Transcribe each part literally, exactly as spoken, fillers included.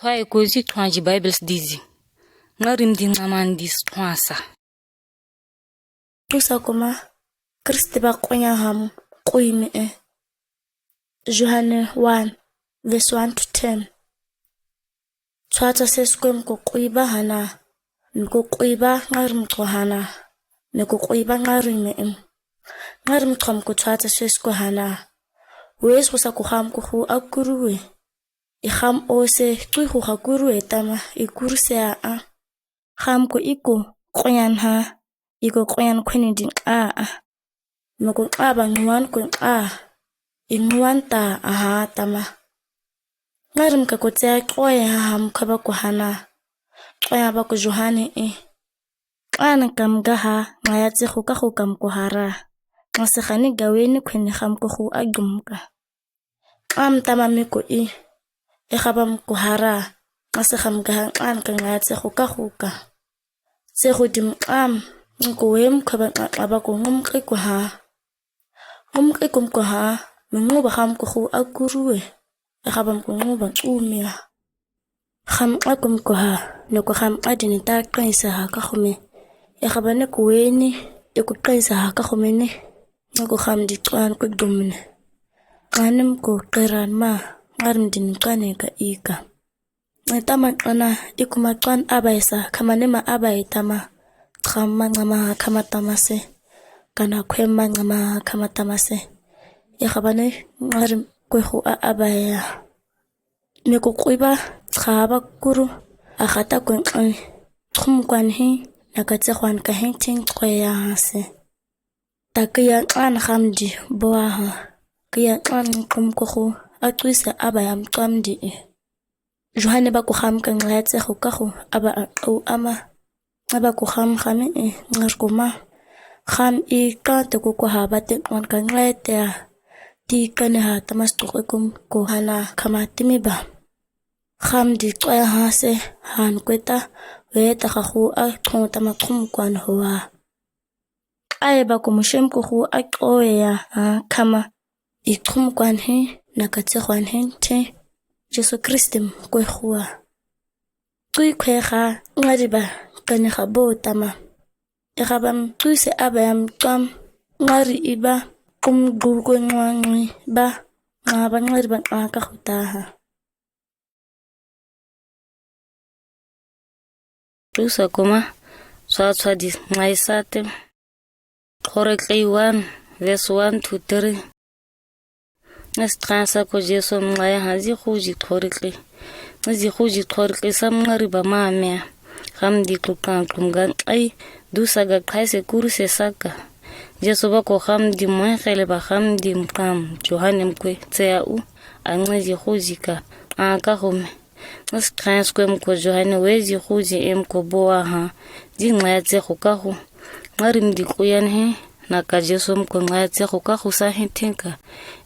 Twa eko zi twa ji Baibel si dizi. Ngarimi di ngamani dis twa sa. Tusa kuma, Kristo ba kunya ham kui mi e. Yohane one, verse one to ten. Twa twa ses kwe mko kui ba hana. Mko kui ba ngarimi ko hana. Mko kui ba ngarimi e. Ngarimi ko mko twa twa ses kwe hana. Wes wasa ko ham ko hu akurue. I ham ose kui hu akurue tama i kuruse a a. Ham ko iko kuyan ha, iko kuyan kwini din a a. Mko a ba nguan ko a. I nguan ta a ha tama. Ngarimi ka ko tse a kuya ha ham ka ba ko hana. Kuya ba ko Yohane e. Kuyan kam ga ha, ngaya tse hu ka hu kam ko hara. Ngase hani gaweni kwini ham ko hu agum ka. Am tama mi ko i, e haba mko hara, ngase ham ga ha an ka ngaya tse hu ka hu ka. Tse hu dim am, mko we mko ba ngaba ko ngum ki ko ha. Ngum ki ko mko ha, mi ngu ba ham ko hu akurue, e haba mko ngu ba tsumia. Ham akum ko ha, ne ko ham adini ta kaisa ha ka hume. E haba ne ko weni, e ko kaisa ha ka hume ne. Ne ko ham di twan ko dumne. Kanim ko keran ma, ngarimi dini kane ka ika. Ne tama kana, iku ma twan abaisa, kama ne ma abai tama. Tram ma ngama kama tamase. Kana kwem ma ngama kama tamase. E haba ne, ngarimi kwe hu a abaya. Meko kuiba, txaba kuru, a hata kuen kani. Txum kwan hi, na ka tse kwan ka hin tin txoya hase. Ta kia kan hamdi boa ha. Kia kan kum kuhu, a tsuise aba yam kamdi e. Yohane ba kuham ka nglai tse hu kahu, aba a kau ama. Aba kuham hami e, ngar kuma. Ham i kante kukuha ba te kwan ka nglai te a. Ti kane ha tamas tuk ikum kuhana kama timi ba. Hamdi tsoya hase, han kweta, weta hahu a txum tama txum kwan hoa. Ae ba kumushem kuhu a tsoya ha kama. I txum kwan hi, na ka tse kwan hin te. Jesu Kristim kwe hua. Tui kwe ha, ngari ba, kane ha bo tama. E ha bam tsuise aba yam kam, ngari iba, kum gu kwe ngwa ngwi ba, nga ba ngari ba nga ka huta ha. Tusa kuma, swa swa di ngai sate. Korek lei one, verse one to three. Nges tran sa ko Jesu mngai ha zi huji korek lei. Nges zi huji korek lei sa mngari ba ma mea. Hamdi kukan kumgan ai, dusa ga kaise kuruse saka. Jesu ba ko hamdi mwe hele ba hamdi mkam, Yohane mkwe, tse a u, a nge zi huji ka, a ka home. Nges tran sa ko mko Yohane we zi huji em ko boa ha, zi nglai tse hu kahu. Ngarim di kuyan he, na ka Jesu mko nglai tse hu kahu sa he tenka.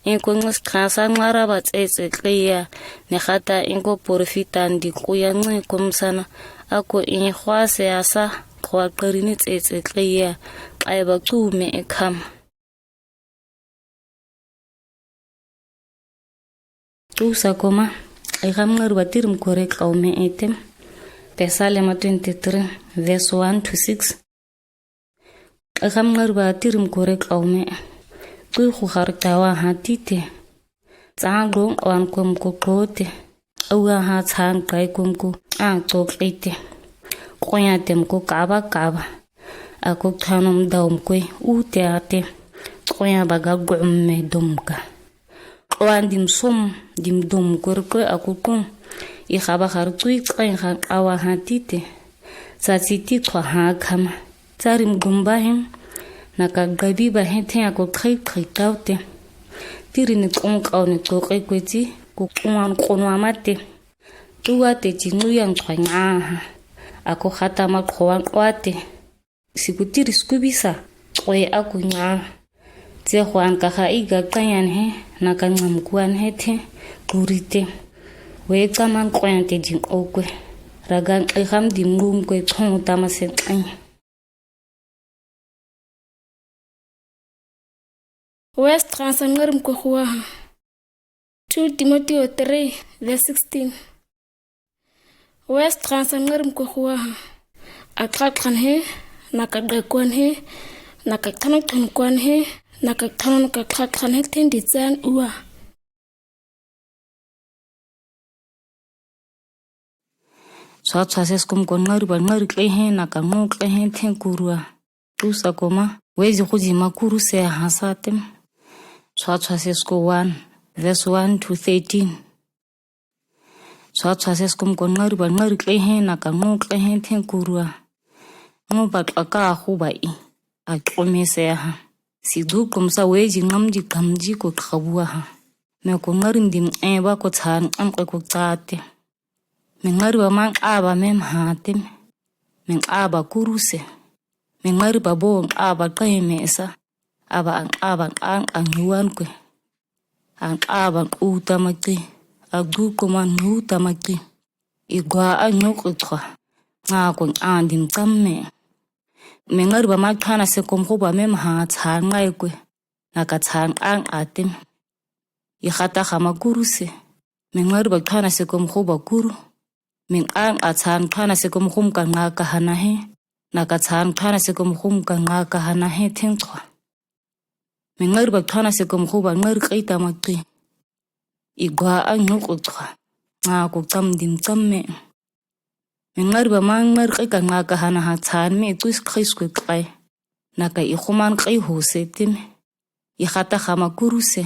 Inko nges tran sa ngara ba tse tse kleya, ne hata inko porofita ndi kuyan nge kum sana. Ako in hwa se asa, hwa kari ni tse tse kleya, ai ba ku me e kam. Tusa kuma, e ham ngar ba tirim korek au me etem. Pesalema twenty-three, verse one to six. E ham ngar ba tirim korek au me. Tui hu har tawa ha tite. Tsa gong wan kum ko kote. Awa ha tsan kai kum ko an tok ite. Koya tem ko kaba kaba. Ako thanom daum kwe ute ate. Koya ba ga gum me dum ka. Koan dim som, dim dum kwe kwe ako kum. I haba har tui koya ha kawa ha tite. Sa tsi ti twa ha kama. Tsarim gumba hem, na ka gabi ba hem te ako kai kai taute. Tiri ni kong kau ni koke kweti, ko kong an kono amate. Tuwa te ti nuyan kwa nyaha. Ako hata ma kowan kwate. Siku tiri skubisa, kwe ako nyaha. Tse hwan ka ha iga kayan he, na ka ngam kwan he te, kurite. We kaman kwan te din okwe. Ragan kwe ham din ngum kwe tong tama se kanya. Wes transa ngarim ko huaha. Two Timoteo three, verse sixteen. Wes transa ngarm ko huwa ha. A kla klan he, na ka ga kwan he, na ka tano tano kwan he, na ka tano ka kla klan he ten di tsan uwa. Swa swa ses kum kon ngari ba ngari kle he, na ka ngo kle he ten kurwa. Tusa koma, wezi kuzi ma kuru se ha sa tem. Swa swa ses ko one, verse one to thirteen. Swa swa ses kum kon ngari ba ngari kle he, na ka ngo kle he ten kurwa. Ngo ba kla ka hu ba i. A kome se ha. Si du kum sa wezi ngam ji kam ji ko kabua ha. Me ko ngari ndim e ba ko tsan am ko tsa te. Me ngari ba mang a ba mem ha tem. Me a ba kuru se. Me ngari ba bo a ba kle me sa. A ba a ba a nyuwan kwe. A ba u tamaki. A du ko man nyu tamaki. I gwa a nyu ko twa. Nga ko a ndim tam me. Me ngari ba ma kana se kom ko ba mem ha tsa ngai kwe. Na ka tsa a tem. I khata khama kuru se. Me ngari ba kana se kom ko ba kuru. Me a tsan kana se kom ko ka nga ka hana he. Na ka tsan kana se kom ko ka nga ka hana he ten twa. Me ngari ba kana se kom ko ba ngari kle tamaki. I gwa a nyu ko twa. Nga ko tam dim tam me. Me ngari ba ma ngari kle ka nga ka hana ha tsan me i tuis kle kwe kle. Na ka i ko man kle ho se tem. I khata khama kuru se.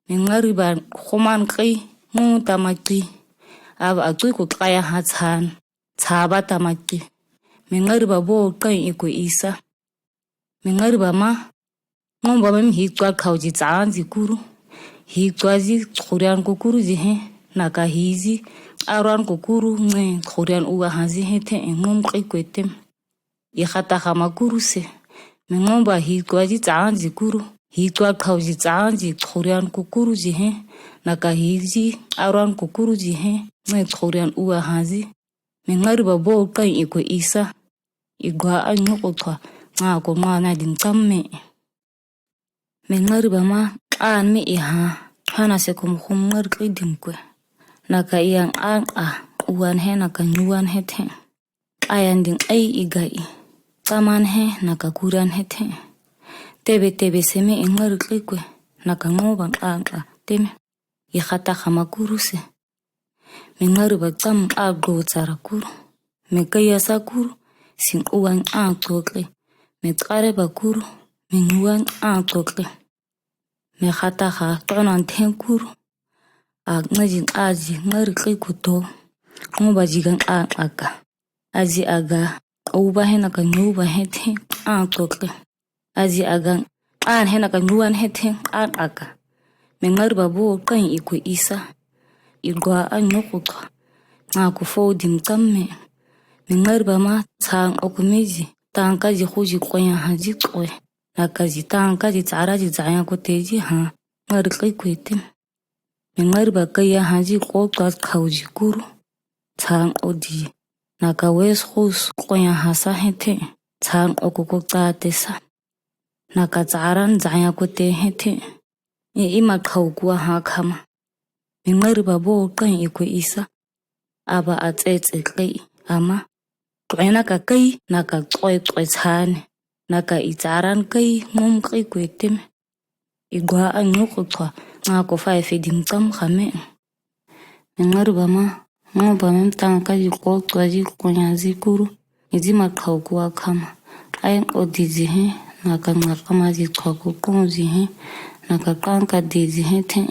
Me ngari ba ko man kle ngu tamaki. A ba a tui ko kle ya ha tsan. Tsa ba tamaki. Me ngari ba bo kle i ko isa. Me ngari ba ma. Ngom ba mem hi twa kau ji tsan ji kuru. Hi twa ji tsurian ko kuru ji he. Na ka hi ji aruan ko kuru nge tsurian uwa ha ji he te ngom kle kwe tem. I khata khama kuru se. Me ngom ba hi twa ji tsan ji kuru. Hi twa kau ji tsan ji tsurian ko kuru ji he. Na ka hi ji aruan ko kuru ji he. Nge tsurian uwa ha ji. Me ngari ba bo kle i ko isa. I gwa a nyu ko twa. Nga ko nga na dim tam me. Me ngari ba ma an me i ha. Kana se kom ko ngari kle dim kwe. Na ka i a a uwan he na ka nyuwan he te. A ya ndim ai i ga i. Taman he na ka kuran he te. Tebe tebe se me i ngari kle kwe. Na ka ngo ba a tem. I khata khama kuru se. Me ngari ba tam a go tsara kuru. Me kaya sa kuru. Sin uwan a tokle. Me tsare ba kuru. Me nyuwan a tokle. Me khata kha tonan ten kuru. A ngaji a ji ngari kle kuto. Ngo ba ji gan a a ka. A ji a ga. Uba he na ka nyuba he ten a tokle. A ji a ga. An he na ka nyuwan he ten a a ka. Me ngari ba bo kle i ko isa. I gwa a nyu ko twa. Nga ko fo dim tam me. Me ngari ba ma tsan o ko me ji. Tanka ji ko ji ko ya ha ji ko. Na ka ji tanka ji tsara ji zaya ko te ji ha. Ngari kle kwe tem. Me ngari ba kaya ha ji ko twa kau ji kuru. Tsan o di. Na ka wes ko ko ya ha sa he te. Tsan o ko ko tsa te sa. Na ka tsaran zaya ko te he te. I ima kau kuwa ha khama. Me ngari ba bo kle i ko isa. A ba a tse tse kle i ama. Kle na ka kle na ka kle kle tsane. Na ka i tsaran kle ngom kle kwe tem. I gwa a nyu ko twa. Nga ko fa e fe dim tam khame. Me ngari ba ma. Ngo ba mem tanka ji ko twa ji ko ya ji kuru. I ji ma kau kuwa khama. Ai o di ji he. Na ka nga kama ji twa ko ko ji he. Na ka kanka di ji he te.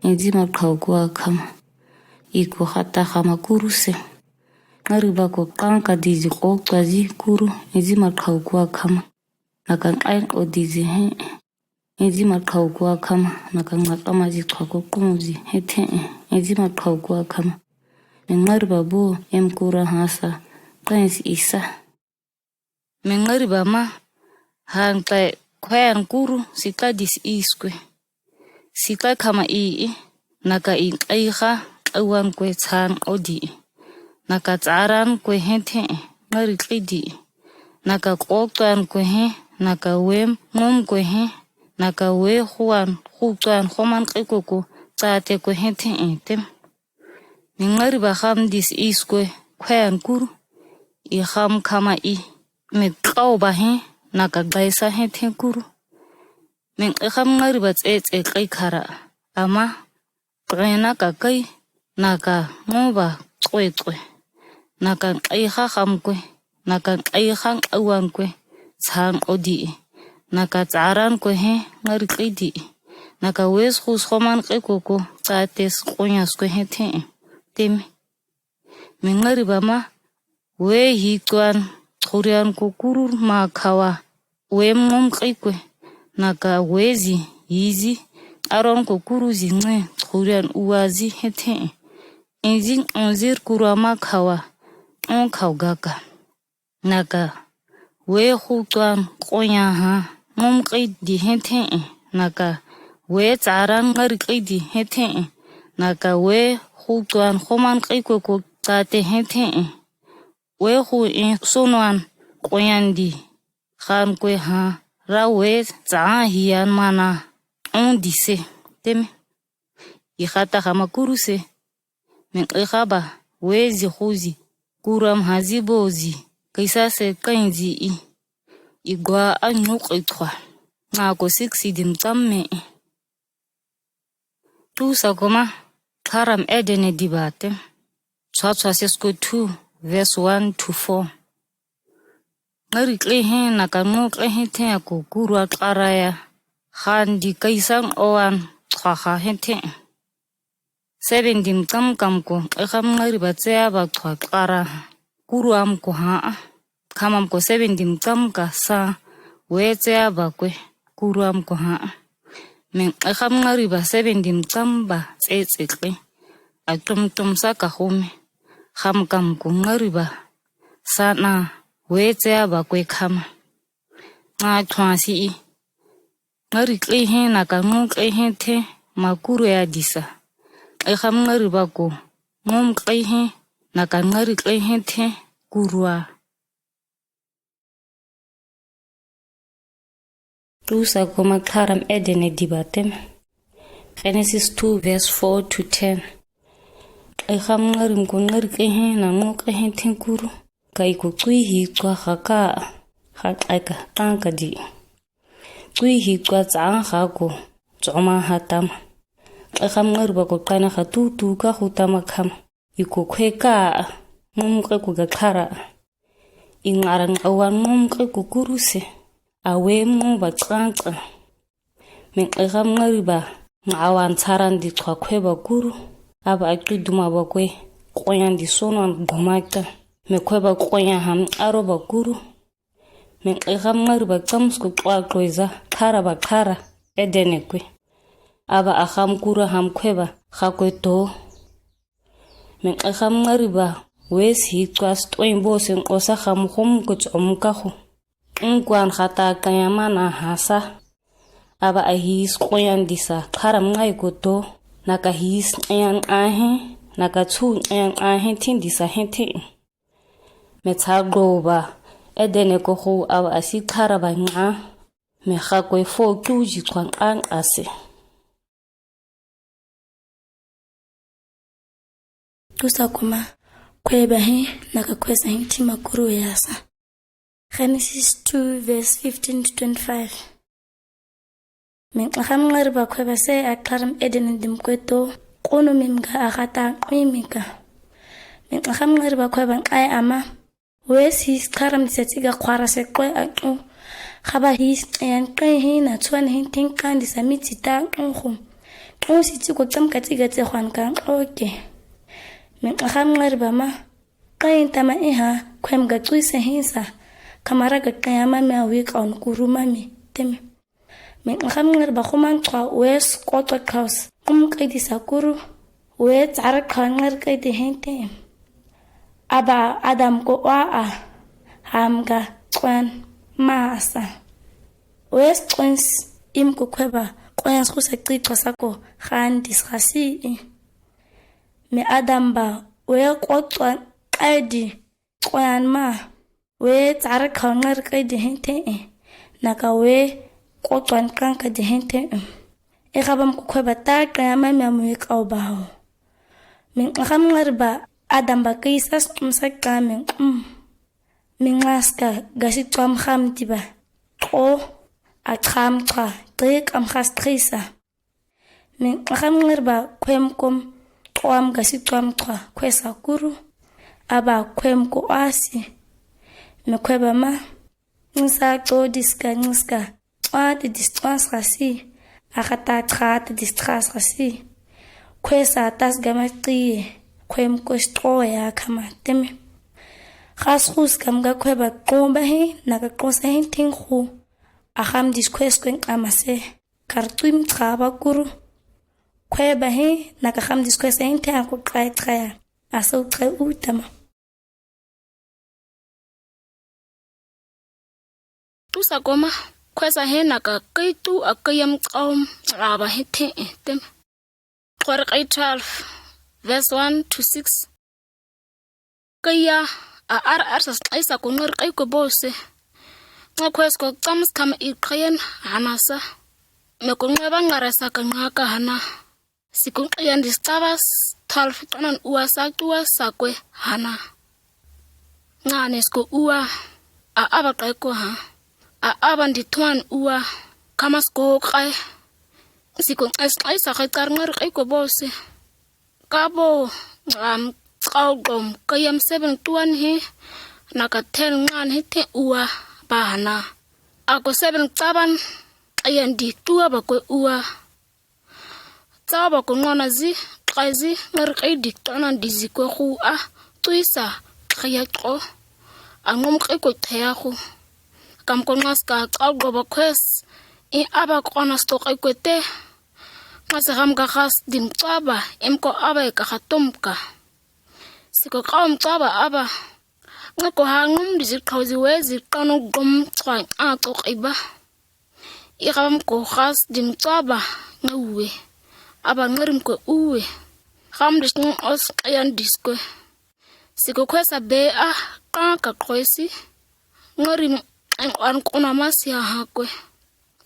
I ji ma kau kuwa khama. I ko khata khama kuru se. Ngari ba ko kanka di ji ko twa ji kuru. I ji ma kau kuwa khama. Na ka ai o di ji he. Ezi ma kau kuwa khama, na ka nga kama zi twa ko kunzi, he te, ezi ma kau kuwa khama. Me ngari ba bo, em kura hasa, kwensi isa. Me ngari ba ma, han kwe, kwen kuru, si ka dis iskwe. Si ka khama i, na ka i kaiha, kawan kwe tsan odi. Na ka tsaran kwe he te, ngari kidi. Na ka koktan kwe he, na ka wem ngom kwe he, na ka we huan, huktan homan kwe koko, tsate kwe he te entem. Min ŋariba xam dis is kue, kue an kuru, i xam kama i, mi kau ba he, naka gaisa he te kuru. Min xam ŋariba tse tse kai kara, ama, kena ka kai, naka ŋoba kue kue, naka kai xa xam kue, naka kai xa awan kue, san odi, naka tsaran kue he, ŋari kai di, naka wes xus xoman kai koko, tsates konyas kue he te, teme. Min ŋariba ma, we hi kuan, txurian ko kurur ma kawa, we mom kai kue, naka we zi, hi zi, aron ko kuru zi ŋe, txurian uwa zi he te. Inzi onzir kuru ama kawa, on kau gaka. Naka, we xu kuan konya ha, mom kai di he te. Naka, we tsaran ŋari kai di he te. Naka, we xu kuan xoman kai koko tsate he te. We xu in sonuan konyan di, xan kue ha, ra we tsa hian mana, on di se, teme. I xata xama kuru se, min kai xaba, we zi xu zi, kuram ha zi bo zi, kaisa se kain zi i, i gwa a nyuk i txwa, nako siksi dim tam me. Tusa koma, karam Edene dibate. Txwa txwa sesko two, verse one to four. Ŋari kai he, naka ŋo kai he te ako kurua karaya. Xan di kaisa owan txwa xa he te. Seven dim kam kam ko, kai xam ŋariba tsea ba txwa kara. Kuruam ko ha. Kamam ko seven dim kam ka sa, we tsea ba kue, kuruam ko ha. Min kai xam ŋariba seven dim kam ba tse tse kai. A tum tum sa ka xume. Xam kam ko ŋariba. Sa na, we tsea ba kue kama. Nga txwa si i. Ŋari kai he, naka ŋo kai he te, ma kurua disa. Kai xam ŋariba ko, ŋom kai he, naka ŋari kai he te, kurua. Tusa koma karam Edene dibate. Genesis two verse four to ten. Kai xam ŋarim ko ŋari kai he, na ŋo kai he te kuru. Kai ko kui hi kua xa ka, xa kai ka, tanka di. Kui hi kua tsan xa ko, tsoma ha tama. Kai xam ŋariba ko kai na xa tu tu ka xu tama kama. I ko kue ka, ŋom kai ko ga kara. I ŋaran awan ŋom kai ko kuru se. A we ŋom ba tsan tsan. Min kai xam ŋariba, ŋawan tsaran di txwa kue ba kuru. Aba a kui duma ba kue, koyan di sonuan duma ka. Min kue ba koyan ham aro ba kuru. Min kai xam ŋariba tsam sku txwa kue za, kara ba kara, Edene kue. Aba a xam kuru ham kue ba, xa kue to. Min kai xam ŋariba, wes hi kua stwen bo sen osa xam xom ko tsom ka xu. Ŋ kuan xata kaya mana hasa. Aba a his koyan disa, karam ŋai ko to, naka his koyan ahe, naka tsu koyan ahe tin disa he te. Me tsa go ba, Edene ko xu aba a si kara ba ŋa, me xa kue fo tuji kwan an ase. Tusa koma, kue ba he, naka kue sa he tima kuru ya sa. Genesis two verse fifteen to twenty-five. Min kai xam ŋariba kue ba se a karam Edene dim kue to, kunu mim ga a xata kui mi ka. Min kai xam ŋariba kue ba kai ama. Wes his karam disa tiga kwara se kue a ku. Xaba his koyan kai hina tsuan hin tin kan disa mi tita ku xu. Ku si tiko tsam ka tiga tse kwan kan oke. Min kai xam ŋariba ma. Kai tama iha, kuem ga tsui se hin sa. Kamara ga kai ama mi a wi kaun kuru ma mi, teme. Min kai xam ŋariba xuman txwa wes kotwa kaus. Kum kai disa kuru. We tsara kaun ŋari kai di he te. Aba Adam ko wa a. Ham ga txwen ma sa. Wes txwen s-, im ko kue ba. Koyan sku sa tsi txwa sa ko. Xan dis xa si i. Mi Adam ba. We kotwa kai di. Koyan ma. We tsara kaun ŋari kai di he te. Naka we kotwan kan ka di he te. E xabam ko kue ba ta kai ama mi a mu i kau ba ho. Minxakam nxerba adamba kisa squm sa kame qum. Minxaska gasi tswam xam tiba. Qo a tsam tswa dek am khas trisa. Minxakam nxerba kwem kom tswam gasi tswam tswa kwesa kuru. Aba kwem ko asi. Me kweba ma. Nxisa tso diska nxiska. Tswa ti dis tswa srasi. Akata tswa ti dis tswa srasi. Kwesa tas gama tie. Kwem ko stro ya kama teme. Khas khus kam ga kweba komba he, na ga kosa he ting khu. Akham dis kwes kwen amase. Kar tuim tsaba kuru. Kweba he, na ga kham dis kwes he ting khu kai tsaya. Aso kai utama. Tusa koma, kwesa he na ka kai tu a kai am tswam tsaba he te e tem. Twarek ai twelve, verse one to six. Kaya, a ar ar sa ai sa ko ngar ai ko bose. Nga kwes ko tsam skam i kayan hanasa. Me ko ngaba ngara sa ka ngaka hana. Siku nqayan dis tabas, twelve tanan ua sa tua sa kwe hana. Nga nes ko ua, a aba kai ko ha. A aba ndi tuan ua, kamas ko kai. Siku nqas kai sa kai tar ngar kai ko bose. Kabo, ngam kau gom, kayam seven tuan he, na ka ten ngan he te ua, ba hana. Ako seven taban, ayan di tua ba kwe ua. Tsaba ko ngona zi, kai zi, ngar kai dik tanan di zi kwe khu a, tuisa, kaya ko. A ngom kai ko taya khu. Kam ko ngas ka, kau go ba kwes, i aba ko nas to kai kwe te. Ngas ham ka khas dim tsaba, em ko aba e ka khatom ka. Siko kau m tsaba aba. Nga ko ha ngom di zi kau zi we zi kanu gom tswa a to kai ba. I kham ko khas dim tsaba nga uwe. Aba ngarim ko uwe. Kham dis ngun os kayan dis ko. Siko kwesa be a ka ka kwesi. Ngarim an an kuna masi ha ha ko.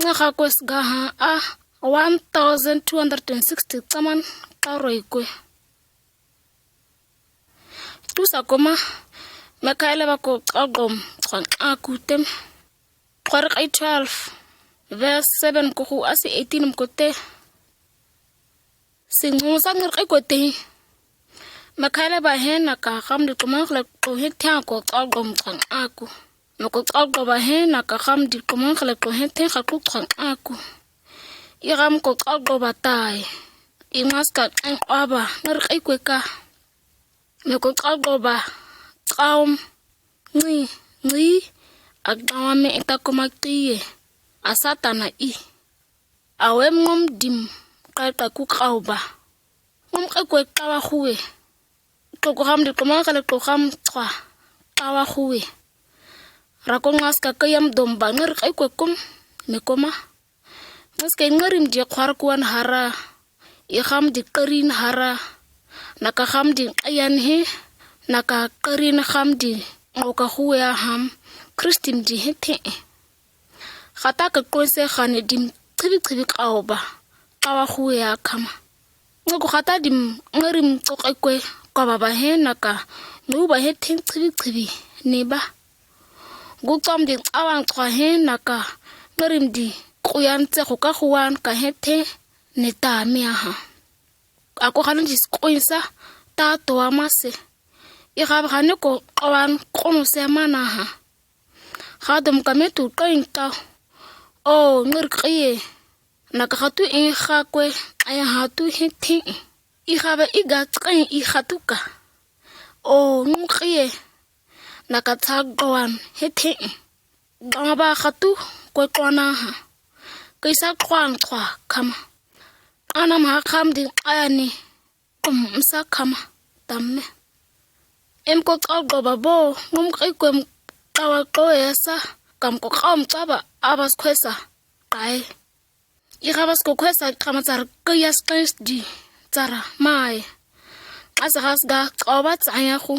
Nga ha kwes ga ha a one thousand two hundred and sixty taman karoi ko. Tusa koma, Mikael ba ko kau gom, tswa a kutem. Twarek ai twelve, verse seven ko khu asi eighteen m ko te. Sing mo sa ngar kai ko te. Mikael ba he na ka kham di koma kle ko he te ko kau gom tswa a ku. Me ko kau go ba he na ka kham di koma kle ko he te ka ku tswa a ku. I kham ko kau go ba tai. I mas ka kai aba ngar kai ko ka. Me ko kau go ba, kau m, ngi, ngi, a kau me ita koma kiye, a Satana i. A we ngom dim, kai ka ku kau ba. Ngom kai kwe kau a khu we. Ko ko kham di koma kale ko kham tswa, kau a khu we. Ra ko ngas ka kayam dom ba ngar kai kwe kum, me koma. Ngas ke ngarim di kwar kuan hara, i kham di karin hara, na ka kham di ayan he, na ka karin kham di, o ka huwe a ham, Kristin di he te. Khata ka kwen se khane dim tsibi tsibi kau ba, kau a huwe a kama. Nga ko khata dim ngarim tsok ai kwe, kau ba ba he na ka, nu ba he te tsibi tsibi, ne ba. Gu tsam di awan tswa he na ka, ngarim di, kuyan tse ko ka huwan ka he te, ne ta mi a ha. Ako khana dis kuinsa, ta to a mase. I khab khane ko kawan kono se mana ha. Khadom kame tu kain ka. O, ngar kiye. Na ka khatu in kha kwe, aya hatu he te. I khaba i ga kain i khatu ka. O, ngar kiye. Na ka tsa kawan he te. Gama ba khatu kwe kona ha. Kaisa kwan kwa kama. Ana ma kham di aya ni. Kum sa kama. Tamme. Em ko kau go ba bo. Ngum kai kwe m kawa ko ya sa. Kam ko kau m tsaba abas kwesa. Kai. I khabas ko kwesa kama tsar kayas kans di. Tsara mai. Asa khas ga kau ba tsaya khu.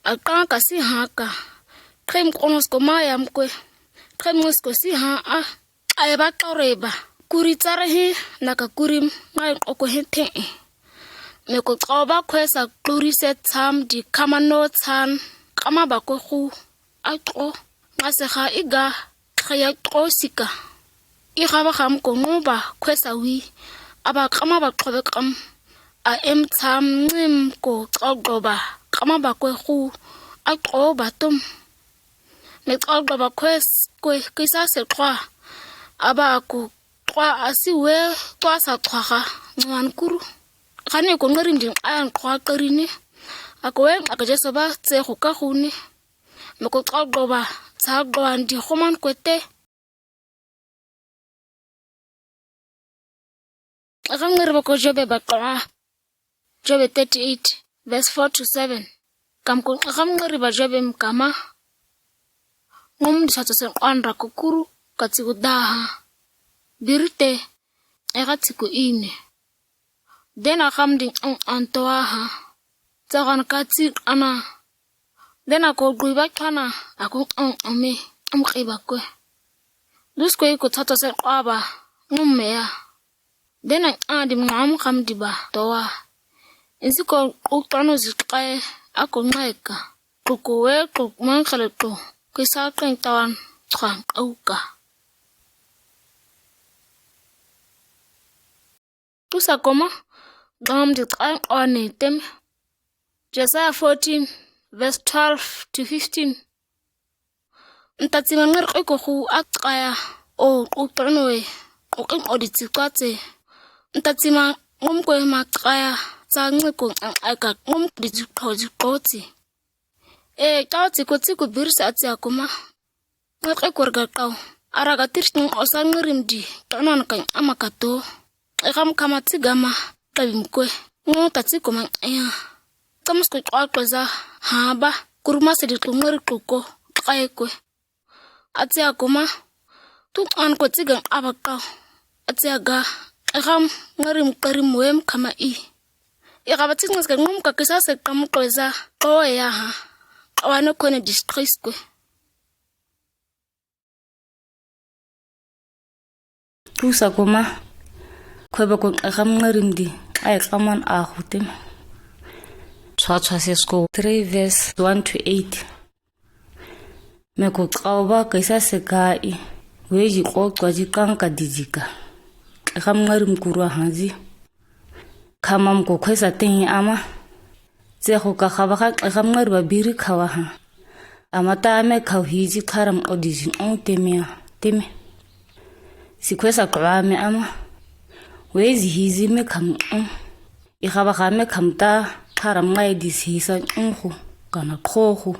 A ka ka si ha ka. Krim konos ko mayam kwe. Krim ngos ko si ha a. Ai ba kore ba. Kuri tsara he, na ka kuri mai ko ko he te. Meko tsɔba kwe sa kluri se tsam di kamano tsan kama ba kwe khu a tro. Nga se kha iga kaya tro sika. I kha ba kham ko ngo ba kwe sa wi. Aba kama ba tro be kam. A em tsam ngim ko tsɔglo ba kama ba kwe khu a tro ba tum. Me tsɔglo ba kwe s-, kwe kisa se tro. Aba ko tro a si we tro sa tro kha ngwan kuru. Kane ko ngarim din ayan tro kari ne. Ako we a ka jeso ba tse ko ka khu ne. Meko tsɔglo ba tsɔglo an di khoman kwe te. Akam ngari ba ko Jobe ba kala. Jobe thirty-eight, verse four to seven. Kam ko akam ngari ba Jobe mkama. Ngum di sato sen kwan ra ko kuru ka tsiku daha. Birite, eka tsiku ine. Dena kam di ang antoa ha. Tsakan ka tsik ana. Dena ko gui ba kana, aku ang ame, am kiba kwe. Dus kwe ko tsato sen kwa ba, ngum mea. Dena a di mngam kam di ba toa. Insi ko kuk tano zi kae, ako ngaika. Kuk we kuk mangkale kuk. Kisa keng tawan tsan auka. Tusa koma, dam di tsan kwane tem. Jesaja fourteen, verse twelve to fifteen. Ntatsi ma ngar kwe ko khu ak kaya, o, kuk tano e, kuk eng o di tsi kwatse. Ntatsi ma ngum kwe ma kaya, tsa ngi ko ang aika ngum di tsi ko di kotsi. E, tao tsi ko tsi ko birsi atsi akuma. Ngat kwe kor ga tao. Ara ga tir tsi ngi o sa ngarim di, tano na ka ama ka to. Ekam kama tsi gama, tabim kwe. Ngo tatsi ko ma aya. Tamus ko twa ko za, ha ba, kurma se di ko ngari ko ko, twa kwe. Atsi akuma, tu an ko tsi ga aba tao. Atsi aga, ekam ngarim karim wem kama i. Eka ba tsi ngas ka ngum ka kisa se kam ko za, ko ya ha. Kawane ko ne distress kwe. Tusa koma, kwe ba ko akam ngarim di, ai kaman a hutem. Tswa tswa se sko three verse one to eight. Meko kaoba kisa se ka i, weji ko tswa ji kang ka di ji ka. Akam ngarim kurwa hanzi. Kamam ko kwesa tengi ama. Tse ko ka kaba ka, akam ngari ba biri kawa ha. Ama ta ame kau hiji karam o di jin o teme a, teme. Si kwesa kwa ame ama. Wezi hiji me kam o. I kaba ka me kam ta karam ngai di si sa o ko, kana ko ko.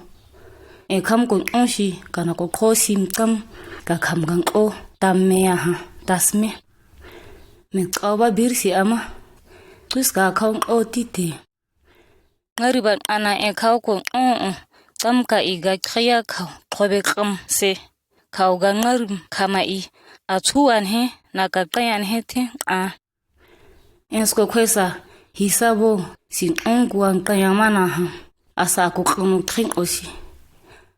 E kam ko o si, kana ko ko si mtam, ka kam kan ko, tam me a ha, tas me. Me kaoba birsi ama. Kus ka kau o tite. Ngari ba ana e kau ko o o. Tam ka i ga kaya kau, kobe kam se. Kau ga ngarim kama i. A tsuan he, na ka kayan he te, a. Ens ko kwesa, hisabo, sin o kuan kayan mana ha. Asa ko kanu tring o si.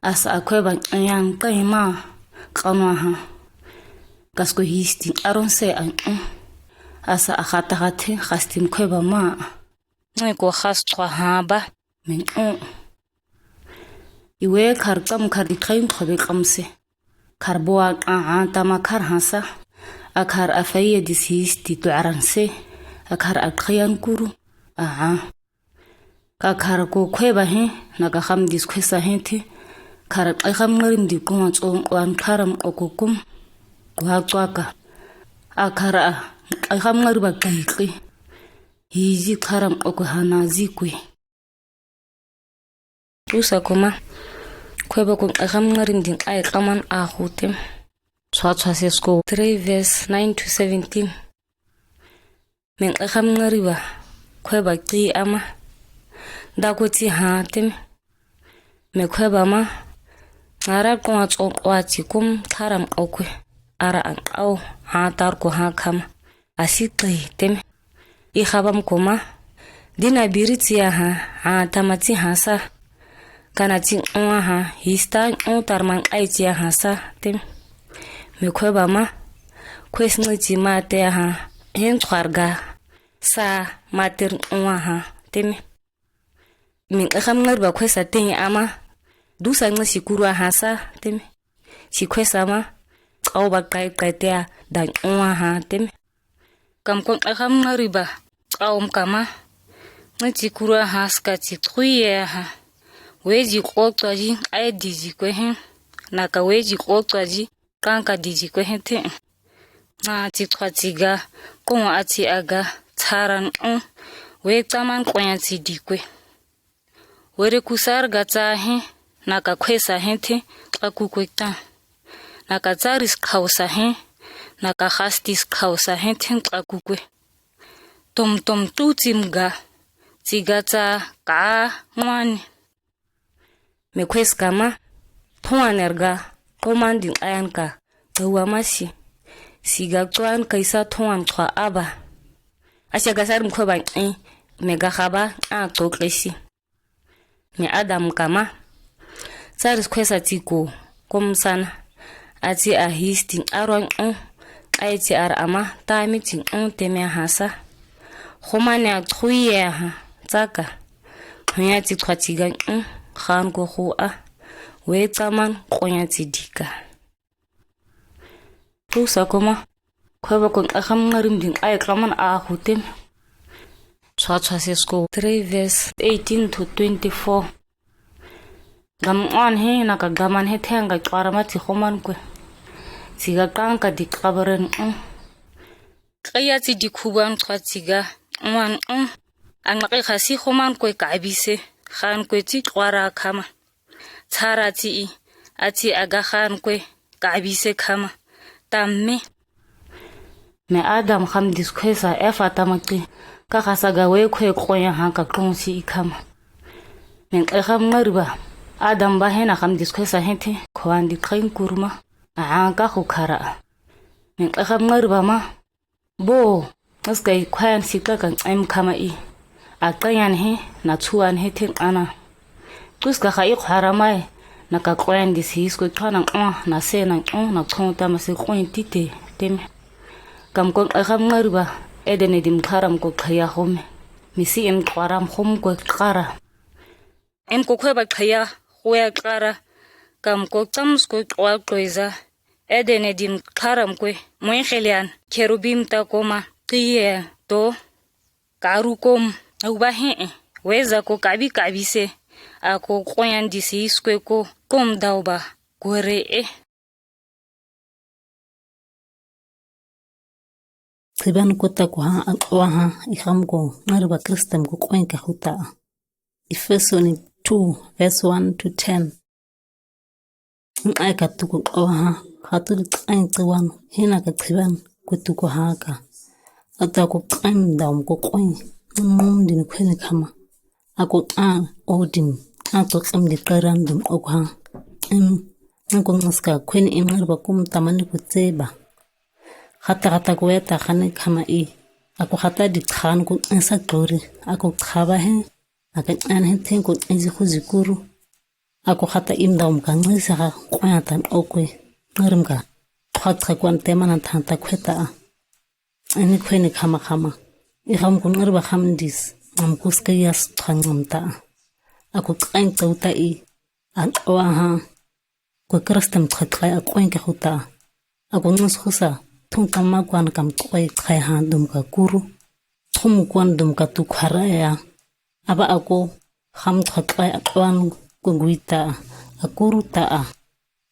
Asa a kwe ba kayan kayan ma, kanu ha. Kas ko histin aron se an o. Asa a kata kate, kastin kwe ba ma. Ngai ko khas twa ha ba, men o. Iwe kar tam kar di kain kobe kam se. Kar bo a, a, a, tama kar hansa. A kar a faye di sis di tuaran se. A kar a kayan kuru. A, a. Ka kar ko kwe ba he, na ka kham dis kwesa he te. Kar a kham ngarim di kuma tso an karam o ko kum. Kwa kwa ka. A kar a, a kham ngari ba kai kai. Hiji karam o ko hana zi kwe. Tusa koma, kwe ba ko akam ngarim din ai kaman a hutem. Tswa tswa se sko three verse nine to seventeen. Men akam ngari ba, kwe ba ki ama. Da ko ti ha tem. Me kwe ba ma, ngara ko a tso kwa ti kum karam o kwe. Ara an o, ha tar ko ha kam. A si kai tem. I khabam koma. Dina biri tsi a ha, a tama tsi ha sa. Kana tsi o a ha, hista o tar man ai tsi a ha sa tem. Me kwe ba ma. Kwe sngi tsi ma te a ha, hen tswarga. sa mater nwa ha teme. Min eham ngar ba khwesa ten ama. Du sa ngi si kurwa ha sa teme. Si khwesa ma. Au ba kai kai te a da nwa ha teme. Kam kon eham ngar ba. Au m kama. Ngi si kurwa ha ska si tsuye ha. We zi ko twa zi ai di zi kwe hen. Na ka we zi ko twa zi. Kanka di zi kwe hen te. Na ti twa ti ga, kon a ti a ga, tsaran on, we tsaman kon ya ti di kwe. Were kusar ga tsa hen, na ka kwesa hen te, tla ku kwe ta. Na ka tsaris kausa hen, na ka hastis kausa hen te, tla ku kwe. Tom tom tu tim ga, ti ga tsa ka ngwani. Me kwes kama, toan erga, koman din ayan ka, tawa masi. Siga toan kaisa toan twa aba. Asya gasar mkwe ba, eh, me ga haba, a to klesi. Me Adam kama. Saris kwesa tiko, kom sana. Ati a histin aron, eh. Ai ti ar ama, tami ti, eh, teme hasa. Homane a tsuye ha, tsaka. Konya ti twa ti ga, mm, han ko hu a. We tsaman konya ti dika. Tusa koma. Kweba kon eham ngarim din ai kaman a hutem. Twa twa sesko three verse eighteen to twenty-four. Gam on he na ka gaman he tenga chwara ma ti homan kwe. Ti ga kanka di kabaren, mm. Kaya ti di kuban twa ti ga, man, mm. Ang naki kasi homan kwe kabise, han kwe ti chwara kama. Tsara ti i, ati a ga han kwe, kabise kama. Tamme. Me Adam ham dis kwesa Eva tamaki, ka hasa ga we kwe konya han ka klon si i kama. Men kwe ham ngariba, Adam ba hena ham dis kwesa hente, kwandi kain kurma, a han ka hu kara. Men kwe ham ngariba ma, Bo, ngas kai kwayan sika kan em kama i. A kayan he, na tuan he ten ana. Kus ka ha i khara mai, na ka kwayan di si is ko twa na, na se na, na tong tama se kwen tite, teme. Kam kon eham ngariba, edene dim karam ko kaya home. Mi si em kwaram hom ko kara. Em ko kweba kaya, kwea kara. Kam ko tams ko kwa kweza. Edene dim karam kwe, mwen helian, kerubim ta koma, tiye to, karu kom, au ba he, weza ko kabi kabi se, ako koyan di se is kwe ko, kom dau ba, kwere e. Tiban ko ta ko ha, a kwa ha, i ham ko, ngariba Kristem ko kwen ka huta. Efeso ni two, verse one to ten. Ngai ka tuku kwa ha, ka tuku kain tiwan, hena ka tiban, ko tuku ha ka. Ata ko kain dam ko kwen, mum din kwen kama. Ako a odin, a to kam di karan dum ok ha. Em, ako ngaska kwen in ngarba kum tamani ko tseba. Hata hata ko eta hane kama i. Ako hata di than ko ensa tori. Ako khaba he. Aka an he ten ko ezi ko zikuru. Ako hata im dam ka ngisa ha kwaya tan okwe. Ngarim ka. Twa twa kwan temana tan ta kweta a. Ani kwene kama kama. I ham ko ngarba ham dis. Am kus ka yas twa ngam ta a. Ako kain tauta i. An oa ha. Kwe Kristem twa twa a kwen ka huta. Ako nus husa, tun kama kwan kam twa twa ha dum ka kuru. Trum kwan dum ka tu khara ya. Aba ako, ham twa twa a kwan ko guita a, a kuru ta a.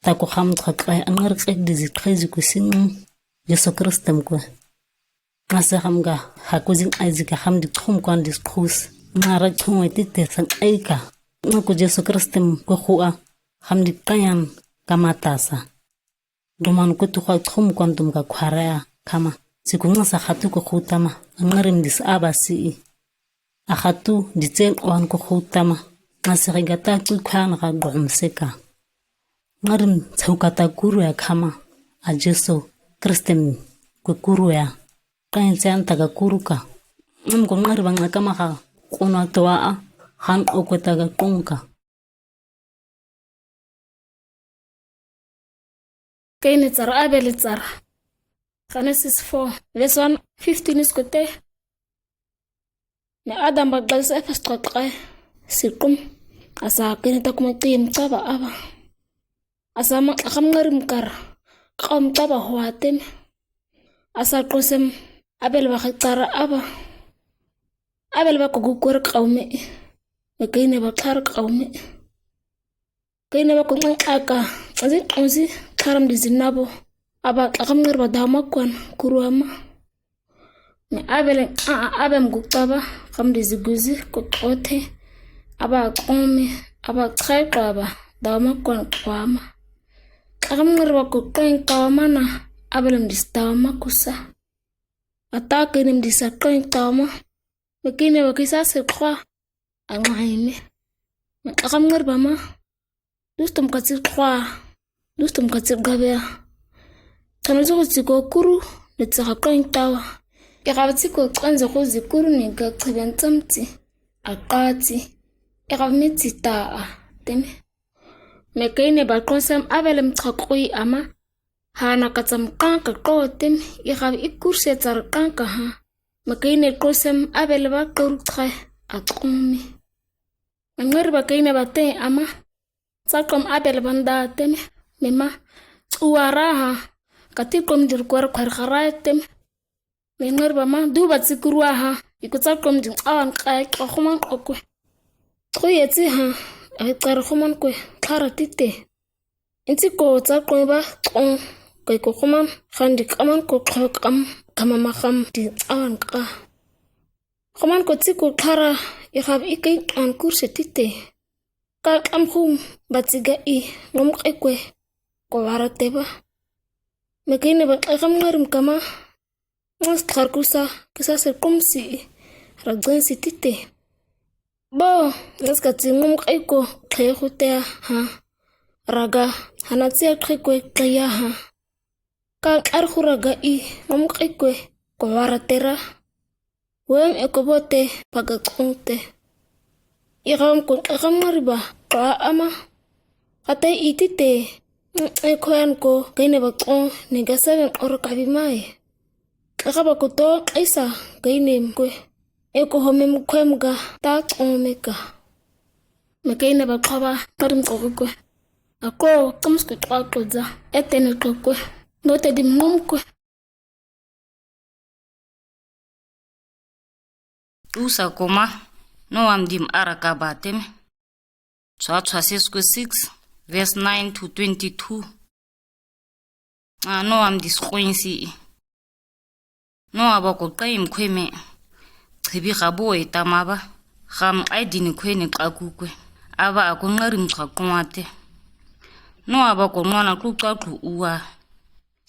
Ta ko ham twa twa a ngar kek di zi twa zi ko sinu. Jesu Kristem kwe. Ngase ham ga, ha ko zin ai zi ka ham di trum kwan di skus. Ngara trum ai tite san ai ka. Nga ko Jesu Kristem ko hua, ham di kayan kama tasa. Duman ko tu hua trum kwan dum ka khara ya kama. Si ko ngasa hatu ko hutama, ngarim dis aba si i. A hatu di tsen wan ko hutama, ngase higata tu kwan ka gom seka. Ngarim tsau kata kuru ya kama, a Jesu Kristem ko kuru ya. Kain tsen ta ka kuru ka. Ngam ko ngarba nga kama ha, kuna toa a, han okwe ta ka kunka. Kain ni tsara, Abel ni tsara. Genesis four, verse one, fifteen is kote. Me Adam ba gals efes tokak ai. Sikum. Asa kini takum ti im taba aba. Asa ma akam ngarim kar. Kaum taba huatem. Asa kosem Abel ba khitara aba. Abel ba kugukur kaume. Me Kaine ba kar kaume. Kaine ba kong aka, azi, azi, karam di zinabo. Aba akam ngar ba dama kwan, kuruama. Me Abel, a, a, Abel guktaba, kam di ziguzi, kukote. Aba kome, aba tsaikaba, dama kwan kuama. Akam ngar ba kukoin kawama na, Abel di dama kusa. Ata Kaine di sa koin kawama. Me Kaine ba kisa se kwa. Angaime. Me akam ngar ba ma. Dustum katsi kwa. Dustum katsi gabea. Tana zuko ziko kuru, ne tsaka koin tawa. Ika tsiko tsanze ko zikuru ne ga tsiben tsamti. Akati. Ika mitsi ta a. Teme. Me Kaine ba konsem Abel mtsakui ama. Hana katsam kanka kotem, ika ikur se tsar kanka ha. Me Kaine kosem Abel ba kuru tsae, atkumi. Ngar ba Kaine ba te ama. Tsakom Abel ba nda teme, me ma. Uara ha. Kati kom dir kwar kwar khara teme. Me ngar ba ma, du ba tsikurua ha. Iku tsakom din awan kai ko khuman kokwe. Ko yetsi ha. Ai tsar khuman kwe. Kara tite. Inti ko tsakom ba, tsakom. Kai ko khuman, khandi kaman ko tsakom, kama ma kham di awan ka. Khuman ko tsiku kara, ikhab ikai an kurse tite. Ka kam khum, ba tsiga i, ngom kaikwe, ko wara teba. Me Kaine ba kai kam ngarim kama, ngas kar kusa, kisa se kumsi, ragzen si tite. Bo, ngas katsi ngom kaiko, kai kute ha. Raga, hana tsia kaikwe, kaya ha. Ka kar khura ga i, ngom kaikwe, ko wara tera. Wem eko bote, paga kongte. Ikam ko kakam ngariba, ka ama. Kate itite, eko yan ko, Kaine ba kong, ne ga seven oro kabi mai. Kakaba ko to, kaisa, Kaine mkwe. Eko home mkwe mga, ta kong meka. Me Kaine ba kaba, tarim kokwe. Ako, kams ko twa koza, etene kokwe. Note di mom kwe. Tusa koma, no am dim araka batem. Tswa tswa sesko six, verse nine to twenty-two. A no am dis koinsi. No aba ko kaim kweme. Tsibi kabo e tamaba. Kham ai dini kwene kaku kwe. Aba ako ngarim tswa kwate. No aba ko mwana ku kaku uwa.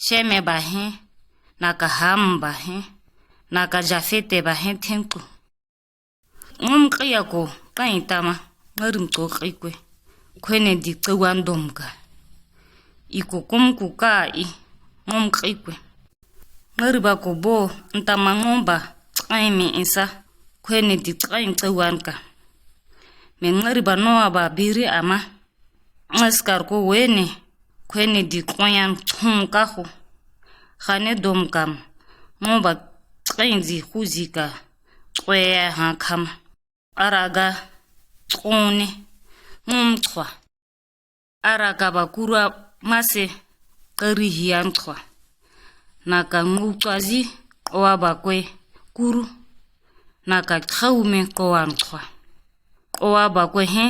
Sheme ba he, naka Ham ba he, naka Jafete ba he tenku. Ngom kaya ko, kain tama, ngarim to kaikwe. Kwene di tsawan domka. Iko kom ku ka i, ngom kaikwe. Ngariba ko bo, ntama ngom ba, kain me insa, kwene di kain tsawan ka. Me ngariba no aba biri ama, Askar ko wene, kwene di koyan tsum kaho. Khane dom kam, mo ba tsain zi khuzi ka, tswaya ha kam. Araga, tsone, ngom tswa. Araga ba kura mase, kari hian tswa. Naka ngutwa zi, owa ba kwe, kuru. Naka tsaume kowan tswa. Owa ba kwe he,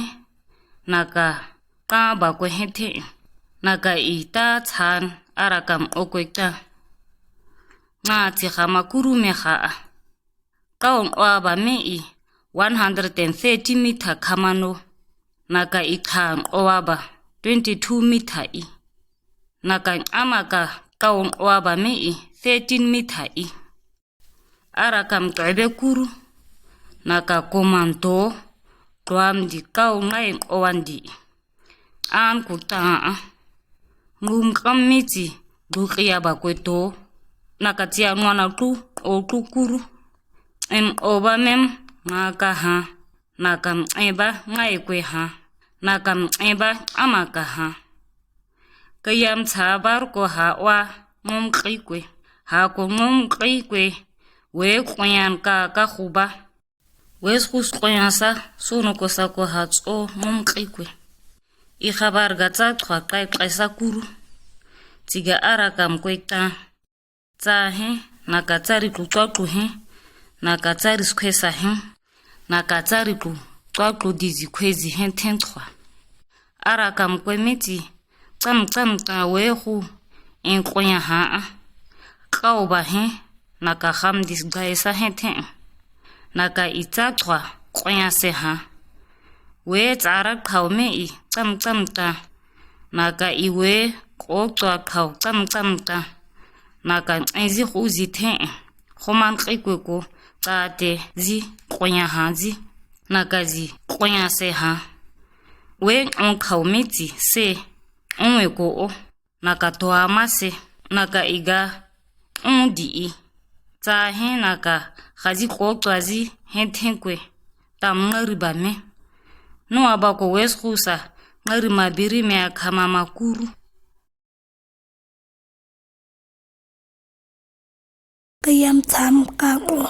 naka ka ba kwe he te. Naka i ta tsan ara kam okwe ta. Nga tsi khama kuru me kha a. Kaon owa ba me i one hundred and thirty meter kamano. Naka i tsan owa ba twenty-two meter i. Naka ama ka kaon owa ba me i thirteen meter i. Ara kam tɔbe kuru, naka komanto, tɔam di kau ngai owan di. An ku taa, ngum kam miti, dukia ba kwe to, naka tia nwana tu, o tu kuru. Em oba mem, naka ha, naka em eba ngai kwe ha, naka em eba amaka ha. Kayam tsabar ko ha wa ngom kaikwe, ha ko ngom kaikwe, we koyan ka ka khuba. Wes kus koña sa, suno ko sa ko ha tso mum kikwe. I khabar ga tsa twa kai kai sa kuru. Tiga ara kam kwe ta. Tsa he, na ka tsari ku twa ku he, na ka tsari skwe sa he, na ka tsari ku twa ku dizi kwe zi he ten twa. Ara kam kwe miti, tsam tsam ta we hu, en koña ha a. Kau ba he, na ka kham dis gae sa he ten. Na ka i tsa twa, koña se ha. We tsara kau me i, tsam tsam ta. Na ka i we, ko twa kau, tsam tsam ta. Na ka ezi hu zi ten. Khoman kikwe ko, tsa te zi, koña ha zi. Na ka zi, koña se ha. We on kau miti, se, on we ko o. Na ka toa ma se, na ka iga, on di i. Tsa he na ka, khazi ko twa zi, he ten kwe. Tam ngari ba me. No aba ko wes kusa, ngari ma biri me a kama ma kuru. Kayam tsam ka o.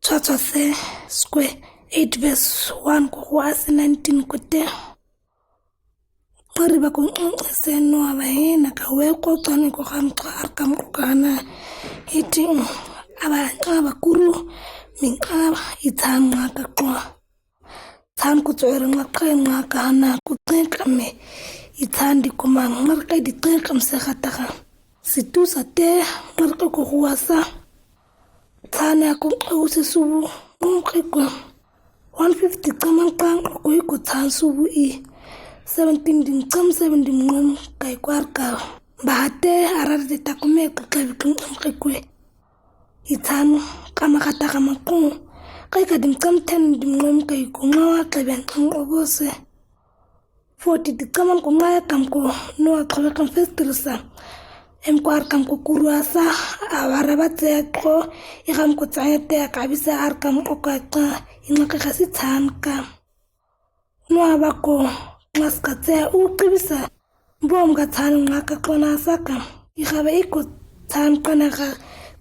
Twa twa se, skwe, eight verse one ko kuasi nineteen ko te. Ngari ba ko, mm, se no aba he na ka we ko twa ni ko kam twa ar kam ko kana. Iti, mm, aba, aba kuru, min aba i tsam nga ka twa. Tsan ku tsoere nga kre nga ka hana ku tse kame. I tsan di kuma ngar kai di tse kam se khataka. Si tu sa te ngar kai ko huasa. Tsan ya ku au se subu. Ngum kai ko. One fifty tsaman kang ko i ko tsan subu i. Seventeen dim tsam seven dim ngum kai kwar ka. Bahate arar de takume ko kai bi kung am kai kwe. I tsan kama kata kama kung. Kai ka dim tsam ten dim ngom kai ko ngawa kai ben kung ogose. Forty di kaman ko ngaya kam ko noa kawe kam festival sa. Em ko ar kam ko kurua sa. Awara ba tse ko i kam ko tsaya te kabisa ar kam ko ka ka. I nga ka kasi tsan kam. Noa ba ko ngas ka tse u kibisa. Bom ka tsan nga ka kona saka. I kaba i ko tsan kona ka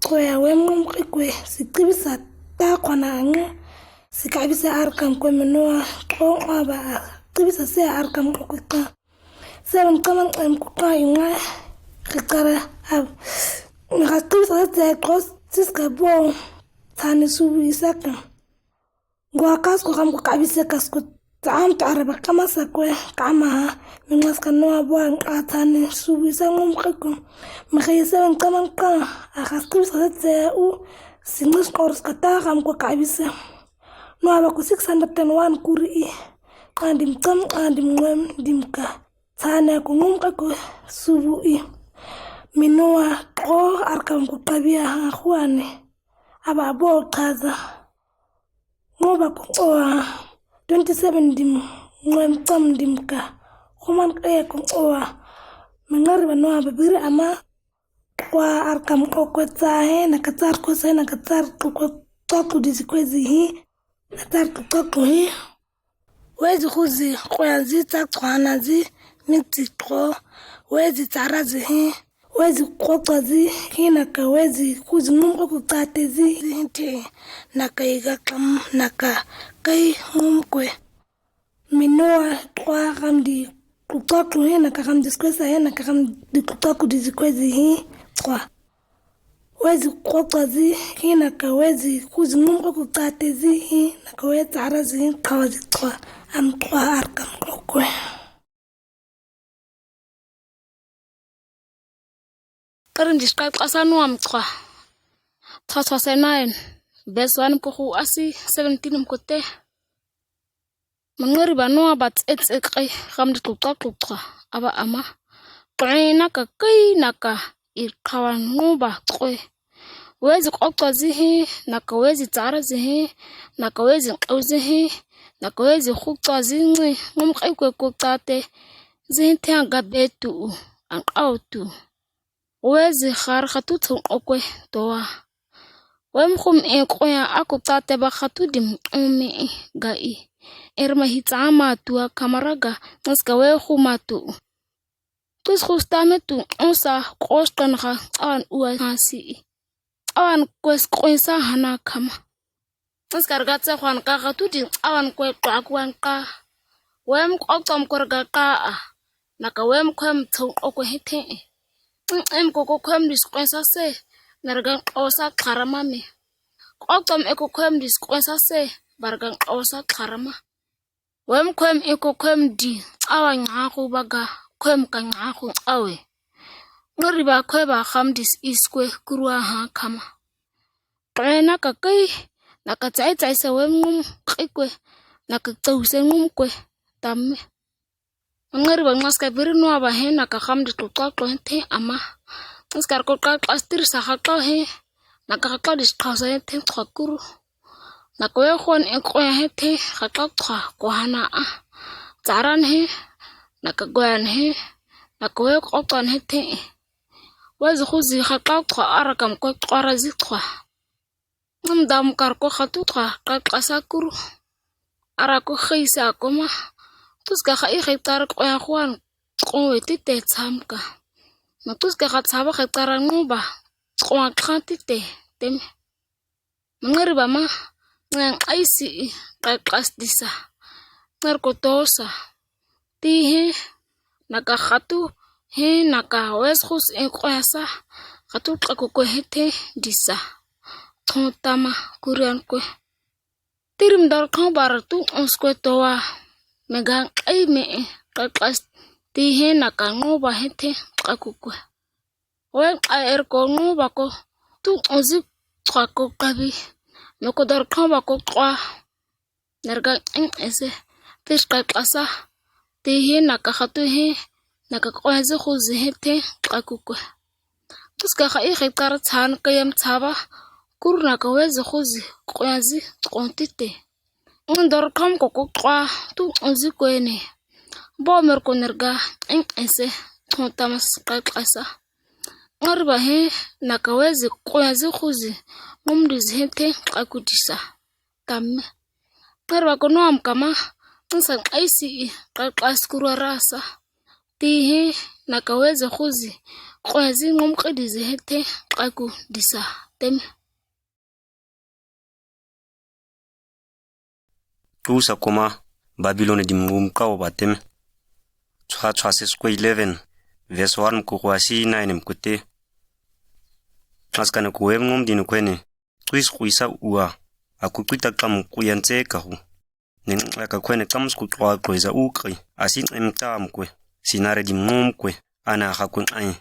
koya we mum kikwe si kibisa ta kona nga. Si kabisa ar kam ko menoa ko aba kibisa se ar kam ko ka. Seven kaman em ko ka i nga. Kikara ab. Nga kibisa se ko siska bom. Tsan subu isaka. Gua kas ko kam ko kabise kas ko tsam ta araba kama sa ko kama ha. Mi ngas ka noa bua nga tane subu isa ngum ka ko. Mi kaya seven kaman ka. A kas ko sa tse u. Si ngas ko ros ka ta kam ko kabise. Noa ba ko six hundred and one kuri i. Ka dim tsam ka dim ngwem dim ka. Tane ko ngum ka ko subu i. Mi noa ko ar kam ko kabia ha khuane. Aba bo kaza. Ngo ba ko oa twenty-seven dim, ngwem tsam dim ka. Kuman kre ko oa. Mi ngari ba noa ba biri ama. Kwa ar kam ko ko tsa he, na ka tsar ko se, na ka tsar ko ko tsa ko disi ko zi hi. Na tsar ko tsa ko hi. Wezi kuzi, koya zi, tsa tswana zi, mitsi ko. Wezi tsara zi hi. Wezi kotswa zi hi na ka wezi kuzi ngum ko kutsate zi hi te. Na ka iga kam na ka kai ngum kwe. Mi noa kwa kam di kutswa ku hi na ka kam di skwesa hi na ka kam di kutswa ku di zi kwe zi hi kwa. Wezi kotswa zi hi na ka wezi kuzi ngum ko kutsate zi hi na ka wezi tsara zi hi kwa zi kwa. Am kwa ar kam ko kwe. Karin di shkai kasa noa mtswa. Tsa tsa se nine. Bes wan ko ku asi seventeen mkote. Mangari ba noa ba tse tse kai kam di tukta tukta. Aba ama. Kai na ka kai na ka i kawan ngo ba kwe. Wezi kotswa zi hi, na ka wezi tsara zi hi, na ka wezi nkaw zi hi, na ka wezi kutswa zi ngi, ngum kai kwe kutsate. Zi hi te an gabe tu, an kaw tu. Wezi khar khatu tun okwe toa. Wem khum e koya aku tate ba khatu dim umi ga i. Erma hi tsama tua kamara ga, nas ka we khuma tu. Tus khustame tu usa koskan kha an ua hasi i. An kwes koinsa hana kama. Ngiska rga tsehwan ka hatu di nts'awan kwe twa kwe nka. Wem k'oktɔm kwe rga ka a. Naka wem kwem tsong k'okwe heteŋ. Nts'em koko kwem dis kwen sa se. Narga k'osa klarama me. K'oktɔm eko kwem dis kwen sa se. Barga k'osa klarama. Wem kwem eko kwem di, awa nyaku baga, kwem ka nyaku awe. Ngari ba kwe ba kham dis is kwe kurwa ha kama. Kwe naka kai, naka tsai tsai se wem ngum kwe, naka tsau se ngum kwe, tamme. Ngari ba ngas ka biri nua ba he, naka kham dis kutwa kwe te ama. Ngas ka ko ka klas tir sa ha kwe he, naka ha kwe dis kau sa he te kwe kuru. Naka we khon e kwe he te, ha kwe kwe ko hana a. Tsaran he, naka gwan he, naka we k'oktɔn he te. We zi hu zi ha kwe kwe ara kam kwe kwe ara zi kwe. Ngam dam kar ko hatu kwe, kwe kasa kuru. Ara ko khei sa ko ma. Tuska ha i khei tar kwe ya khwan, kwe we ti te tsam ka. Na tuska ha tsaba khei tar nguba, kwe khan ti te, teme. Ngari ba ma, ngang ai si i, kwe kas disa. Ngar ko tosa. Ti he, naka hatu, he, naka wes hus e kwe sa. Hatu kwe ko kwe he te, disa. Tong tama, kurian kwe. Tirim dar kong bar tu uns kwe towa. Me gang ai me e, kwe kas. Ti he, naka nguba he te, kwe ko kwe. Wen k'a er ko ngu ba ko, tu uzi k'a ko kabi. No ko dor k'o ba ko k'a. Narga eng ese, tis k'a k'asa. Ti hi naka hatu hi, naka k'ozi huzi hi te k'a kukwe. Tus ka ha i hi kar tsan ka yam tsaba, kur naka wezi huzi, k'ozi, k'onti te. Ngun dor k'om ko ko k'a, tu uzi kwene. Bo mer ko narga, eng ese, tun tamas k'a k'asa. Ngarba hi, naka wezi, k'ozi huzi, ngum dizi hi te, k'a kudisa. Tamme. Ngarba ko noam kama, nsa k'aisi i, k'a k'as kurwa rasa. Ti hi, naka wezi huzi, k'ozi ngum k'i dizi hi te, k'a kudisa. Teme. Tusa koma, Babilone dim ngum k'o ba teme. Tswa tswa ses ko eleven, verse one mko kwasi nine mko te. Askane ko wem ngum dini kwene. Twis kwisa ua, aku twita kam kuyan tse kahu. Nen aka kwene kam sku k'wa kweza ukri, asi em tam kwe, sinare dim ngum kwe, ana ha kwe ai.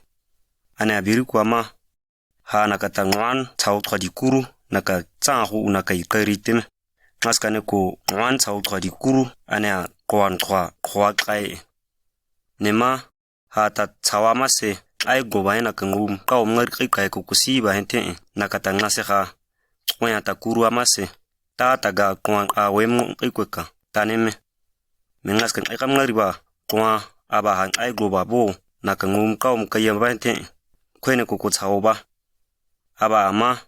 Ana biri kwa ma, ha naka ta ngwan, tsau twa di kuru, naka tsangu naka i kari teme. Askane ko ngwan tsau twa di kuru, ana kwan twa, kwa k'ai. Nema, ha ta tsawa ma se, ai go ba naka ngum, k'o ngari k'ai k'ai ko kusi ba hente, naka ta ngase ha, k'oya ta kuru ma se, ta ta ga k'oan a wem ngum k'ai kwe ka, taneme. Me ngaska k'ai kam ngari ba, k'oa, aba ha k'ai go ba bo, naka ngum k'o mka yam ba hente, kwene ko ko tsawa ba. Aba ama,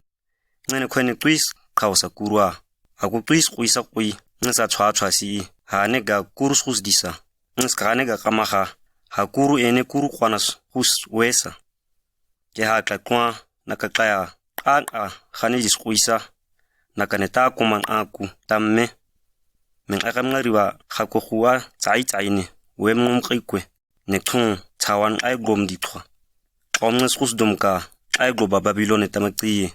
ngene kwene twis, k'o sa kurwa. Aku twis kwisa kwi, ngesa tswa tswa si, ha ne ga kuru sus disa. Ngeska ha ne ga kama ha, ha kuru ene kuru kwana sus wesa. Ke ha k'a k'oa, naka k'aya, k'a k'a, ha ne dis kwisa. Naka ne ta kuma aku, tamme. Men akam ngari ba, ha ko hua, tsai tsai ne, wem ngum k'ai kwe. Ne tun, tsawan ai gom di twa. K'om nges kus dum ka, ai go ba Babilone tama k'iye.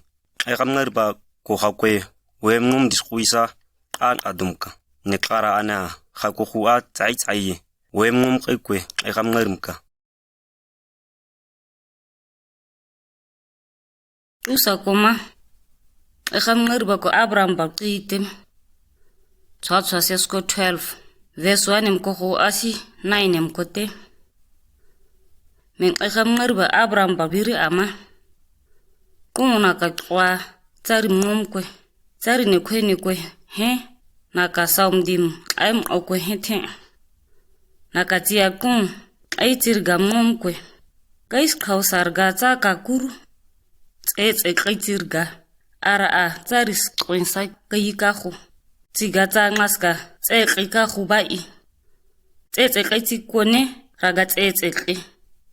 Ai kam ngari ba ko ha kwe, wem ngum dis kwisa, k'a k'a dum ka. Ne k'ara ana, ha ko hua tsai tsai ye, wem ngum k'ai kwe, ai kam ngari mka. Tusa koma, ai kam ngari ba ko Abraham ba k'i teme. Tswa tswa ses ko twelve, verse one mko ho asi nine mko te. Men ai kam ngari ba Abraham ba biri ama. K'o naka k'wa, tsari ngum kwe. Tsari ne kwe ne kwe, he, naka saum dim, ai m'o kwe he te. Naka tia k'o, ai tsir ga ngum kwe. K'ais k'o sar ga tsa ka kuru. Tse tse k'ai tsir ga. Ara a, tsari s'k'oin sa k'ai ka hu. Tsi ga tsa ngaska, tse k'ai ka hu ba i. Tse tse k'ai tsi kone, raga tse tse k'ai.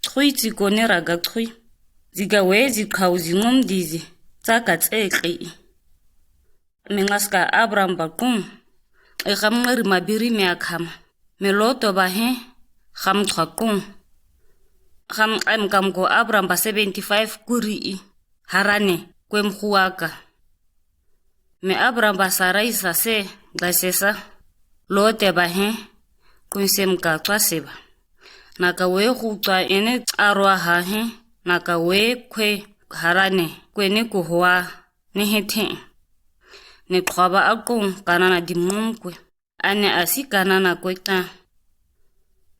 Tsui tsi kone raga tsui. Ziga we zi k'o zi ngum dizi, tsa ka tse k'ai i. Me ngas ka Abram ba kung, e kham ngari ma biri me akham. Me Lot ba he, kham twa kung. Kham em kam ko Abram ba seventy-five kuri i. Harane, kwem khuwa ka. Me Abram ba Sarai sa se, ga se sa. Lot ba he, kun sem ka twa se ba. Na ka we khu twa ene arwa ha he, na ka we kwe Harane, kwe ne ku huwa ne he the. Ne twa ba a kung Kanana di mum kwe. Ane asi Kanana kwe ta.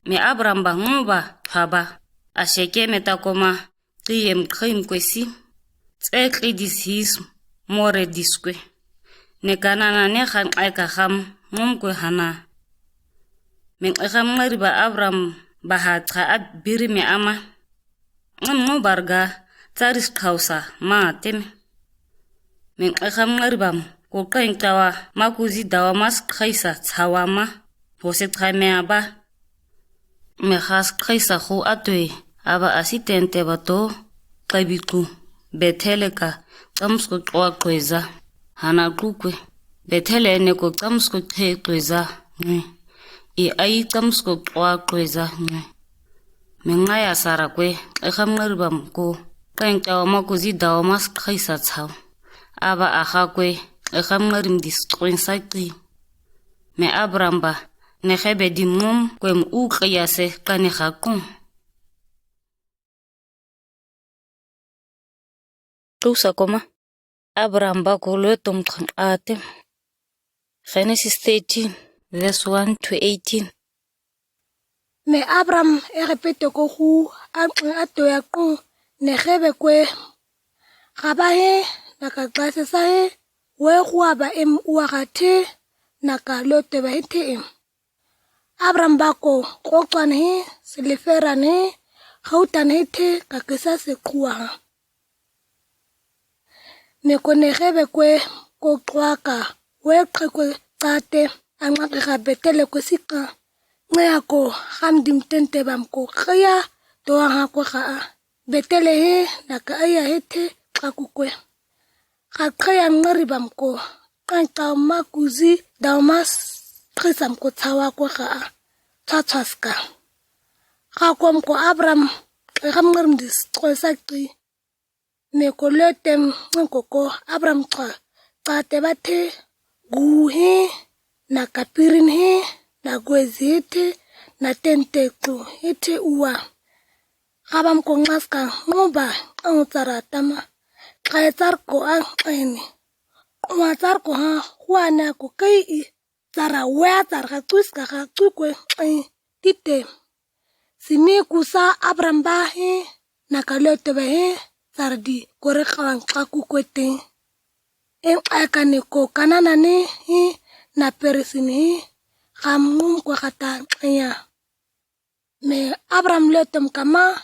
Me Abram ba ngu ba twa ba. A Shekem ta koma kiyem krim kwe si. Tse kri dis his more dis kwe. Ne Kanana ne khan ai ka kham mum kwe hana. Me e kham ngari ba Abram ba ha twa a biri me ama. Ngam ngo barga, tsaris khausa, ma tem. Me e kham ngari bam, ko kain tawa, ma kuzi dawa mas khaisa tsawa ma, hose twa me aba. Me khas khaisa khu atwe, aba asi tente ba to, kabiku, Bethele ka, tsamsko twa kweza, hana kukwe. Bethele ne ko tsamsko te kweza, nge. I ai tsamsko twa kweza, nge. Me ngaya sara kwe, e kham ngari bam ko. Kain tawa ma kuzi dawa mas khaisa tsaw. Aba a kha kwe, e kham ngari mdis kwen sa kri. Me Abram ba, ne khebe di mum kwe mu u kaya se kane kha kung. Tusa koma, Abram ba ko Lot twa kang atem. Genesis thirteen, verse one to eighteen. Me Abram Egipto ko khu, a, a to ya ko, ne khebe kwe. Khaba he, na ka klase sa he, we khu aba em uwa ka te, na ka Lot ba he te em. Abram ba ko, kokwan he, silifera ne, hautan he te, ka kisa se kuwa ha. Me ko ne khebe kwe, ko kwa ka, we kwe kwe tsate, a ngak ka Bethele kwe sika. Nge a ko, kham dim tente bam ko, kaya, to ha ko kha a. Bethele he, na ka aya he te, ka kukwe. Ka kaya ngari bam ko, kan tau ma kuzi, dau mas, trisam ko tsawa ko kha a. Tsa tsaska. Ka kom ko Abram, e kham ngari mdis, ko sakri. Me ko Lot tem, ngen ko ko, Abram twa, tsate ba te, gu he, na kapirin he, na gwezi he te, na tente ku he te uwa. Kaba mko ngaska, ngu ba, ang tsara tama. Kaya tsar ko ang eni. Kuwa tsar ko ha, kuwa na ko kai i. Tsara wea tsar ka tsuis ka ka tsu kwe, eh, tite. Si mi kusa Abram ba he, na ka Lot ba he, tsar di kore kawan ka kukwe te. En aka ne ko Kanana ne he, na Perisi ne he, kam ngum kwe kata ya. Me Abram Lot tem kama,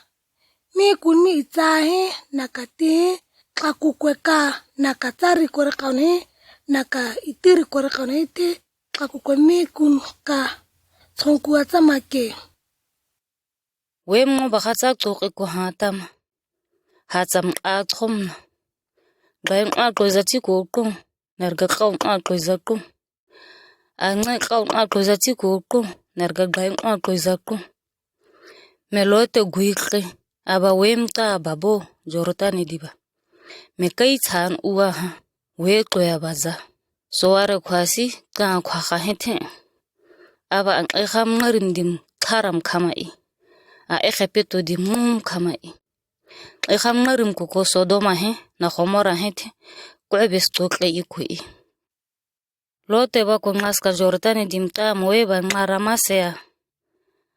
mi kun mi itsa he, na ka ti he, ka kukwe ka, na ka tsari kore kawan he, na ka itiri kore kawan he te, ka kukwe mi kun ka, tsong kuwa tsama ke. We mo ba khatsa tsoke ko ha tama. Hatsam a tsom na. Gain a ko za ti ko kung, narga kaun a ko za kung. A ngai kaun a ko za ti ko kung, narga gain a ko za kung. Me Lot te gui kre, aba we mta babo, Jordan di ba. Me kai tsan uwa ha, we ko ya ba za. So ware kwasi, ka kwa ka he te. Aba ang e kham ngarim dim karam kama i. A Egipto dim mum kama i. E kham ngarim ko ko Sodoma he, na Gomora he te. Ko e bes to kle i ko i. Lot te ba ko ngaska Jordan dim ta mo e ba ngara ma se ya.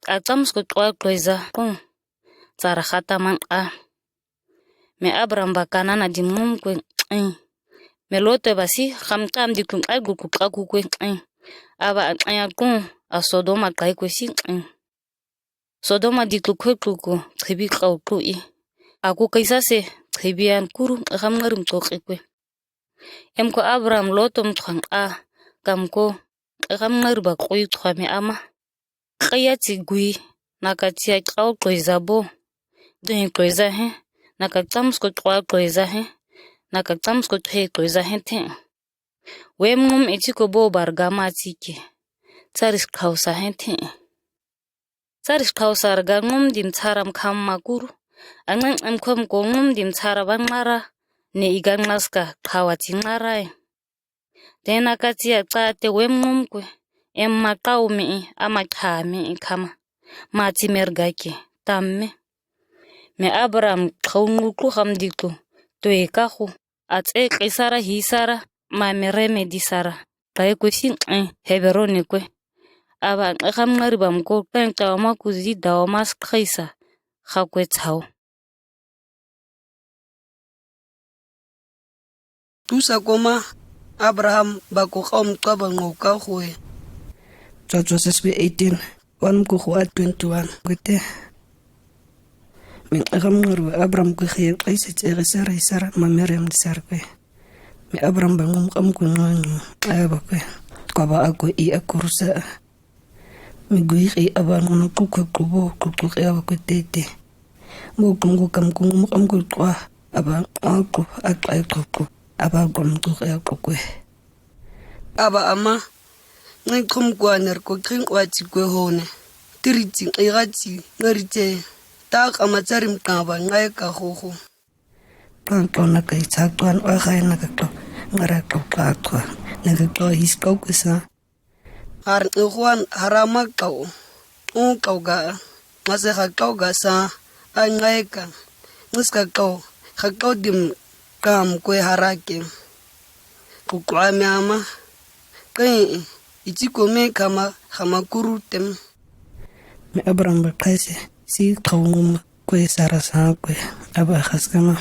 A tsamsko twa ko za, kung. Tsara khata man a. Me Abram ba Kanana dim mum kwe, eh. Me Lot te ba si, kham tam di kung ai gu ku ka ku kwe, eh. Aba a, a ya kung, a Sodoma kai kwe si, eh. Sodoma di klu kwe klu ko, tebi kau klu i. A ku kaisa se, tebi an kuru, kham ngarim to kwe kwe. Em ko Abram Lot tem twa a, kam ko, kham ngar ba kwe twa me ama. Kaya ti gui, na ka ti a kau kwe za bo. Dun kwe za he, na ka tsamsko twa kwe za he, na ka tsamsko te kwe za he te. Wem ngum iti ko bo bar gama tike. Saris kau sa hente. Saris kau sar ga ngum dim saram kam makuru. Angan em kom ko ngum dim sara bang mara. Ne igan maska kawati marai. Tena kati a tsate wem ngum kwe. Em makau mi ama kami kama. Mati merga ke. Tamme. Me Abraham kau ngul ku ham diku. Tue kahu. Atse kisara hisara, ma mereme disara. Kai kwe sin, eh, Heberoni kwe. Aba, eh, ham ngari bam ko, pen tawa ma kuzi dawa mas kaisa. Kha kwe tsau. Tusa koma, Abraham, ba ko kaum twa ba ngau ka hwe. Twa twa sesbe eighteen, wan ko hwa twenty-one. Kwete. Me Abraham ngarwa Abraham kwe khayal qaisa tsere sara sara ma Miriam di sar kwe. Me Abraham ba ngum qam kwe ngangu aya ba kwe. Kwa ba ako i ako rusa. Me gui qi aba ngunu kukwe kubo kukwe aba kwe tete. Mo kum ko kam ko ngum qam kwe kwa aba ako ako ako aba kum kukwe ako kwe. Aba ama, ngi kum kwa ner ko kin kwa ti kwe hone. Tiri ti ngi ga ti ngari te. Ta kama tsarim kaba ngai ka hoho. Kan to na kai tsa tuan wa khai na ka to. Ngara to ka to. Na ka to his to kwe sa. Har ngi huan harama to. Un to ga. Ngase ha to ga sa. An ngai ka. Ngis ka to. Ha to dim kam kwe harake. Kukwa me ama. Kai, iti kome kama, kama kuru tem. Me Abraham ba kaise, si kau ngum kwe sara sa kwe, aba khas kama,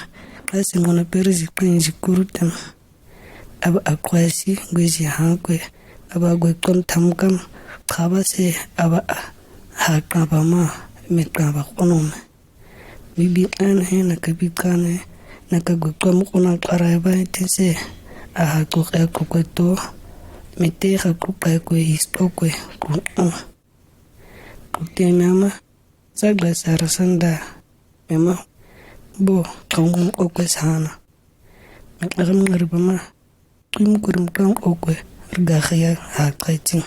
kaise ngona perisi kai si kuru tem. Aba akwa si, gwe si ha kwe, aba gwe kom tam kam, kaba se, aba ha kaba ma, me kaba kono me. Bibi an he na ka bi kan he, na ka gu kwa mu kuna kara ba te se, a ha ku ka ku kwe to, me te ha ku ka kwe his to kwe, ku, uh. Ku te me ama, sa ga sara sanda, me ma, bo, ka ngu o kwe sana. Me aram ngari ba ma, Kim kurim kang okwe, rga khaya ha kaiting.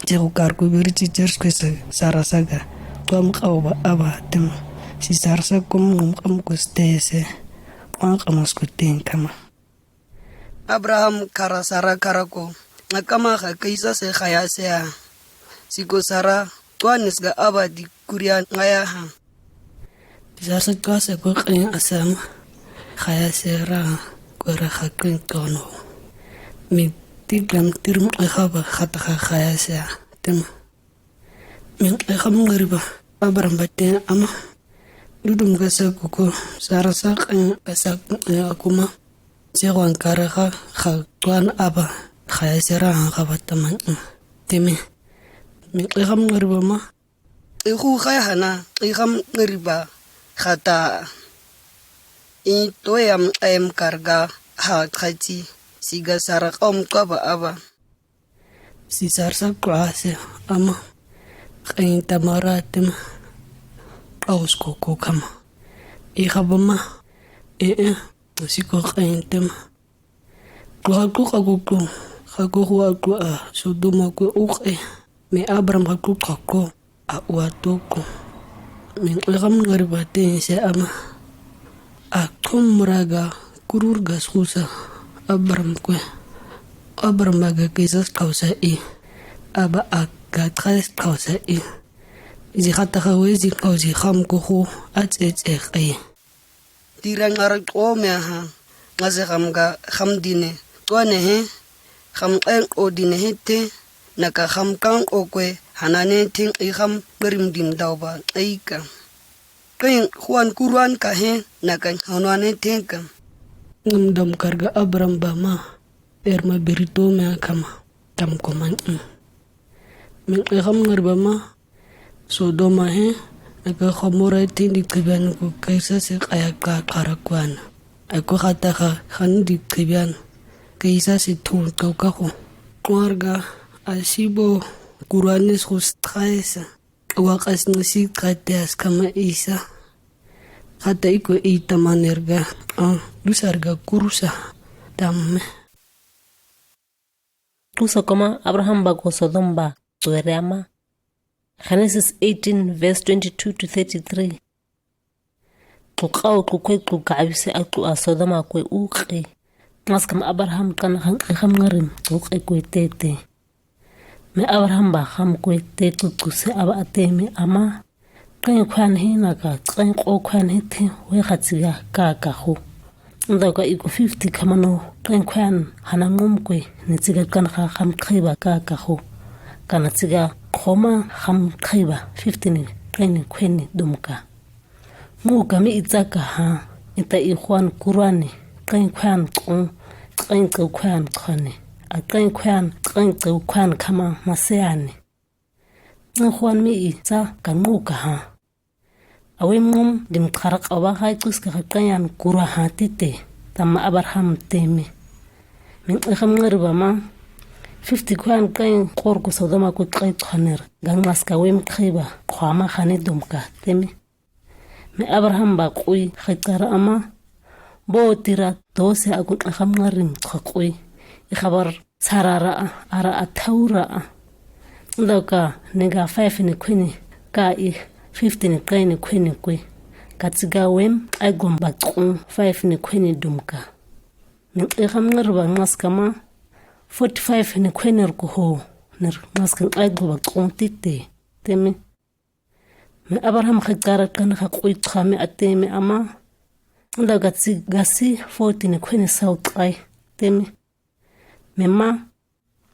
Jeko kar ku beri ci jers kwe sa, sara saga. Kuam kau ba aba tem. Si sara sa kum ngum kam kwe ste se. Kuam kamas kwe ten kama. Abraham kara sara kara ko. Nga kama ha kaisa se khaya se a. Si ko sara, kuanis ga aba di Kurian ngaya ha. Sar sa kasa ko kaya asam. Khaya sera ko ra kha kring tono. Mi ti gam tirum e khaba khata kha khaya sera. Tem. Min e kham ngari ba. Abraham ba te ama. Dudum ga sa ko ko. Sara sa kaya ga sa ko e akuma. Sewan kara kha kha tuan aba. Khaya sera ha khaba taman. Teme. Min e kham ngari ba ma. Ihu khai hana, iham riba, khata. I toyam em karga, ha khati, siga sara kaum kaba aba. Si sar sa krase, ama. Kain tamara tem, kaus koko kama. Iha bama, e e, si ko kain tem. Ku haku kaku ku, haku hu haku a, Sodoma ku uke, me Abraham haku kaku a ua toku. Me Abraham ngari ba te se ama. A kum raga kurur gas husa Abraham ku. Abraham baga kisas kausa i. Aba a ga kais kausa i. Zi hata hawe zi kau zi ham ku hu a tse tse kai. Tira ngara k'o me aha, ngase ham ga ham dine, k'o ne he, ham k'en k'o dine he te, naka ham kan k'o kwe, hanane ting i ham grim dim dau ba, i ka. K'en huan kuruan ka he, naka hanane ting ka. Ngam dam karga Abraham ba ma, er ma berito me akama, tam ko man i. Min i ham ngar ba ma, Sodoma he, naka Gomora tindi kibian ku kaisa se kaya ka kara kuan. Aku hata ha, han di kibian, kaisa se tun kau kahu. Kuarga, asibo, kuranes hus kaisa. Wakas nasi katias kama isa. Hata iko ita manerga, ah, dusarga kurusa, tamme. Tusa koma Abrahamba ko Sodom ba tuere ama. Genesis eighteen verse twenty-two to thirty-three. Tlu kau tlu kue tlu kabise a tlu a Sodoma kue uki. Mas kam Abraham kan han ham ngarim tlu kue tete. Me Abraham ba ham kue te tlu tlu se aba ateme ama. Qen kuan hi naka, qen ko kuan hi te, we ka tsiga ka ka hu. Nda ka iko fifty kamano, qen kuan hana ngum kue, ni tsiga kan ka ham kaiba ka ka hu. Kana tsiga koma ham kaiba, fifty ni, qen ni kuen ni dum ka. Ngu kami itsa ka ha, ita i kuan kurani, qen kuan kung, qen kau kuan kani, a qen kuan, qen kau kuan kama maseani. Ngu kuan mi itsa ka ngu ka ha. Awe mum dim karak awa hai kus ka kayan kura ha tite, tama Abraham teme. Min eham ngariba ma, fifty kuan kain kor ku Sodoma ku kai kaner, gan mas ka wem kaiba, kwama hani dum ka teme. Me Abraham ba kui, hai kara ama, bo tira, dose akun eham ngarim ka kui, i kabar Sarara a, ara a taura a. Nda ka nega five ni kweni, ka i fifty ni kai ni kweni kwe. Ka tsiga wem, ai gomba kung five ni kweni dum ka. Ni eham ngariba mas kama, forty-five ni kweni ruku ho, ner mas kan ai gomba kung tite, teme. Me Abraham ka kara kan ka kui kame ateme ama. Nda ka tsiga si forty ni kweni sau kai, teme. Me ma,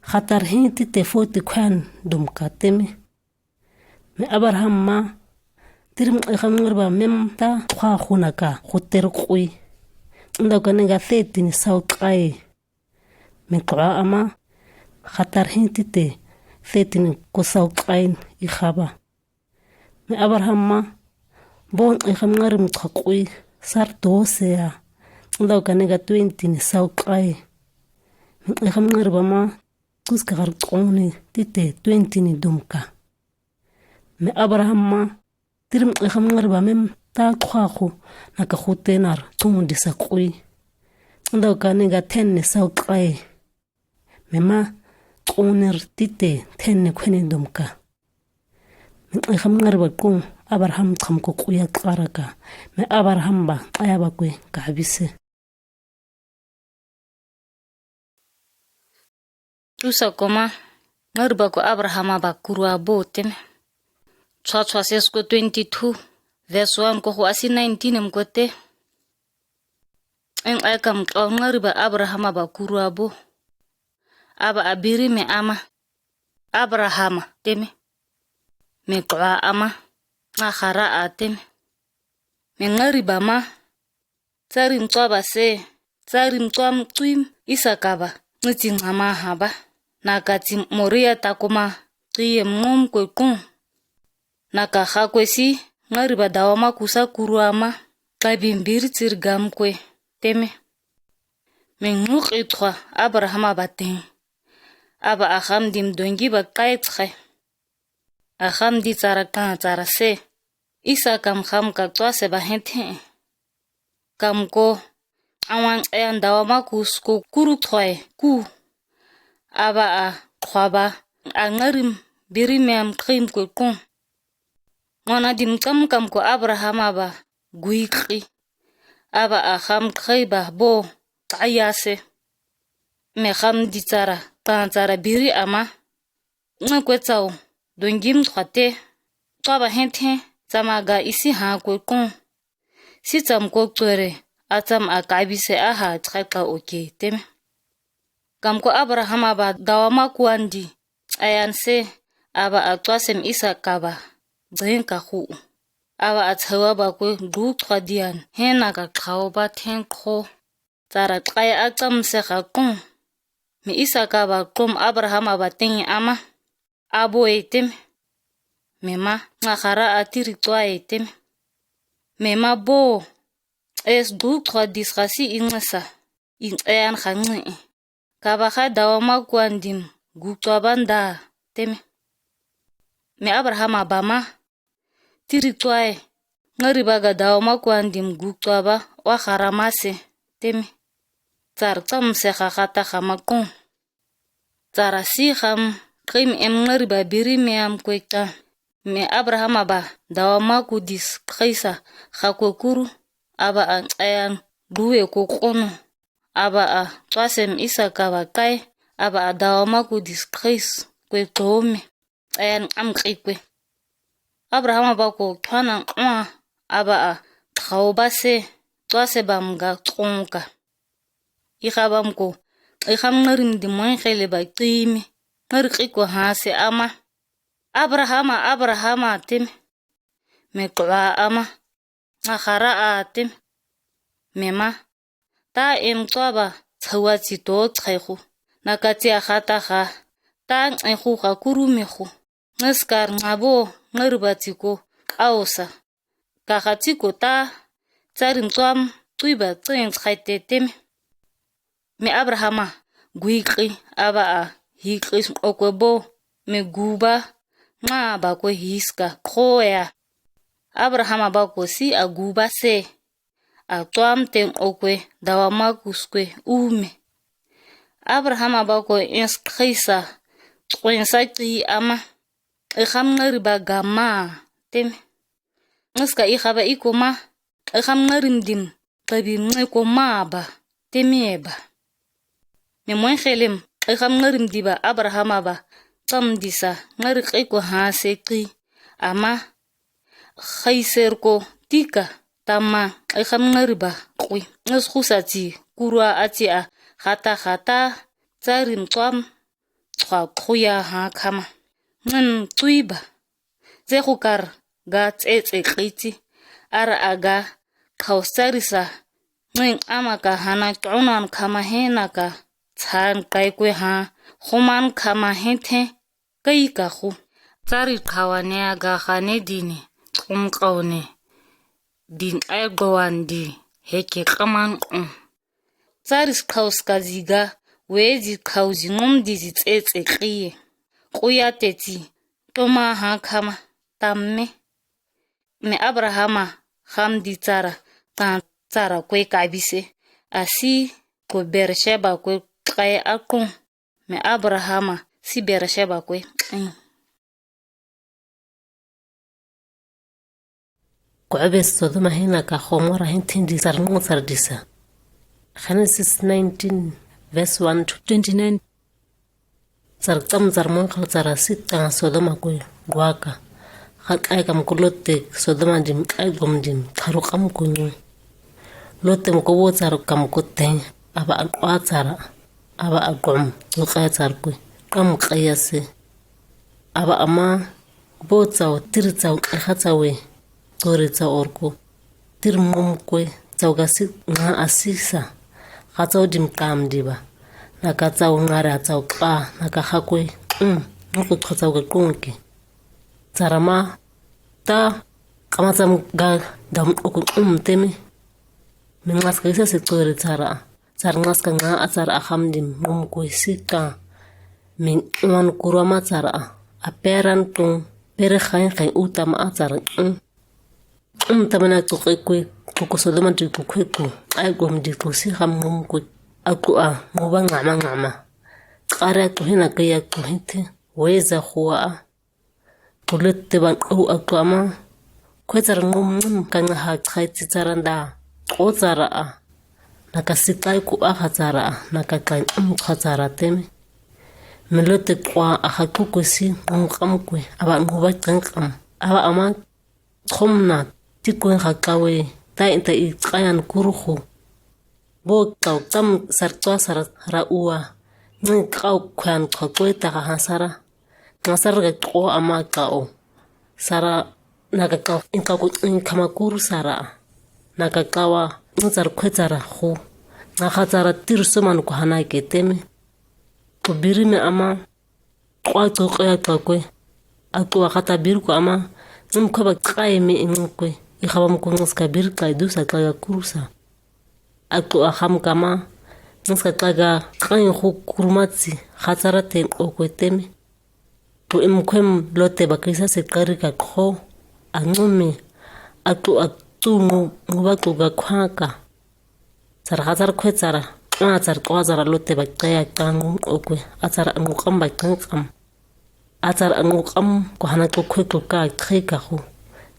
hatar hin tite forty kuan dum ka teme. Me Abraham ma, tirim eham ngariba mem ta kwa huna ka, huter kui. Nda ka nega thirty ni sau kai. Me kura ama, hatar hin tite, thirty ni ku sau kai i kaba. Me Abraham ma, bon eham ngarim ka kui, sar dose ya, nda ka nega twenty ni sau kai. Me eham ngariba ma, kus ka kar kong ni tite twenty ni dum ka. Me Abraham ma, tirim eham ngariba mem ta kwa hu, naka hu tenar, tung disa kui. Nda ka nega ten ni sau kai. Me ma, kuner tite, ten ni kweni dum ka. Me eham ngariba kung, Abraham kam ko kuya kara ka. Me Abraham ba, aya ba kwe, ka bise. Tusa koma, ngariba ko Abraham ba kurwa bo teme. Chwa chwa ses ko twenty-two, verse one ko hu asi nineteen em ko te. En ai kam kau ngariba Abraham ba kurwa bo. Aba abiri me ama. Abraham teme. Me kua ama. Nga hara a teme. Me ngariba ma. Tsarim tswa ba se. Tsarim tswa mtsuim isa kaba. Nitsi ngama haba. Naka tsi Moria takuma. Tiyem ngom kwe kung. Naka ha kwe si, ngariba dawa ma kusa kurwa ma, kabim biri tsir gam kwe, teme. Me nguk itwa Abraham ba teng. Aba aham dim dongi ba kai tshe. Aham di tsara kan tsara se. Isa kam ham ka tswa se ba henthe. Kam ko, awan eyan dawa ma kus ko kuru twa e, ku. Aba a kwa ba, a ngarim, biri me am krim kwe kung. Ngona dim kam kam ko Abraham ba, gui kri. Aba a ham kri ba bo, kaya se. Me ham di tsara, kan tsara biri ama. Nga kwe tsau, dongim twa te. Twa ba henthe, tsama ga isi ha kwe kung. Si tsam ko tswere, a tsam a kabi se a ha tsaka oke, teme. Kam ko Abraham ba dawa ma kuandi, ayan se, aba a tswa sem isa kaba, dzen ka hu. Aba a tsawa ba kwe du tswa dian, hena ka kawo ba ten ko. Tsara kaya a tsam se ka kung. Me isa kaba kung Abraham ba tengi ama. Abo e teme. Me ma, nga hara a tiri tswa e teme. Me ma bo, es du tswa dis ka si inga sa, in eyan ka ngi. Kaba ka dawa ma kuan dim, gu tswa ba nda, teme. Me Abraham ba ma, tiri tswa e, ngariba ga dawa ma kuan dim gu tswa ba, wa hara ma se, teme. Tsar tsam se ka kata ka ma kung. Zara si ham, qim em ngari ba biri me am kue ta. Me Abrahama ba, dawa maku dis qisa, ha kue kuru, aba a tsayan duwe ko kono. Aba a tswasem Isaka ba kai, aba a dawa maku dis qis, kue tome, tsayan am qi kue. Abrahama ba ko twana kua, aba a thaw ba se, tswase bam ga tsonka. Iha bam ko, iham ngarim di moin khele ba qime, ngari qi ko ha se ama. Abrahama, Abrahama teme. Me kua ama, nga hara a teme. Me ma, ta em tswa ba, tsawa tsi to tsai hu. Na ka tsi a hata ha, ta ngai hu ha kuru me hu. Ngaskar nga bo, ngari ba tsi ko, aosa. Ka ha tsi ko ta, tsarim tswam, tsui ba tsen tsai te teme. Me Abrahama, gui qi, aba a, hi qi s-, okwe bo, me guba, nga ba kwe hiska, koya. Abrahama ba ko si a guba se, a tswam ten okwe, dawa maku skwe, ume. Abrahama ba ko ens qisa, tswen sa qi ama, iham ngari ba gama, teme. Ngaska iha ba iko ma, iham ngarim dim, tabi mne ko ma ba, teme ba. Me moin khelem, iham ngarim di ba, Abrahama ba, tam disa, ngari qi ko ha se qi, ama, khaiser ko, tika, tama, iham ngari ba, qi, ngas khusa tsi, kurwa a tsi a, hata hata, tsarim tswam, tswa kuya ha kama. Ngan tsui ba. Ze hukar ga tse tse qiti. Ara a ga khaw tsari sa. Ngan ama ka hana tsonan kama hena ka. Tsan kai kwe ha. Human kama hente. Kai ka hu. Tsari khawa ne a ga hane dini. Kum kaw ne. Din ai gowan di. Heke kaman kum. Tsaris khaw skaziga, wezi khaw zi ngum di zi tse tse kiye. Kuya te tsi, toma ha kama, tamme. Me Abrahama, ham di tsara, tan tsara kwe kabise. Asi, ko Bersheba kwe kai akun. Me Abrahama, si Bersheba kwe. Ku'ubes Sodoma hina ka Gomora hin tin di sar ngu sar disa. Genesis nineteen, verse one to twenty-nine. Sar tam sar mangkal sar asit tanga Sodoma kwe guaka. Hat ai kam ku Lote Sodoma dim ai gom dim karu kam ku nyu. Lote mko wo sar kam ku teng, aba akwa sar, aba agom, ngu kaya sar kwe, kam kaya se. Aba ama, bo tsau, tir tsau, kaya tsau we. Tsori tsau orko. Tir mum kwe, tsau gasi nga asisa. Ka tsau dim kam diba. Na ka tsau ngara tsau ka, na ka hakwe. Mm, ngu ko tsau ga kongke. Tsara ma, ta, kama tsam ga dam oko um teme. Me ngas ka isa se tsori tsara. Tsar ngas ka nga a tsar a ham dim mum kwe sika. Me wan kurwa ma tsara. A peran tung, pere khain khain uta ma a tsara. Um. Um tamana tsuk kwe, tsuk ko Sodoma di tsuk kwe tsuk. Ai gom di tsuk si ham mum kwe. Aku a, nguba ngama ngama. Kare aku hina kaya aku hinte. Weza huwa a. Kulet te ban au aku ama. Kwe tsara ngum ngum ka nga ha tsai tsi tsara nda. Ko tsara a. Na ka si tsai ku a ha tsara a. Na ka tsai um tsai tsara teme. Me Lote kwa a ha ku kwe si ngum kam kwe. Aba nguba tsang kam. Aba ama. Tsom na, ti kuen ha kawe, ta inta i tsayan kuruhu. Bo kau tam sar tswa sar ra uwa. Ngi kau kuen tswa kwe ta ha sara. Nga sar ga tswa ama kau. Sara, na ka kau, in kau ku, in kama kuru sara. Na ka kawa, ngi sar kwe sara hu. Nga ha sara tir suman ku hana ke teme. Ku biri me ama. Kwa tso kaya tsa kwe. A tso a kata bir ko ama. Num kaba kai me ing kwe. I kaba mko ngas ka bir kai du sa kaya kurusa. A tso a ham kama. Ngas ka kaya kai hu kurumatsi. Khatsara ten o kwe teme. Ku im kwem Lote ba kisa se kari ka kho. A numi. A tso a tso ngu, ngu ba tso ga kwa ka. Tsara khatsara kwe tsara. Tun azar tun azar lote ba kaya tun ngun okwe. Azar ngun kam ba tun kam. Azar ngun kam ko hana ko kwe ko ka three ka hu.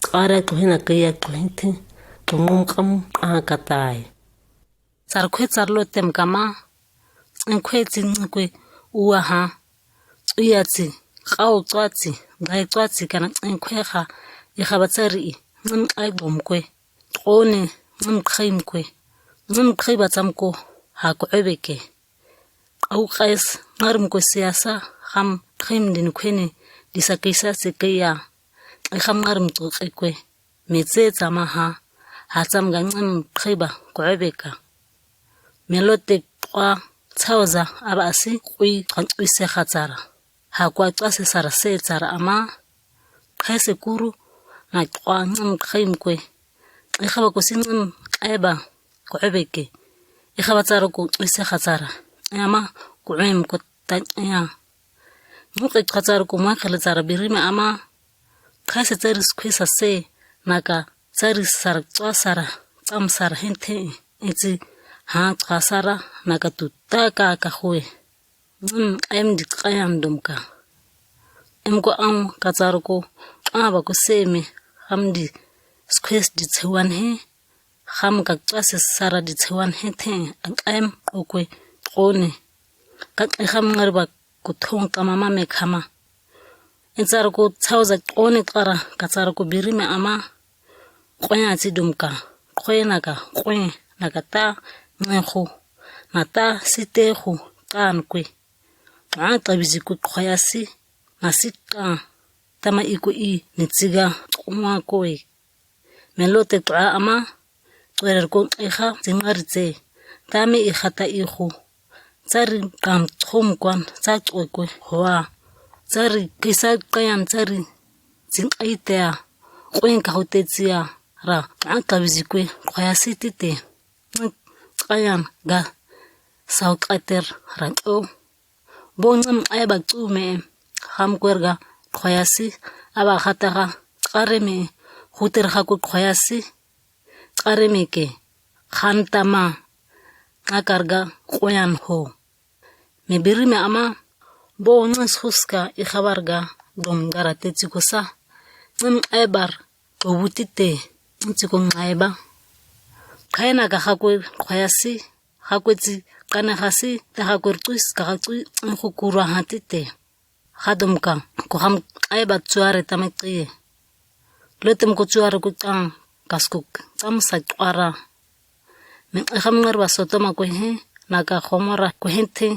Kara ko hina kaya ko hinte. Ko ngun kam a katai. Sar kwe sar lotem kama. Tsin kwe tsin kwe uwa ha. Tsuya tsi. Kau tsua tsi. Gai tsua tsi kana tsin kwe ha. Iha ba tsari i. Ngun ai bom kwe. Tone, ngun khim kwe. Ngun khim ba tsam ko, ha ko ebe ke. Au kais, ngarum ko siyasa, ham khim din kwe ni, disa kisa se ke ya. Ai ham ngarum to ke kwe. Me tse tsama ha, ha tsam ga ngun khim ba ko ebe ka. Me lote kwa, tsawza, aba asi, kui, kan kui se ha tsara. Ha kwa tsua se sara se tsara ama. Khaise kuru, na kwa ngun khim kwe. Iha ba ko si ngun eba, ko ebe ke. Iha ba tsara ko se ha tsara. Ama, ko em ko ta ya. Ngun ke ha tsara ko ma khala tsara birime ama. Khaise tsari skwe sa se, na ka tsari sara tsua sara, tsam sara hente. Itsi, ha tsua sara, na ka tu ta ka ka hwe. Ngun em di kayan dum ka. Em ko ang ka tsar ko, aba ko seme, ham di squeeze di tsewan he, ham ka tsase sara di tsewan he te, ang em ko kwe, kone. Ka ke ham ngarba ko thong ka mama me kama. En tsar ko tsawza kone kara, ka tsar ko birime ama, Kwe na tsi dum ka, kwe na ka, kwe na ka ta, nge hu, na ta, si te hu, kan kwe. Nga ka bizi kwe kwe ya si, na si ka, tama i kwe i, ni tsiga, kwe kwe. Me lote kwe ama, kwe rer ko iha, tsi ngari tse. Tame iha ta i hu. Tsari kam txum kwan, tsa kwe kwe, hoa. Tsari kisa kayan tsari, tsi ngai te a. Kwe ka hu te tsi a. Ra, nga ka bizi kwe, kwe ya si ti te. Kayan ga, sau kater, ra o. Bo ngam ai ba tsu me, ham kwer ga, kwe ya si, aba hata ha, kare me, huter ha kwe kwe ya si, kare me ke, han tama, nga karga, kwe yan ho. Me birime ama, bo ngas huska i habar ga, dom gara te tsi kusa. Ngam ai bar, ko buti te, tsi ko ngai ba. Kaina ka ha kwe, kwe ya si, ha kwe tsi, kane ha si, te ha kwe tsuis, ka ha tsui, ngu kura ha ti te. Hadum ka, ko ham ai ba tsuare tame kie. Lotem ko tsuare ko tang, kas ko, tam sa tsuara. Me ham ngarba Sodoma ko he, na ka Gomora ko he te,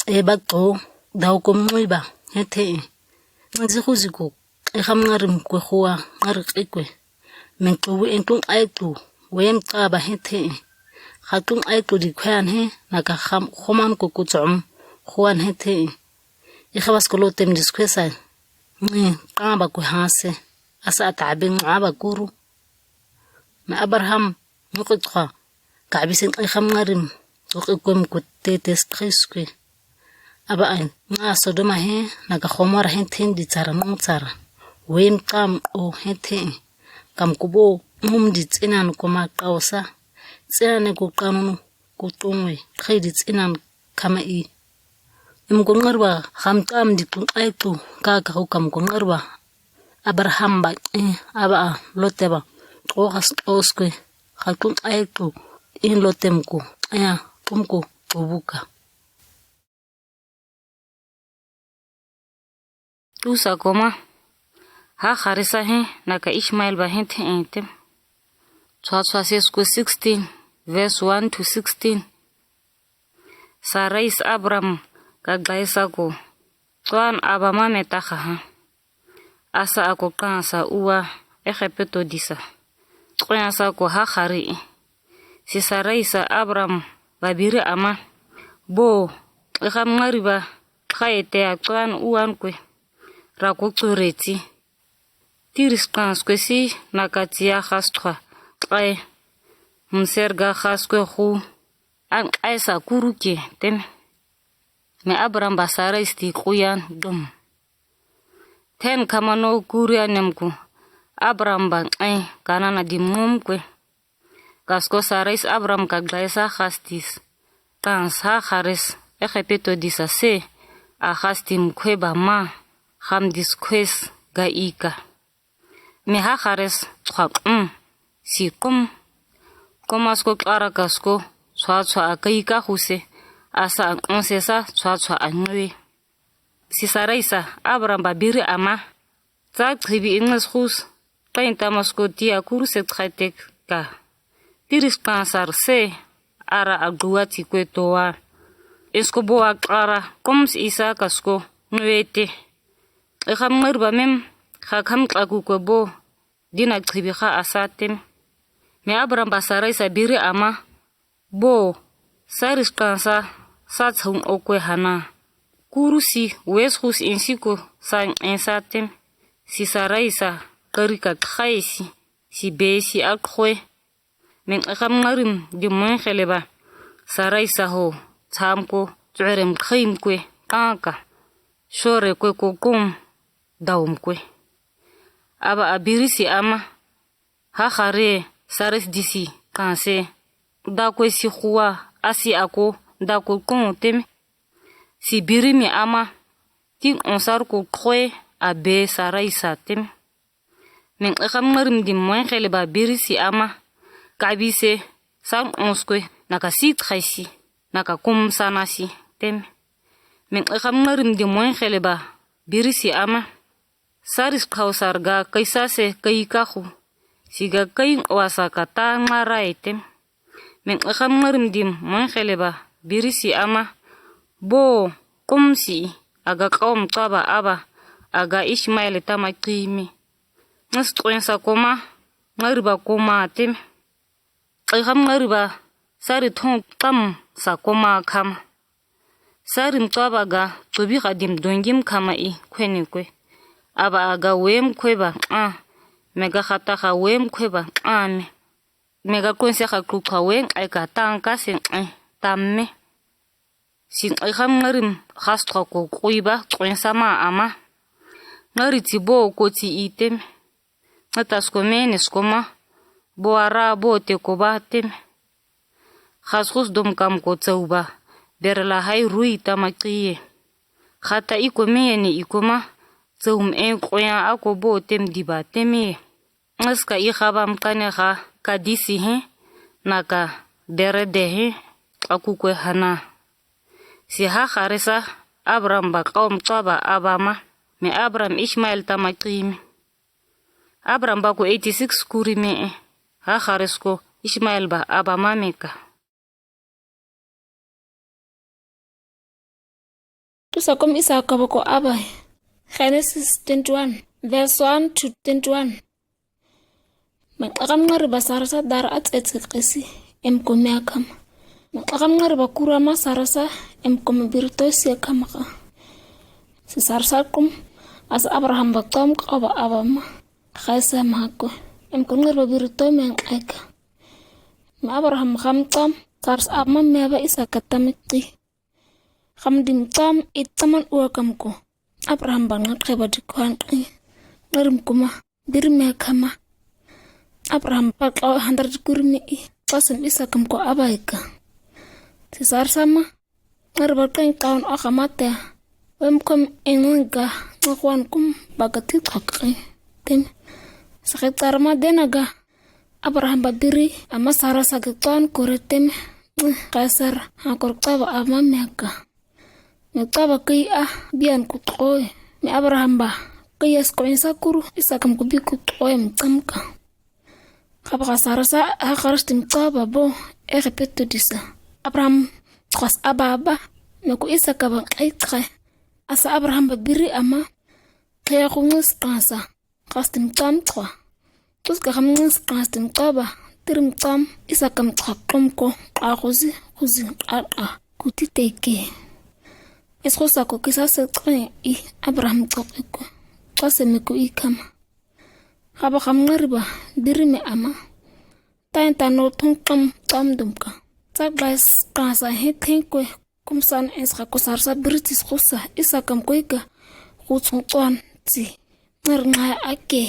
e ba ko, dau ko mui ba, he te. Ngan si huzi ko, e ham ngarim ko hua, ngar e kwe. Me ko wu en tung ai tu, wem ka ba he te. Ha tung ai tu di kwe an he, na ka ham, homan ko ko tsom, huan he te. I habas ko lotem dis kwe sa. Nge, ka ba ko hase. Asa ata abeng aba kuru. Me Abraham, ngu kwe twa. Ka bisen ai ham ngarim. Tso kwe kwem ko te tes kris kwe. Aba ai, nga Sodoma he, na ka Gomora he ten di tsara mong tsara. Wem kam o he te. Kam ko bo, mum di tsinan ko ma kausa. Tsinan ko kanunu, ko tongwe. Khe di tsinan kama i. Em ko ngarba, ham tam di ko ai tu, ka ka hu kam ko ngarba. Abraham ba, eh, aba a, lote ba. Ko has os kwe, ha ko ai tu, in lotem ko, aya, tum ko, ko buka. Tusa koma, ha harisa he, na ka Ishmael ba he te entem. Twa twa ses ko sixteen, verse one to sixteen. Sarais Abram ka glaisa ko. Twan aba mame taha ha. Asa ako kansa uwa Egepeto disa. Twan asa ko ha hari. Si Sarais Abram ba biri ama. Bo, e ham ngari ba, khaete a twan uwan kwe. Ra ko tsureti. Tiris kans kwe si, na ka tia has twa. Khae. Mser ga has kwe hu. An khae sa kuru ke, ten. Me Abram ba Sarais ti kuyan dum. Ten kamano kuria nem ku. Abram ba khae, Kanana di mum kwe. Kas ko Sarais Abram ka glaisa hastis. kans Hagares Ejepeto disa sɛ, a Hastim kueba ma, Hamdis kues ga ika. Mi Hagares tchwa kum, si kum. Kumasko klarakasko, tchwa tchwa a kaikahu sɛ, asa a kunse sa tchwa tchwa a nue. Si Sarai sa Abram ba biri ama, tsa tchibi inges hus, tain tamasko tia kurse tchaitek ka. Tiris kansar sɛ, ara a duwati kue towa. Isko bowa klara, kums isa kasko, nuete. Iham ngarba mem, hakam klaku kue bo, dina tchibi ha asatem. Mi Abram ba Sarai sa biri ama, bo, saris kansa, sa tsaun okwe hana. Kurusi, wes hus insiko, sa insatem. Si Sarai sa, karika tchaisi, si besi akwe. Men iham ngarim di mwen kheleba. Sarai sa ho, tsamko, tsurem khaim kwe, kanka. Shore kwe ko kum, daum kwe. Aba a biri si ama, Hagare, saris disi, kanse. Dakwe si huwa, asi ako, dakwe kon tem. Si biri mi ama, tin onsar ko kwe, a be Sarai sa tem. Men iham ngarim di mwen kheleba biri si ama, kabise, san onskwe, naka si tchaisi, naka kum sanasi, tem. Men iham ngarim di mwen kheleba biri si ama, saris kausar ga kaisase kaikahu, si ga kain wasa kata ngara etem. Men iham ngarim di mwen kheleba biri si ama, bo, kumsi, aga kaum taba aba, aga Ishmael tama kimi. Ngas tuen sa koma, ngariba koma tem. Iham ngariba, sari thon tam sa koma kama. Sari mtaba ga, tubi hadim dongim kama i, kwene kwe. Aba aga wem kweba, a. Mega hata ha wem kweba, a me. Mega kwense ha kukha wen, ai ka tanka sen, ai, tamme. Sin iham ngarim, has twa ko kuiba, kwensa ma ama. Ngari ti bo ko ti item. Atas ko menes koma, bo ara bo te koba tem. Has hus dom kam ko tsauba, berla hai rui tama kiye. Hata iko mene ikoma, tsaum en koya ako bo tem diba teme. Aska i habam kane ha kadisi he, naka bere de he, aku kwe hana. Si Hagare sa, Abram ba kaum taba aba ma, me Abram Ishmael tama kimi. Abram ba ko eighty-six kuri me e, Hagares ko Ishmael ba aba ma me ka. Tusa kom isa kaba ko aba. Genesis twenty-one, verse one to twenty-one. Maqaqam ngari ba Sara sa dar at etsi qisi, em ko mea kama. Maqaqam ngari ba kura ma Sara sa, em ko me birto sia kama ka. Si Sara sa kum, as Abraham ba tom ka aba aba ma. Khaisa ma ko. Em ko ngari ba birto me ngai ka. Ma Abraham kham tom, Sara sa aba ma mea ba Isak ka tamiki. Kham dim tom, it taman ua kam ko. Abraham ba ngat kheba di kuan ki. Ngarim kuma, biri mea kama. Abraham ba kau handar di kuri me i. Pasem Isak kam ko aba ika. Si Sara sa ma. Ngar ba kain kaun aka mate. Wem kom engon ga, ngakwan kum, ba ka tit kaki. Tem. Sakit karma dena ga. Abraham ba biri, ama Sara sa ke tuan kore teme, Kaisar, ha kor taba ama mea ka. Me taba kai a, bian ku toy, me Abraham ba, kai as ko insa kuru, Isak kam ku bi ku toy me tam ka. Kaba ka Sara sa, Hagares tim taba bo, Ejipeto disa. Abraham, twas aba aba, me ku Isak ka ba kai tkai. Asa Abraham ba biri ama, kaya ku ngis kansa. Kastim tam twa. Tus ka kam ngins kastim twa ba. Tirim tam Isak kam twa kom ko. Ka kuzi, kuzi, ka, ka. Kuti teke. Is kusa ko kisa se twa i Abraham twa ko. Twa se me ko i kama. Kaba kam ngari ba. Diri me ama. Tain tano tung kam tam dum ka. Tsa gais kasa he teng ko. Kum san es ka ko Sara sa biri tis kusa, Isak kam ko ika, kutsung twan ti, ngar ngai ake.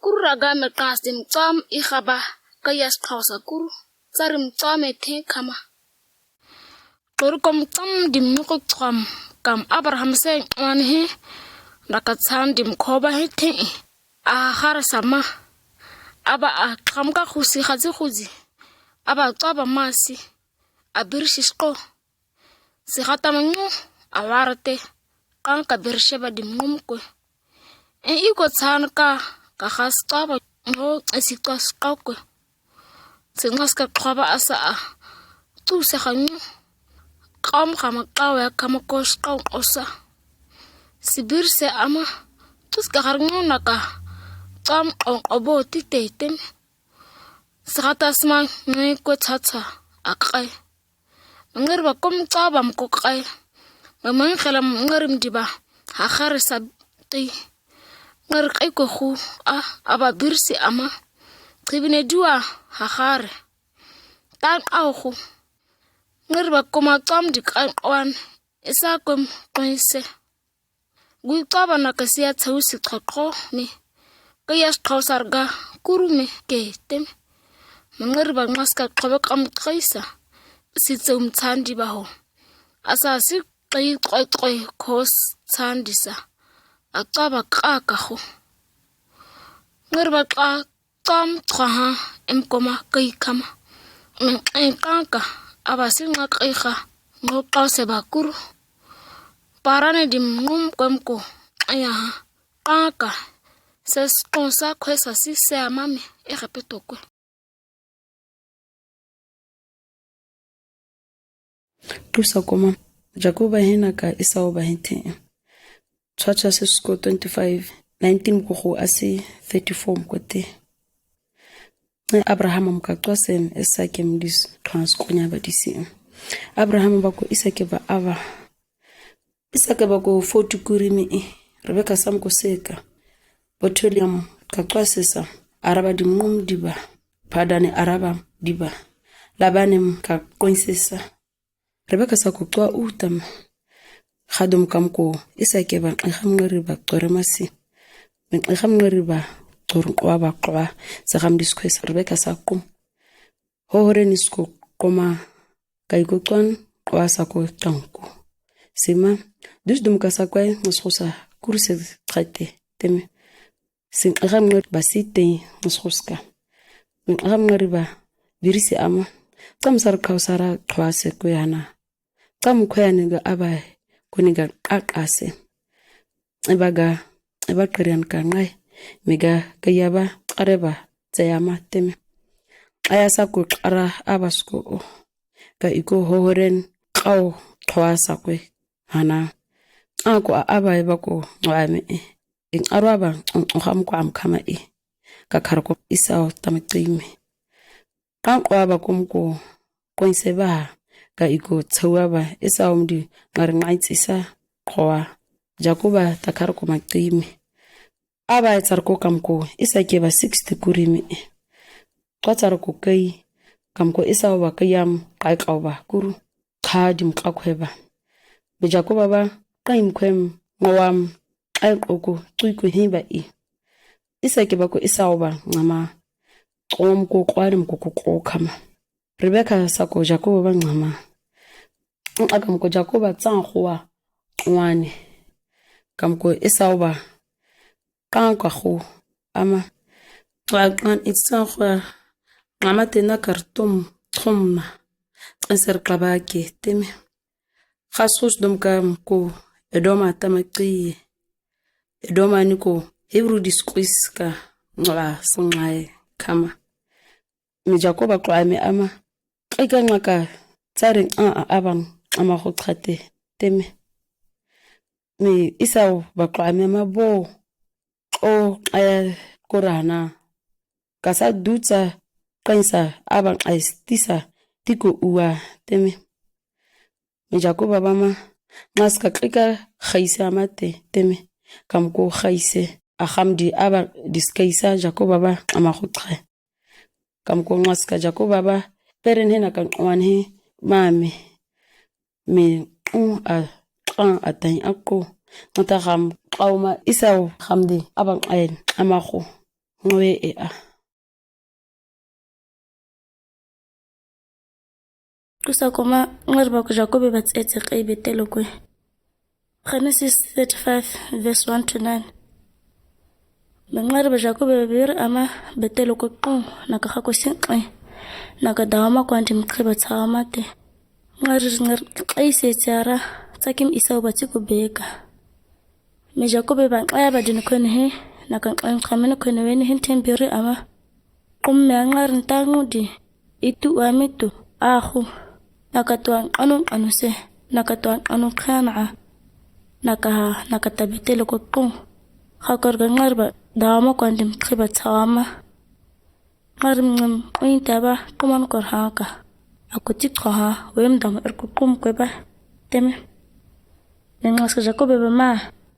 Kuru raga me kastim tam i kaba, kayas kausa kuru, sarim tam e te kama. Kori kom tsam dim nuko tsam kam Abraham se wan he, naka tsan dim koba he te. A har sama. Aba a kam ka husi hazi huzi. Aba tsaba masi. A birsi sko. Si hata mangu a warate. Kan ka birsi ba dim ngum ko. En iko tsan ka, ka has tsaba ngo esi tsas kau ko. Si ngas ka koba asa a. Tu se hangu. Kam kama kau ya kama kos kau osa. Si birsi ama. Tus ka har ngu naka. Tsam kau obo ti te tem. Si hata sma ngi ko tsatsa a kai. Ngeri ba kom tsaba mko kai. Mamang kala ngeri mdiba. Ha har sa ti. Ngeri kai ko hu a aba birsi ama. Tibine dua ha har. Tan au hu. Ngeri ba kom a tsam di kai kwan. Isa kom kwense. Gui tsaba naka sia tsau si tsakro me. Ka yas tsau sarga kuru me ke tem. Mangeri ba ngas ka koba kam kaisa. Si tsau mtsandi ba ho. Asa si kai kai kai kos tsandi sa. A tsaba ka ka ho. Ngeri ba ka Tsam tsaha em koma kai kama. Min kai kanka aba si nga kai ha. Ngo kau se ba kuru. Parane dim ngum kom ko. Aya ha. Kanka. Ses konsa kwesa si se amame. E repeto kwe. Tusa koma. Jakoba hina ka Esau ba hinte. Tsatsa se sko twenty-five, nineteen ko ho asi thirty-four ko te. Abraham mka tswa sen Esake mdis trans konya ba disi. Abraham ba ko Esake ba aba. Esake ba ko forty kuri mi i. Rebeka sam ko seka. Botuel am ka tswa sesa. Araba di mum diba. Padane Araba diba. Labane mka konsesa. Rebeka sa ko tswa utam. Hadum kam ko Esake ba ngai ham ngari ba tsore masi. Ngai ham ngari ba tsor kwa ba kwa. Sa ham dis kwesa Rebeka sa kum. Hohore nis ko koma kai ko tswan kwa sa ko tangko. Sima dus dum ka sa kwai mos ko sa kurse tsate teme. Sin ngai ham ngari ba site mos ko ska. Ngai ham ngari ba birisi ama. Tsam sar kau sara kwa se ko yana. Tsam kwaya ni ga aba ko ni ga kaka se. Eba ga, eba kerian ka ngai. Mi ga ka yaba kare ba tsayama teme. Aya sa ko kara aba sko o. Ka iko hohoren kau kwa sa kwe. Hana. Ako a aba eba ko ngame e. In arwa ba, in ham ko am kama e. Ka kar ko Esau tama tsime. Kan kwa ba kum ko kwense ba ka iko tsawa ba Esau mdi ngar ngai tsisa kwa Jakoba takar ko maktime. Aba e tsar ko kam ko Esake ba sixty kuri mi. Kwa tsar ko kai kam ko Esau ba kayam kai kau ba kuru kadim ka kwe ba. Be Jakoba ba kaim kwem ngawam ai ko ko tsui ko himba i. Esake ba ko Esau ba ngama tsom ko kwarim ko ko ko kama. Rebeka sa ko Jakoba ba ngama. Akam ko Jakoba tsang khwa wane. Kam ko Esau ba kan ka khu ama. Wa kan it tsang khwa ngama te na kartum tumna. Enser kaba ke teme. Khasus dum kam ko Edoma tama tsiye. Edoma ni ko Hebrew diskuis ka ngwa sungai kama. Mi Jakoba kwa mi ama. Kai ka ngaka tsari a a abang ama ho tsate teme. Mi Esau ba kwa mi ama bo. O aya kurana. Kasa dutsa kainsa abang ai tisa tiko uwa teme. Mi Jakoba ba ma, ngas ka klika khaise ama te, teme. Kam ko khaise, a kham di aba dis kaisa Jakoba ba ama khut khe. Kam ko ngas ka Jakoba ba, peren hena kan wan he, mame. Mi, u, a, a, a tain ako. Ngata kham, kau ma, Esau kham di, abang ain, ama khu. Ngoe e a. Kusa kuma ngarba ku Jakobe ba tsetse kai Betele kwe. Genesis thirty-five, verse one to nine. Mengarba Jakobe ba biri ama Betele kwe kung, naka hako sinkai, naka dawama kwandi mkriba tsawama te. Ngar, ngar, kai se tiara, takim Esau ba tiku beka. Me Jakobe ba ngai ba dini kwene he, naka ngai nkamene kwene wene he ten biri ama. Kum me angar ntangu di, itu wa mitu, ahu. Naka tuan anu anu se, naka tuan anu kana a. Naka, naka ta Betele kwe kung. Hakor ga ngarba, dawama kwandi mkriba tsawama. Ngar mngem, uin taba, kuman kor haka. Aku tik ko ha, wem dam er ku kum kwe ba. Teme. Mengas ka Jakobe ba ma,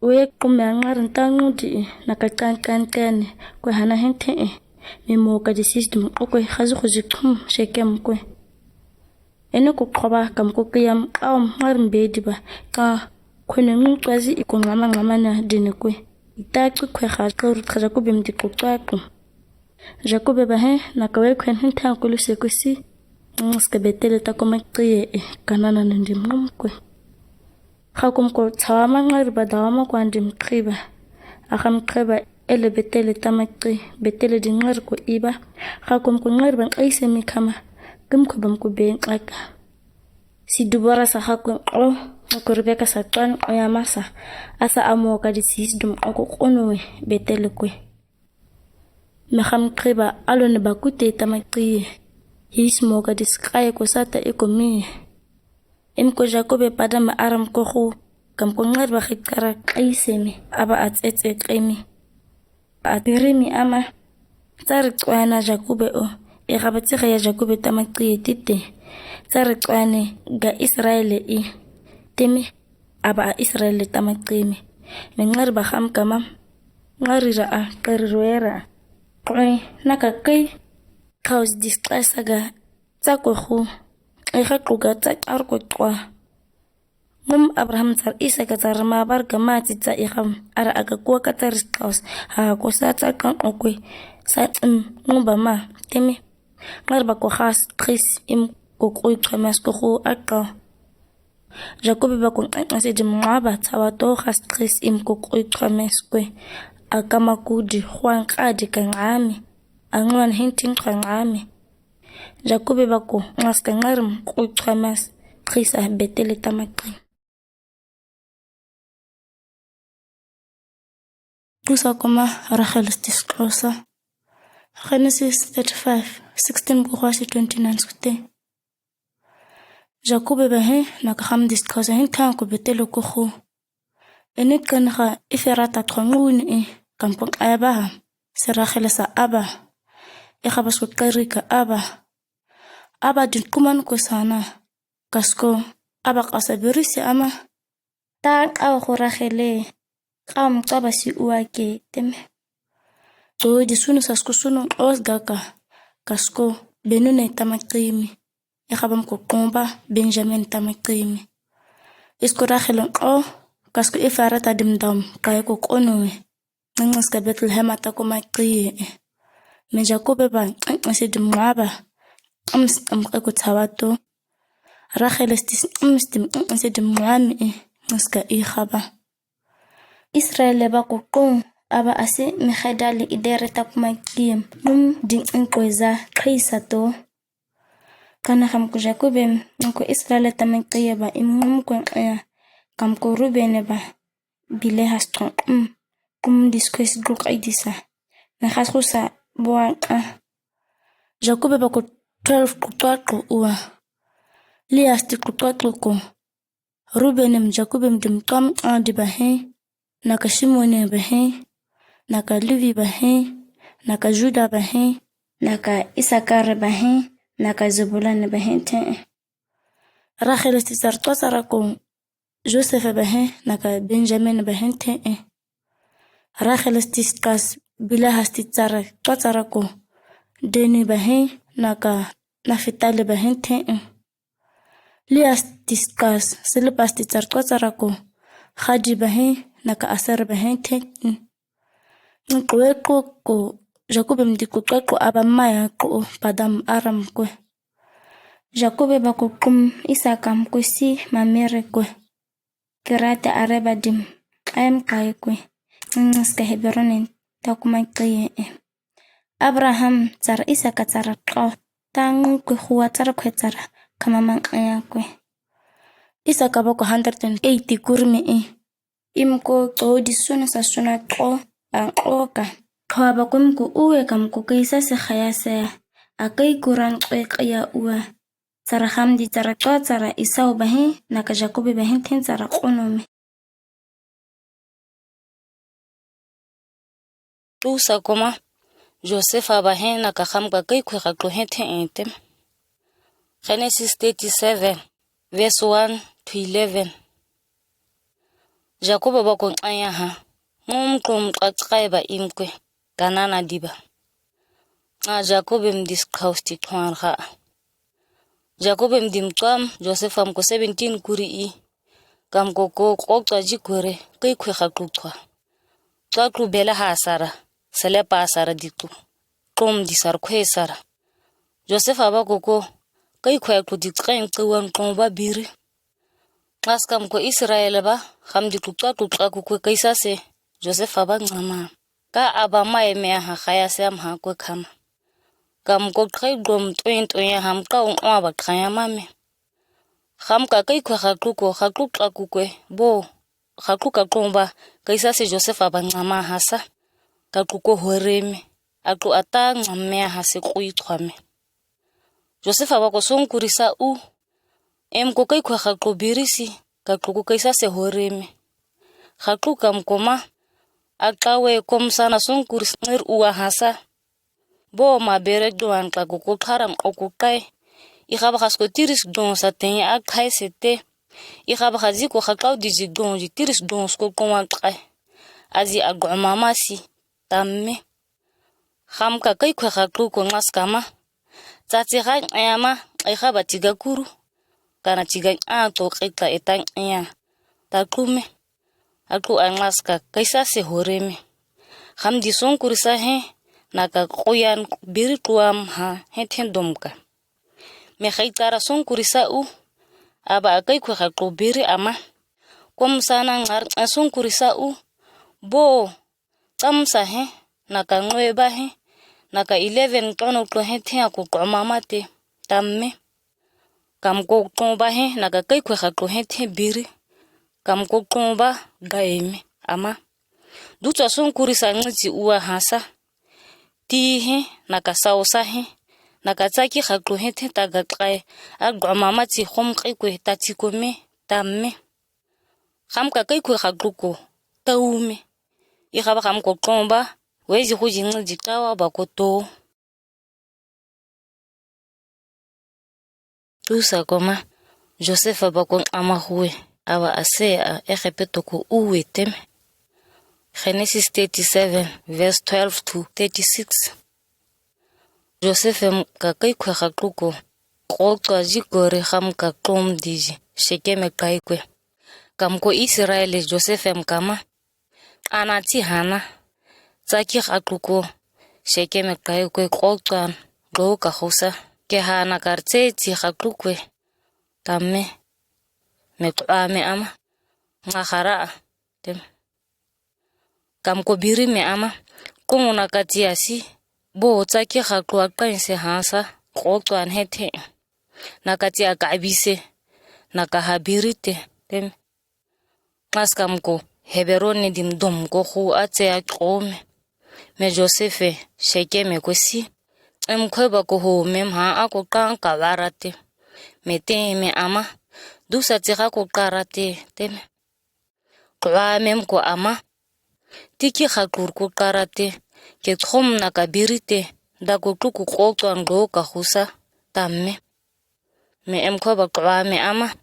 we kum me angar ntangu di, naka kan kan kan, kwe hana hente e. Me moka di sis dum, okwe hazu kuzi kum, Shekem kwe. Ene ku koba, kam ku kiyam, kaum, ngar mbedi ba, ka, kwe ne ngu kazi, iku ngama ngama na, dini kwe. Ita ku kwe ha, ka rut ka Jakobe mdi ku twa ku. Jakobe ba he, naka we kwen hin tan kulu se kusi. Ngas ka Betele ta kuma kiye e, kanana nandi mum kwe. Hakum ko tsawama ngarba dawama kwandi mkriba. Akam kriba ele Betele ta maki, Betele di ngar ko iba. Hakum ko ngarba ngai se mi kama. Kum ko bam ko ben aka. Si dubara sa hakum o, ko Rebeka sa twan o yamasa. Asa amoka di sis dum o ko kono we, Betele kwe. Me ham kriba alo ne bakute ta maki. His moka di skaye ko sata eko mi. Im ko Jakobe Padan Aram ko hu, kam ko ngarba hikara kai se mi, aba at etse kai mi. At biri mi ama, tsari twana Jakobe o, e gaba tsi ya Jakobe ta maki tite. Tsari twane ga Israele i, teme, aba a Israele ta maki mi. Me ngarba ham kama, ngarira a, kari roera. Kwe, naka kai, kaus dis kai saga, tsa ko hu, e ha kuga tsa ar ko twa. Ngum Abraham tsar Isaka tsar ma bar ga ma tsi tsa iham, ara aga kwa ka tsar kaus, ha ko sa tsa kan okwe, sa tsim, ngum ba ma, teme. Ngarba ko has kris im ko kui kamas ko hu aka. Jakobe ba ko ngai se di mwa ba tsawa to has kris im ko kui kamas kwe. Akama ku di huan ka di ka ngami. Angwan hintin ka ngami. Jakobe ba ko ngas ka ngarm kui kamas kris a Betele ta maki. Kusa kuma Rachel stis klosa. Genesis thirty-five, sixteen ku hwasi twenty-nine skute. Jakobe ba he, naka ham dis klosa hin tan ku Betele ko hu. Enit kan ha Efrata trongun i, kam pun aya ba ha. Se Rachel sa aba. E habas ko karika aba. Aba din kuman ko sana. Kasko, aba kasa biri se ama. Ta kaw hu Rachele. Kaw mkaba si uwa ke teme. To di sunu sasku sunu os gaka. Kasko, Benoni ta maki mi. E habam ko kumba, Benjamin ta maki mi. Isko Rachel o, kasko Efrata dim dam, kaya ko kono we. Ngas ka Betlehem ta kuma kiye. Me Jakobe ba, ngas di mwa ba. Ams am ka ko tsawa to. Rachel stis ams di, ngas di mwa mi, ngas ka i haba. Israel ba ko kong, aba ase me khadali idere ta kuma kiye. Num di nkweza kaisa to. Kana ham ku Jakobe, nko Israel ta maki ba im ngum ko aya. Kam ko Ruben ba. Bile has tron, mm, kum dis kwes guk ai disa. Me has kusa buan a. Jakobe ba ko twelve ku twa ku uwa. Lias ti ku twa ku ko. Ruben em Jakobe em dim twam a di ba he. Naka Simone ba he. Naka Levi ba he. Naka Juda ba he. Naka Isakar ba he. Naka Zebulon ba he te. Rachel ti sar twa sara ko. Joseph ba he, naka Benjamin ba he te. Rachel stis kas Bilha stis tsara, tswa tsara ko. Dani ba he, naka Naftali ba he te. Lea stis kas Silpa stis tsara, tswa tsara ko. Gadi ba he, naka Aser ba he te. Nkuwe ko ko, Jakob mdi ko tswa ko aba maya ko Padan Aram ko. Jakobe bako krum Isak kam kwe si Mamre kwe, Kiriat Arba dim, k'aim k'ai kwe, ngiska Hebron en takuma k'ai e. Abraham tsara Isak tsara k'o, tangu kwe hua tsara kwe tsara, kama mang k'ai kwe. Isak bako hundred and eighty kurmi e. Im ko todi suna sa suna k'o, an k'o ka. K'o bako im ko uwe kam ko kaisa se haya se, a kai kuran k'o k'aya uwe. Tsara hamdi tsara k'o tsara Esau bahin, naka Jakobe bahin ten tsara k'ono me. Tusa koma, Josef bahin naka ham ka kai kwe haklo henthe entem. Genesis thirty-seven, verse one to eleven. Jakobe bako k'aya ha, mum tum k'ak k'ai ba im kwe, Kanana diba. A Jakobe mdis kaus ti tuan ha. Jakobe mdim tuam, Josef am ko seventeen kuri i. Kam ko ko k'ok tua ji kure, kai kwe haklo tua. Tua klo bela ha sara, selepa sara ditu. Tum di sar kwe sara. Josef bako ko, kai kwe klo di k'ai kwe wan tum ba biri. Ngas kam ko Israel ba, ham di klo tua klo k'ak kwe kaisa se, Josef ba ngama. Ka aba mai me ha haya se am ha kwe kama. Kam ko k'ai dom tuin tuin ham ka un aba k'ai mame. Ham ka kai kwe haklo ko, haklo k'ak kwe, bo. Haklo ka tum ba, kaisa se Josef ba ngama hasa. Ka tum ko hore me. A tum ata ngam me hase kui tua me. Josef bako song kuri sa u. Em ko kai kwe haklo biri si, ka tum ko kaisa se hore me. Haklo kam koma. A tum we kom sana song kuri sa ngir uwa hasa. Bo ma bere duan ka ko ko tharam o ko kai. I haba has ko tiris don sa ten a kai se te. I haba has ji ko haklo di ji don ji tiris don sko ko wan kai. Azi a go mama si. Tamme. Ham ka kai kwe haklo ko ngas kama. Tsatsi hak ema, ai haba tiga kuru. Kana tiga a to k'ai ta etang ea. Ta tume. A tum a ngas ka kaisa se hore me. Ham di song kuri sa he, naka kuyan biri tuam ha, he ten dom ka. Me hai tara song kuri sa u. Aba a kai kwe haklo biri ama. Kom sana ngar a song kuri sa u. Bo, Tam sa he, naka ngwe ba he, naka eleven tono klo he te a ko klo mama te, tamme. Kam ko klo ba he, naka kai kwe ha klo he te biri. Kam ko klo ba ga eme, ama. Dutsa song kuri sa ngiti uwa hasa. Ti he, naka sao sa he, naka tsaki ha klo he te taga klo, a klo mama ti hom kwe kwe tati kome, tamme. Ham ka kai kwe ha klo ko, taume. I haba ham ko klo ba, wezi huji ngiti tawa ba ko to. Tusa koma, Josef bako ama huwe, awa ase a Ejipeto ko uwe teme. Genesis thirty-seven, verse twelve to thirty-six. Josef em ka kai kwe ha klo ko, klo twa ji kore ham ka klo mdiji, Shekem e kai kwe. Kam ko Israel Josef em kama. Ana ti hana. Tsaki ha klo ko, Shekem e kai kwe klo twan, go ka husa. Ke hana karte ti ha klo kwe. Tamme. Me twa me ama. Nga hara a. Tem. Kam ko biri me ama. Klo naka ti asi. Bo tsaki ha klo a kai se hasa. Klo twan he te. Naka ti a ka bise. Naka ha biri te. Tem. Mas kam ko, Heberon ni dim dom ko hu a tse a kome. Me Josef e, Shekem e ko si. Em kwe bako ho, mem ha a ko kan ka warate. Me te me ama, dusa tse ha ko karate, teme. Twa mem ko ama. Tiki ha klur ko karate, ke thom naka birite, da ko tlu ko klo twan go ka husa, tamme. Me em kwe ba twa me ama.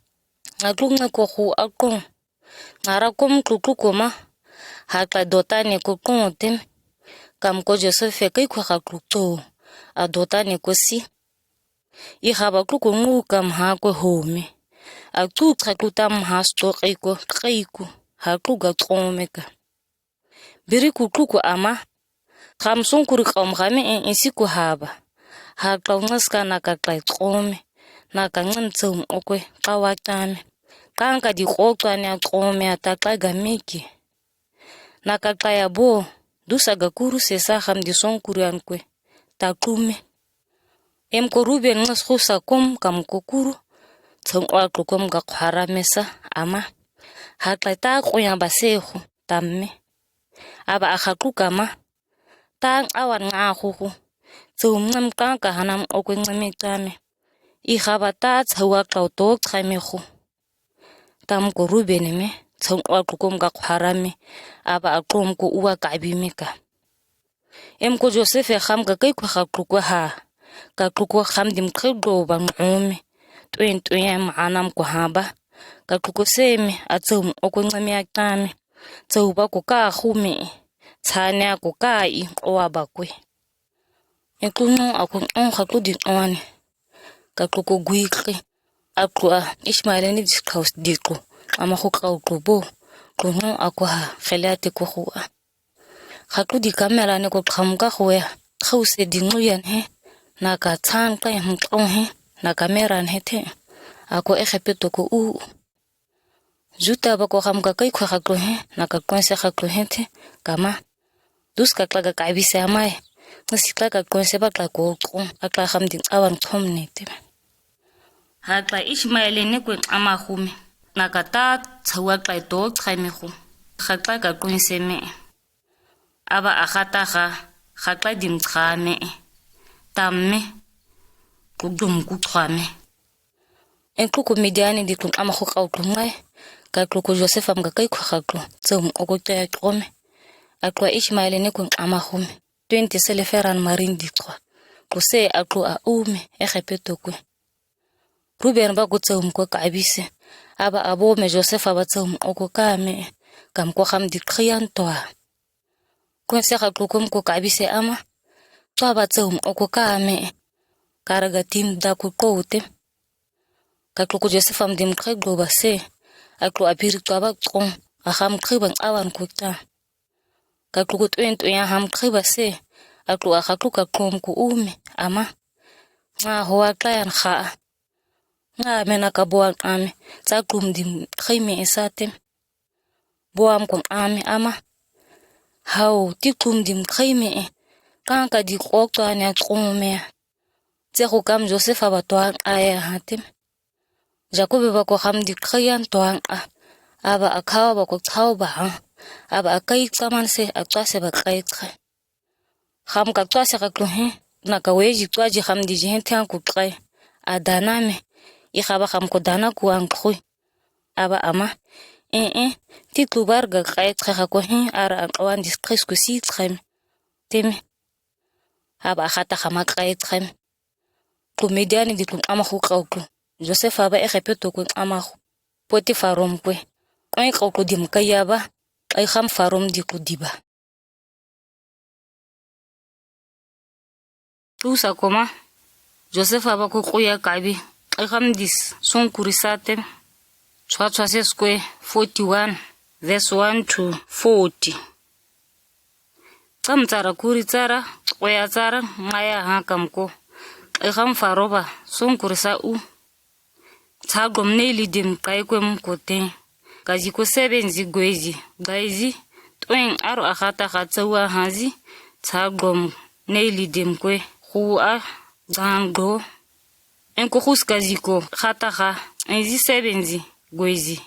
Nga tlu nge ko hu a kong. Nga ra kom tlu tlu ko ma. Ha kla dotane ko kong tem. Kam ko Josef e kai kwe ha tlu to. A dotane ko si. I haba tlu ko ngu kam ha kwe home. A tlu tsa tlu tam ha sto kai ko, kai ko. Ha tlu ga tome ka. Biri ku tlu ko ama. Kam song kuri kam kame en isi ko haba. Ha kla ngas ka naka kla tome. naka ŋim tsawum okwe, kawa tame. Kanka di kotwa ni akome ata kaiga miki. Naka kaya bo, dusa gakuru sesa hamdi sonkuri ankwe, ta kume. Emko Ruben ŋas kusa kom kamko kuru, tsawum oa klo kom gakharame sa, ama. Haklai ta kuya ba sehu, tame. Aba akha klu kama. Ta awan ŋa kuku. Tsawum ŋim kanka hanam okwe ŋimi tame. Ikhaba ta tsawa klau tok tsaime ku. Tamko Ruben me, tsawum oa klo kom gakharame, aba aklomko uwa kabi mika. Emko Josef e ham kakai ko hakluko ha. Kakluko hamdi mkhe glo ba ŋome. Tuen tuen em hanam ko haba. Kakluko seme, atsawum okwe ŋimi atame. Tsawuba ko ka kume. Tsane ako ka i oa bakwe. Eklu no ako on haklu di oane. Kakluko guikri. Aklu a Ishmael ni dis kaus di klu. Ama ku kau klu bo. Klu no ako ha kheliate ko ku a. Haklu di kamela ne ko khamka kuya. Kause di nuyan he. Naka tsan kai hum kau he. Naka meran he te. Ako ekhe peto ko u. Juta ba ko hamka kai ko haklo he, naka konse haklo he te, kama. Dus ka klaga kabise amai. Nasi klaga konse ba klaga ko, akla hamdi awan kom ne te. Hakla Ishmael ne ko ama kume. Naka ta tsawa klai to tsaime ku. Hakla ka konse me. Aba akhata ha, hakla dim tsame. Tame. Kudum kutsame. Enklu ko Midiani di klu ama ku kau klu ngai. Kakluko Josef am kakai ko haklu. Tsawum oko kaya kome. Aklu a Ishmael ne ko ama kume. Twenty sele feran marin di kwa. Kuse aklu a ume, ekhe peto kwe. Ruben ba ko tsawum ko kabise. Aba abo me Josef aba tsawum oko kame. Kamko hamdi krian toa. Konse haklu kom ko kabise ama. Toa ba tsawum oko kame. Karaga tim da ko koute. Kakluko Josef am dim kre glo ba se. Aklu abiri toa ba kon. Aham kre ban awan ko ta. Kakluko tuen tuen aham kre ba se. Aklu akaklu kaklomko ume. Ama. Nga hoa klayan ha. Nga me naka boa ame. Tsa klum dim kre me esatem. Boam kon ame ama. Hau, ti klum dim kre me e. Kanka di kok toa ne aklum me. Tse ko kam Josef aba toa aya hatem. Jakob ba ko hamdi krian toa a. Aba akawa ba ko tsawa ba ha. Aba akai tsaman se, atsase ba kai tsai. Ham ka tsase ka klu he, naka weji tsaji hamdi ji he te an ku trai. Adana me, i haba ham ko dana ku an kui. Aba ama, eh, eh, ti tlu bar ga kai trai ha ko he, ara an kawan dis kris ku si trai me. Teme. Aba ahata hama kai trai me. Ku Midiani di ku ama hu kau ku. Josef aba ehe peto ku ama hu. Potifar om kwe. Kwe kau ku dim kaya ba. Ai ham Faro om di ku diba. Tusa koma, Josef aba ko kuya kabi. Ai ham dis, song kuri satem. Tswa tswa ses kwe forty-one, verse one to forty. Tsam tsara kuri tsara, kwe a tsara, maya ha kam ko. Ai ham Faro ba, song kuri sa u. Tsa gom ne lidim kai kwe mko te. Kazi ko seven zi gwezi. Gwezi. Twen aro ahata ha tsawa hazi. Tsa gom ne lidim kwe. Hu a zan go. En ko hus kazi ko hata ha. En zi seven zi gwezi.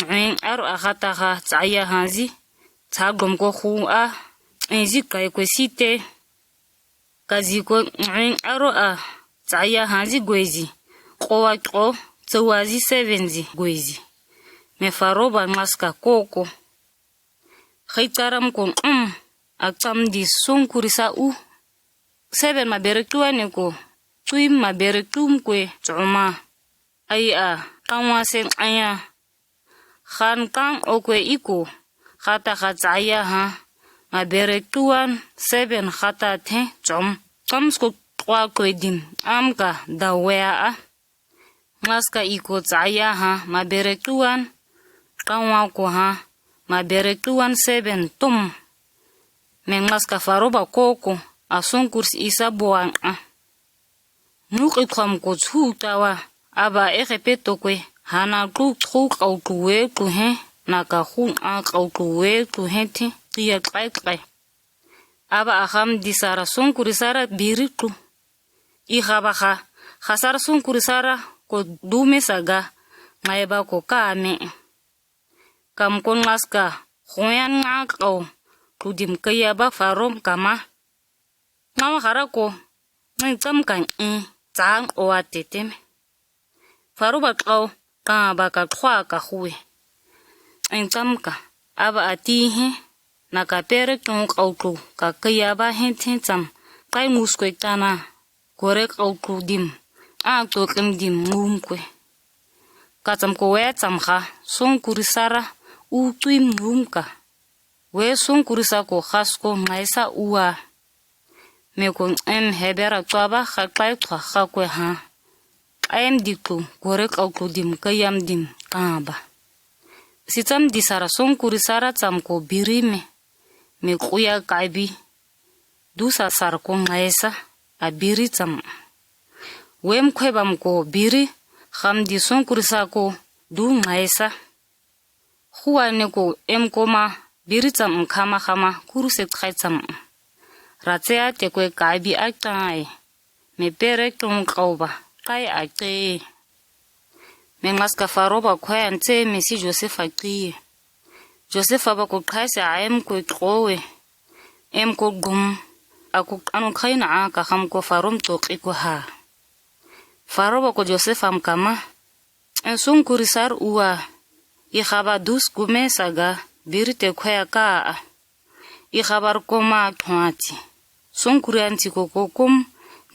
En aro ahata ha tsaya hazi. Tsa gom ko hu a. En zi kai kwe site. Kazi ko ŋin aro a tsaya hazi gwezi. Kowa ko tsawa zi seven zi gwezi. Me Faro ba maska koko. Khai tsaram ko um. A tsam di song kuri sa u. Seven ma bere tuwa ne ko. Tuim ma bere tum kwe tsoma. Ai a, kanwa sen aya. Han kan okwe iko, hata ha tsaya ha, ma bere tuan, seven hata te, tsom. Tsom sko kwa kwe dim, am ka da wea a. Maska iko tsaya ha, ma bere tuan, kanwa ko ha, ma bere tuan seven tum. Me maska Faro ba koko, a song kuri sa isa boan a. Nuqi tchuam ko tsu tawa, aba Ejepeto kue, hana tsu tsu kau tsu we tsu he, naka hu a kau tsu we tsu he ti, tia klai klai. Aba aham disara sungkuri sara biri tsu. Ihaba ha, hasara sungkuri sara ko dume saga, ngaiba ko kame. Kam ko ngaska, huyan ngak au, tsu dim kaya ba Faro kama. Ngawa hara ko, ngai tsam kan i, tsang oa tetem. Faro ba kau, ka ba ka twa ka hue. Ngai tsam ka, aba ati he, naka pere tsu kau tsu, ka kaya ba he te tsam, kai ngus kue tana, kore kau tsu dim, a tsu kim dim ngum kue. Ka tsam ko we tsam ha, sungkuri sara, u tsuim ngum ka. We sungkuri sa ko has ko ngaisa ua. Me ko em hebera tsuaba ha klai tsua ha kue ha. Em di tsu, kore kau tsu dim, kayam dim, kaba. Si tsam disara sungkuri sara tsam ko biri me. Me kuya kaibi. Dusa sar ko ngaisa, a biri tsam. Wem kue bam ko biri, ham di sungkuri sa ko du ngaisa. Huwa ne ko em koma biri tsam kama kama kuruse kai tsam. Ratsea te kue kaibi a kai. Me pere tsu kau ba, kai a kai. Me ngaska Faro ba kue an tse me si Josefa kai. Josefa ba ko kai se a em kue kowe. Em ko gum. A ko anu kai na a ka ham ko Faro mtoki ko ha. Faro ba ko Josefa mkama. En sungkuri sar ua, ihaba dus kume saga, biri te kwea ka a. Ihabar koma tuati. Sungkuri anti ko kokum,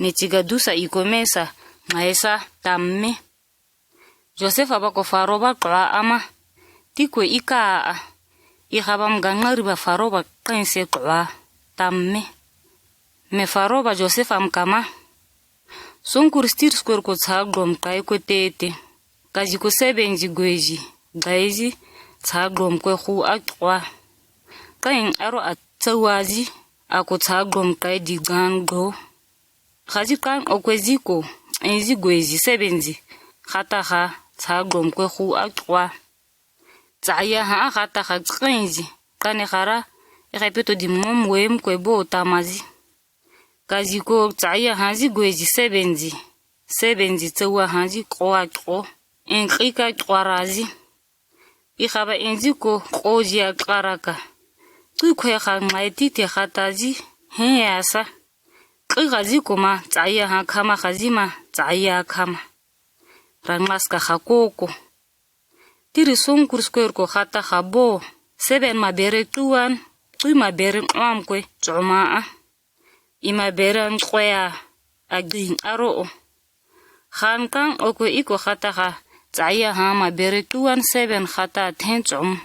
ne tiga dusa i kome sa, ngaisa tamme. Josefa ba ko Faro ba kla ama, ti kwe ika a. Ihaba mga ngari ba Faro ba kense kla, tamme. Me Faro ba Josefa mkama. Sungkuri stir square ko tsa glom kai ko tete. Kazi ko seben zi gwezi, gwezi, tsa glom kwe hu a kla. Kain aro a tsawazi, a ko tsa glom kai di gan glo. Kazi kan o kwe zi ko, en zi gwezi seben zi, hata ha, tsa glom kwe hu a kla. Tsaya ha a hata ha tsain zi, kane hara, e kai peto di mom wem kwe bo tamazi. Kazi ko tsaya ha zi gwezi seben zi. Seben zi tsawa ha zi klo a klo. En kika klo ra zi. Ihaba en zi ko klo zi a kla ra ka. Kwi kwe ha ngai ti te hata zi. He ya sa. Kwi ha zi ko ma tsaya ha kama ha zi ma tsaya kama. Ra ngaska ha koko. Tiri sungkuri square ko hata ha bo. Seben ma bere tuan. Kwi ma bere kwam kwe tsoma a. Ima bere an kwea a ging aro o. Han kan o kwe iko hata ha. Tsaya ha ma bere tuan seben hata ten tsom.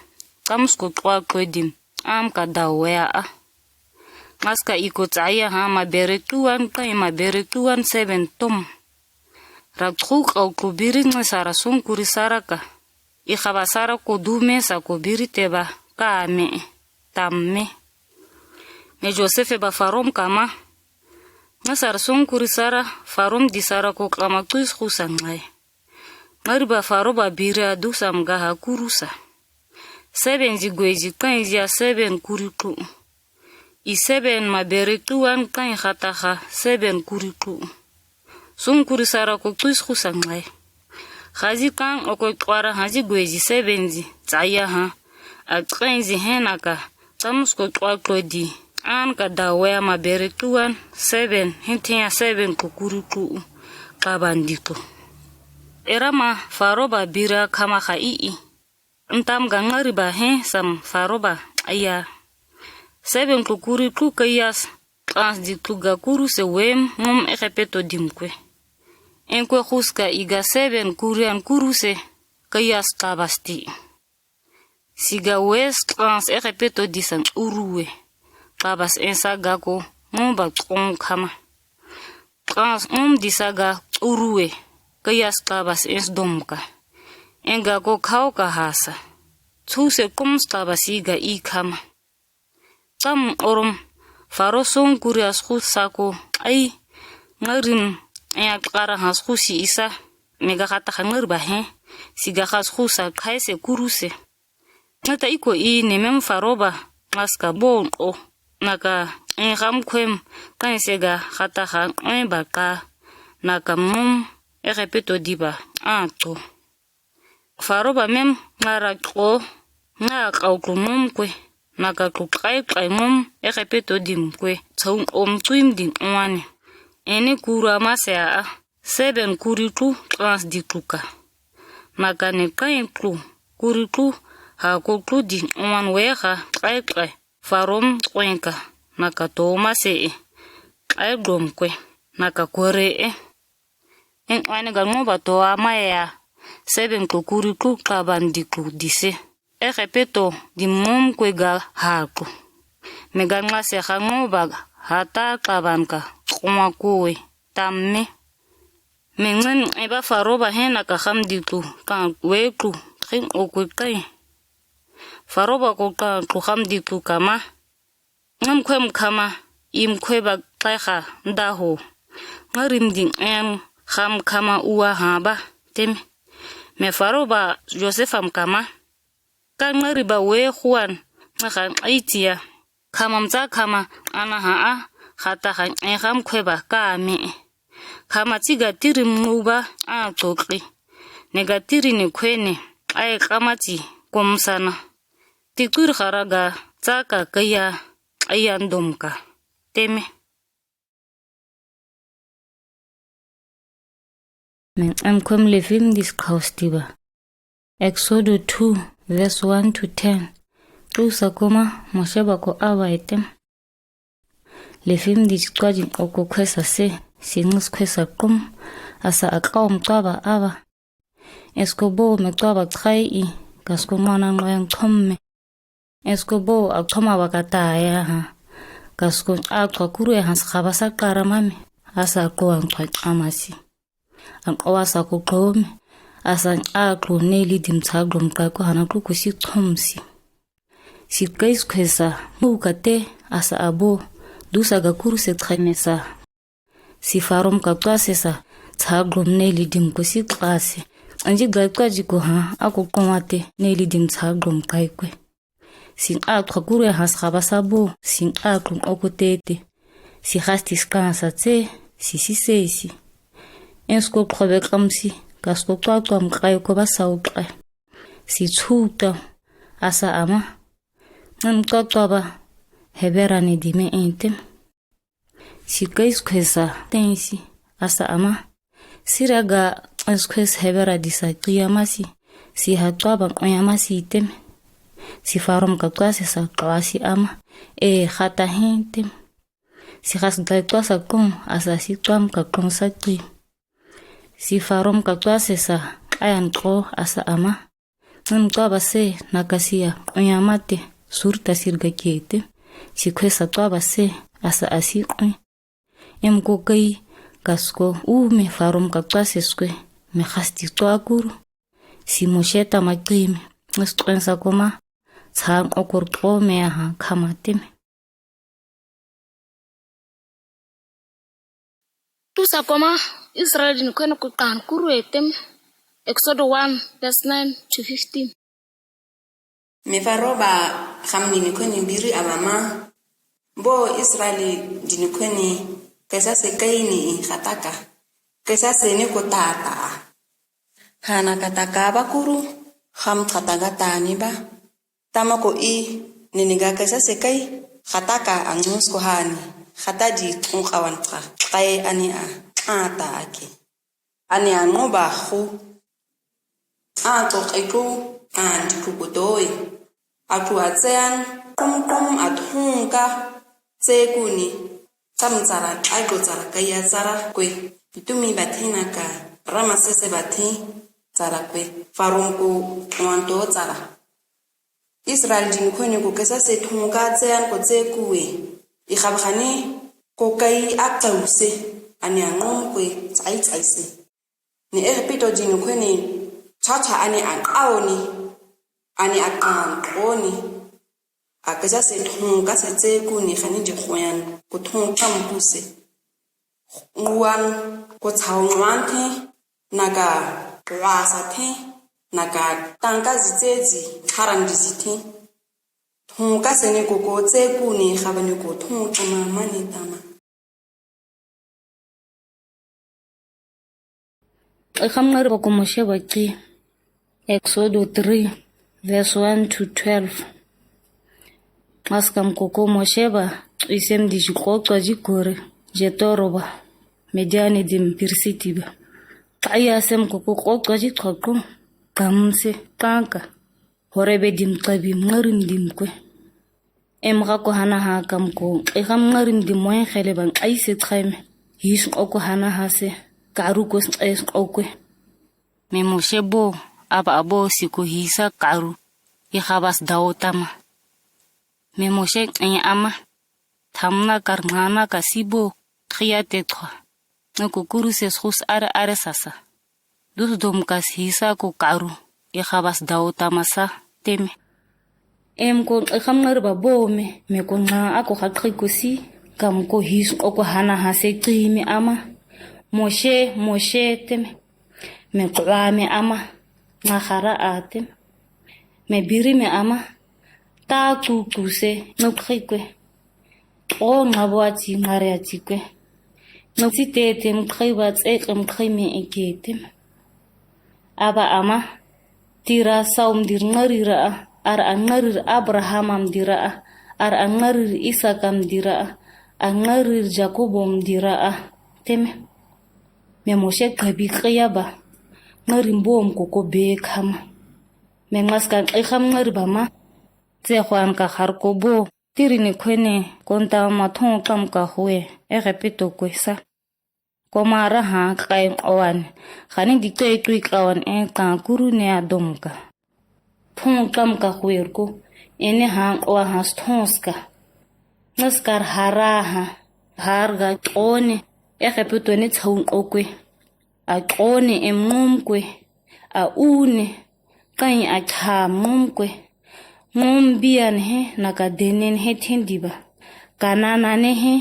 Kams ko klo kwe dim. Am ka da wea a. Ngaska iko tsaya ha ma bere tuan ka ima bere tuan seben tom. Ra kuk au ko biri nge sara sungkuri sara ka. Ihaba sara ko dume sa ko biri teba ka me. Tamme. Me Josefe ba Faro mkama. Nge sara sungkuri sara, Faro mdi sara ko kama kwis husa ngai. Ngari ba Faro ba biri a dusa mga ha kurusa. Seben zi gwezi kain zi a seben kuri klu. I seben ma bere tuan kain hata ha seben kuri klu. Sungkuri sara ko kwis husa ngai. Hazi kan o ko kwara hazi gwezi seben zi, tsaya ha. A kain zi hena ka, tamus ko kwa klo di. An ka da wea ma bere tuan, seben, henten ya seben ko kuri klu. Kaban di klo. Era ma Faro ba biri a kama ha i i. Ntam ga ngari ba he sam Faro ba aya. Seben ko kuri klu kayas, kans di klu ga kuruse wem ngom e kai peto dim kwe. En kwe huska iga seben kurian kuruse, kayas kabas ti. Siga wes kans e kai peto di san uruwe. Kabas en sa ga ko, ngom ba kong kama. Kans um di sa ga uruwe, kayas kabas ens domka. En ga ko kau ka hasa. Tuse kums kabas i ga i kama. Tam orom, Faro sungkuri as husa ko, ai, ngarim, ẽa kara has kusi isa, me ga hata hangar ba he, si ga has kusa kaise kuruse. Nata iko i ne mem Faro ba, maska bon o, naka, ẽ ham kwem, kaise ga hata ha, ẽ ba ka, naka mum, Egepeto diba, a to. Faro ba mem, ngara ko, nga kau ko mum kwe, naka ko kai kai mum, Egepeto dim kwe, tsaun om tuim dim oane. Ene kura mase a, seben kuri tu, trans di tuka. Naka ne kai tu, kuri tu, ha ko tu di oan weha, kai kai, Farom kwenka, naka to mase e, kai dom kwe, naka kore e. En wane ga ngo ba to a maya, seben ko kuri tu kaban di tu dise. Egepeto di mum kwe ga ha tu. Me ga ngase ha ngo ba hata kaban ka, kuma kwe, tamme. Me ngen eba Faro ba hena ka ham di tu, ka we tu, trin o kwe kai. Faro ba ko ka tu ham di tu kama. Ngam kwem kama, im kwe ba kai ha, da ho. Ngarim ding em, ham kama ua ha ba, tem. Me Faro ba Josef am kama. Ka ngari ba we huan, nga ha aitia. Kama mza kama, ana ha a, hata ha, e ham kwe ba ka me. Kama tiga tiri mu ba, a tokri. Nega tiri ne kwene, ai kama ti, kom sana. Ti kur hara ga, tsaka kaya, aya ndomka. Teme. Men em kwem Levim dis kaus tiba. Exodo two, verse one to ten. Tusa koma, Moshe ba ko awa etem. Levim di tsikwa di oko kwesa se, si ngus kwesa kum, asa akao mtwa ba awa. Esko bo me twa ba trai i, kasko mwana ngwa yang trom me. Esko bo ak trom awa kata ya ha. Kasko ak twa kuru ya ha sa kaba sa kara mame, asa ak twa ang twa amasi. Ak twa sa ko trom me, asa ak twa ne li dim tsa trom ka ko hana tru ko si trom si. Si kais kwesa, mu kate, asa abo, dusa ga kuru se trai me sa. Si Farom ka twa se sa, tsa glom ne li dim ko si twa se. Anji gai twa ji ko ha, ako konwate, ne li dim tsa glom kai kwe. Si ak twa kuru ya ha sa kaba sa bo, si ak twa oko tete. Si hasti skan sa tse, si si se si. Ensko twa be kam si, kasko twa twa mkai ko ba sa o kai. Si tsu twa, asa ama. Ngan twa twa ba, hebera ne dime entem. Si kais kwesa, tensi, asa ama. Sira ga as kwes hebera disa kiyamasi, si ha twa ba kiyamasi item. Si Farom ka twa se sa twa si ama, e hata hentem. Si has gai twa sa kon, asa si twa m ka kon sa ki. Si Farom ka twa se sa, ayan ko, asa ama. Ngan twa ba se, na kasiya, kiyamate, surta sirga kete. Si kwesa twa ba se, asa asi kwe. Em ko kai, kasko, u me Farom ka twa se skwe, me hasti twa kuru. Si Moshe ta ma kime, ngas kwen sa koma, tsa okor ko me aha kama teme. Tusa koma, Israel dini kwene ko kan kuru etem, Exodo one, verse nine to fifteen. Me Faro ba ham dini kwene biri alama, bo Israel dini kwene kesa se kai ni i hataka, kesa se ne ko tata. Hana kataka ba kuru, ham tataga tani ba. Tama ko i, nini ga kesa se kai, hataka angus ko hani, hata di tun kawan tra, kai ani a, ata aki. Ani a no ba hu. A to kai ku, a di ku ko doi. A ku a tsean, kum kum a tunga, tse kuni. Tam tsara, ai go tsara, kaya tsara kwe. Itumi bathina ka, rama sese bathi, tsara kwe. Farom ko, wanto tsara. Israel dini kwene ko kesa se tunga tsean ko tse kuwe. I khabkhani ko kai a tause, ani a ngom kwe, tsai tsai se. Ni Egipto dini kwene, tata ani a kaoni, ani a kan koni. A kesa se tunga se tse kuni khani di khoyan, ko tunga tam kuse. Nguan, Ko chao nwan the, naka wasa the, naka tangka zi tse zi, kharang di zi the. Thong ka sene ko ko tse ku ne khabane ko thong tama mane tama. Ekam ngar ba ko Moshe ba ki. Exodo three, verse one to twelve. Maskam ko ko Moshe ba, isem di ji kokwa ji kore, je toro ba, Midiani dim Pirisiti ba. Kaya sem ko ko kokwa ji koko, kamse, kanka. Horebe dim tabi ngarim dim kwe. Em ga ko hana ha kam ko, ekam ngarim dim moyen khele ban aise tsaime. His ko ko hana ha se, karu ko s-, es ko kwe. Me Moshe bo, aba abo si ko hisa karu, i khabas dawo tama. Me Moshe en ama, tamna kar ngana ka si bo, khia te twa. Nge ko kuru ses khus are are sasa. Dus dom kas hisa ko karu, i khabas dawo tama sa, teme. Em ko ekam ngar ba bo me, me ko nga ako khatri ko si, kam ko his ko ko hana ha se tsaime ama. Moshe, Moshe, teme. Me kwa me ama, nga khara a teme. Me biri me ama, ta ku ku se, nge kri kwe. O nga bo ati, nga re ati kwe. Nge si te te mkri ba tse ke mkri me eke teme. Aba ama, tira saum dir ngari ra a, ar a ngarir Abraham am dira a, ar a ngarir Isak am dira a, a ngarir Jakob am dira a, teme. Me Moshe kabi kaya ba, ngarim bom ko ko be kama. Me ngas ka ekam ngar ba ma, tse khwan ka khar ko bo, tiri ni kwene, konta ma thong kam ka hwe, Egipto kwe sa. Koma ra ha kai oan, khani di kai tui kawan e ka kuru ne adom ka. Thong kam ka hwer ko, ene ha oa ha sthons ka. Naskar hara ha, har ga one, Egipto ne tsaun okwe. A one em ngom kwe, a une, kai a cha ngom kwe. Ngom bian he, naka denen he thendi ba. Kanana ne he,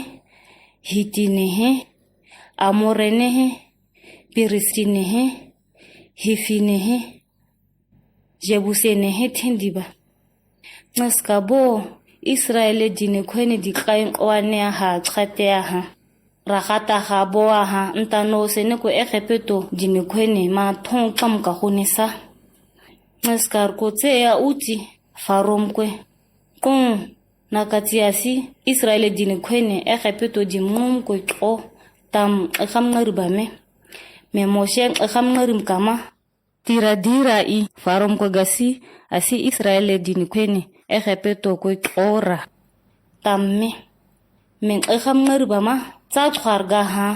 Hiti ne he, Amore ne he, Pirisi ne he, Hifi ne he, Jebuse ne he thendi ba. Naska bo, Israel dine kwene di kain oane aha, tskate aha. Rakata ha bo aha, nta no se ne ko Egipto dine kwene ma thong kam ka hune sa. Naskar ko tse ya uti, Farom kwe. Kon, naka tsi asi, Israel dine kwene, Egipto di mum kwe ko, tam, ekam ngar ba me. Me Moshe, ekam ngarim kama. Tira dira i, Farom kwe gasi, asi Israel dine kwene, Egipto kwe ko ra. Tam me. Me ekam ngar ba ma, tsa tkhar ga ha.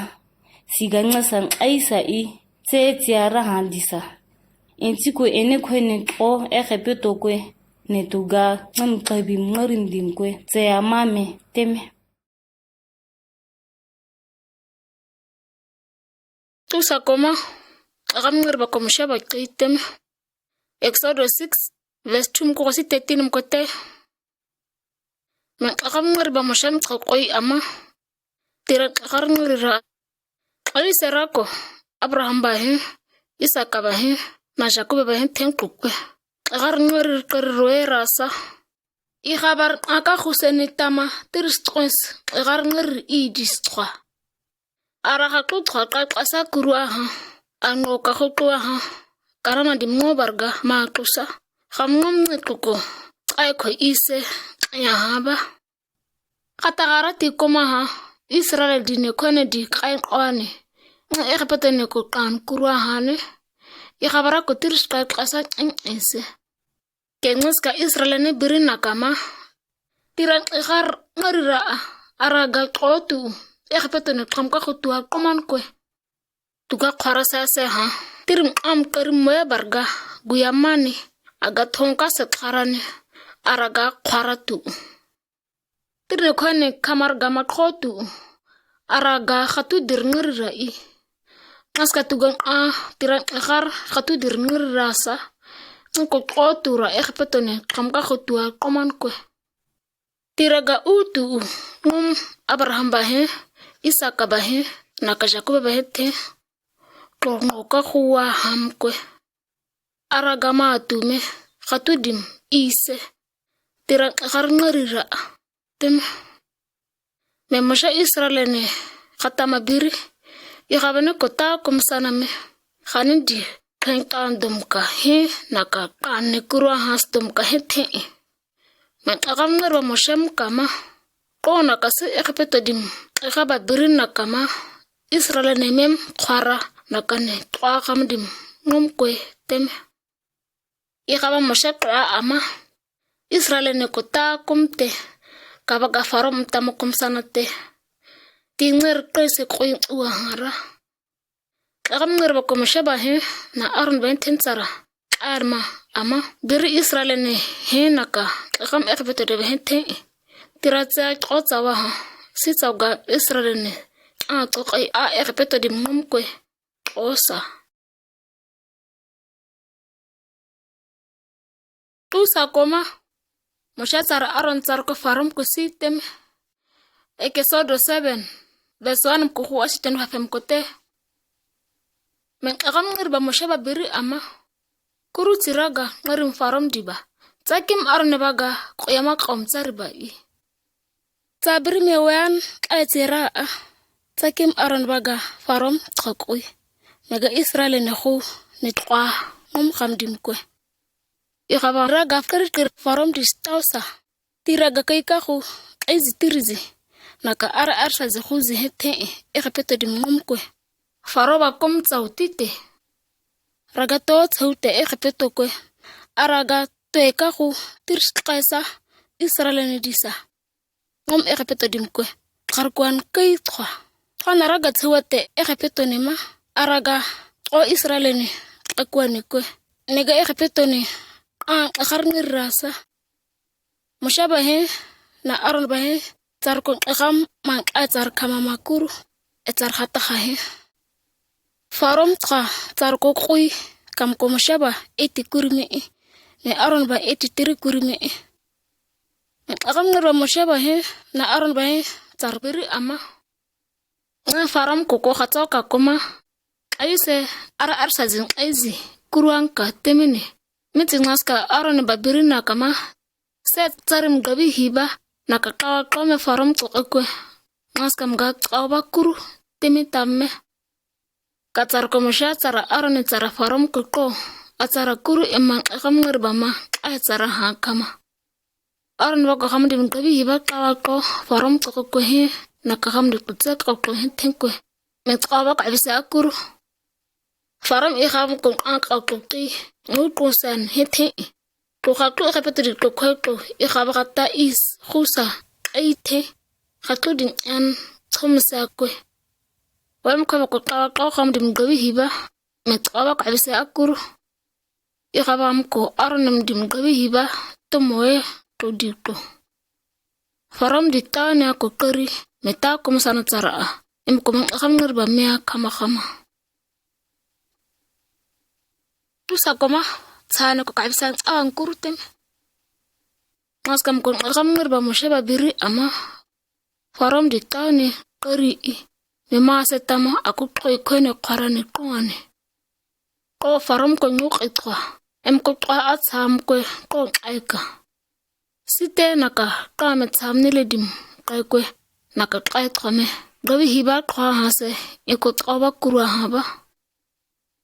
Siga nga sang aisa i, tse tiara ha disa. Enti ko ene kwene ko, Egipto kwe, ne tuga, ngam kabi ngarim dim kwe, tse ama me, teme. Tusa koma, ekam ngar ba ko Moshe ba kai teme. Exodo six, verse two mko si thirteen mko te. Me ekam ngar ba Moshe mko koi ama. Tira ekar ngari ra. Kali sera ko, Abraham ba he, Isak ba he, na Jakob ba he, ten kukwe. Ekar ngari kari roe rasa. I khabar aka khuseni tama, tiris tkwens, ekar ngari i dis tkwa. Ara ka klu tkwa ka kasa kuru aha, ango ka klu aha, karama di mo barga ma kusa. Kham ngom ne kuko, ai ko ise, ya haba. Kata gara ti koma ha, Israel dine kwene di kain oane. Nga Egipto ne ko kan kuru aha ne. I khabara ko tiris ka kasa ese. Ke ngas ka Israel ne biri na kama. Tiran ekar ngari ra a, ara ga kotu. Egipto ne kam ka kotu a koman kwe. Tuga kwara sa se ha. Tirim am karim moya barga, guya mani, aga thong ka se kharani, ara ga kwara tu. Tirne kwene kamar gama kotu. Ara ga khatu dir ngiri ra i. Ngas ka tugang a, tiran ekar khatu dir ngiri ra sa. Nko kotu ra Egipto ne, kam ka kotu a koman kwe. Tira ga utu u, ngum Abraham ba he, Isak ba he, naka Jakob ba hete, tongo ka kuwa ham kwe. Ara gama tume, katu dim ise. Tira kar ngarira. Teme. Me Moshe Israel ne, kata ma biri. Iha bane kota kum sana me. Kani di, keng tan dom ka he, naka kane kurwa has dom ka he te. Me kaka mngarba Moshe mkama. Ko naka si Egipeto dim, kaka ba biri nakama. Israel ne mem kwara, naka ne twa kam dim, ngum kwe teme. Iha ba Moshe twa ama. Israel ne kota kum te. Kaba ga Faro mtama kum sana te. Ti nger kese kwe uwa hara. Kaka mngarba ko Moshe ba he, na Aron ba he ten sara. Arma, ama, biri Israel ne he naka, kaka m Egipeto de ba he te. Tira tsa kotsa wa ha. Si tsa ga Israel ne. A to kai a Egipeto dim ngum kwe. Osa. Tusa koma. Moshe tsara Aron tsara ko Faro mko si teme. Ekesodo seven. Verse one mko hu asi ten hafem kote. Me kaka mngarba Moshe ba biri ama. Kuru tira ga ngari m Faro mdiba. Tsa kim Aron ne ba ga kuyama kom tsari ba i. Tsa biri me wan kai tira a. Tsa kim Aron ba ga Faro mtko kui. Me ga Israel ne hu ne twa ngum kam dim kwe. Iha ba ra ga kari kari Faro mdi stausa. Tira ga kai ka hu, kai zi tiri zi. Naka ara arsa zi hu zi he te e, Egipeto dim ngum kwe. Faro ba kom tsau tite. Ra ga to tsau te Egipeto kwe. Ara ga to e ka hu, tiri kaisa, Israel ne disa. Ngum Egipeto dim kwe. Kar kwan kai twa. Twa na ra ga tsau te Egipeto ne ma. Ara ga, o Israel ne, kwan ne kwe. Ne ga Egipeto ne, a, kar ne rasa. Moshe ba he, na Aron ba he, tsar ko kekam, man ka tsar kama makuru, e tsar hata ha he. Faro mtwa, tsar ko kui, kam ko Moshe ba, eti kuri me e, ne Aron ba eti tiri kuri me e. Kaka mngarba Moshe ba he, na Aron ba he, tsar biri ama. Nge Faro mko ko katso ka koma. Kaise, ara arsa zin kaisi, kurwan ka temene. Miti ngaska Aron ba biri nakama. Se tsari mgabi hiba, naka kawa kome Faro mko kwe. Ngaska mga kawa ba kuru, teme tame. Ka tsara ko Moshe tsara Aron tsara Faro mko ko. A tsara kuru e man kaka mngarba ma, kai tsara ha kama. Aron ba ko kam dim gabi hiba kawa ko, Faro mko ko he, naka kam dim kutse ko ko he ten kwe. Me kawa ba ka bise akuru. Faro m iha ba ko a ko ki, ngu ko san he te. Ko ka ko Egipeto di ko ko ko, iha ba kata is, husa, kai te. Ka ko dim an, tom sa kwe. Wem ko ba ko kawa ko kam dim gabi hiba, me kawa ba ka bise akuru. Iha ba mko Aron mdim gabi hiba, tomo e, to di to. Faro mdi tane ako kari, me ta kom sana tsara a. Em kom akam ngarba me a kama kama. Tusa koma, tsane ko ka bise an tsawan kuru teme. Ngaska mko akam ngarba Moshe ba biri ama. Faro mdi tane kari i. Me ma se tama aku koi kwene kwarane kwane. Ko Faro mko nyuk itwa. Em ko twa a tsam kwe ko kaika. Site naka kame tsam nile dim kai kwe. Naka kai kame. Gabi hiba kwa hase. E ko twa ba kurwa haba.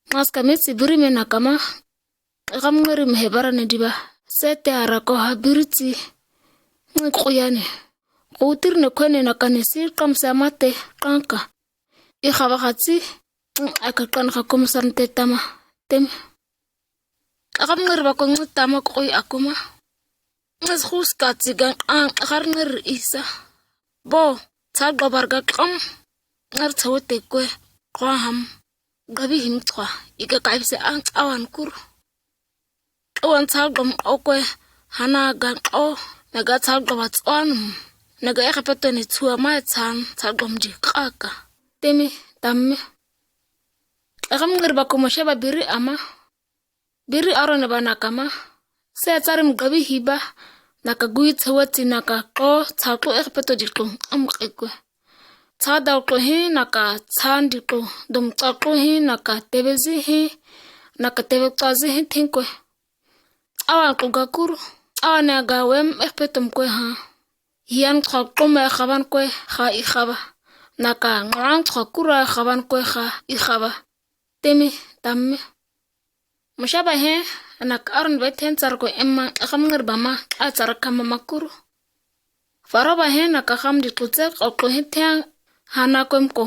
Ngaska me tsi biri me nakama. Kam ngari me hebara ne diba. Sete ara ko ha biri tsi. Ngi kuyane. Kutir ne kwene naka ne si kam sa mate kanka. Iha ba katsi. Aka kan ka kom san te tama. Teme. Akam ngarba ko ngi tama koi akuma. Ngas huska tsi gan an akar ngar isa. Bo, tsa gabar ga kam. Ngar tsawote kwe, kwa ham. Gabi him twa, ika ka bise an tsawan kuru. Tsawan tsa gam okwe, hana gan o, me ga tsa gam tsawan. Ne ga Egipeto ni tsuwa ma tsan, tsa gam di kaka. Teme, tame. Akam ngarba ko Moshe ba biri ama. Biri Aron ba nakama. Se tsari mgabi hiba. Naka gui tsawa tsi naka ko, tsa ko Egipeto di ko, am kekwe. Tsa dau klo hi, naka tsan di klo, dum tsa klo hi, naka tebezi hi, naka tebe tsazi hi theng kwe. Awa klo gakuru, awa ne aga wem ehpetom kwe ha. Hian tsa klo me haban kwe ha i haba. Naka ngran tsa kura haban kwe ha i haba. Temi, tamme. Moshe ba hi, naka Aron ba hi ten tsar kwe ema, aham ngir ba ma, a tsar kama makuru. Faro ba hi naka ham di klo tsek, o klo hi ten, hana kwem ko,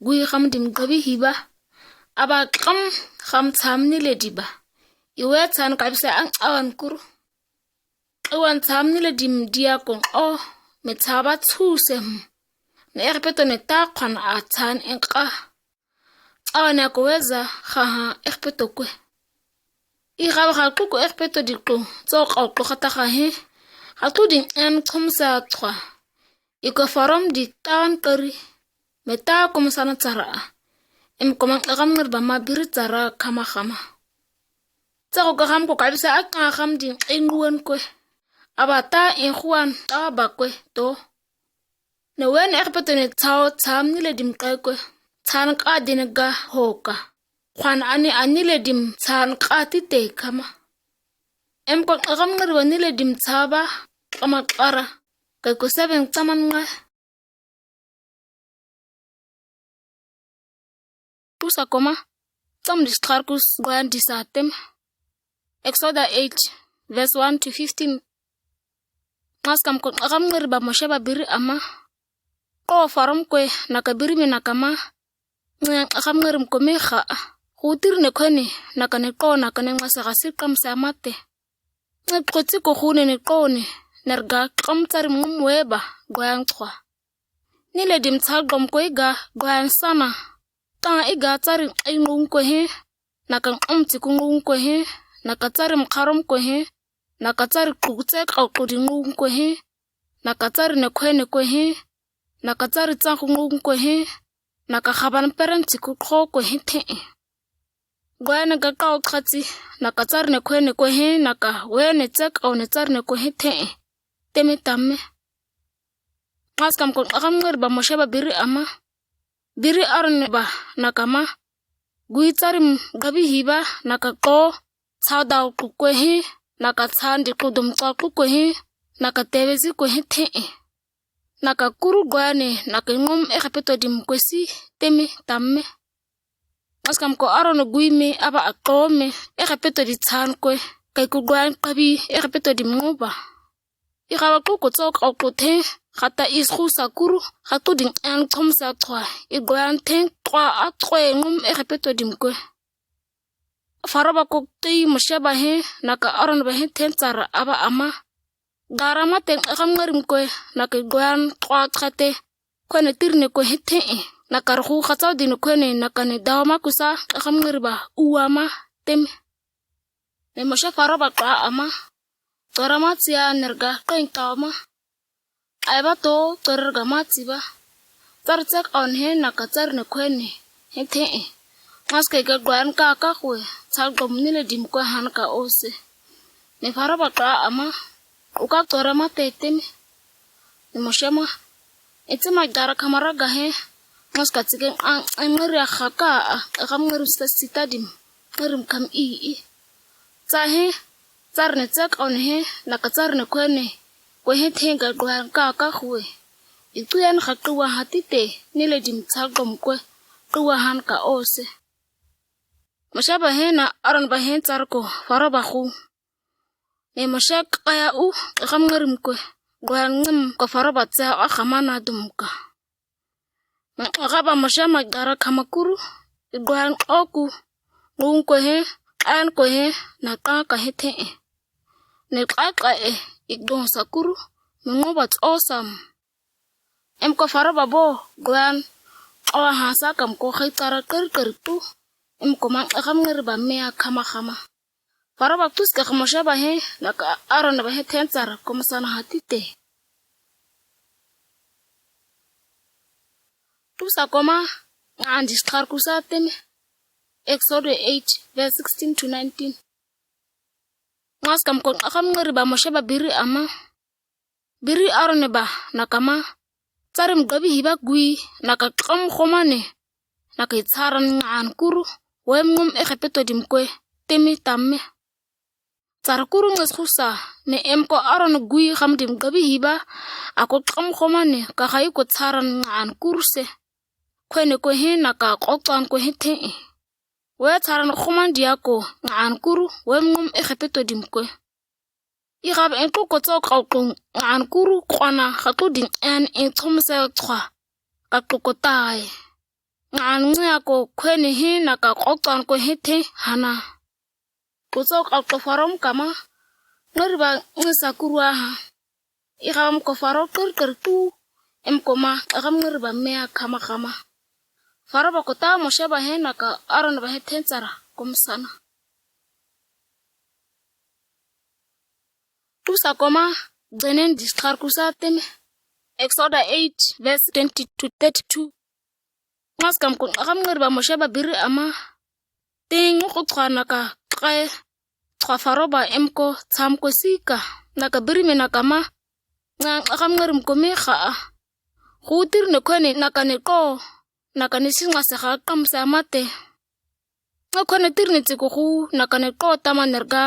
gui ham di mgabi hiba. Aba kam, ham tsam ni le diba. Iwe tsan kabisa an awan kuru. Iwan tsam ni le dim dia kon o, me tsaba tsu sem. Ne ehpeto ne ta kwan a tsan en ka. Awa ne ako weza, ha ha, ehpeto kwe. I haba ha klo ko ehpeto di klo, tso ka o klo hata ha hi. Ha klo di en kom sa tswa. I ko farom di tan kari. Me ta kom sa na tsara. Em ko man aham ngir ba ma biri tsara kama hama. Tsa ko ka ham ko kabisa a ka ham di en nguen kwe. Aba ta en huan ta ba kwe to. Ne wen ehpeto ne tsao tsam ni le dim kai kwe. Tsan ka di ne ga hoka. Kwan ani ani le dim tsan ka ti te kama. Em ko aham ngir ba ni le dim tsaba, kama kara. Kai ko seben tsaman nga. Tusa koma, tam di star kus goyan di sa tem. Exoda eight, verse one to fifteen. Mas kam ko aham ngir ba Moshe ba biri ama. Ko farom kwe naka biri mi naka ma. Nge aham ngirim ko mi ha. Hutir ne kweni, naka ne ko, naka ne ngasa ha sir kam sa mate. Nge kotsi ko hune ne kone, nerga kam tsarim ngum weba, goyan tswa. Ni le dim tsa gom ko iga, goyan sana. Ta iga tsarim ai ngung ko hi, naka ngum tsi ko ngung ko hi, naka tsarim karom ko hi, naka tsari kukutse ka kudi ngung ko hi, naka tsari ne kweni ko hi, naka tsari tsanku ngung ko hi, naka haban peren tsi ku ko ko hi te. Goyan ga ka o katsi, naka tsari ne kweni ko hi, naka wene tsek o ne tsari ne ko hi te. Temi tamme. Mas kam ko aham ngir ba Moshe ba biri ama. Biri Aron ba naka ma. Gui tsarim gabi hiba naka ko. Tsa dau klo ko hi, naka tsan di klo dum tsa klo ko hi, naka tebezi ko hi te. Naka kuru goyan ne, naka ngum ehpeto dim ko si, temi tamme. Mas kam ko Aron gui mi aba a klo mi, ehpeto di tsan ko, kai ko goyan kabi, ehpeto dim nguba. I haba klo ko tsok o klo te, hata is hu sa kuru, hatu di en kom sa tswa, i goyan te, tswa a tswa ngum ehpeto dim ko. Faro ba kok tei Moshe ba hi, naka Aron ba hi ten tsara aba ama. Gara ma ten aham ngarim ko, naka goyan tswa tsate. Ko ne tir ne ko hi te, naka ruhu khatsa di ne ko ne, naka ne dawa ma kusa, aham ngari ba uwa ma, tem. Ne Moshe Faro ba tswa ama. Tsora ma tsia nerga, ko in tawa ma. Ai ba to, tsorer ga ma tsi ba. Tsar tsek on hi naka tsar ne ko ne, hi te. Mas ke ga goyan ka ka hwe, tsar gom ni le dim ko han ka ose. Ne Faro ba tswa ama, u ka tsora ma te temi. Ne Moshe ma, itse ma dara kamara ga hi, mas ka tsike an, an ngari a haka a, a kam ngari sita sita dim, ngarim kam i i. Tsa hi, tsar ne tsek on hi, naka tsar ne ko ne, ko hi te ga goyan ka ka hwe. Itu yan ha tuwa ha tite, ni le dim tsar gom ko, tuwa han ka ose. Moshe ba hi na Aron ba hi tsar ko, Faro ba hu. Ne Moshe kaya u, aham ngarim ko, goyan ngim ko Faro ba tsa a hama na dum ka. Ma aga ba Moshe ma dara kama kuru, i goyan oku, ngung ko hi, an ko hi, na ka ka hi te. Ne ka ka e, i don sa kuru, mi nguba tso sam. Em ko Faro ba bo, goyan, awa ha sa kam ko hi tsara kar kar tu, em ko ma aham ngari ba mea kama kama. Faro ba tus ka Moshe ba hi, naka Aron ba hi ten tsara kom sana ha tite. Tusa koma, nga andi star kusa temi. Exodo eight, verse sixteen to nineteen. Mas kam ko aham ngari ba Moshe ba biri ama. Biri Aron ba naka ma. Tsarim gabi hiba gui, naka klam xomane, naka i tsaran nga'an kuru, wem ngum ekepeto dim kue, temi tamme. Tsara kuru nges xusa, ne em ko aron gui xam dim gabi hiba, ako klam xomane, ka xai ko tsaran nga'an kuru se. Kuene kue he naka koktan kue he te'e. We tsaran xoman diako nga'an kuru, wem ngum ekepeto dim kue. I xab en tlu ko tsok kau tlu nga'an kuru kwana xatlu din en en tsom se tswa. Ka tlu ko tae. Nga'an ngiako kuene he naka koktan kue he te hana. Ko tsok kau tlu Faro mkama. Ngeriba ngisa kuru aha. I xab mko Faro kir kir tu. Em ko ma, xab ngeriba mea kama kama. Faro ba ko ta Moshe ba he naka Aron ba he ten tsara, kom sana. Tusa koma, dzenen di star kusa teme. Exoda eight, verse twenty to thirty-two. Ngas kam ko, akam ngeriba Moshe ba biri ama. Ting ko tswa naka, tswa Faro ba em ko, tsam ko sika, naka biri me naka ma. Nga akam ngerim ko me xa. Xutir ne kuene naka ne ko, naka ne singa se xa kam se amate. Nga kuene tir ne tsi ko xu, naka ne ko tama nerga.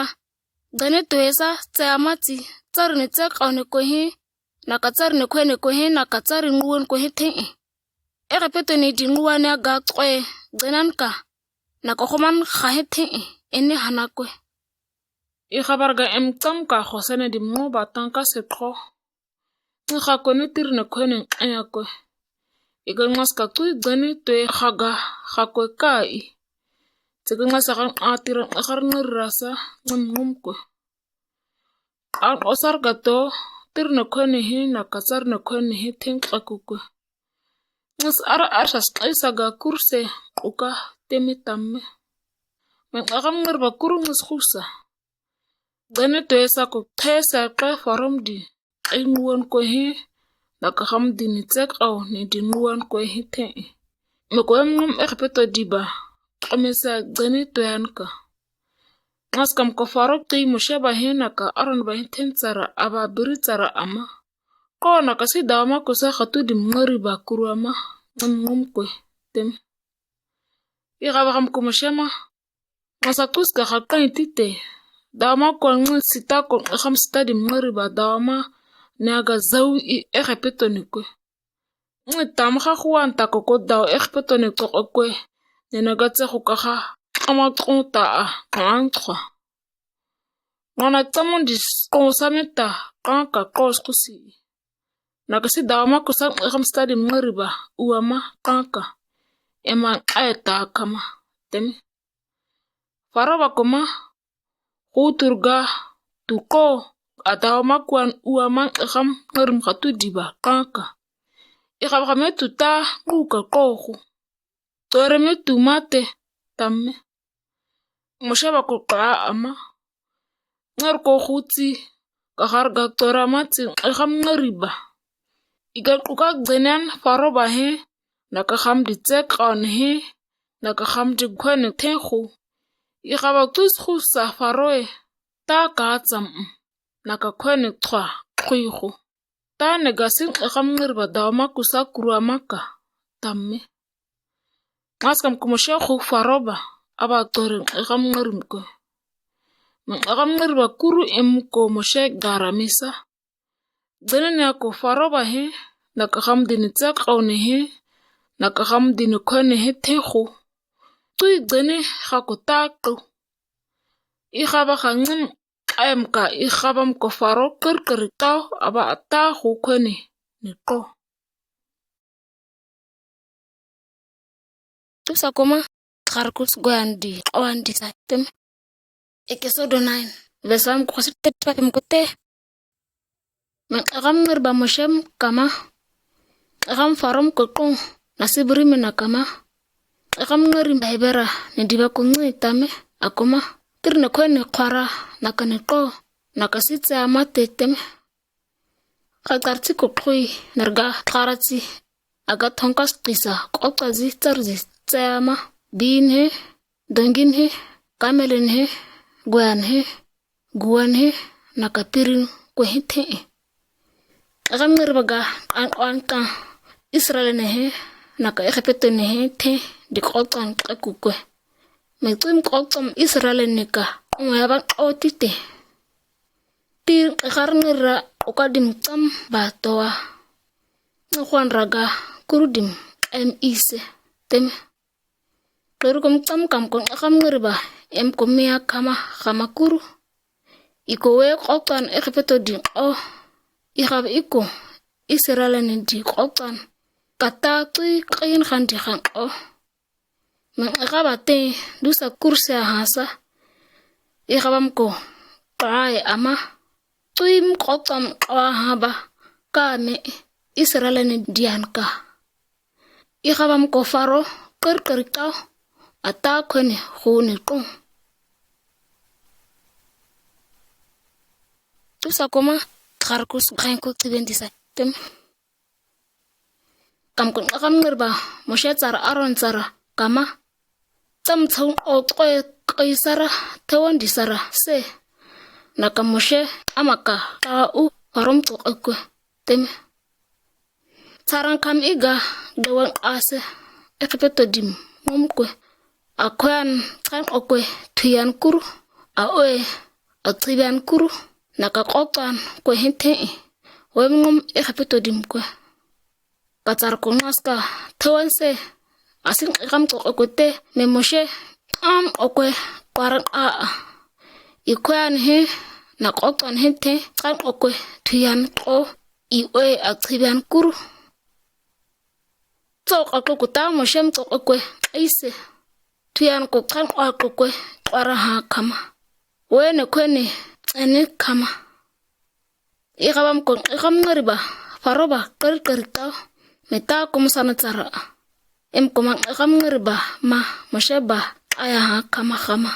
Dzene tuesa, tse amati, tsari ne tse kau ne kue he, naka tsari ne kuene kue he, naka tsari nguwen kue he te'e. Ekepeto ne di nguwen aga tswe, dzenan ka, naka xoman xa he te'e, ene hana kue. I xabar ga em tsam ka xosene di mo ba tanka se ko. Ngi xa kue ne tir ne kuene ngi aya kue. I ga ngas ka tui dzene tue xa ga xa kue ka i. Tse ga ngas xa a tir ngi xar ngi rasa ngum ngum kue. An osar ga to tir ne kuene he naka tsar ne kuene he ten ka ku kue. Ngas ar ar sas kaisa ga kurse kuka temi tamme. Men akam ngeriba kuru ngas xusa. Dzene tuesa ko tesa ka Faro mdi. Ai nguwan kue he, naka xam di ni tsek au ni di nguwan kue he te'e. Me kue ngum ekepeto diba, kame sa dzene tuyan ka. Ngas kam ko Faro tei Moshe ba he naka Aron ba he ten tsara aba biri tsara ama. Ko naka si dawa ma kusa xatu di ngeriba kuru ama, ngum ngum kue, teme. I xaba xam ko Moshe ma, Masa tuska xa kan tite. Dawa ma kua ngi sita ko xam sita di ngeriba dawa ma. Ne aga zau i ekepeto ni kue. Ngi tam xa xuan ta ko ko dawa ekepeto ni ko kue. Ne naga tse xuka xa. Ama tronta a. Kan tswa. Ngana tsamun di ko sameta. Kan ka ko skusi. Naka si dawa ma kusa xam sita di ngeriba. Uwa ma kan ka. Ema kae ta kama. Teme. Faro ba koma, xutur ga, tu ko, a dawa ma kuan uwa ma xam ngerim xatu diba, kaka. I xaba xa me tu ta, ngu ka ko xu. Tore me tu mate, tamme. Moshe ba ko ka ama. Nger ko xuti, ka xar ga tore ma ti, xam ngeriba. I ga kuka dzenen Faro ba he, naka xam di tsek au ne he, naka xam di kuene ten xu. I xaba tus xusa Faro e, ta ka tsam, naka kuene tswa, tsui xu. Ta ne ga sin xam ngeriba dawa ma kusa kuru ama ka, tamme. Ngas kam ko Moshe xu Faro ba, aba tore xam ngerim ko. Men xam ngeriba kuru em ko Moshe gara misa. Dzene ne ko Faro ba he, naka xam di ni tsek au ne he, naka xam di ni kuene he ten xu. Tui dzene xa ko ta ku. I xaba xa ngim kaem ka, i xaba m ko Faro kir kir tau, aba a ta xu kuene ni ko. Tusa koma, txarkus goyandi, awandi sa tem. Ekesodo nine, verse one ko site tem ko te. Men xam ngeriba Moshe kama. Xam Faro m ko kon, na si biri me na kama. Xam ngeriba hebera, ne diba ko ngi tame, a koma. Tir ne kuene kwara, naka ne ko, naka si tse ama te teme. Xatar ti ko kui, nerga txara ti. Aga tonkas kisa, kokta zi tsar zi, tse ama, bin he, dongin he, kamelen he, guan he, guan he, naka pirin ko he te e. Xam ngeriba ga, kan kan kan, Israel ne he, naka Ejipeto ne he, te, di k'okan k'oku kue. Me tui m'k'okan Israel ne ka, un ya ba k'o tite. Tir k'ekar ngira, oka dim tam ba toa. Nge kwan raga, kuru dim, em ise, teme. Kuru kum tam kam kun ekam ngiri ba, em kum mia kama, kama kuru. Iko we k'okan Ejipeto di k'o. Ika ba iko, Israel ne di k'okan. Kata tui k'in kan di kan k'o. Me ika ba te, dusa kursi ahasa. Ika ba mko, k'ai ama. Tui m'k'okan k'o aha ba. Ka me, Israel ne dian ka. Ika ba mko Faro, k'ir k'ir tau, ata kone huni k'o. Tusa koma, tharkus kain ko tiben disa, tem. Kam kun ekam ngiri ba, Moshe tsara Aron tsara, kama. Tam tsaun o k'oe k'oe sara, tewandi sara, se. Naka Moshe, ama ka, k'au, Faro m'k'okan kue, teme. Tsaran kam iga, dewan k'ase, Ejipeto dim, ngom kue. Akoyan, tsan okue, tuyan kuru, aoe, atsiban kuru, naka k'okan kue hinte i. Wem ngom Ejipeto dim kue. Katsar ko ngaska, tewan se, asin ekam k'okan kue te, me Moshe, am okue, kwaran a. Ikoyan he, na k'okan hinte, tsan okue, tuyan k'o, i oe atsiban kuru. Tsok aklo kuta Moshe m'k'okan kue, ise. Tuyan ko tsan aklo kue, kwara ha kama. Wene kwene, ene kama. Ika ba m'kon ekam ngiri ba, Faro ba, k'ir k'ir tau. Me ta kum sana tsara. Em koma ekam ngiri ba, ma, Moshe ba, aya ha kama kama.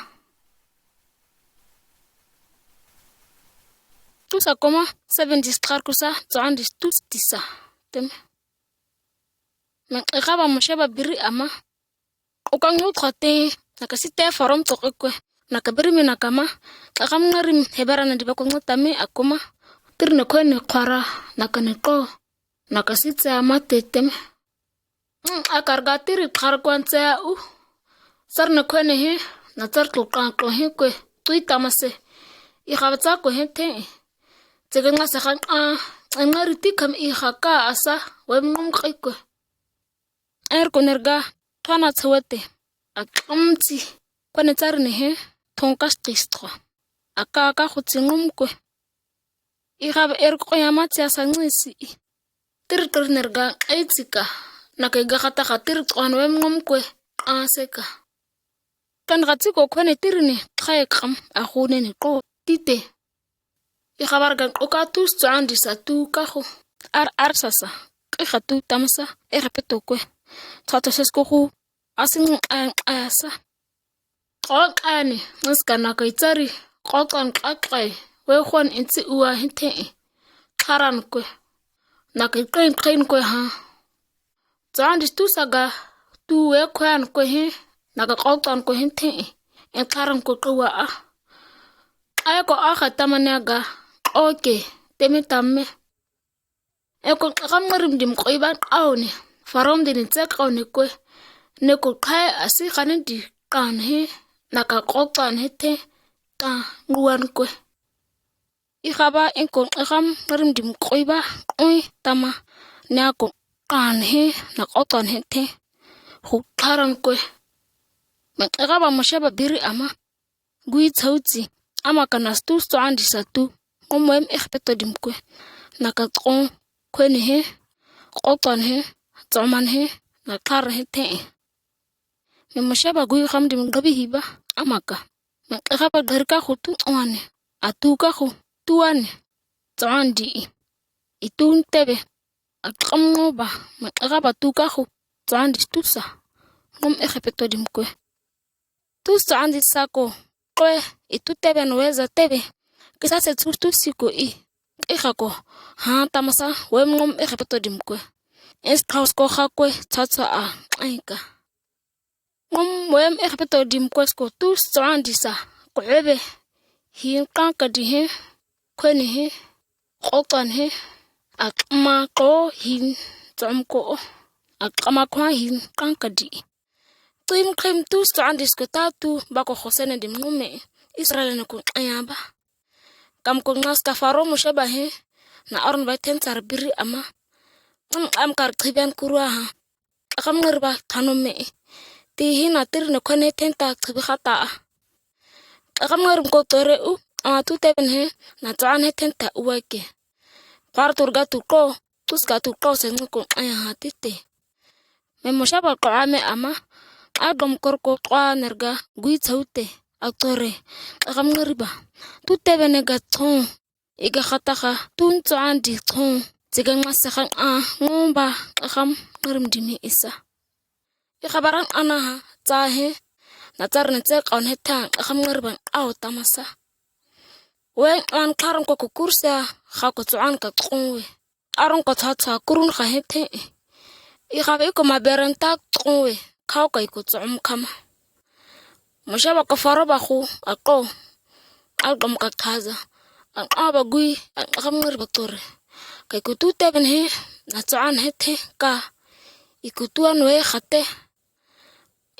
Tusa koma, seven dis k'arkusa, tsoan dis tus tisa. Teme. Me ika ba Moshe ba biri ama. Ukang yu txote, naka site Faro m'k'okan kue. Naka biri mi naka ma, ekam ngiri mi hebera na diba ko ng'utame akuma. Tir ne kwene kwara, naka ne k'o. Naka site ama te teme. Mm, akarga tiri k'ar kwan tse u. Sar ne kwene he, na tsar k'okan k'o he kue. Tui tamase. Ika ba tsa ko he te. Tseke ngase kan a, ngiri ti kam ika ka asa, wem ngom k'okan kue. Er ko nerga, twana tsawete. Akam tsi, kwene tsari ne he, tonkas tistwa. Aka aka kutsi ngom kue. Ika ba er ko yama tsi asa ngisi. Tir tir nerga, ai tsika. Naka iga kata ka tir twan wem ngom kue, aseka. Kan katsi ko kwene tir ne, tsae kam, ahune ne k'o, tite. Ika ba argan k'oka tus tsoan disa tu kaku. Ar ar sasa. Ika tu tamasa. Ejipeto kue. Tsato ses koku. Asin k'an k'asa. K'o k'ani. Ngiska naka itsari. K'okan k'ak'ai. We kwan intsi ua hinte i. K'aran kue. Naka ik'in k'in kue ha. Tsoan dis tusa ga, tu we kwan kue he, naka k'okan kue hinte i, en k'aran kue k'ua a. K'ai ko aka tamane ga, oke, teme tame. Eko ekam ngiri mi dim k'oiba k'aone, Faro mi dini tse k'aone kue. Neko k'ai asi kane di k'an he, naka k'okan hinte, k'an nguan kue. Ika ba en ko ekam ngiri mi dim k'oiba, k'oi tama, ne ako k'an he, na k'okan hinte, hu k'aran kue. Me ika ba Moshe ba biri ama, gui tsautsi, ama kanas tus tsoan disa tu, ngom wem Ejipeto dim kue, naka k'o, kwene he, k'okan he, tsoman he, na k'aran hinte. Me Moshe ba gui kam dim gabi hiba, ama ka. Me ika ba gari kaku tu wane, atu kaku tu wane, tsoan di i. Itu tebe, akam ngo ba, me ika ba tu kaku, tsoan dis tusa. Ngom Ejipeto dim kue. Tus tsoan disa ko, k'oe, itu tebe no weza tebe. Kisa se tus tusi ko i. Ika ko, ha tamasa, wem ngom Ejipeto dim kue. Es kaus ko ha kue, tsatsa a, ika. Ngom wem Ejipeto dim kue sko tus tsoan disa. K'oe be. Hin k'an kadi he. Kwene he. K'okan he. Akma k'o hin. tsom ko o. A kama kwa hin kangkadi. Tim krim tus tsoan disko tatu bako Hosea ne dim ngume. Israel ne ko kaya ba. Kam ko ngas ka Faro Moshe ba he. Na Aron ba ten tsar biri ama. Am, am kar tibian kurua ha. Kam ngeri ba tano me. Ti hina tir ne kone tenta tibi khata. Kam ngeri ko tore u. Ama tu teben he. Na tsoan he tenta uweke. Par turga tu ko. Tus ka tu ko se ngu ko aya ha tite. Me Moshe ba ko ame ama. Adom kor ko kwa nerga gui tsaute. Atore. Kam ngeri ba. Tu teben he ga tong. Iga khata kha tun tsoan di tong. Tiga ngas se kha a ngomba kam ngerim di me isa. I khabaran ana ha tsa he. Na tsar ne tse kaun he ta kam ngeri ba au tamasa. We an klaron ko ko kursa kha ko tsoan ka tong we. Aron ko tsa tsa kurun kha he te. I khabe ko ma beren ta tong we. Kau kai ko tsom kama. Moshe ba ko Faro ba khu a ko. Al dom ka kaza. A ba gui a kam ngeri ba tore. Kai ko tu teben he. Na tsoan he te ka. I ko tuan we khate.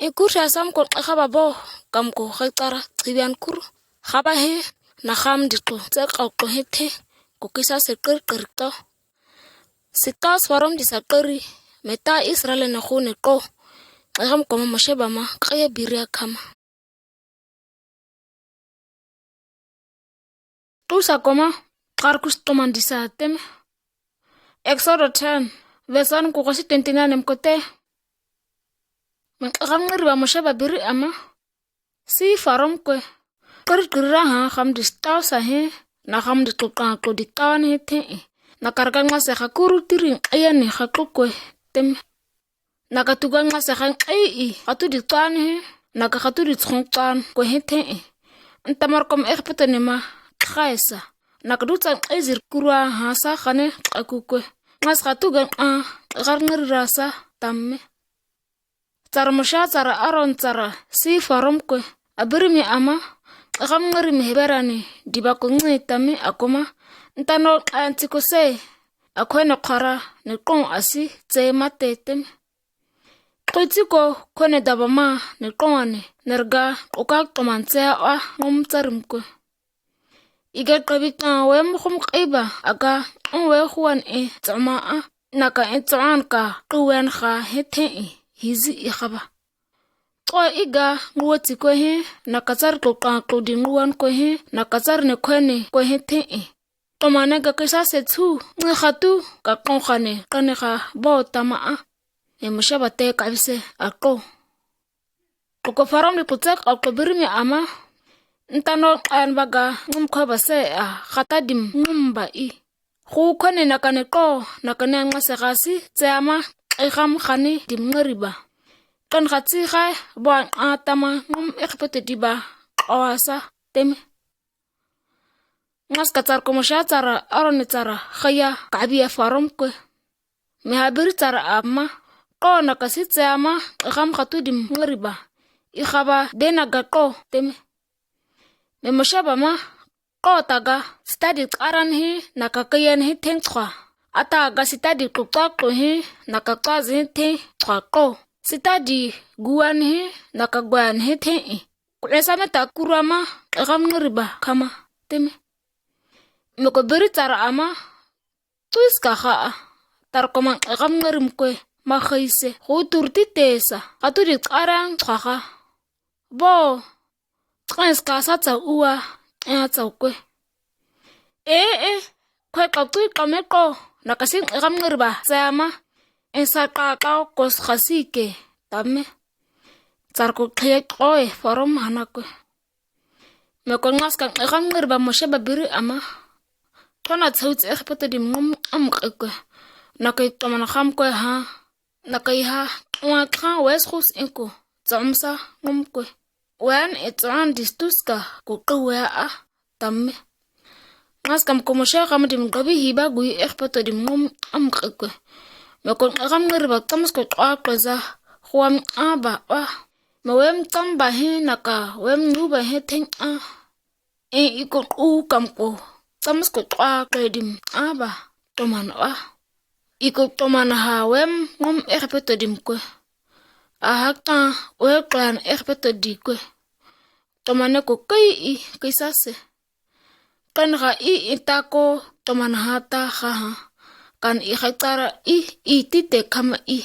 I kursa sam ko khaba bo. Kam ko khaitara tibian kur. Khaba he. Na kham di ko. Tse kau ko he te. Ko kisa se kir kir to. Sitas Farom di sakari, meta Israel ne khune ko. Kam ko Moshe ba ma, kaya biria kama. Tusa koma, kar kus toman di sa teme. Exodo ten, verse one ko kasi twenty-nine em kote. Me kam ngeri ba Moshe ba biri ama. Si Farom kwe. Kari kiri ra ha kham di stau sa he. Na kham di tuka ko di tawan he te. Na karga ngas se kha kuru tiri ayan he kha ko kwe. Tem. Na ka tuga ngas se kha ai i. Kha tu di tawan he. Na ka kha tu di tsong tawan ko he te. Ntamar kom ek peto ne ma. Khaisa. Na ka du tsan ai zir kurua ha sa khane kha ko kwe. Ngas kha tuga a. Kar ngeri ra sa tamme. Tsara Moshe, tsara Aron, tsara si Farom kwe. A biri mi ama, kam ngeri mi heberani, di ba ko ngi tami a koma. Ntano kan tiko se, a kwe no kara, ne kong asi, tse mate temi. Kwe tiko, kwe ne daba ma, ne kong ane, nerga, oka toman tse a, ngom tsarim kwe. Iga kabi kan we mukhum kiba, aga, on we huan e, tsoma a, naka e tsoan ka, kuwen kha he te e, hizi i khaba. Kwe iga, nguwa tiko he, naka tsar ko kan ko di nguwan ko he, naka tsar ne kwe ne, ko he te e. Tomane ga kisa se tsu, ngi khatu, ka kong khane, kane kha, bo tama a. E Moshe ba te kabise, a ko. Ko ko Farom di ko tsek a ko biri mi ama. Ntano an baga ngum ko ba se a khata dim ngum ba i. Khu kone na kane ko na kane ngase khasi tse ama i kham khani dim ngeri ba. Kan khatsi khai bo an a tama ngum ek pete di ba kawasa teme. Ngas ka tsar ko Moshe tsara Aron tsara khaya ka abi a Farom kwe. Me habiri tsara ama ko na kasi tse ama i kham khatu dim ngeri ba. I khaba de na ga ko teme. Me Moshe ba ma ko taga sitadi karan hi na ka kayan hi ten tswa. Ataga sitadi kukaklu hi na ka kazi hi ten tswa ko. Sitadi guwan hi na ka guwan hi ten i. Ku'esa me ta kurwa ma i kham ngeri ba kama teme. Me ko biri tsara ama. Tuis ka kha a. Tar ko man i kham ngerim kwe ma khaise. Khu turti tesa. Khatu di karan tswa kha. Bo. Tsens ka sa tsa uwa. Ea tsa kwe. E e. Kwe ka tui ka me ko. Na kasi i kham ngeri ba. Tse ama. Ensa ka ka kos khasi ke. Tame. Tsar ko khe ko e Farom hana kwe. Me ko ngas ka i kham ngeri ba Moshe ba biri ama. Tona tsau tse ek pete di mngum am kwe. Na ka i toman kham kwe ha. Na ka i ha. Wa kha wes khus inko. Tsa umsa ngum kwe. Wen e tsoan distus ka ko kwe a. Tame. Ngas kam ko Moshe kham dim gabi hiba gui ek pete di mngum am kwe. Me ko i kham ngeri ba tsamus ko kwe kwe za. Khwam a ba wa. Me wem tsam ba hi na ka wem nu ba hi ten a. E i ko ku kam ko. Tsamus ko kwe kwe dim a ba. Toman wa. Ikuxomana ha wemnqum Egipetodimi kwe. Aha kã weklan Egipetodi kwe. Xomane ko kei i kei sase. Kan ha i i ta ko xomana ha ta ha ha. Kan i ha tara i i tite kama i.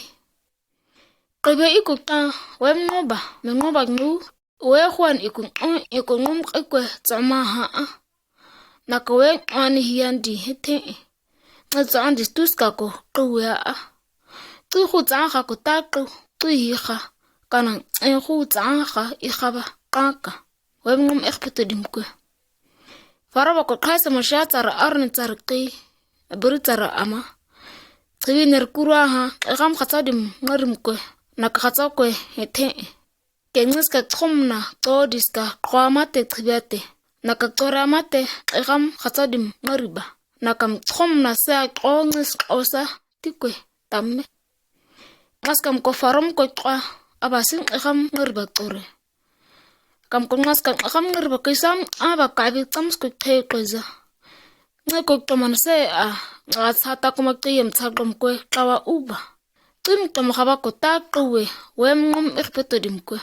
Qibe ikuxan wemnqoba, menqoba ngu. Wehuan ikunqum, ikunqum kwe tsama ha a. Naka we ani hiandi hete. Nge tsandi tuska ko qiwe a. Qihu tsanga ko ta qiw, qihi ha. Kana ngu tsanga i haba kaka. Wemnqum Egipetodimi kwe. Faro ba ko kasa Moshe tara Aron tara kei. Biri tara ama. Qiwi ner kurwa ha, qeqam katsadim ngarimi kwe. Naka katsa kwe hete. Ke ngiska txomna, todiska, txoamate, txibiate. Naka txoramate, qeqam katsadim ngariba. Naka mtxomna sea txo ngis txosa, tikwe, tamme. Ngiska mko Faro mko txoa, aba sin qeqam ngariba txore. Kam ko ngiska qeqam ngariba kisam, aba kabi tsam sko txoe txoza. Nge ko txoman sea, nge tsata kuma kiyem tsakom kwe txawa uba. Tim txom haba ko ta qiwe, wemnqum Egipetodimi kwe.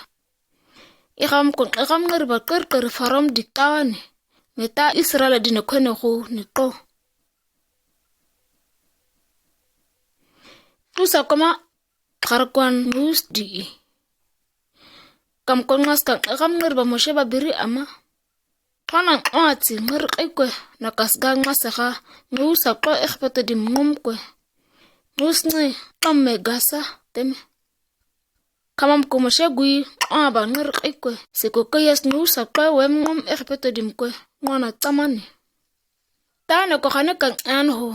Iham ko qeqam ngariba kir kir Faro mdi txawane. Meta Israel dine kwene hu ni txo. Tusa kuma txarkwan ngus di i. Kam ko ngiska qeqam ngariba Moshe ba biri ama. Txoana txoatsi ngir kwe, naka sga ngase ha, ngusa txo Egipetodimi nqum kwe. Ngus ni txom me gasa, teme. Kamam ko Moshe gui txoa ba ngir kwe, siko keyes ngusa txo wemnqum Egipetodimi kwe, nqoana txamane. Tane ko hane kan anho,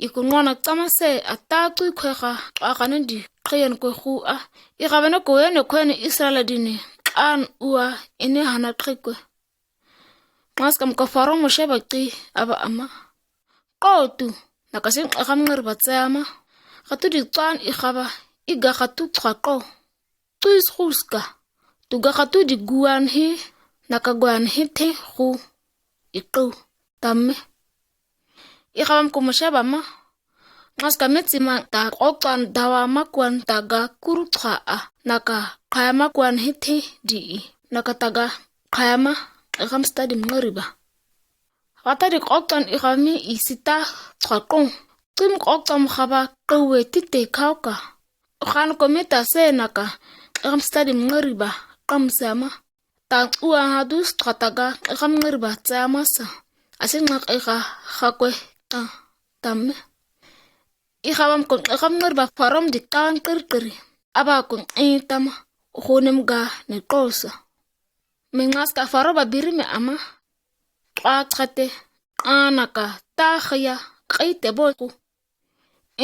ikunqoana txama se ata txui kwe ha, txoa hane di, keyen kwe hu a, ihabene ko wene kwene Israel dine, kan ua, ine hana kwe. Ngiska mko Faro Moshe ba kei aba ama. Kotu, naka sin qeqam ngariba txama. Hatu di txoan ihaba, iga hatu txoa ko. Txuis huska. Tuga hatu di guan hi, naka guan hi te hu. Iku, tamme. Ihaba mko Moshe ba ma. Ngiska metsi ma ta koktan dawa ma kwan taga kuru txoa a. Naka kaya ma kwan hete di i. Naka taga kaya ma qeqam stadim ngariba. Hata di koktan ihami i sita txoa ko. Tim koktan haba qiwe tite kauka. Ohan ko meta se naka qeqam stadim ngariba. Kam sama. Ta ua hadus txoa taga, qeqam ngariba txama sa. Asin ngiska iha hakwe ta, tamme. Ihabam ko qeqam ngariba Faro mdi kan kir kiri. Aba ko i tama, hunem ga ne kosa. Me ngiska Faro ba biri me ama. Txoa txoate, kanaka, ta haya, kei te bo ku.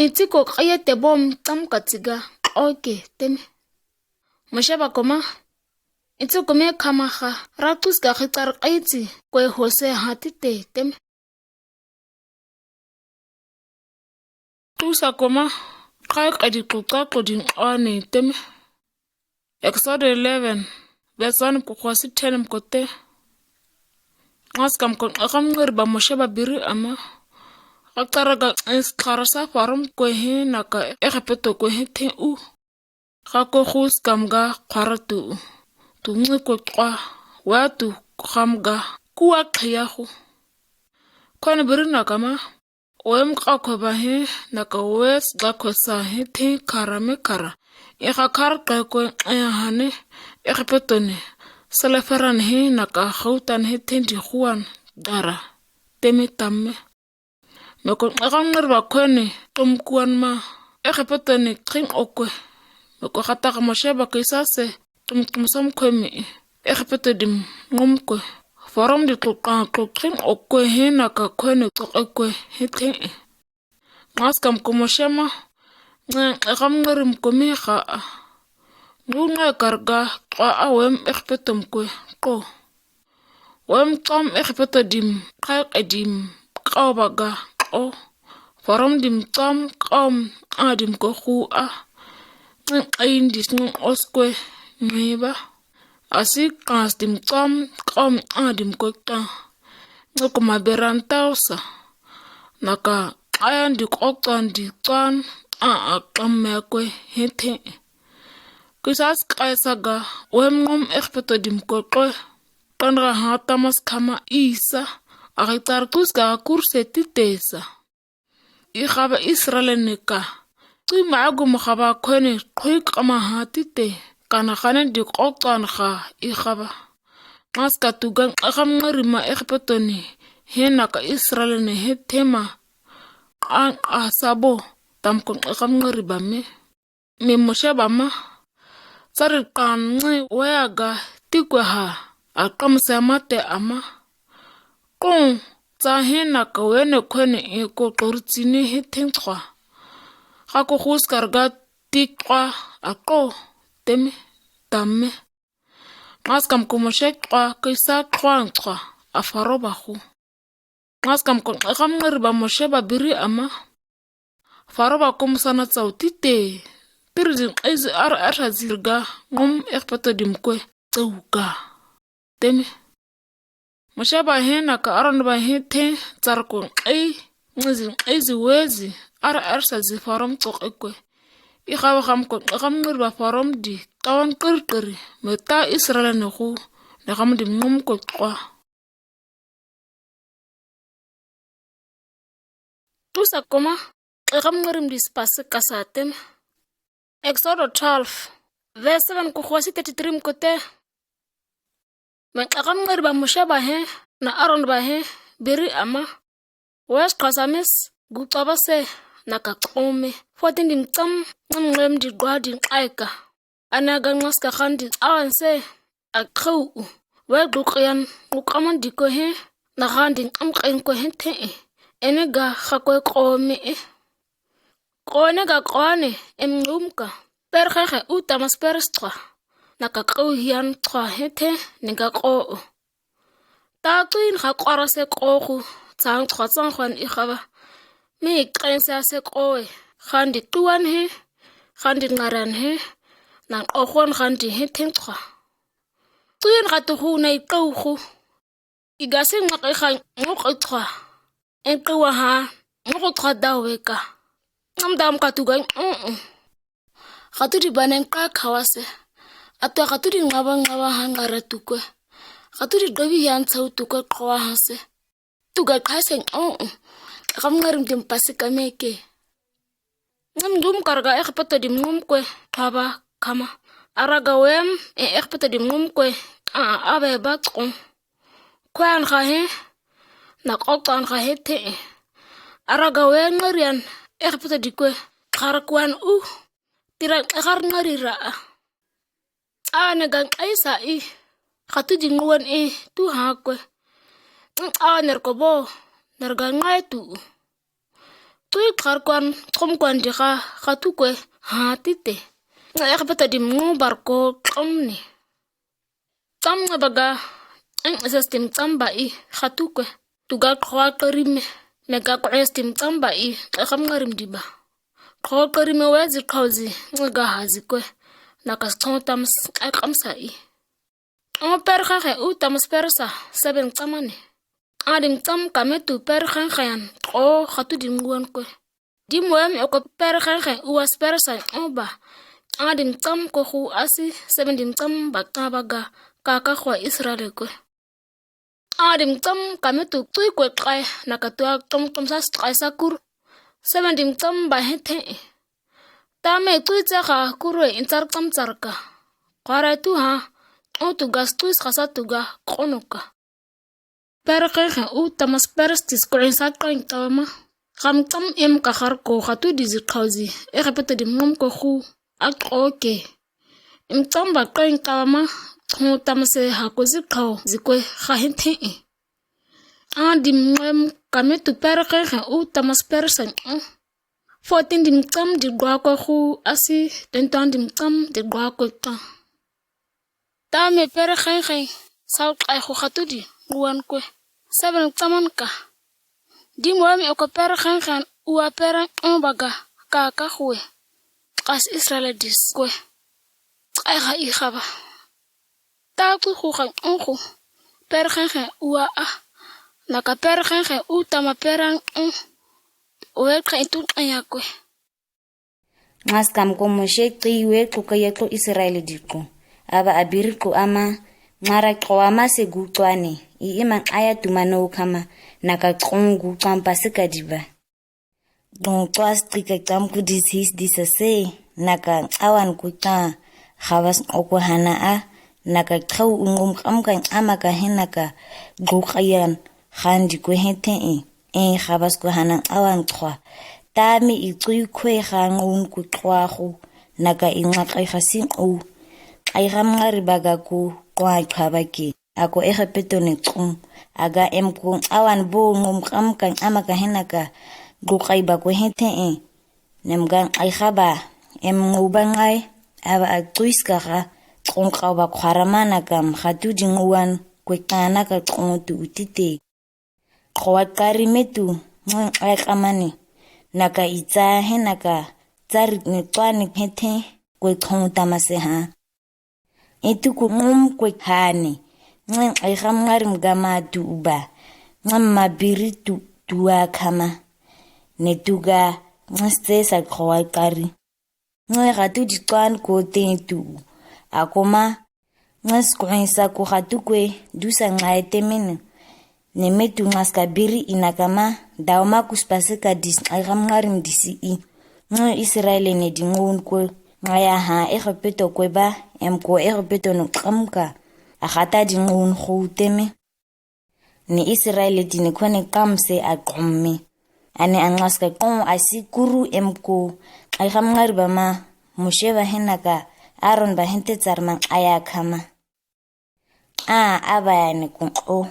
Intsi ko kei te bo mtam ka tsiga, oke, teme. Moshe ba koma. Intsi ko me kama ha, ratus ka hitar kei tsi, kwe hose hati te, teme. Tusa koma, kai kedi kuka kodi ane, teme. Exodus eleven, verse one mko kwasi ten mko te. Ngiska mko qeqam ngariba Moshe ba biri ama. Katara ga ins kara sa Faro mkwe hi naka Ejipeto kwe hi te u. Kako hus kam ga kara tu. Tu ngi ko txoa. Wa tu kam ga. Kuwa kaya hu. Kone biri naka ma. Wem ka ko ba hi, naka wes ga ko sa hi, te kara me kara. Iha kar ka ko, eh, hane, Ejipeto ne. Seleferan hi, naka hautan hi, te di huan, dara. Teme tamme. Me ko, eh, kan ngariba kone, tum kuan ma. Ejipeto ne, tring okwe. Me ko hata ka Moshe ba kisa se, tum tum sam kwe mi. Ejipeto dim ngum kwe. Faro mdi ko kan ko tring okwe hi naka kwe ne ko okwe hi te. Ngiska mko Moshe ma. Nge, eh, kan ngari mko mi ha a. Ngu nge karga txoa a wem Ejipeto mkwe ko. Wem txoam Ejipeto dim, kak edim, kau ba ga, o. Faro mdim txoam, kaum, adim ko hu a. Ngen ain dis ngen oskwe, ngiba. Asi kas dim txoam, kaum, adim ko ta. Ngen kuma beran tausa. Naka, Ayan di k'ok'tan di k'tan, a, a, k'am me kue, henthe. Kisas k'ai saga, wem ngum Egipto dim kue k'oe. K'an ra ha tamas kama isa, a kitar kus ka kurse titesa. Ihaba Israel ne ka. Tui ma agu ma haba kuene, tui k'ama ha tite. Kana hane di k'ok'tan ha, ihaba. Mas ka tugan, akam ngari ma Egipto ne. Hena ka Israel ne henthe ma. K'an asabo, tam kon akam ngari ba me. Me Moshe ba ma. Sari k'an nge wea ga tikwe ha. Akam se mate ama. Kon, sa hena ka wene kuene e ko tortine henthe twa. Hako hus karga tikwa ako, teme, tame. Mas kam ko Moshe twa, kisa twa twa, a Faro ba hu. Mas kam ko, akam ngari ba Moshe ba biri ama. Faro ba kum sana tsau tite. Tiri din k'ai zi ar ar sa zirga, ngum Egipto dim kue, tsau ga. Teme. Moshe ba hena ka Aron ba henthe, tsar ko k'ai, ngi zin k'ai zi wezi, ar ar sa zi Faro mtsok ekwe. Ihaba ham ko, akam ngari ba Faro mdi, tawan kiri kiri, me ta Israel ne hu, ne ham dim ngum ko twa. Tusa koma, akam ngari mdi spas kasa teme. Exodo twelve, verse seven ko hwasi thirty-three mkote. Me akam ngari ba Moshe ba he, na Aron ba he, biri ama. Wes kasamis, gu taba se, na ka kome. Fotin dim tsam, ngam ngem di gwa di k'aika. Ana ga ngas ka handi awan se, a kau u. We gu k'ian, gu k'aman di kue he, na handi k'am k'en kue henthe e. Ene ga ha kue kome e. Kone ga kone, em ngum ka. Per hehe u tamas peres twa. Na ka kau hian twa henthe, ne ga ko o. Ta tuin ha kora se ko hu, tsang twa tsang hwan ihaba. Mi k'en se se ko e, handi tuan he, handi ngaran he, na ko hwan handi henthe twa. Tuin ha tu hu na i kau hu. I gasi ngak i ha nguk i twa. En kau ha, nguk i twa dawe ka. Ngam dam ka tuga, mm, mm. Hatu di banen ka kawase. Atwa hatu di ngaba ngaba ha ngara tukwe. Hatu di dobi yan tsau tukwe kawa hase. Tuga kase, mm, mm. Akam ngari mdi mpasi ka meke. Ngam dum karga Egipto dim ngum kue, twa ba kama. Araga wem, e Egipto dim ngum kue, a, a, abe ba tun. Kue an ha he, na k'ok'tan ha henthe. Araga wem ngarian, Egipto di kue, kara kwan u, tira kara ngari ra. Ane gan k'ai sa i, hatu di nguan i, tu ha kue. Ane ko bo, ner gan ngai tu. Tui kar kwan, trom kwan di ha, hatu kue, ha tite. Nga Egipto dim ngu bar ko trom ni. Tsam nga baga, en esas tim tsam ba i, hatu kue. Tuga k'oa k'arime, me ga k'oa es tim tsam ba i, k'akam ngarim di ba. K'oa k'arime wezi k'oa zi, nga ga hazi kue. Na kas trom tamas, k'akam sa i. O per hehe u tamas persa, seben tsamane. Adim tsam kame tu per hehe an, o hatu dim nguan kue. Dim wem eko per hehe u as persa o ba. Adim tsam ko hu asi, seben dim tsam ba ka ba ga, ka ka hua Israel kue. Adim tsam kame tu tui kue k'ai, na ka tua trom trom sas k'ai sakur. Seben dim tsam ba henthe. Tame tui tsa ha kurwe in tsar tsam tsar ka. K'oa ra tu ha, o tu gas tui sa sa tu ga, k'ono ka. Per hehe u tamas perstis k'oa in sa k'oa in tawama. Kam tsam em ka har ko hatu di zi k'oa zi, Egipto dim ngum ko hu, a k'oa ke. Im tsam ba k'oa in tawama, trom tamas e ha ko zi k'oa zi kue ha henthe. Adim ngem kame tu per hehe u tamas persa o. Fotin dim tsam di gua ko hu asi, ten tan dim tsam di gua ko ta. Tame per hehe, sau k'ai hu hatu di, nguan kue. Seben tsaman ka. Dim wem eko per hehe, ua per o ba ga, ka ka hue. Kas Israel dis kue. K'ai ha i haba. Ta ku hu ha o hu. Per hehe ua a. Na ka per hehe u tama per o. uwe qe itu qe yakwe. Nxasi kamko Moshe qi uwe qu ka yaqo Israel diqu. Aba abiri qu ama, nxara qo ama se guqwane, i ima aya tumano kama, naka qungu qampa se kadiba. Dun twas qi ka qamku dis his disa se, naka awan kuta, xabas oko hana a, naka qau ungum qam ka ama ka he naka, guqayan, xandi kwe he te e, e xabas ko hana awan qwa. Tami i qui kwe xangun kuqwa xu, naka i nxa qai xasin u. Qai xam ngari baga ku, qwa qwa baki. Ako Ejipeto ne qum. Aga em ku awan bo ngum qam ka ama ka he naka. Guqai ba kwe he te e. Nem gan qai xaba. Em ngu ba ngai. Aba a quis ka xa. Qum qau ba qwara mana kam. Xatu di nguwan. Kwe kana ka qum tu utite. Qwa qari metu. Ngun qai qamani. Naka itsa he naka. Tsari ne qwani he te. Kwe qum tamase ha. Itu ku ngum kwe hani. Ngen ai xam ngarim gama tu uba. Ngen ma biri tu, tua kama. Ne tuga, ngen stesa kowai kari. Ngen xatu di twan ko ten tu. Ako ma, ngen skwen sa ko xatu kwe, dusa ngai temene. Ne metu ngas ka biri ina kama, daw ma kus pase ka dis ai xam ngarim disi i. Ngen Israel ne di ngun kwe, ngaya ha Ejipeto kwe ba, em ko Ejipeto no qam ka. A xata di ngun xu teme. Ne Israel di ne kwe ne qam se a qom me. Ane a ngas ka qom a si kuru em ko, ai xam ngari ba ma, Moshe ba he naka, Aron ba he te tsar ma aya kama. A, aba ya ne kun o.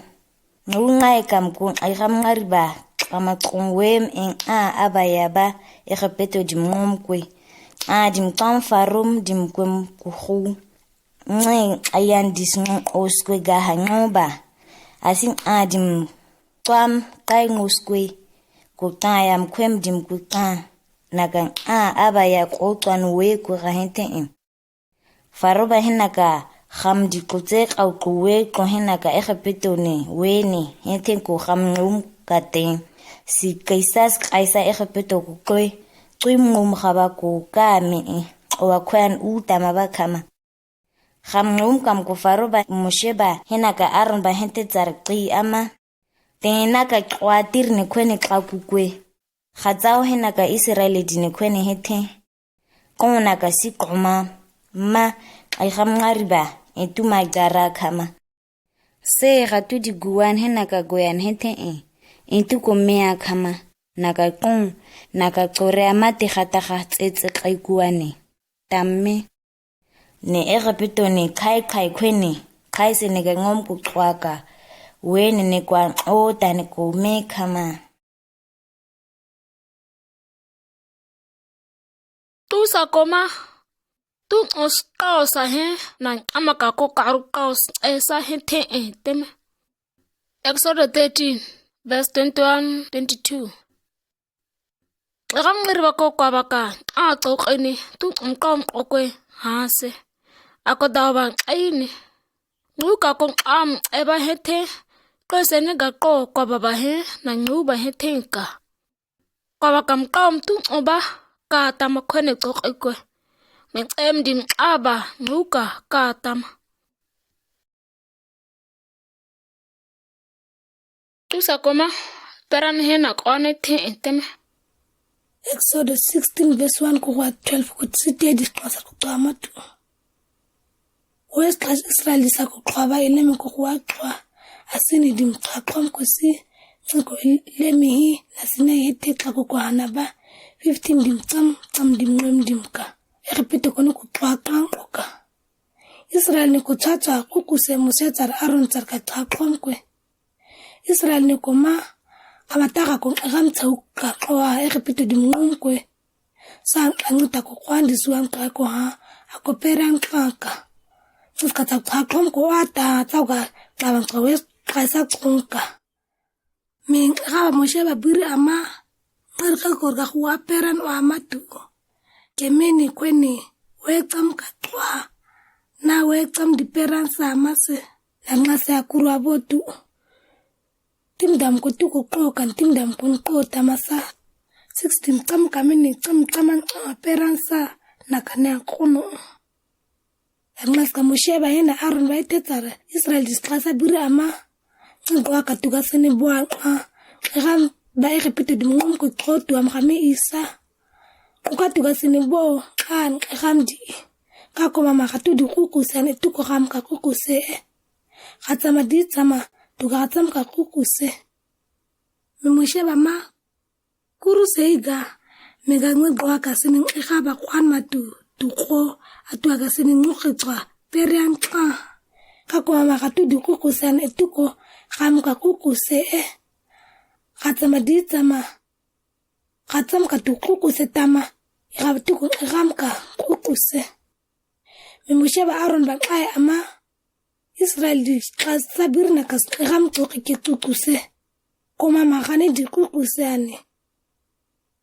Ngu ngai kam kun ai xam ngari ba, kama kun wem en a, aba ya ba, Ejipeto dim ngom kwe. A, dim kam Farom, dim kwem kuhu. Nge ayan dis ngun os kwe gaha ngun ba. Asin a dim kwam kai ngus kwe. Kuta yam kwem dim kuta. Nakan a, aba ya ko twan we kwe gahen te en. Faro ba he naka xam di kutse kau kuwe ko he naka Ejipeto ne we ne he te ko xam ngum ka ten. Si kaisas kaisa Ejipeto ko kwe. Kwe ngum xaba ko ka me e. Owa kwe an u tama ba kama. Xam ngum kam ko Faro ba Moshe ba he naka Aron ba he te tsar qi ama. Te naka kwa tir ne kwe ne ka ku kwe. Xatsao he naka Israel di ne kwe ne he te. Ko naka si koma. Ma, ai xam ngari ba, e tu ma gara kama. Se xatu di guwan he naka goyan he te e. E tu ko mea kama. Naka kun, naka kore ama te xata xa tse tse kai guwane. Tamme. Ne Ejipeto ne kai kai kwe ne, kai se ne ga ngom ku kwaka. We ne ne kwa o ta ne ko me kama. Tu sa koma, tu os kao sa he, na ama ka ko karu kao s-, e sa he te e teme. Exodus thirteen, verse twenty-one, twenty-two. Qam ngiri ba ko kwa ba ka, a to kene, tu qam okwe, ha se. Ako daw ba aine. Ngu ka ko qam e ba he te, ko se ne ga ko kwa ba ba he, na ngu ba he te ka. Kwa ba kam qam tu o ba, ka tama kone to kwe. Me em dim a ba, ngu ka, ka tama. Tu sa koma, peran he na kone te e teme. Exodus sixteen verse one ko wa twelve ko si te dis kwa sa ko tama tu. Wes klas Israel di sa ko kwa ba ilemi ko wa kwa. Asini dim kwa kwa ko si. Ko ilemi hi, na sine hi te kwa ko kwa hana ba. Fifteen dim tsam, tsam dim ngwem dim ka. Ejipeto ko ne ko kwa kwa ko ka. Israel ne ko tsatsa kuku se Moshe tsar Aron tsar ka tsa klom kwe. Israel ne ko ma, amataka ko ngam tsa uka kwa Ejipeto di mngum kwe. Sa anguta ko kwandi suan ka ko ha, ako peran ka ka. Sus ka tsa klom ko ata, tsa uka, tsa uka wes, ka sa kunka. Mi nxawa Moshe ba biri ama, ngar ka kor ka huwa peran wa ama tu. Kemeni kweni, we tsam ka twa. Na we tsam di peran sa ama se, na nga se akuru abo tu. Tim dam ko tu ko klo kan, tim dam ko ko tamasa. Sixteen, tsam kamini, tsam, tsaman, tsam, peransa, na kane akunu. Ermas ka Moshe ba hina Aaron ba ite tsare, Israel disklasa biri ama, ngwa ka tuga sini bua, ah, kekam ba Egipito di mngum ku kotu am kami isa. Kuka tuga sini bo, kan, kekam di. Ka koma ma ka tu di kuku se, ne tuko kam ka kuku se. Ka tsama di tsama, tuga tsam ka kuku se. Mi Moshe ba ma, kuru se iga, mi ga ngwe gwa ka sini nge ka ba kwan ma tu, tu ko, atu aga sini ngu ke tswa, perian ka. Ka koma ma ka tu di kuku se, ne tuko, kam ka kuku se, eh. Ka tsama di tsama, ka tsam ka tu kuku se tama, iga ba tuko, kam ka kuku se. Mi Moshe ba Aaron ba kai ama, Israel disklasa biri na kas, kam to ke kuku se. Koma ma kane di kuku se ane.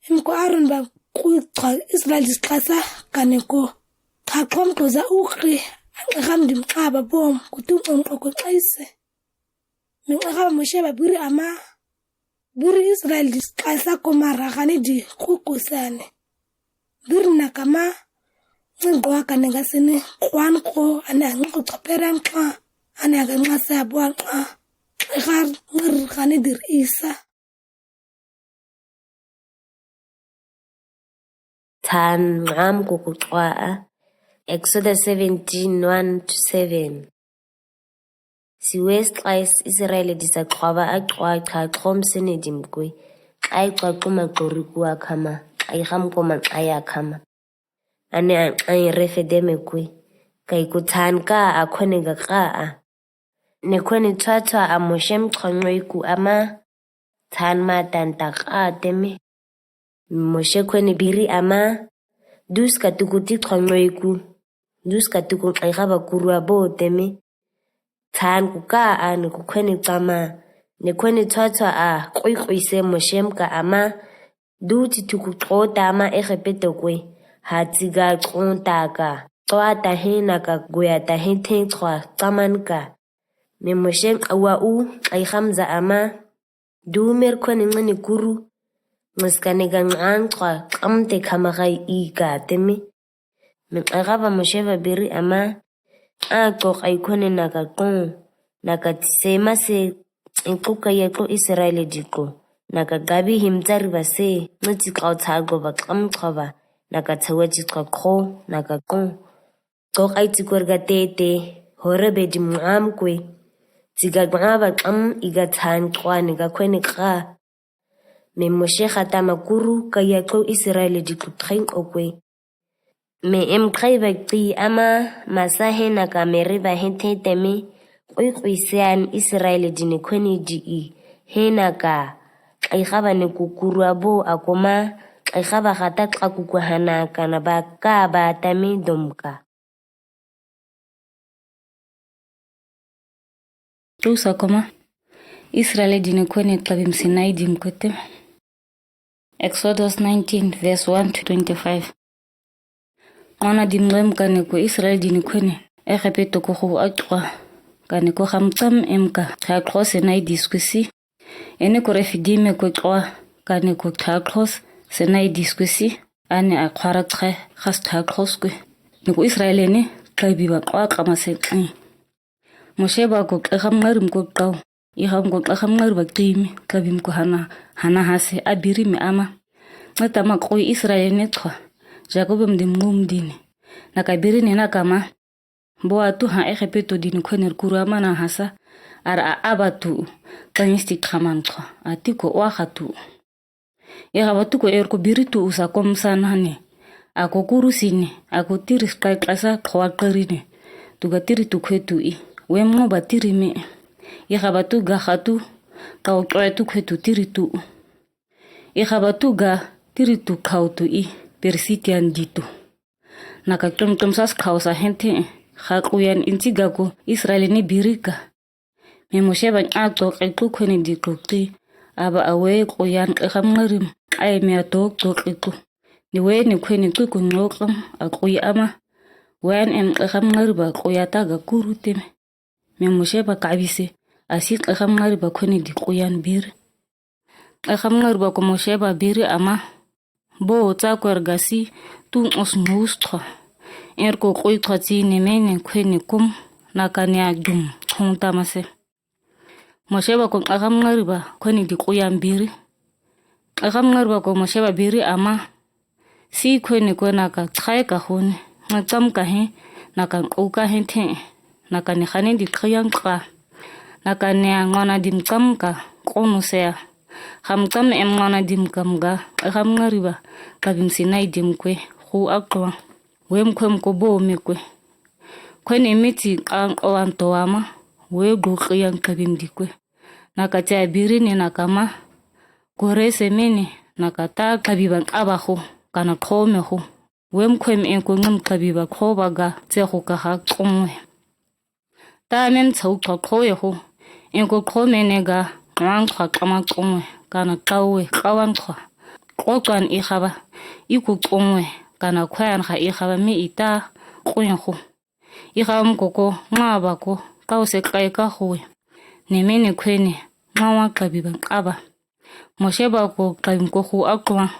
Em ko Aaron ba ku ka Israel disklasa kane ko. Ka kom ko za ukri, kam di mkaba bom, kutu om ko ko kaise. Mi ngwe ka ba Moshe ba biri ama, biri Israel disklasa koma ra kane di kuku se ane. Biri na kama, ngwa kane ga sini, kwan ko, ane ngu ko peran ka, ane aga ngasa bua ka, kar ngir kane dir isa. Than ngam kuku tswa a. Exodus seventeen, one to seven. Si wes kais Israel disa tswa ba a tswa ka trom sene dimkwe. Kai tswa tsuma tsori kua kama. Kai ham koma kai a kama. Ane a kai refe deme kwe. Kai ku than ka a kone ga ka a. Ne kone tswa tswa a Moshe mtswa ngoi ku ama. Than ma tan ta ka teme. Moshe kone biri ama. Dus ka tuku ti tswa ngoi ku. Dus ka tuku kai ka ba kurua bo teme. Than ku ka a ne ku kone tsama. Ne kone tswa tswa a kui kui se Moshe mka ama. Du ti tuku tsota ama Egipito kwe. Ha tiga tsota ka. Tswa ta he na ka guya ta he te tswa tsaman ka. Mi Moshe awa u kai hamza ama. Du mer kone ngene kuru. Nges kane ga ngan tswa tsam te kama gai i ka teme. Mi kai ka ba Moshe ba biri ama. A tsok ai kone na ka kon. Na ka tise ma se. Ikuka ya ko Israel di ko. Na ka gabi him tsari ba se. Nge ti kau tsa go ba tsam tswa ba. Na ka tsawa ti tswa ko. Na ka kon. Tsok ai ti kor ga tete. Hore be di mngam kwe. Tiga gwa ba tsam iga tsan tswa ne ga kone ka. Mi Moshe kata ma kuru ka ya ko Israel di ko tren okwe. Mi em kai ba ti ama masa he na ka meri ba he te teme. Kui kui sean Israel di ne kone di i. He na ka. Kai ka ba ne kukurua bo akoma. Kai ka ba kata ka kukuhana ka na ba ka ba tame dom ka. Tusa koma. Israel di ne kone kabim Sinai dimkwe te. Exodus nineteen, verse one to twenty-five. Mana dim ngem kane ko Israel di ne kone. Egipito ko ko atswa. Kane ko ham tsam em ka. Ka ko Sinai diskusi. Ene ko Refidim ko tswa, kane ko Tsakros, Sinai diskusi, ane a kwara tshe, khas Tsakros kwe. Ne ko Israel ene, kabi ba kwa kama se kli. Moshe ba ko kleham ngarim ko kau, iham ko kleham ngar ba klimi, kabim ko hana, hana hase, abiri mi ama. Ngata ma ko Israel ene tswa, Jakob em dim ngum dini. Na kabiri ne na kama, Bo atu ha Egipito di ne kone kuru ama na hasa, ara a aba tu, kanisti kaman tswa, ati ko wa ha tu. Iga ba tu ko er ko biri tu usa kom sa nane, ako kuru sini, ako tiri skai kasa kwa karine, tu ga tiri tu kwe tu i, wem ngo ba tiri me. Iga ba tu ga ha tu, kau kwe tu kwe tu tiri tu. Iga ba tu ga tiri tu kau tu i, Persitian di tu. Na ka tum tum sas kau sa hente, ha kuyan inti ga ko Israel ni biri ka. Mi Moshe ba nyak tok iku kweni di tok ti, aba awe kuyan keham ngarim, ai mi a tok tok iku. Ni we ni kweni kuku nyokam, a kuy ama, wen em keham ngarim ba kuyata ga kuru teme. Mi Moshe ba kabise, asi keham ngarim ba kweni di kuyan biri. Keham ngarim ba ko Moshe ba biri ama, Bo tsa kwer gasi, tu os ngus twa. Er ko kui twa ti ne mene kweni kum, naka ne a dum, tong tamase. Moshe ba ko nklai kam ngari ba, kweni di kui am biri. Nklai kam ngari ba ko Moshe ba biri ama. Si kweni kwe naka tsai ka huni, nka tsam ka he, naka nku ka he te, naka ne hane di kayang ka. Naka ne a ngwana dim tsam ka, konu se a. Ham tsam em ngwana dim kam ga, nklai kam ngari ba, kabim Sinai dim kwe, hu a kwa. Wem kwem ko bo me kwe. Kweni miti kang owan to ama, we gu kayang kabim di kwe. Naka tia biri ne naka ma. Kore se mene, naka ta kabiba kaba ho, kana kome ho. Wem kwem en ko ngam kabiba koba ga, tia ho ka ha kome. Ta mem tsau twa koye ho. En ko kome ne ga, wang twa kama kome, kana kawe, kawan twa. Kotwan i haba, iku kome, kana kwan ha i haba me ita, koye ho. I haba mkoko, ma ba ko, kau se kai ka hoe. Ne mene kweni, ma wa kabiba kaba. Moshe ba ko kabim ko hu a kwa.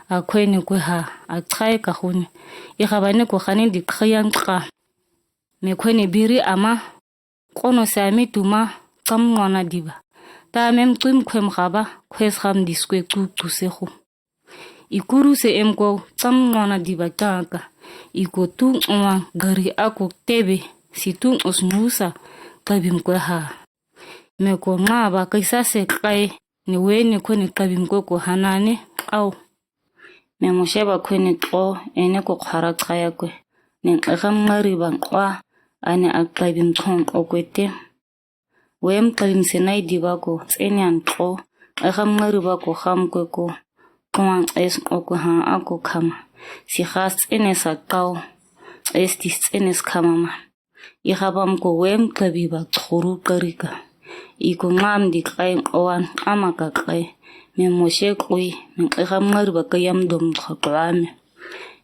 A kweni kwe ha, a tsai ka huni. I haba ne ko hane di kayang ka. Me kweni biri ama. Kono se ami tuma, tsam ngwana diba. Ta mem tuim kwem haba, kwes ham di skwe tu tu se hu. I kuru se em ko tsam ngwana diba tanga. I ko tu ngwa gari ako tebe, si tu os nusa, kabim kwe ha. Me ko ma ba kaisa se kai, ne we ne kweni kabim kwe ko hanane, au. Me Moshe ba kweni ko, ene ko khara kaya kwe. Ne nklai kam ngari ba kwa, ane a kabim tong ko kwe te. Wem kabim Sinai diba ko, tsene an ko, nklai kam ngari ba ko ham kwe ko. Kwan es ko kwe ha ako kama. Si has tsene sa kau, es tis tsene sa kama ma. I haba mko wem kabiba tsuru karika. I ko ngam di kai owan ama ka kai. Me Moshe kui, me nklai kam ngari ba kayam dom ka kwa me.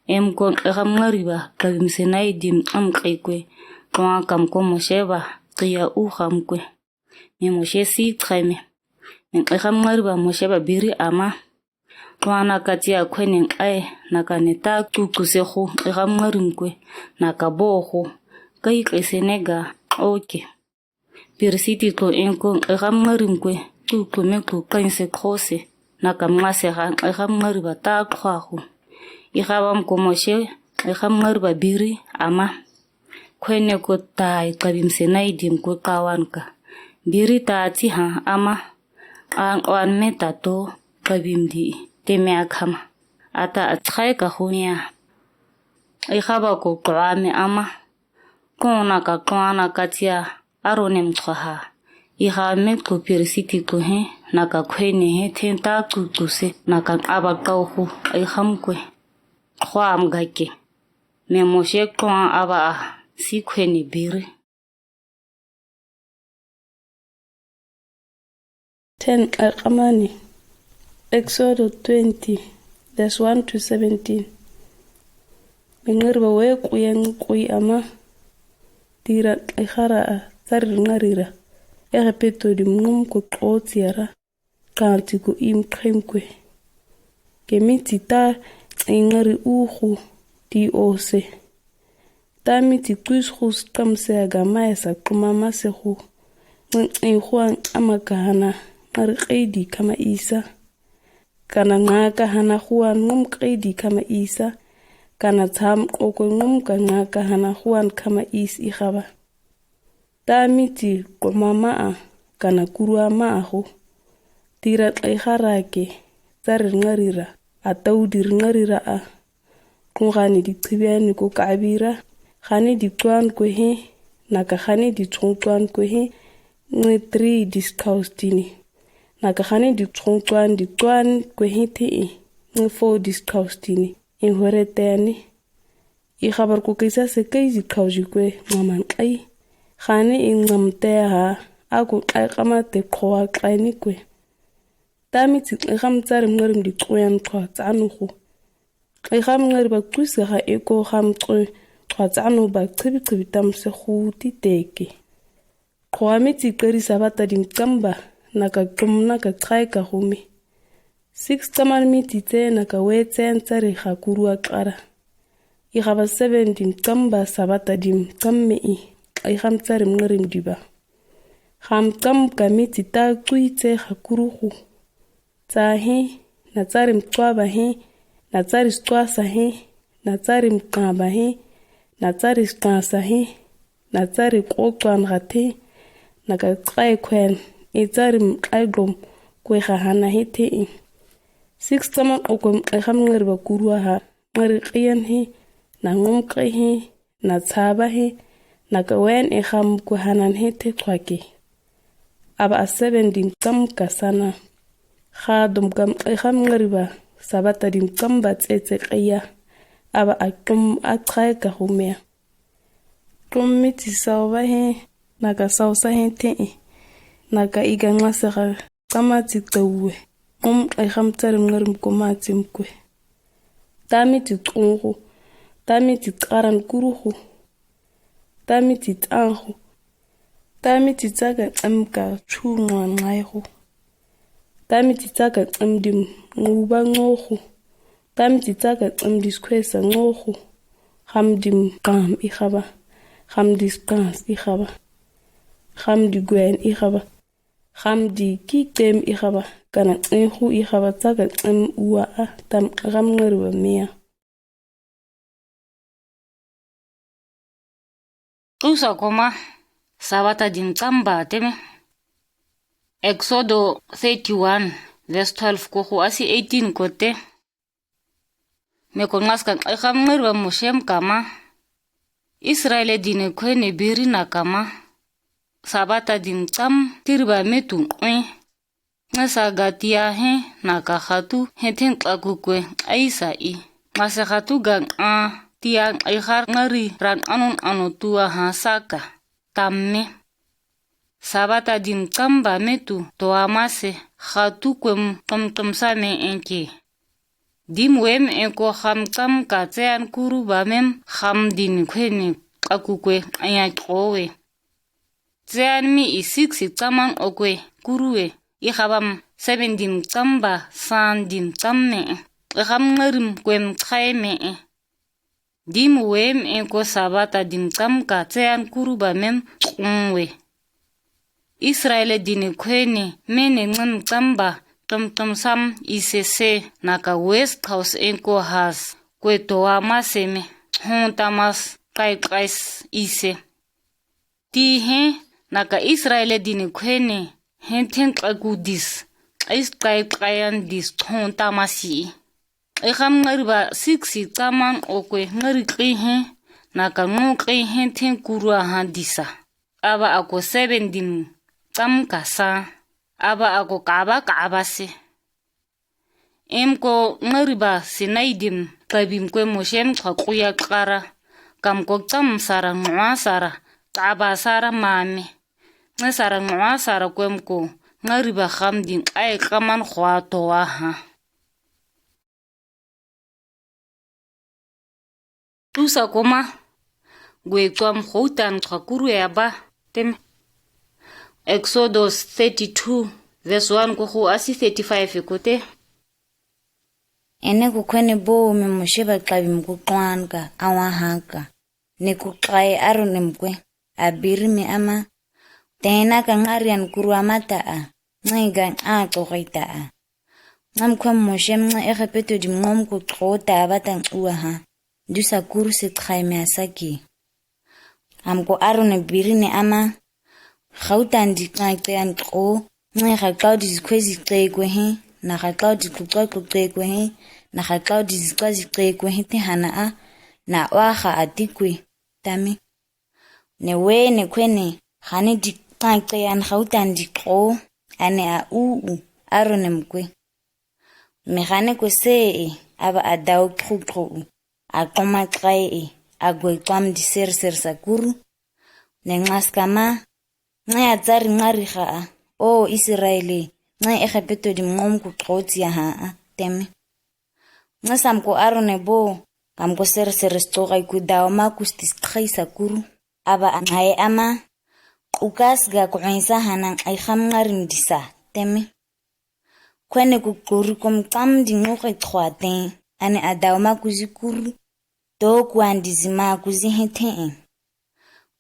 Em ko nklai kam ngari ba, kabim Sinai dim am kai kwe. Kwa kam ko Moshe ba, kaya u ham kwe. Me Moshe si kai me. Me nklai kam ngari ba Moshe ba biri ama. Kwa naka tia kweni nklai, naka ne ta tu tu se ho, nklai kam ngari mkwe, naka bo ho. Kai kai se ne ga, oke. Piri siti ko en ko, nklai kam ngari mkwe, tu tu me tu kai se ko se. Naka mwa se ha, nklai kam ngari ba ta kwa ho. I haba mko Moshe, nklai kam ngari ba biri, ama. Kweni ko tai kabim Sinai dim ko kawan ka. Biri ta ti ha ama. Ang wan me ta to kabim di te me a kama. Ata a tsai ka hunia. I haba ko kwa me ama. Kona ka kwana ka tia. Aro nem twa ha. I ha me ko piri siti ko he. Naka kweni he te ta tu tu se. Naka aba kau hu. I ham kwe. Kwa am ga ke. Me Moshe kwan aba a, si kweni biri. Ten Nklai Kamani. Exodo twenty, verse one to seventeen. Me ngari ba we kui en kui ama. Tira nklai hara a, tari ngari ra. Ehe peto di mngum ko koti ara. Kal ti ko im khem kwe. Ke miti ta tsi ngari uhu ti ose. Ta miti kuis hus kam se aga mai sa kuma mase hu. Ngi tsi huan ama kahana ngari qedi kama isa. Kana nga kahana huan ngum qedi kama isa. Kana tsam kokwe ngum ka nga kahana huan kama is i haba. Ta miti koma ma'a, kana kurua ma'a ho. Tira nklai hara ke, tari ngari ra, a tau di ngari ra a. Kun hane di tibiani ko kabira, hane di tuan kwe he, naka hane di tsong tuan kwe he, ngi tri di skaus tini. Naka hane di tsong tuan di tuan kwe he te e, ngi fo di skaus tini. En hore tani. I habar ko kaisa se kai zi kauji kwe ngaman kai. Hane i ngam te ha, ako kai kama te kowa kai ni kwe. Ta miti kai ham tsari ngarim di kwe an kwa tsanu ho. Kai ham ngari ba kusi ha eko ham kwe kwa tsanu ba tsibi tsibi tam se hu ti teke. Kwa miti kari sabata di mkamba, naka kum naka kai ka humi. Six tsaman miti tse na ka we tse an tsari ha kurua kara. I haba seven dim tsamba sabata dim tsamme i. Ai ham tsari mngari mdiba. Ham tsam ka miti ta tsui tse ha kuruhu. Tsa he, na tsari mtswaba he, na tsari stswasa he, na tsari mkaba he, na tsari stsasa he, na tsari kotswan hate, na ka tsai kwen, i tsari mkai glom kwe hahana he te i. Six tsaman okwe mkai ham ngari ba kurua ha, ngari kian he, na ngom kai he, na tsaba he, na ka wen e ham kwe hanan he te kwake. Aba a seven dim tsam ka sana. Ha dom gam kai ham ngari ba, sabata dim tsamba tse tse kaya. Aba a tum a tsai ka humea. Tum miti sauba he, na ka sausa he te i. Na ka iga ngase ha, tsama tsi tsawe. Um ai ham tsari mngari mkoma tsi mkwe. Ta miti tsungu. Ta miti tsaran kuruhu. Ta miti tsangu. Ta miti tsaka tsam ka tsu ngwan ngaihu. Ta miti tsaka tsam dim nguba ngohu. Ta miti tsaka tsam diskwesa ngohu. Ham dim kam i haba. Ham dis kans i haba. Ham di gwen i haba. Ham di ki tem i haba. Kana tsenhu i haba tsaka tsam ua a tam ham ngari ba mea. Tusa koma, sabata dim tsamba teme. Exodo thirty-one, verse twelve kohu asi eighteen kote. Me ko ngaska kai ham ngari ba Moshe mkama. Israel dine kwene biri na kama. Sabata dim tsam tiri ba metu kwe. Ngasa ga tia he na ka hatu he ten klaku kwe aisa i. Ngasa hatu ga a tia ai har ngari ran anon ano tua ha saka. Tamme. Sabata dim tsamba metu toa mase hatu kwem tom tom sa me enke. Dim wem enko ham tsam ka tsean kuru ba mem ham din kwene klaku kwe aya kowe. Tsean mi i siksi tsaman okwe kuruwe, i habam seven dim tsamba san dim tsamme, i ham ngarim kwem tsai me. Dim wem enko sabata dim tsam ka tsean kuru ba mem tsunwe. Israel dine kwene mene ngam tsamba tom tom sam i sese na ka west house enko has kwe toa mase me hon tamas kai kais ise. Ti he na ka Israel dine kwene he ten klaku dis, is kai kayan dis hon tamasi. I ham ngari ba siksi tsaman okwe ngari kli he na ka ngo kli he ten kurua ha disa. Aba ako seven dim tsam ka sa. Aba ako kaba kaba se. Em ko ngari ba Sinai dim kabim kwe Moshe mkwa kuya kara. Kam ko tsam sara ngwa sara, kaba sara mame. Nge sara ngwa sara kwem ko ngari ba ham din ai kaman khwa toa ha. Tusa koma, gwe kwam houtan kakuru ya ba, tem. Exodus thirty-two, verse one kohu asi thirty-five kote. Ene kukwene bo mi Moshe ba kabi mkukwanka, awa haka. Ne kukai Aron mkwe, abiri mi ama. Tena ka ngarian kuru amata a, ngai ga a tsokaita a. Ngam kwam Moshe mnga Egepeto di mngom kutko ta abata uwa ha. Dusa kuru se tkai me asaki. Am ko Aron biri ne ama. Hautan di kai te an ko, ngai ha klau di kwezi te kwe he, na ha klau di kukai kukai kwe he, na ha klau di kwazi te kwe he te hana a, na wa ha ati kwe, tami. Ne we ne kwene, hane di kai te an hautan di ko, ane a u u, Aron mkwe. Me hane kwe se e, aba a dau kru kru u, a koma kai e, a gwe kwam di ser ser sakuru. Ne ngas kama, ngai a tsari ngari ha a, o Israel e, ngai Egepeto di mngom kutko tia ha a, temi. Ngas am ko Aron e bo, kam ko ser ser stoka i ku dau ma kustis tkai sakuru. Aba a ngai ama, ukas ga kuinsa hanan ai ham ngarim disa, temi. Kwene ku kuri kom tam di ngu ke twa ten, ani adaw ma kuzi kuru, to kwan di zima kuzi heten.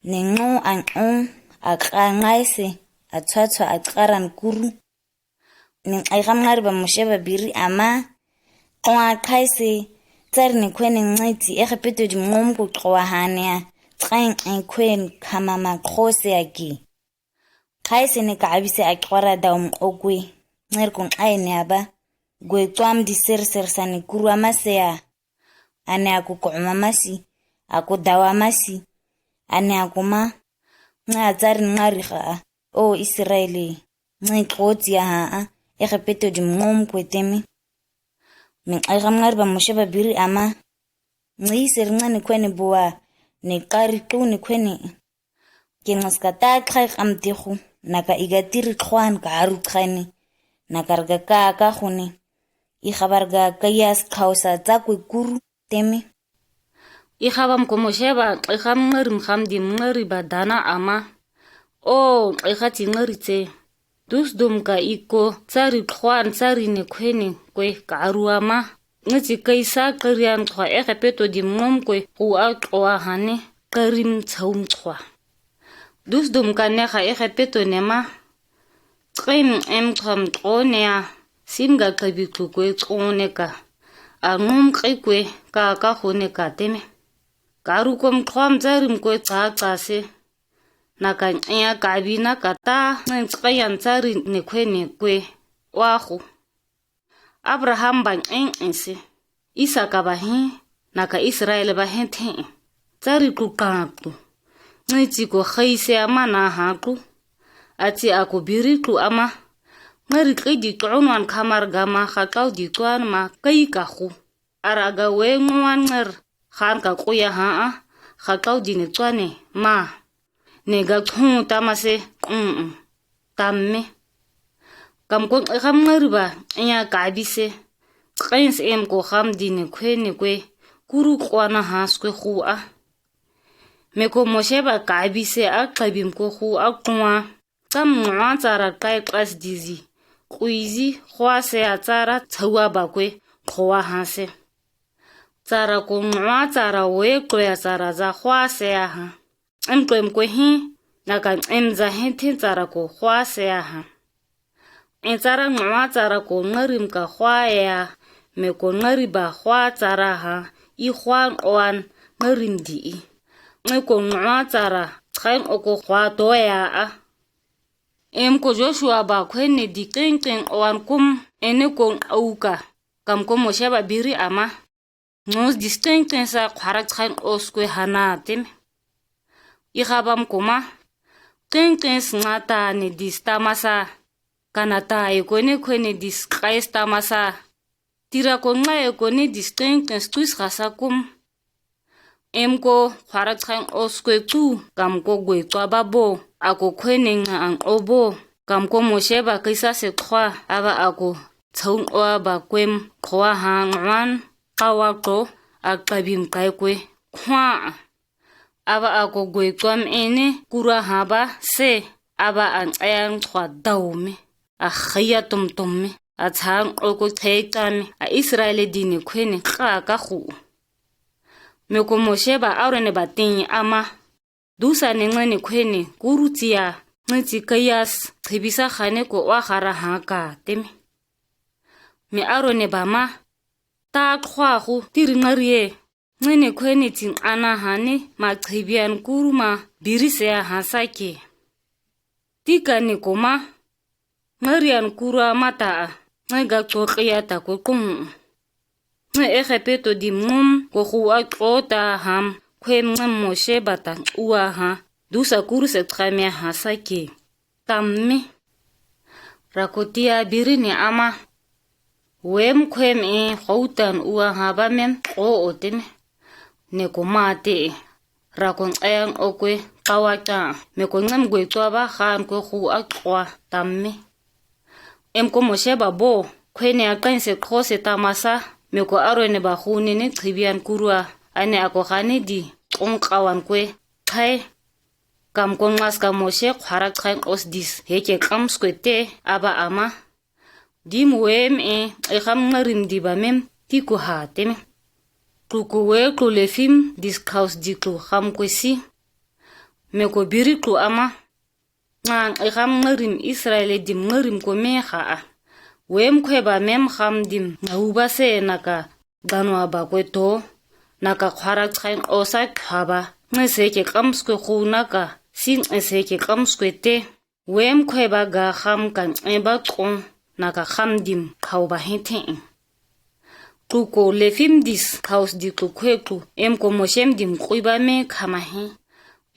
Ne ngu an un, a kra ngaise, a twa twa a kraran kuru. Ne ai kam ngari ba Moshe ba biri ama, kwa kaise, tsari ne kwene ngeti, Egepeto di mngom ku kwa hane a, tsain en kwen kama ma kose aki. Kaise ne ka abise a kwara da um okwe, ner kun ai ne aba, gwe twam di ser ser sani kuru amase a. Ane aku ko umamasi, aku dawamasi, ane aku ma, nga atsari ngari ka a, o Israeli, nga kloti a ha a, Egepeto di mngom kwe temi. Min ai kam ngari ba Moshe ba biri ama, nga iser nga ne kwene bua, ne kari tu ne kwene. Ke ngas ka ta kai kam te hu, na ka iga tiri kwan ka aru kani, na ka rga ka ka huni. I khabar ga kayas khausa ta kwe kuru temi. I khabam ko Moshe ba, i kham ngarim kham di ngari ba dana ama. O, i khati ngari te. Dus dum ka iko, tsari kwan, tsari ne kwene, kwe ka aru ama. Ngati kaisa karian kwa Egepeto di mngom kwe, ku a kwa hane, karim tsaum kwa. Dus dum ka ne ka Egepeto ne ma. Trim em tram tro ne a, sim ga kabi tu kwe tro ne ka. A ngom kwe kwe, ka ka ho ne ka teme. Karu kom tram tsarim kwe tsa tsa se. Na ka nya kabi na ka ta, nen tsayan tsari ne kwe ne kwe. Wa ho. Abraham ba ngen ngen se. Isaka ba hin, na ka Israel ba hin ten. Tsari tu kan tu. Ngai ti ko khai se ama na ha tu. Ati ako biri tu ama. Ngari kai di tron wan kamar gama kha tau di twan ma kai ka hu. Ara ga we ngwan ngar. Khan ka kuya ha a. Kha tau di ne twane ma. Ne ga tun tamase, mm, tamme. Kam ko kham ngari ba, nya kabise. Kens em ko kham di ne kwe ne kwe. Kuru kwana has kwe khu a. Me ko Moshe ba kabise a kabim ko khu a kwa. Kam ngwa tsara kai klas dizi. Kuizi khwa se a tsara tsawa ba kwe khwa hase. Tsara ko ngwa tsara we kwe a tsara za khwa se a ha. Em kwe em kwe hin, na ka em za hin tin tsara ko khwa se a ha. En tsara ngwa tsara ko ngarim ka khwa ya, me ko ngari ba khwa tsara ha, i khwa wan ngarim di i. Me ko ngwa tsara, tsain o ko khwa to ya a. Em ko Joshua ba kwe ne di keng keng wan kum, ene ko auka, kam ko Moshe ba biri ama. Nos di steng teng sa khwarak tsain os kwe hana tem. I khabam koma. Teng teng sngata ne di stamasa. Kanata e kone kwe ne di skais tamasa. Tira ko nga e kone di steng teng stuis khasa kum. Em ko khwarak tsain os kwe tu. Kam ko gwe twa ba bo. Ako kwe ne nga ang o bo. Kam ko Moshe ba kaisa se khwa. Aba ako. Tsaun o ba kwem khwa ha ngwan. Kawa ko. A kabim kai kwe. Khwa. Aba ako gwe kwam ene kura haba se aba an ayang twa daume. A khaya tum tum me. A tsang o ko tsaitame. A Israel dine kwene ka ka khu. Me ko Moshe ba Aaron ba tin ama. Dusa ne ngene kwene kuru tia. Ngene ti kayas. Tibisa khane ko wa khara ha ka teme. Me Aaron ba ma. Ta khwa khu tiri ngarie. Ngene kwene tin ana hane ma tsibian kuru ma biri se a hasake. Tika ne koma ngarian kuru a mata a nge ga tsokia ta ko kum. Nge Egepeto di mngum ko khu a tsota ham kwem nge Moshe bata ua ha dusa kuru se tsamia hasake. Tamme. Rakotia biri ne ama. Wem kwem e khoutan ua haba mem o oten. Ne ko mate e. Rakon ayang okwe kawata. Me ko ngem gwe twa ba khan ko khu a twa tamme. Em ko Moshe ba bo. Kwene a kain se kose tamasa. Me ko Aaron ba khu ne ne tsibian kuru a. Ane ako khane di. Ong kawan kwe. Kai. Kam ko ngas ka Moshe khwarak tsain os dis. Heke kam skwete aba ama. Dim wem e, e kham ngarim di ba mem, ti ku ha teme. Tlu ku we tlu lefim, dis kaus di tlu kham ku si. Me ko biri tlu ama. Ngan e kham ngarim Israel e dim ngarim ko me kha a. Wem kwe ba mem kham dim, na uba se na ka, ganwa ba kwe to, na ka khwara tsain osa khaba. Nge se ke kams kwe khu na ka, sin e se ke kams kwe te. Wem kwe ba ga kham kan e ba kon, na ka kham dim, kau ba he te. Tlu ko lefim dis, kaus di tlu kwe tlu, em ko Moshe em dim kui ba me khama he.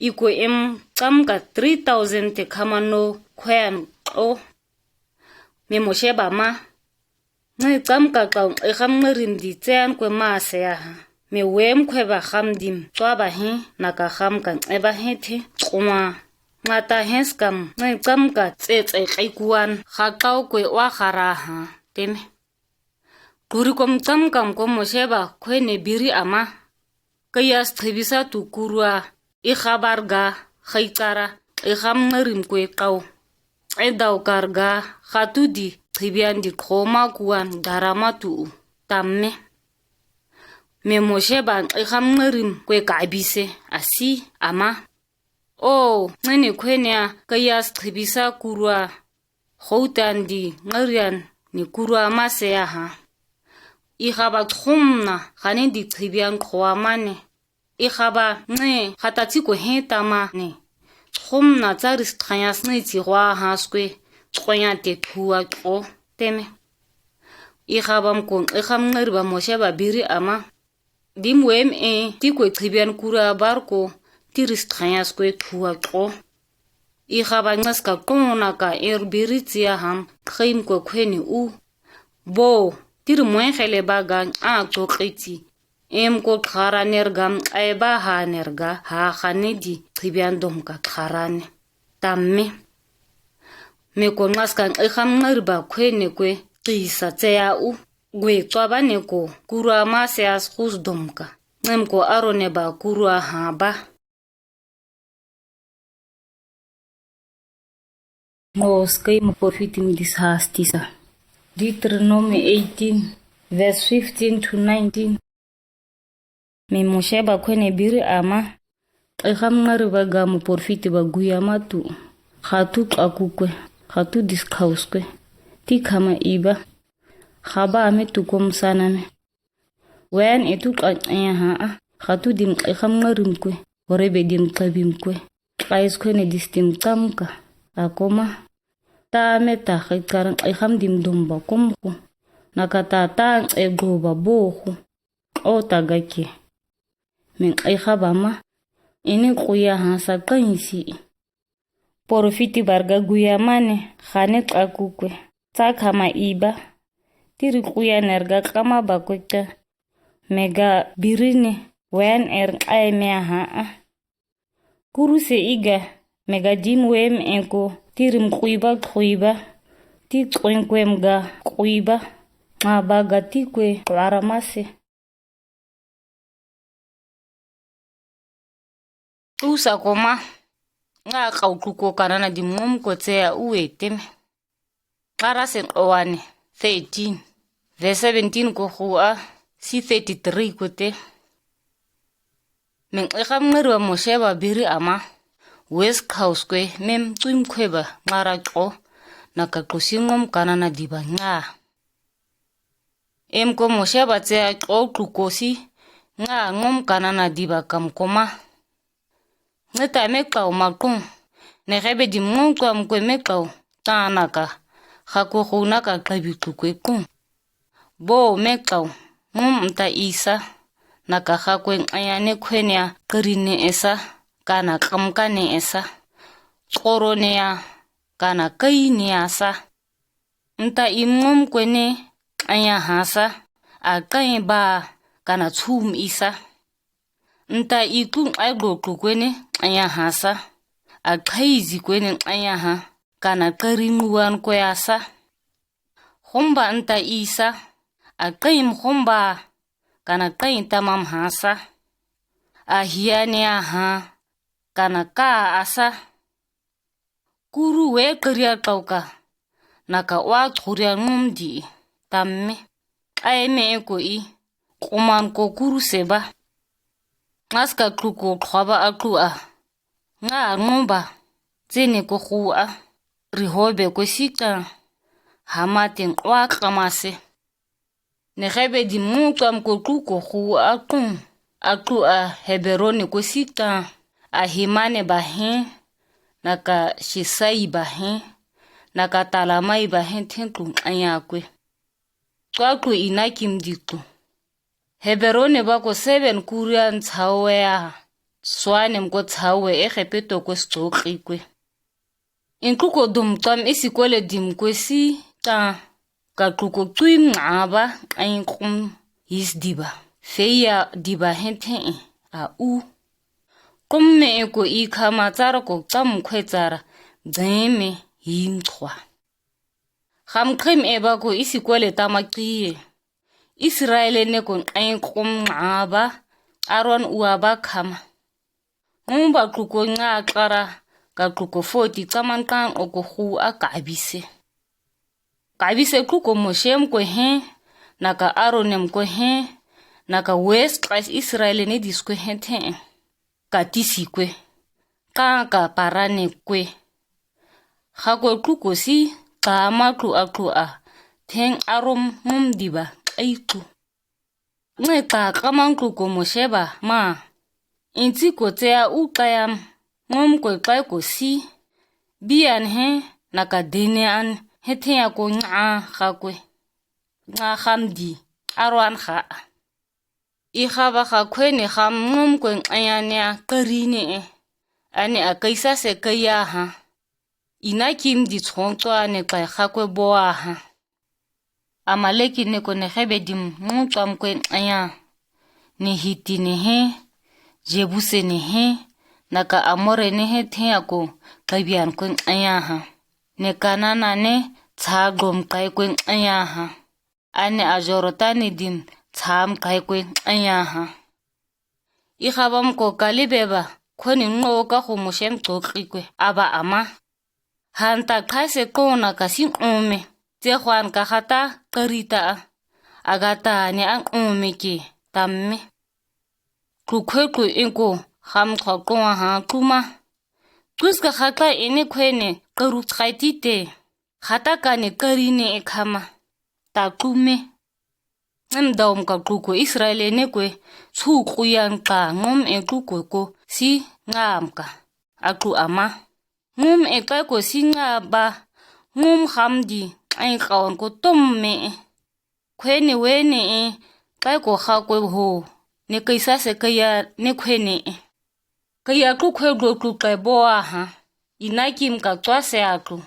I ko em tsam ka three thousand te khama no kwe an o. Me Moshe ba ma. Nge tsam ka kau e kham ngarim di tsean kwe ma se a ha. Me wem kwe ba kham dim, tswa ba he, na ka kham kan e ba he te, kuma. Nga ta hes kam, nge tsam ka tse tse kai kuan, kha kau kwe wa khara ha, teme. Turi kom tsam kam ko Moshe ba, kwe ne biri ama. Kayas thibisa tu kurwa, i khabar ga, khai tsara, e kham ngarim kwe kau. E dau kar ga, khatu di, thibian di khoma kuan, darama tu u, tamme. Me Moshe ba, e kham ngarim kwe kabise, asi, ama. O, nge ne kwe ne a, kayas thibisa kurwa. Khoutan di ngarian ni kurwa ma se a ha. I khaba tkhumna, khane di thibian khwa mane. I khaba nge, khata tsi ko he tama ne. Tkhumna tsaris tkhayas ne tsi khwa ha skwe, tkhwanya te khwa tko, teme. I khaba mkon, e kham ngari ba Moshe ba biri ama. Dim wem e, ti kwe thibian kurwa bar ko, tiris tkhayas kwe khwa tko. I khaba ngas ka kona ka er biri tsia ham, khim kwe kweni u. Bo, tir mwen khele ba ga a tko kiti. Em ko khara nergam, ai ba ha nerga, ha khane di, thibian dom ka kharane. Tamme. Me ko ngas ka e kham ngari ba kwe ne kwe, kisa tse a u. Gwe twa ba ne ko, kurwa ma se as khus dom ka. Ngem ko Arone ba kurwa ha ba. Mos kai mo porfiti mi dis hastisa. Deuteronomy eighteen, verse fifteen to nineteen. Me Moshe ba kwe ne biri ama. E kham ngari ba ga mo porfiti ba guya ma tu. Khatu kaku kwe. Khatu dis kaus kwe. Ti khama iba. Khaba ame tu kom saname. Wen e tu kak e ha a. Khatu dim e kham ngarim kwe. Orebe dim kabim kwe. Kais kwe ne dis dim kam ka. Akoma. Ta me ta khai karan e kham dim dom ba kom ku. Na ka ta ta e go ba bo ku. O ta ga ke. Men e khaba ma. Ene kuya ha sa kain si. Porfiti bar ga guya mane, khane kaku kwe. Tsa khama iba. Tiri kuya nerga kama ba kwe ka. Me ga biri ne, wen er ai me ha a. Kuru se iga, me ga dim wem en ko, tirim kuiba kuiba. Ti kwen kwem ga kuiba. Nga ba ga ti kwe klara ma se. Usa koma, nga kau tlu ko Kanana dim ngom ko tse a uwe teme. Kara sen owane, thirteen. Verse seventeen ko khu a, si thirty-three ko te. Men e kham ngari ba Moshe ba biri ama, wes kaus kwe, mem tuim kwe ba, ngara ko, na ka tlu si ngom Kanana di ba nga. Em ko Moshe ba tse a kau tlu ko si, nga ngom Kanana di ba kam koma. Nge ta me klau ma kung. Ne khebe di mung kua mkwe me klau. Ta na ka. Kha ko khu na ka klabi tlu kwe kung. Bo me klau. Ngom nta isa. Na ka kha kwe aya ne kwe ne a kari ne esa. Ka na kam ka ne esa. Koro ne a. Ka na kai ne asa. Nta i ngom kwene aya hasa, a kai ba kana tsum isa. Nta i kung ai go klu kwene aya hasa, a kai zi kwene aya ha, kana kari muwan kwe asa. Homba nta isa, a kai mhomba, kana kai tamam hasa. A hiane aha, kana ka asa. Kuru we kria tlau ka. naka wa turian ngum di. Tamme. Ai me e ko i. Kuman ko kuru seba. Ngaska tlu ko tluaba a tlu a. Nga ngumba. Tsene ko khu a. Rihobe ko sita. Hamaten wa kamase. Ne hebe di mutam ko tlu ko khu a tlu. A tlu a Heberone ko sita. A Himane ba he. Naka Shisai ba he. Naka Talamai ba he ten tlu aya kwe. Tlu a tlu Inakim di tlu. Heberone ba ko seven kurian tsawe a. Swanem ko tsawe e hepeto ko stokri kwe. In tlu ko dum tam isi kole dim kwe si ta. Ka tlu ko tui mnga ba, ain kum his diba. Feya diba hente e, a u. Kum me e ko i kama tsara ko tam kwe tsara, dzeme him twa. Ham krem e ba ko isi kole tama kiye. Israele ne ko ain kum mnga ba, Aron ua ba kama. Ngumba tlu ko nga kara, ka tlu ko foti taman kan o ko khu a kabise. Kabise tlu ko Moshem ko he, naka Aronem ko he, naka wes klas Israele ne dis ko he te. Ka tisi kwe. Ka ka parane kwe. Ha ko tlu ko si, ka ma tlu a tlu a. Ten Arom ngum diba, ai tlu. Nge ka kaman tlu ko Moshe ba, ma. Inti ko tsea u kayam, ngum ko kai ko si. Bian he, naka dene an, he te ya ko nga ha kwe. Nga ham di, Aron ha. I haba ha kwe ne ham ngum ko aya ne a karine e. Ane a kaisa se kaya ha. Inakim di tsong to ane kai ha kwe boa ha. Amaleki ne ko ne hebe dim ngum tam kwe aya. Ne Hiti ne he, Jebuse ne he, naka Amore ne he te ya ko kabian kwe aya ha. Ne Kanana ne tsa gom kai kwe aya ha. Ane a Jorotani din tsam kai kwe aya ha. I habam ko Kalebe ba, kweni ngo ka ko Moshem tokri kwe, aba ama. Hanta kaise kona kasi ome, te hwan ka hata karita a. Agata ne an ome ke, tamme. Tlu kwe tlu inko, ham tlu kona ha tlu ma. Tlu ska hata ene kwene, karu tsaitite. Hata kane karine e kama. Ta tlu me. Ngem daum ka tlu ko Israele ne kwe, su kuyan ka ngum e tlu ko ko si ngam ka. A tlu ama. Ngum e kai ko si nga ba. Ngum ham di, ai kawan ko tom me e. Kwene wene e, kai ko ha ko ho. Ne kaisa se kaya ne kwene e. Kaya tlu kwe tlu tlu kai boa ha. Inakim ka twa se a tlu.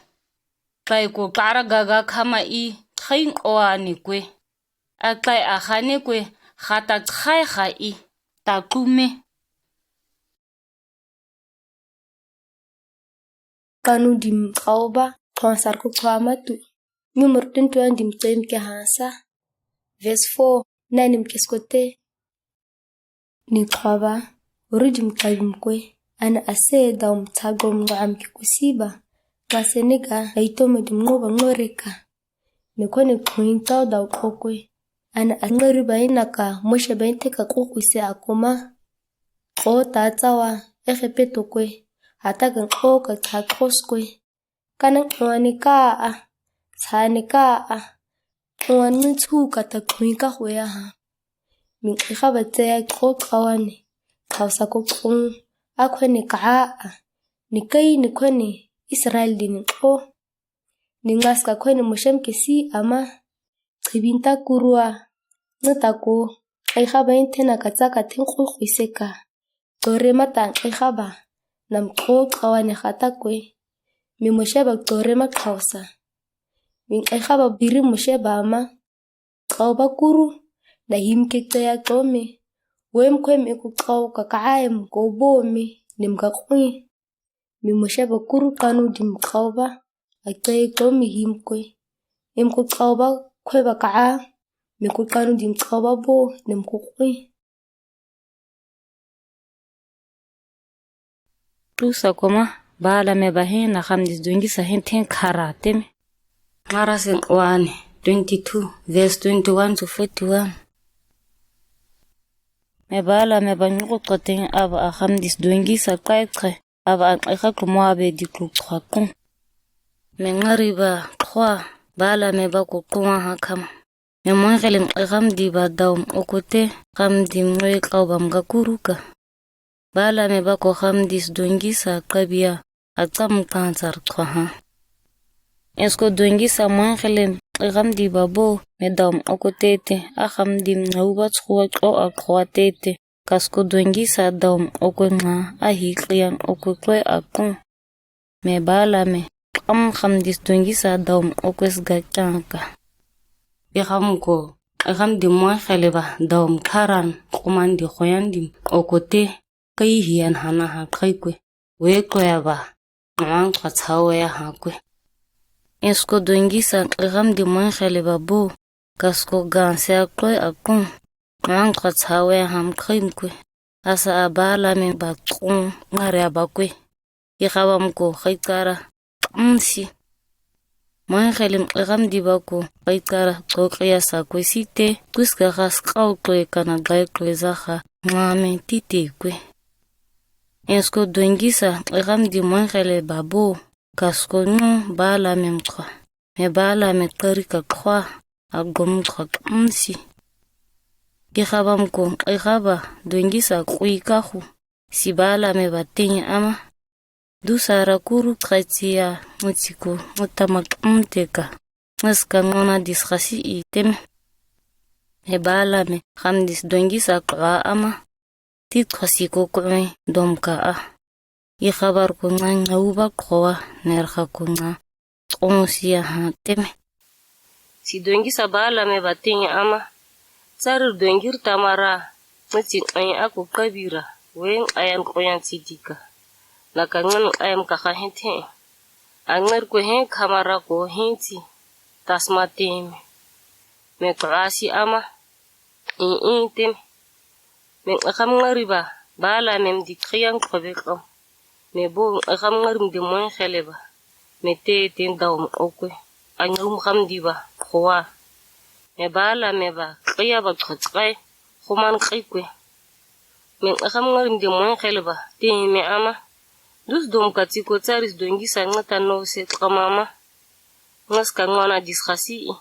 Kai ko kara gaga kama i, kai ko a ne kwe. A kai a ha ne kwe, hata kai ha i, ta tlu me. Kanu dim kauba, twansar ko kwamatu. Nyumur tun twan dim tsoim ke hansa. Verse four, nanim keskote. Ni kauba, uru dim kaibim kwe. Ana ase daum tsagom ngam ke kusiba. Kase nega, aitome dim ngoba ngoreka. Ne kweni kuin tau dau kokwe. Ana angari ba ina ka, Moshe ba inte ka kokwe se akoma. Ko ta tsawa, ehe peto kwe. Hata kan ko ka tsa kos kwe. Kana kwani ka a, tsani ka a. Kwani tsu ka ta kuin ka hwe a ha. Min kiha ba tse a ko kawani. Kausa ko kun, a kweni ka a. Ni kai ni kweni Israel din ko. Ni ngaska kweni Moshem ke si ama. Tsibinta kurua. Ngatako. Ai haba intena ka tsaka tin kuku iseka. Tore mata ai haba. Nam ko kawani hata kwe. Mi Moshe ba tore ma kausa. Mi ai haba biri Moshe ba ama. Kauba kuru. Na him ke tse a tome. Wem kwe mi ku kau ka kaem ko bo mi. Nim ka kwe. Mi Moshe ba kuru kanu dim kauba, a tse ko mi him kwe. Him ko kauba kwe ba ka a, mi ko kanu dim kauba bo, nim ko kwe. Tusa koma, bala me ba he, na ham dis dungi sa he ten kara teme. Ngarasi Nq'uwani twenty-two, verse twenty-one to forty-one. Mebala meba nq'u k'oten aba a hamdis dwengisa k'ai k'ai, aba a k'ai k'ai k'u mwa be di k'u k'ai k'u. Me ngari ba k'wa, bala meba k'u k'u wa ha kama. Me mwenxele k'ai hamdi ba daw m'okote, hamdi m'oye k'au ba m'ga kuru ka. Bala meba ko hamdis dwengisa k'abia, a tsam k'ansar k'wa ha. Esko dwengisa mwenxele k'ai hamdi ba bo, me daw m'okote te, a hamdi m'nau ba ts'k'u wa k'o a k'wa te te, kasko dwengisa daw m'oko nga, a hi k'ai a m'oko k'o a k'u. Mebala me, k'am hamdis dwengisa daw m'oko sga k'anka. I hamko, k'ai hamdi mwenxele ba daw m'kharan, k'umandi k'oyandi, okote, k'ai hiyan hana ha k'ai k'u. We k'oya ba, m'an k'wa tsawe ya ha k'u. Esko dwengisa k'ai hamdi mwenxele ba bo, kasko ganse a k'o a k'u. M'an k'wa tsawe ya ha m'k'ai k'u. Asa a bala me ba k'u, ngare a ba k'u. I haba m'ko k'ai k'ara, k'am si. Mwenxele k'ai hamdi ba ko, k'ai k'ara, k'o k'ai a sa k'u si te, k'u sga khas k'au k'o kana k'ai k'o za ha, mwa me ti te k'u. Esko dwengisa k'ai hamdi mwenxele ba bo, kasko nu bala me m'k'wa. Mebala me k'ari ka k'wa, a gom k'wa k'am si. I haba m'ko k'ai haba, dwengisa k'ui ka hu. Si bala me ba tenye ama. Du sara kuru k'ai tsia, m'tsi ko, m'tama k'am te ka. M'ska ngona dis khasi i teme. Mebala me, hamdis dwengisa k'wa ama. Ti k'asi ko k'u me, dom ka a. I habar ko nga nga u ba k'owa, nerha ko nga. K'o si ya ha teme. Si dwengisa bala me ba tenye ama. Sarir dwengir tamara, m'tsi k'ai a ko k'abira, we k'ayan k'oyan tsi dika. Naka ngan k'ayan ka ha hente. Anger ko hen kamara ko hentsi, tasma teme. Me k'asi ama, i i teme. Me k'am ngari ba, bala me m'di k'ayan k'obe k'o. Me bo k'am ngari m'di mwenxele ba. Me te ten daw m'okwe. A ngari m'hamdi ba, k'owa. Mebala me ba, k'aya ba k'o tsk'ai, k'uman k'ai k'u. Me k'am ngari m'di mwenxele ba, te me ama. Dus dom ka tsi ko tsaris dwengisa ngata no se k'ama ama. M'ska ngona dis khasi i.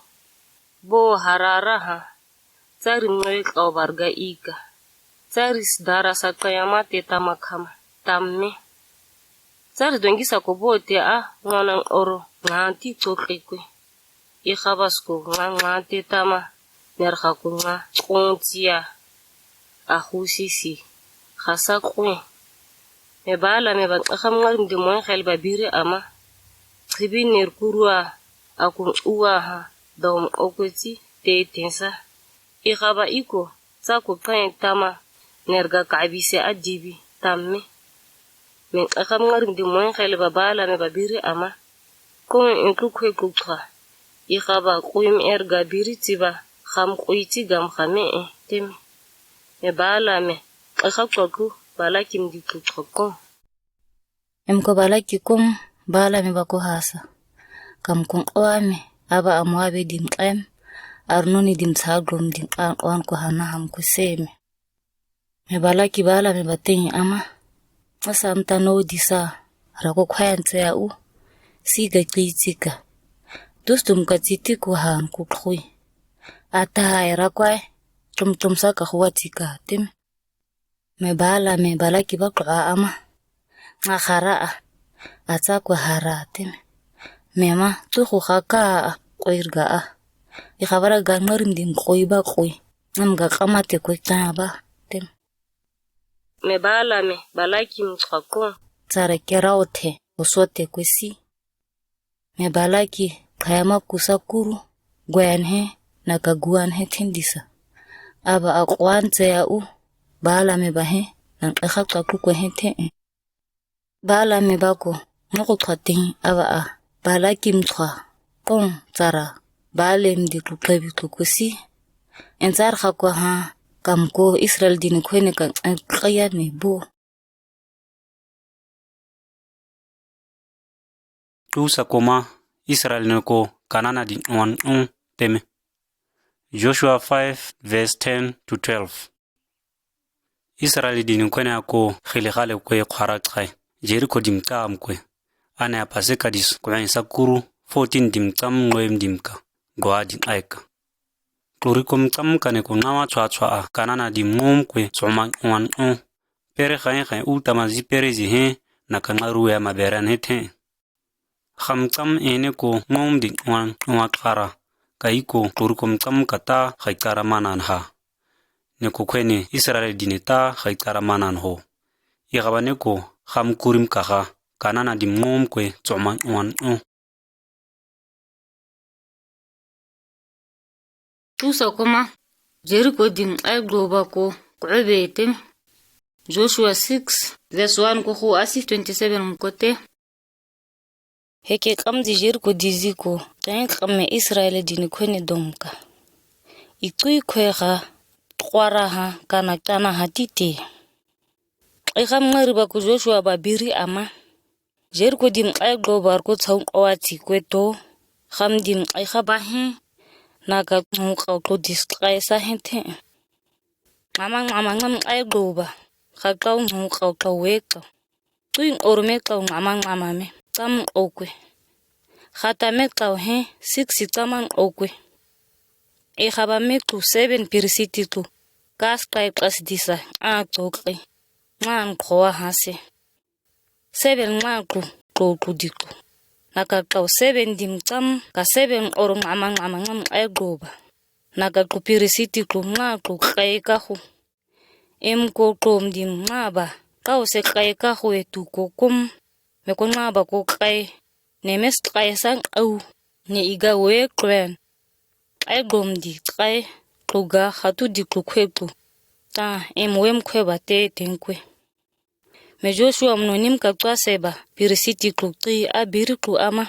Bo harara ha. Tsari m'noye k'au barga ika. Tsaris dara sa k'ayama te tama kama. Tamme. Tsaris dwengisa ko bo te a, ngona oro, nganti tso k'ai k'u. I habas ko nga nganti tama. Nerha ko nga, k'ontsia. A husisi. Hasa k'u. Mebala me ba k'am ngari m'di mwenxele ba biri ama. Khibiner kurua, a kun uwa ha, dom okwetsi, te tensa. I haba iko, tsa ko k'ai tama, nerga k'abise a dibi, tamme. Me k'am ngari m'di mwenxele ba bala me ba biri ama. Kon en k'u kwe k'u twa. I haba k'u m'erga biri tsi ba, ham k'u tsi gam hame e, teme. Mebala me, k'ai ha k'u k'u, Balaki m'di k'u k'u kon. Em ko Balaki kon, bala me ba ko hasa. Kam kon k'owa me, aba a Moabe dim k'em, Arnoni dim sagrum dim k'an k'owan ko hana ham ko seme. Me Balaki bala me ba tenye ama. Asa amta no disa, rako k'ayan tse a u. Siga k'itsika. Dus dum ka tsiti ko han ko k'ui. Ata hai rako ai, tum tum sa ka huwa tsika, teme. Mebala me Balaki ba k'u a ama. Nga hara a. Atsa ko hara teme. Mema tu hu haka a k'oirga a. I habara ga ngari m'di m'k'ui ba k'ui. Am ga k'amate k'u tama ba teme. Mebala me Balaki m'twa kon. Tsara kera ote, osote k'u si. Me Balaki, k'ayama kusa kuru, gwayan he, naka guwan he tendisa. Aba a k'uwan tse a u, bala me ba he, nan k'e hak ka ku kwe he te e. Bala me ba ko, noko twa ten, aba a, Balaki m'twa, kon tsara, bale m'di ku k'ebi ku kusi. En tsar hak kwa ha, kam ko Israel dini kwene ka, en k'aya ne bo. Tusa koma, Israel ni ko Kanana di ŋuwan ŋu teme. Joshua five verse ten to twelve. Israel dini kuene ako xili xale kwe kwara tsae. Jeriko dim tsam kwe. Ane apase kadis kwen sakuru fourteen dim tsam ŋoyem dim ka. Goa dim aika. Kluri kom tsam kane ko ŋawa tswa tswa a Kanana dim ŋum kwe tsoma ŋuwan ŋu. Pere xaen xaen ultama zi pere zi he na ka ŋaru ya maberan he te. Xam tsam ene ko ŋum di ŋuwan ŋuwa kara. Ka iko kluri kom tsam ka ta xai kara manan ha. Ne ko kuene Israel dine ta xai kara manan ho. Ixaba ne ko xam kurim kaxa Kanana dim ŋum kwe tsoma ŋuwan ŋu. Tusa koma, Jeriko dim ai globa ko kwe bete. Joshua six, verse one ko xu asi twenty-seven ko te. Heke kam di Jeriko dizi ko, ten kam me Israel dini kuene dom ka. Itui kwe xa, kwara ha, kana tana ha titi. Ixam ŋariba ko Joshua ba biri ama. Jeriko dim ai globa ko tsau kwati kwe to. Xam dim ai xa ba he. Na ka ŋu kau klo dis ai sa he te. Ŋama ŋama ŋam ai globa. Xa kau ŋu kau klo we klo. Tui ŋoro me klo ŋama ŋama me. Tsam okwe. Xata me klo he. Siksi tsam okwe. Ixaba me klo seven pirisiti klo. Kas kai kas disa. A tokli. Ŋan kowa hase. Seven ŋa klo, klo, klo di klo. Na ka klo seven dim tsam, ka seven oro ŋama ŋama ŋam ai globa. Na ka klo pirisiti klo ŋa klo kai kaxu. Em ko klo dim ŋa ba, kau se kai kaxu e tu ko kum. Me ko ŋa ba ko kai. Ne mes kai sang au. Ne iga we kwen. Ai glom di kai, klo ga xatu di klo kwe klo. Ta, em wem kwe ba te ten kwe. Me Joshua mno nim ka twa seba, pirisiti klo kli a biri klo ama.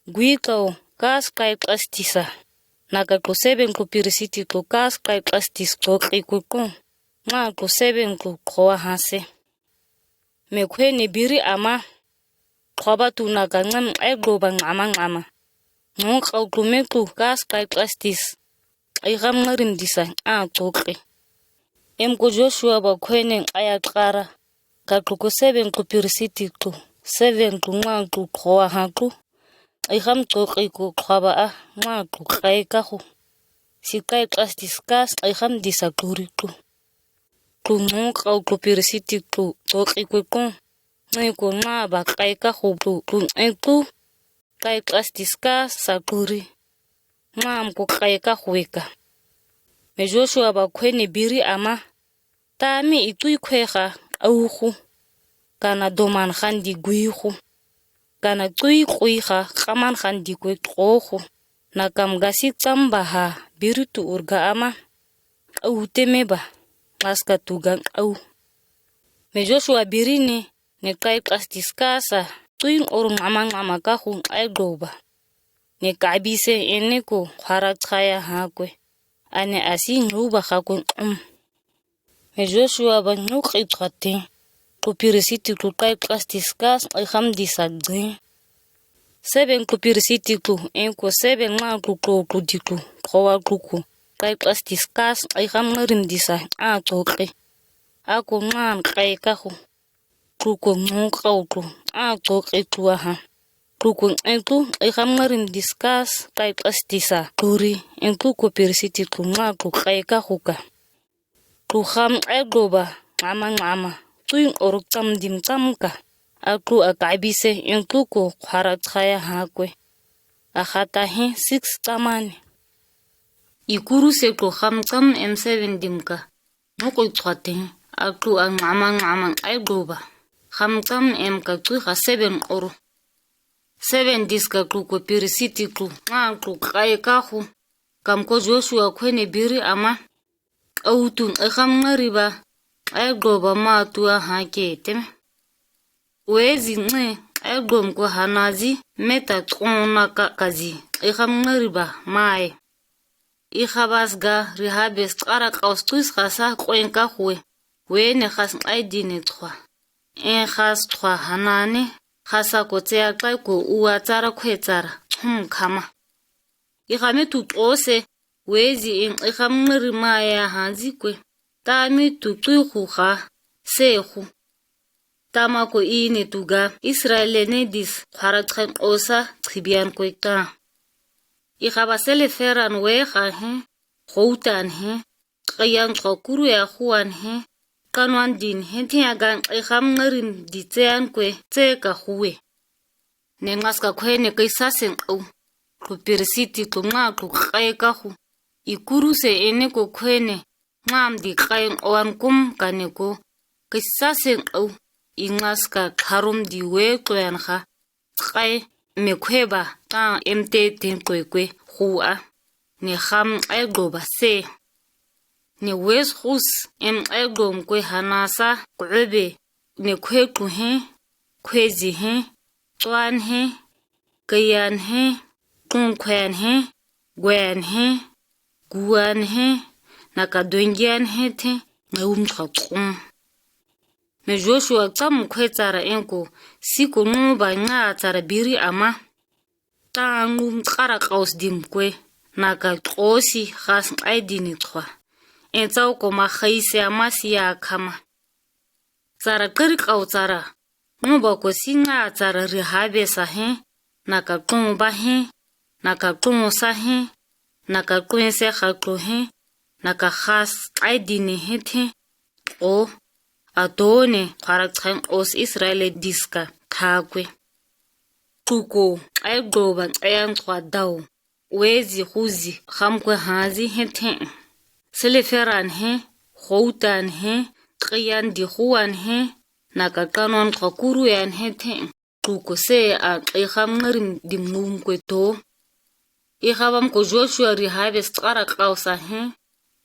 Gui klo, kas kai kas tisa. Na ka klo seven klo pirisiti klo kas kai kas tis klo kli klo klo. Ŋa klo seven klo klo wa hase. Me kuene biri ama. Klo ba tu na ka ŋam ai globa ŋama ŋama. Ŋo klo klo me klo kas kai kas tis. Ai ŋam ŋarim disa a tokli. Em ko Joshua ba kuene ai a kara. Ka klo ko seven klo pirisiti klo. Seven klo ŋa klo klo wa ha klo. Ai ŋam tokli ko klo ba a ŋa klo kai kaxu. Si kai kas tis kas ai ŋam disa kluri klo. Klo ŋo klo klo pirisiti klo tokli klo klo. Ŋe ko ŋa ba kai kaxu klo klo ŋe klo. Kai kas tis kas sa kluri. Ŋa am ko kai kaxu weka. Me Joshua ba kuene biri ama. Ta mi itui kwe xa au xu. Kana doman xan di gui xu. Kana tui kwe xa kaman xan di kwe klo xu. Na kam gasi tsam ba ha biri tu urga ama. Au teme ba. Maska tu gan au. Me Joshua biri ne. Ne kai kas tis kasa, tui ŋoro ŋama ŋama kaxu ai globa. Ne kabise ene ko kwara tsaya ha kwe. Ane asi ŋuba xa kwe ŋum. Me Joshua ba ŋu kli tsate. Klo pirisiti klo kai kas tis kas ai ŋam disa dze. Seven klo pirisiti klo en ko seven ŋa klo klo klo di klo. Klo wa klo klo. Kai kas tis kas ai ŋam ŋarim disa a tokli. Ako ŋan kai kaxu. Klo ko ŋo klo klo. A tokli klo wa ha. Klo ko ŋe klo ai ŋam ŋarim dis kas kai kas tisa. Kluri. En klo ko pirisiti klo ŋa klo kai kaxu ka. Klo ŋam ai globa ŋama ŋama. Tui ŋoro tsam dim tsam ka. A klo a kabise en klo ko kwara tsaya ha kwe. A xata he six tsamane. Ikuru se klo ŋam tsam em seven dim ka. Ŋo klo tsate. A klo a ŋama ŋama ai globa. Ŋam tsam em ka tui xa seven oro. Seven dis ka klo ko pirisiti klo ŋa klo kai kaxu. Kam ko Joshua kuene biri ama. Au tu ai ŋam ŋariba. Ai globa ma tu a ha ke teme. Wezi ŋe ai glom ko hanazi meta tsona ka kazi ai ŋam ŋariba mae. Ixabas ga rihabes kara kaus tuis xasa kwen kaxu e. Wene xas ai dine tswa. En xas tswa hanane, xasa ko tsea kai ko uwa tsara kwe tsara, thum khama. Iha metu tose wezi en iha mngeri maya hanzi kwe. Ta metu tui khu ha se khu. Tama ko ine tuga Israel ne dis khara tsan osa tsibian kwe ta. Iha ba sele feran we ha he, houtan he, kayan tsa kuru ya huan he, kanwan din he, te agan iha mngerim di tsean kwe, tse ka huwe. Ne ngaska kwe ne kai sasen au. Ku pirsiti ku nga ku kai ka hu. I kuru se ene ko kwe ne, ngam di kai wan kum ka ne ko. Kai sasen au. I ngaska karum di we kwe an ha. Kai me kwe ba, ta em te ten kwe kwe, hua. Ne ham ai go ba se. Ne wes hus em ai go kwe hanasa, kwe be. Ne kwe ku he, kwe zi he, twan he, kayan he, kun kwen he, gwen he, guan he, na ka dwengian he te, ne um tsa kum. Me Joshua tsam kwe tsara enko, si ko ngo ba nga tsara biri ama. Ta ngum kara kaus dim kwe, na ka kosi has ai dini twa. En tsau ko ma haise ama si ya kama. Tsara kari kau tsara. Ngo ba ko si nga tsara rihabe sa he, na ka tongo ba he, na ka tongo sa he, na ka tongo se ha to he, na ka has ai dini he te. O, a to ne, khara tsan os Israel diska, ta kwe. Tuko, ai go ba, ai an twa dau. Wezi huzi, ham kwe hazi he te. Sele feran he, houtan he, kayan di huan he, na ka kanon ka kuru yan he te. Tuko se a kai ham ngarim dim num kwe to. I habam ko Joshua rihabe tsara kausa he,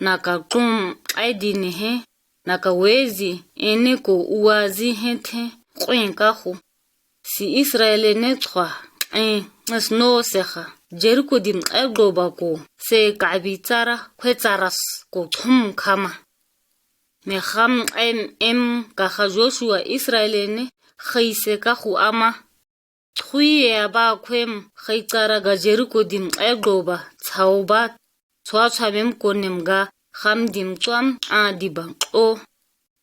na ka tum ai dini he, na ka wezi ene ko uwazi he te, kwen ka hu. Si Israel ne twa, en, ngas no se ha, Jeriko dim ai go ba ko, se ka bi tsara, kwe tsaras ko tum kama. Me ham em em ka ha Joshua Israel ne, haise ka hu ama. Thui e aba kwem, hai tsara ga Jeriko dim ai go ba, tsau ba, tswa tswa mem ko nem ga, ham dim tswam a di ba o.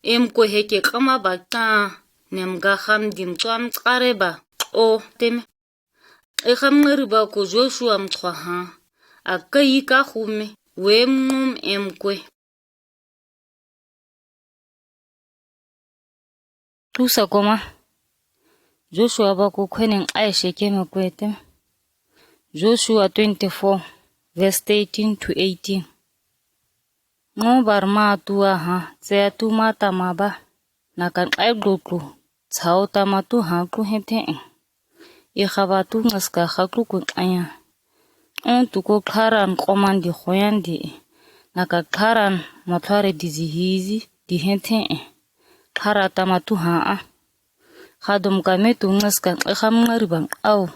Em ko heke kama ba ta, nem ga ham dim tswam tsare ba o, tem. E ham ngari ba ko Joshua mtswa ha. A kai ka hume, wem num em kwe. Tusa koma. Joshua ba ko kwenen ai Shekem kwe te. Joshua twenty-four, verse thirteen to eighteen. Ngo bar ma tua ha, tsea tu mata ma ba. Na kan ai gluku, tsau tama tu ha ku he te. I haba tu ngaska ha ku ku aya. Un tu ko klaran koman di hoyan di. Na ka klaran matlare di zi hizi di he te. Klara tama tu ha a. Hadom ka me tu ngaska e ham ngari bang au.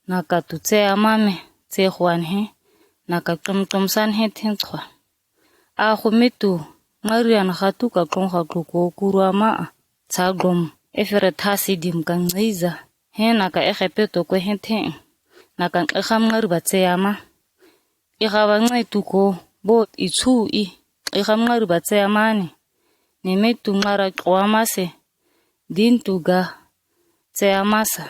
Na ka tu tse ama me, tse huan he. Na ka tom tom san he te twa. A hu me tu, ngarian hatu ka klong hatu ko kuru ama a. Tsa gom, efere tasi dim ka ngaiza. He na ka ehe peto kwe he te. Na ka e ham ngari ba tse ama. I haba ngai tu ko, bot i tsu i, e ham ngari ba tse ama ni. Ne me tu ngara kwa ma se. Din tu ga, tse ama sa.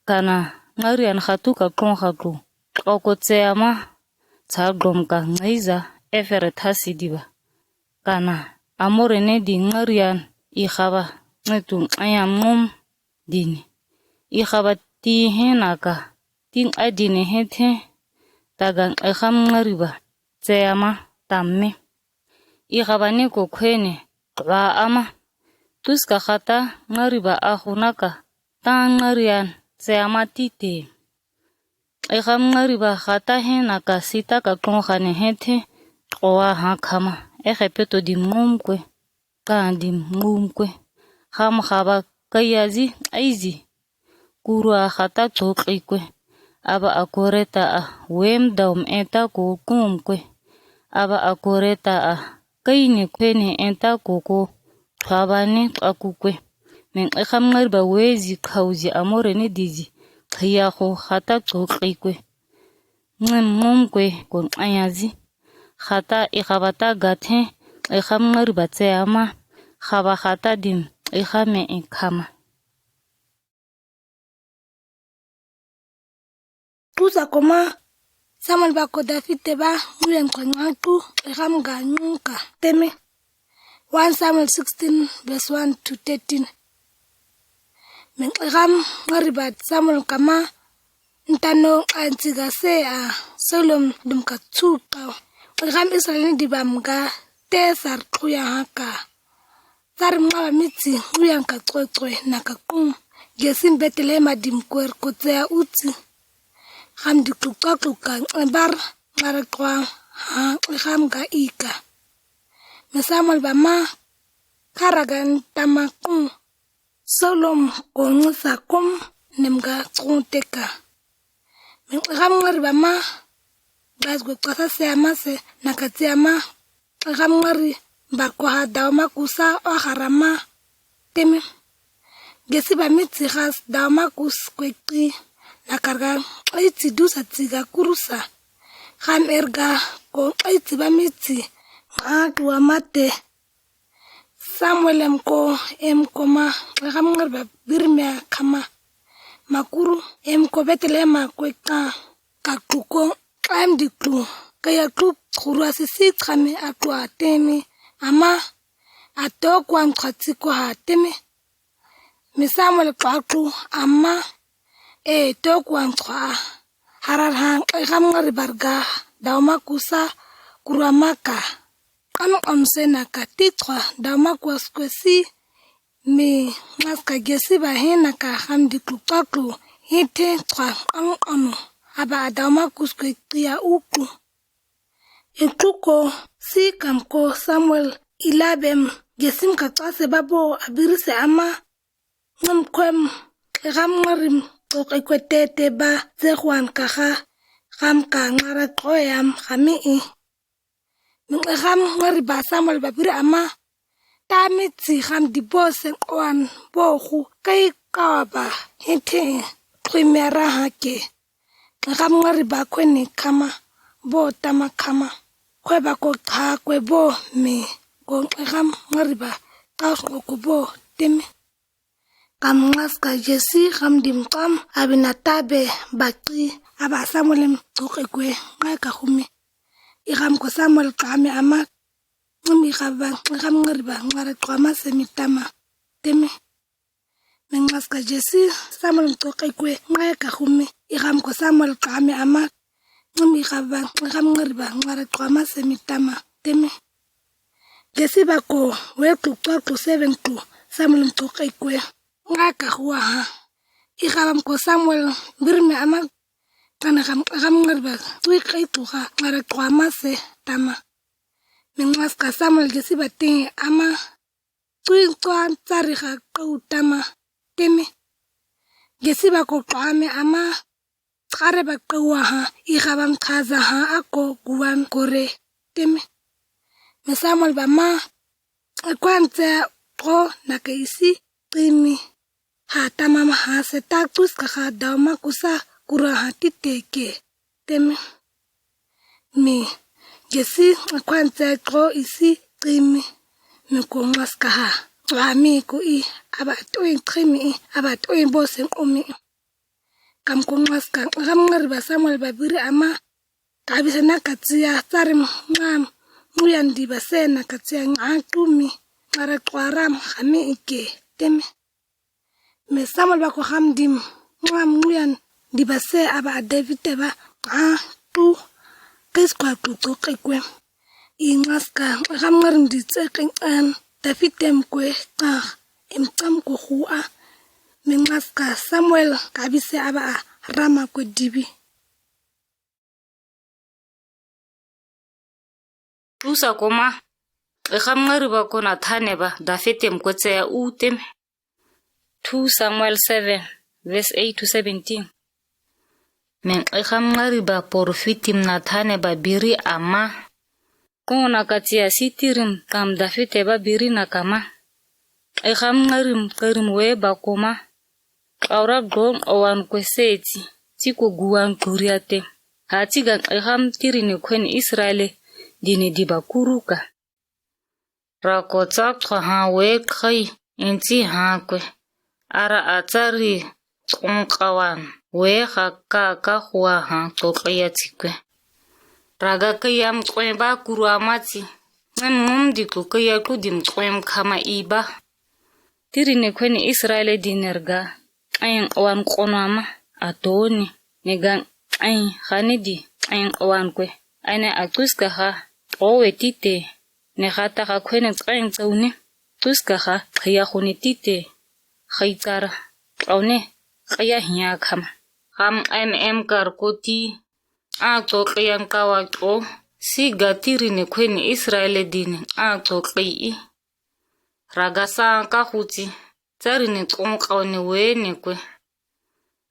Kana ngarian hatu ka klong hatu. Oko tse ama, tsa gom ka ngaiza, efere tasi diba. Kana, amore ne di ngarian, i haba, ngai tu ayam ngom, dini. I haba ti he na ka, ti ai dini he te, tagan e ham ngari ba, tse ama, tamme. I haba ne ko kwene, kwa ama. Tuska hata ngari ba a hu na ka, ta ngarian, tse ama ti te. E ham ngari ba hata he na ka sita ka klong hane he te, kwa ha kama, ehe peto dim ngum kwe, ka dim ngum kwe. Ham haba kaya zi, ai zi. Kuru a hata tokli kwe. Aba a koreta a wem daum eta ko kum kwe. Aba a koreta a kaine kwene eta ko ko. Twaba ne twaku kwe. Men e ham ngari ba wezi kauzi amore ne dizi. tria hu hata tokikue. Ngem ngom kue kon aya zi. Hata iha bata gathe, iha mngari batse ama, haba hata dim, iha me ikama. Tusa koma, Samuel bako David te ba, nguyen kwa ngatu, iha mga nunka, teme. One Samuel sixteen, verse one to thirteen. Min iha mngari ba Samuel kama, ntano antiga se a, Saul dum ka tuka. Iha Israel ni diba mga, te sar kuya haka. Sar mngaba mitsi, nguyen ka tsoe tsoe na ka kung. Jesse Bethlehem a dim kwer kote a uti. Ham di kluk tsoa kluk ka, bar, ngara kwa, ha, ham ka ika. Me Samuel ba ma, karagan tama kung. Saul ko ngusa kum, nem ga kung teka. Min iha mngari ba ma, bas gwe kasa se ama se, na kati ama, iha mngari ba ko ha dau ma kusa, o harama, teme. Jesse ba mitsi has dau ma kus kwe ki, na karga, ai ti dusa tiga kurusa. Ham erga, ko ai ti ba mitsi, ha dua mate. Samuel em ko, em ko ma, iha mngari ba biri me a kama. Makuru, em ko Bethlehem a kwe ka, ka tuko, em di tu, ka ya tu, kuru asisi kame a tu a teme, ama, a to kwan kwa tiko ha teme. Mi Samuel kwa tu, ama, e to kwan kwa. Harar hang, iha mngari ba rga, dau ma kusa, kuru ama ka. Kanu amse na ka titwa, dau ma kwas kwesi, mi ngas ka Jesse ba hena ka ham di kluk tsoa kluk, hete twa, kanu kanu, aba a dau ma kus kwe kia uku. Ituko, si kam ko Samuel, ilabem, Jesse ka tsoa se ba bo, a biri se ama, ngam kwem, iha mngari m, tok ikwe tete ba, ze kwan kaha, ham ka ngara tsoe am, hami i. Min iha mngari ba Samuel ba biri ama. Ta mitsi ham di bo se kwan bo hu kai kawa ba hete. Tui me ara hake. Iha mngari ba kwe ni kama. Bo tama kama. Kwe ba ko ta kwe bo mi. Ko iha mngari ba. Ka ko bo teme. Kam ngas ka Jesse ham dim kam abina tabe baki aba Samuel em tok ikwe ngai ka humi. Iham ko Samuel kame ama. Ngam iha ba, iham mngari ba, ngara kwa ma se mi tama. Teme. Min ngas ka Jesse, Samuel em tok ikwe ngai ka humi. Iham ko Samuel kame ama. Ngam iha ba, iham mngari ba, ngara kwa ma se mi tama. Teme. Jesse ba ko, we kluk tsoa kluk seven kluk, Samuel em tok ikwe. Nga ka hua ha. Iha bam ko Samuel, biri me ama, kana ham, ham mngari ba, tui kai tu ha, ngara kwa ma se, tama. Min ngas ka Samuel Jesse ba te ama, tui tsoa tsari ha kau tama, teme. Jesse ba ko kame ama, Tsare ba kawa ha, iha bam kaza ha, ako guwan kore, teme. Me Samuel ba ma, kwan tse ko na ke isi, teme. Ha tama ma ha se ta kus ka ha dau ma kusa, kura ha titeke, teme. Mi, Jesse, kwan tse ko isi, teme. Mi ko ngas ka ha, wa mi ko i, aba toi teme i, aba toi bo se ko mi. Kam ko ngas ka, ham mngari ba Samuel ba biri ama. Ka bise na katia, tsari ngam, muyan di ba se na katia, nga tumi, ngara twaram, hami ike, teme. Me Samuel ba ko ham dim, ngam muyan di ba se aba a David te ba, nga tu, kis kwa tu tu kikwe. I ngas ka, ham mngari di tse king an, David tem kwe, ka, em tam ko hua. Me ngas ka Samuel, ka bise aba a Rama kwe dibi. Tusa koma, iham mngari ba ko Nathan e ba, David em ko tse a u teme. Two Samuel seven, verse eight to seventeen. Men iham mngari ba porofiti Nathan e ba biri ama. Ko na katia sitirim kam David e ba biri na kama. Iham mngari m karim we ba koma. Kawra gong owan kwe seti, tiko guwan kuriate. Hati gan eham tiri ne kwen Israele dine diba kuruka. Rako tsa twa ha we kai, inti ha kwe. Ara atsari tong kawan, we ha ka ka hua ha to kaya tikwe. Raga kayam kwen ba kurwa mati. Ngam ngum diku kaya kudim kwen kama iba. Tiri ne kwen Israele diner ga, kain owan konwa ma, atoni, ne ga kain hani di, kain owan kwe. Aine atuska ha, owe tite, ne hata ha kwen kain tsauni, tuska ha, kaya huni tite, haitara, kaune, kaya hiya kama. Ham em em kar koti, a to kayan kawa to, si ga tiri ne kwen Israele dine, a to kai. Raga sa ka huti, tsari ne tong kaw ne we ne kwe.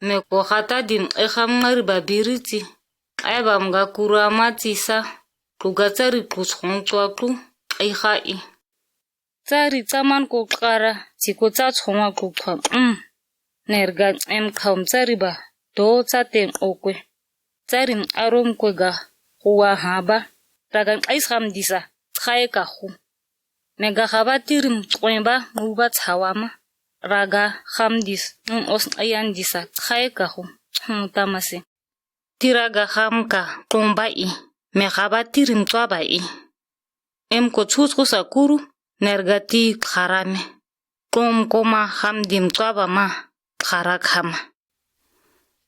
Me ko hata din eham ngari ba biriti, ai bam ga kura mati sa, ku ga tsari ku tong twa ku, ai ha i. Tsari tsaman ko kara, tiko tsa tongwa ku kwa, mm. Nerga em kaum tsari ba, do tsa ten okwe. Tsarin arom kwe ga huwa haba. Ragan ais ham disa, tsae ka hu. Mega haba tirim tsoen ba, muba tsawama. Raga ham dis, nun os ayan disa, tsae ka hu. Hun tamase. Tiraga ham ka, komba i. Me haba tirim tswa ba i. Em ko tsus ko sakuru, nerga ti kharame. Kom koma ham dim tswa ba ma, kharak hama.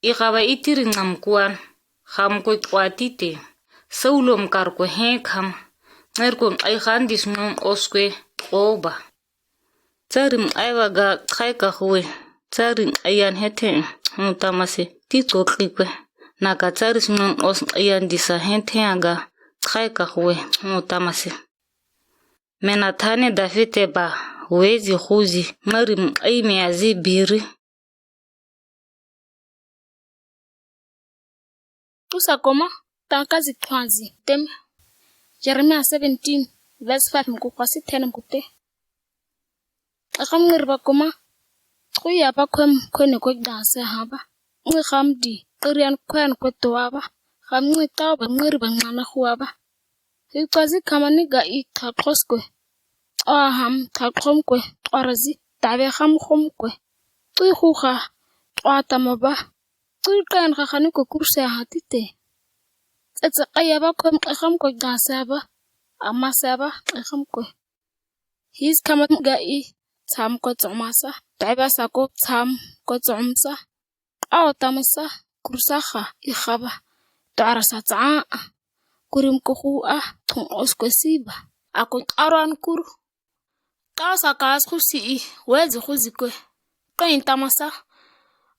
I haba i tiri ngam kuan, ham ko twa tite. Saulom kar ko he kham, ner ko ai han dis ngom os kwe koba. Tsarim ai waga kai ka hue, tsarim ayan hete, hun tamase, ti tsotli kwe. Naka tsaris ngom os ayan disa hete aga, kai ka hue, hun tamase. Mena thane Dafite ba, wezi huzi, marim ai me azi biri. Tusa koma, tanka zi twanzi, tem. Jeremiah seventeen, verse five, mku kwasi ten mku te. Akam ngir ba koma, tsuya ba kwem kwene kwe danse haba. Ngi ham di, kirian kwen kwe towa ba. Ham ngi tau ba ngir ba ngana huwa ba. Hi twazi kamani ga i tha klos kwe. Twa ham tha klom kwe, twa razi, tabe ham hom kwe. Tui huha, twa tama ba. Tui kain ha hani ko kurse ha tite. Tsetse kaya ba kwem kwe ham kwe danse ba. Amase ba, kwe ham kwe. His kamani ga i, tsam kwe tsomasa. Tabe sa ko tsam kwe tsomsa. Aw tamasa, kursaha, i haba, tara sa tsa, kurim kuhu a, tong os kwesiba. Ako taran kur. Tara sa kas kusi i, wezi kuzi kwe. Kwen tamasa.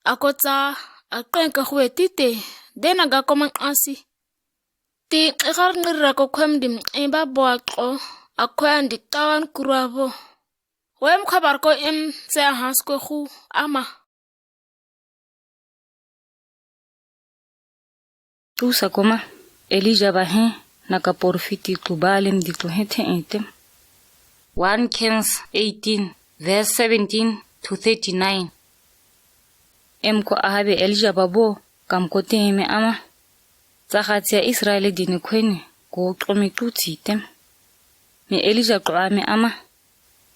Ako tsa, a kwen ka hue tite, dena ga koman asi. Ti, i har ngira ko kwem dim, i ba bo a ko, a kwen di taran kura bo. Wem kabar ko im, se a hans kwe hu, ama. Tusa koma, Elija ba he, naka porofiti ku Baalem di ku he te entem. One Kings eighteen, verse seventeen to thirty-nine. Em ko Ahabe Elija ba bo, kam ko te me ama. Tsaha tia Israele dine kwene, ko kome tu ti tem. Me Elija ko ame ama.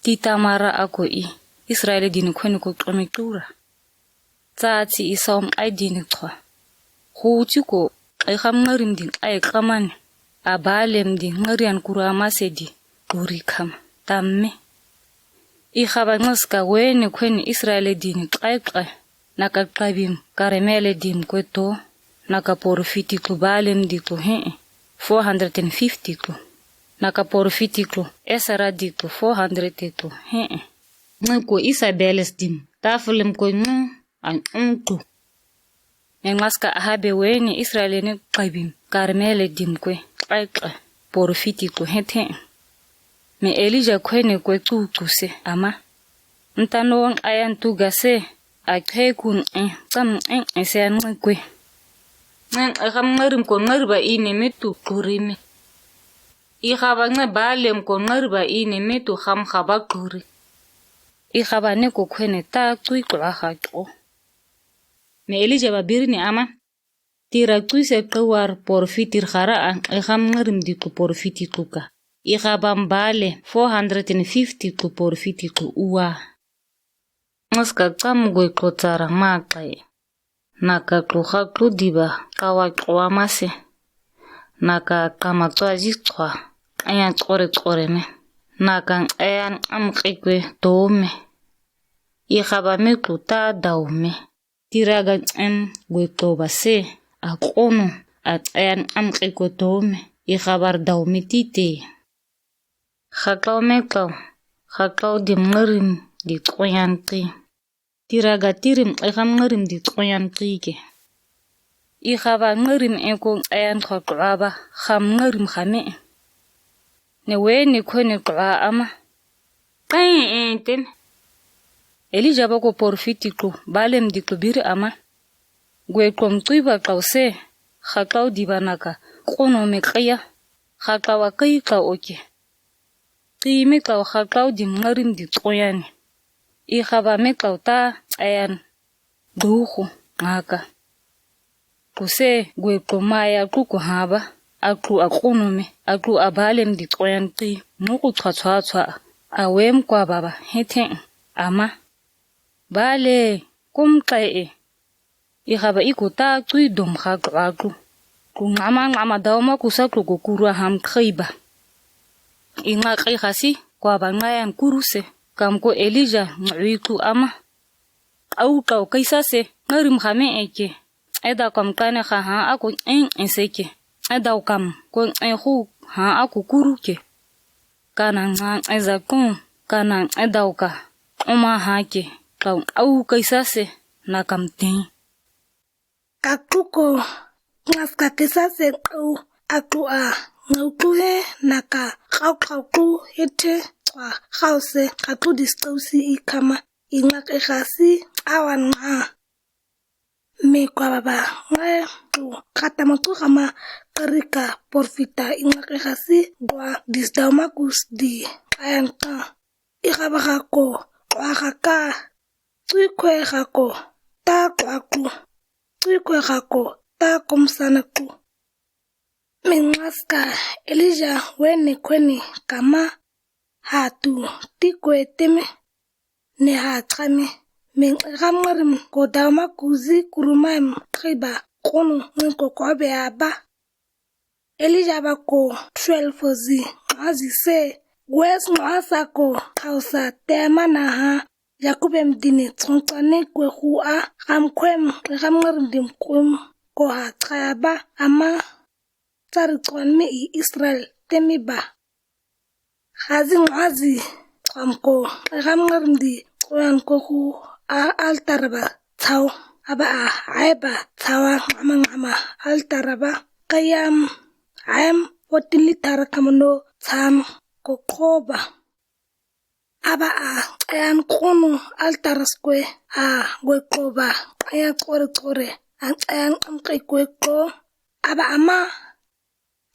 Ti tamara ako i, Israele dine kwene ko kome tura. Tsa ti i saum ai dini twa. Hu ti ko, ai ham ngarim din ai kaman. A Baalem din ngarian kura mase di, kuri kam, tamme. I haba ngaska wene kwene Israele dini ai kai. Naka kabim, Karmele dim kwe to. Naka porofiti ku Baalem di ku he. Four hundred and fifty ku. Naka porofiti ku, Esera di ku four hundred ku he. Nge ko Isabeles dim, tafulem ko nge, an untu. Me ngaska Ahabe wene Israele ne kabim, Karmele dim kwe, kai kai, porofiti ko hete. Me Elija kwene kwe tu tu se, ama. Nta no wan ayan tu gase, a khe kun e, tam e, e se an kwe. Nge, e ham ngarim ko ngariba ine me tu kurime. I haba nge Baalem ko ngariba ine me tu ham haba kuri. I haba ne ko kwene ta tui kula ha ko. Me Elija ba birini ama: Tira tui se tawar porfiti rhara an, eham ngarim diku porfiti tuka. Iha bam bale four hundred and fifty tu porfiti tu uwa. Ngaska kam gwe kotara makai. Naka tu haktu diba kawa kawa mase. Naka kama tua jitwa. Ayan kore kore me. Naka ayan am kekwe dome. Iha ba me tu ta daume. Tira ga em gwe toba se, a kono, a ayan am kekwe dome, iha bar daume tite. Haklau me klau, haklau dim ngarim di koyan ki. Tira ga tirim eham ngarim di koyan ki ke. Iha ba ngarim eko ayan kwa kwa ba, ham ngarim hame. Ne we ne kwe ne kwa ama. Kai enten. Elija ba ko porfiti tu, balem di tu biri ama. Gwe kom tui ba klau se, haklau diba naka, kono me kaya, haklau a kai klau oke. Ki me klau haklau dim ngarim di koyan. Iha ba me klau ta ayan. Duhu ngaka. Kuse gwe tu maya tu ku haba. A tu a kono me. A tu a balem di koyan ki. Nuku twa twa twa. A wem kwa baba. Hete. Ama. Bale. Kum kai e. Iha ba iku ta tui dom ha kla tu. Ku ngama ngama dauma kusa tu ku kuru ham kai ba. Inga kai hasi kwa ba ngayan kuru se. Kam ko Elija ngui tu ama. Au kau kaisa se, ngarim hame eke. Eda kam kane ha ha aku en en seke. Eda kam ko en hu ha aku kuru ke. Kana nga eza kun, kana eda ka. Oma ha ke, kau au kaisa se, na kam ten. Ka tu ko, ngaska kaisa se kau, aku a, ngau tu he, naka, kau kau tu, hete, twa, kau se, ka tu dis tau si i kama. Inga ke hasi, awan nga. Me kwa baba, ngai tu, kata ma tu kama, karika, porfita, inga ke hasi, gwa, dis dauma kus di, ayan ka. Iha ba hako, kwa haka, tui kwe hako, ta kwa ku, tui kwe hako, ta kom sana ku. Me ngaska, Elija, wene kwene, kama, hatu, ti kwe teme, ne ha kame, me ngam ngarim ko dauma kuzi kurumaim kiba, kono ngi ko kobe aba. Elija ba ko twelve zi, ngazi se, wes ngasa ko, kausa tema na ha, Yakubem dini tsontane kwe hu a, ham kwem, ham ngarim dim kwem, ko ha kaya ba, ama, tsari tsontane i Israel, temi ba. Hazi ngazi, ham ko, ham ngarim di, kwen ko hu a altar ba, tsau, aba a, ai ba, tsawa, ngama ngama, altar ba, kayam, ayam, fourteen litre kamano, tsam, ko koba. Aba a, ayan kono altaras kwe, a, gwe koba, ayan kore kore, an ayan amke kwe ko. Aba ama,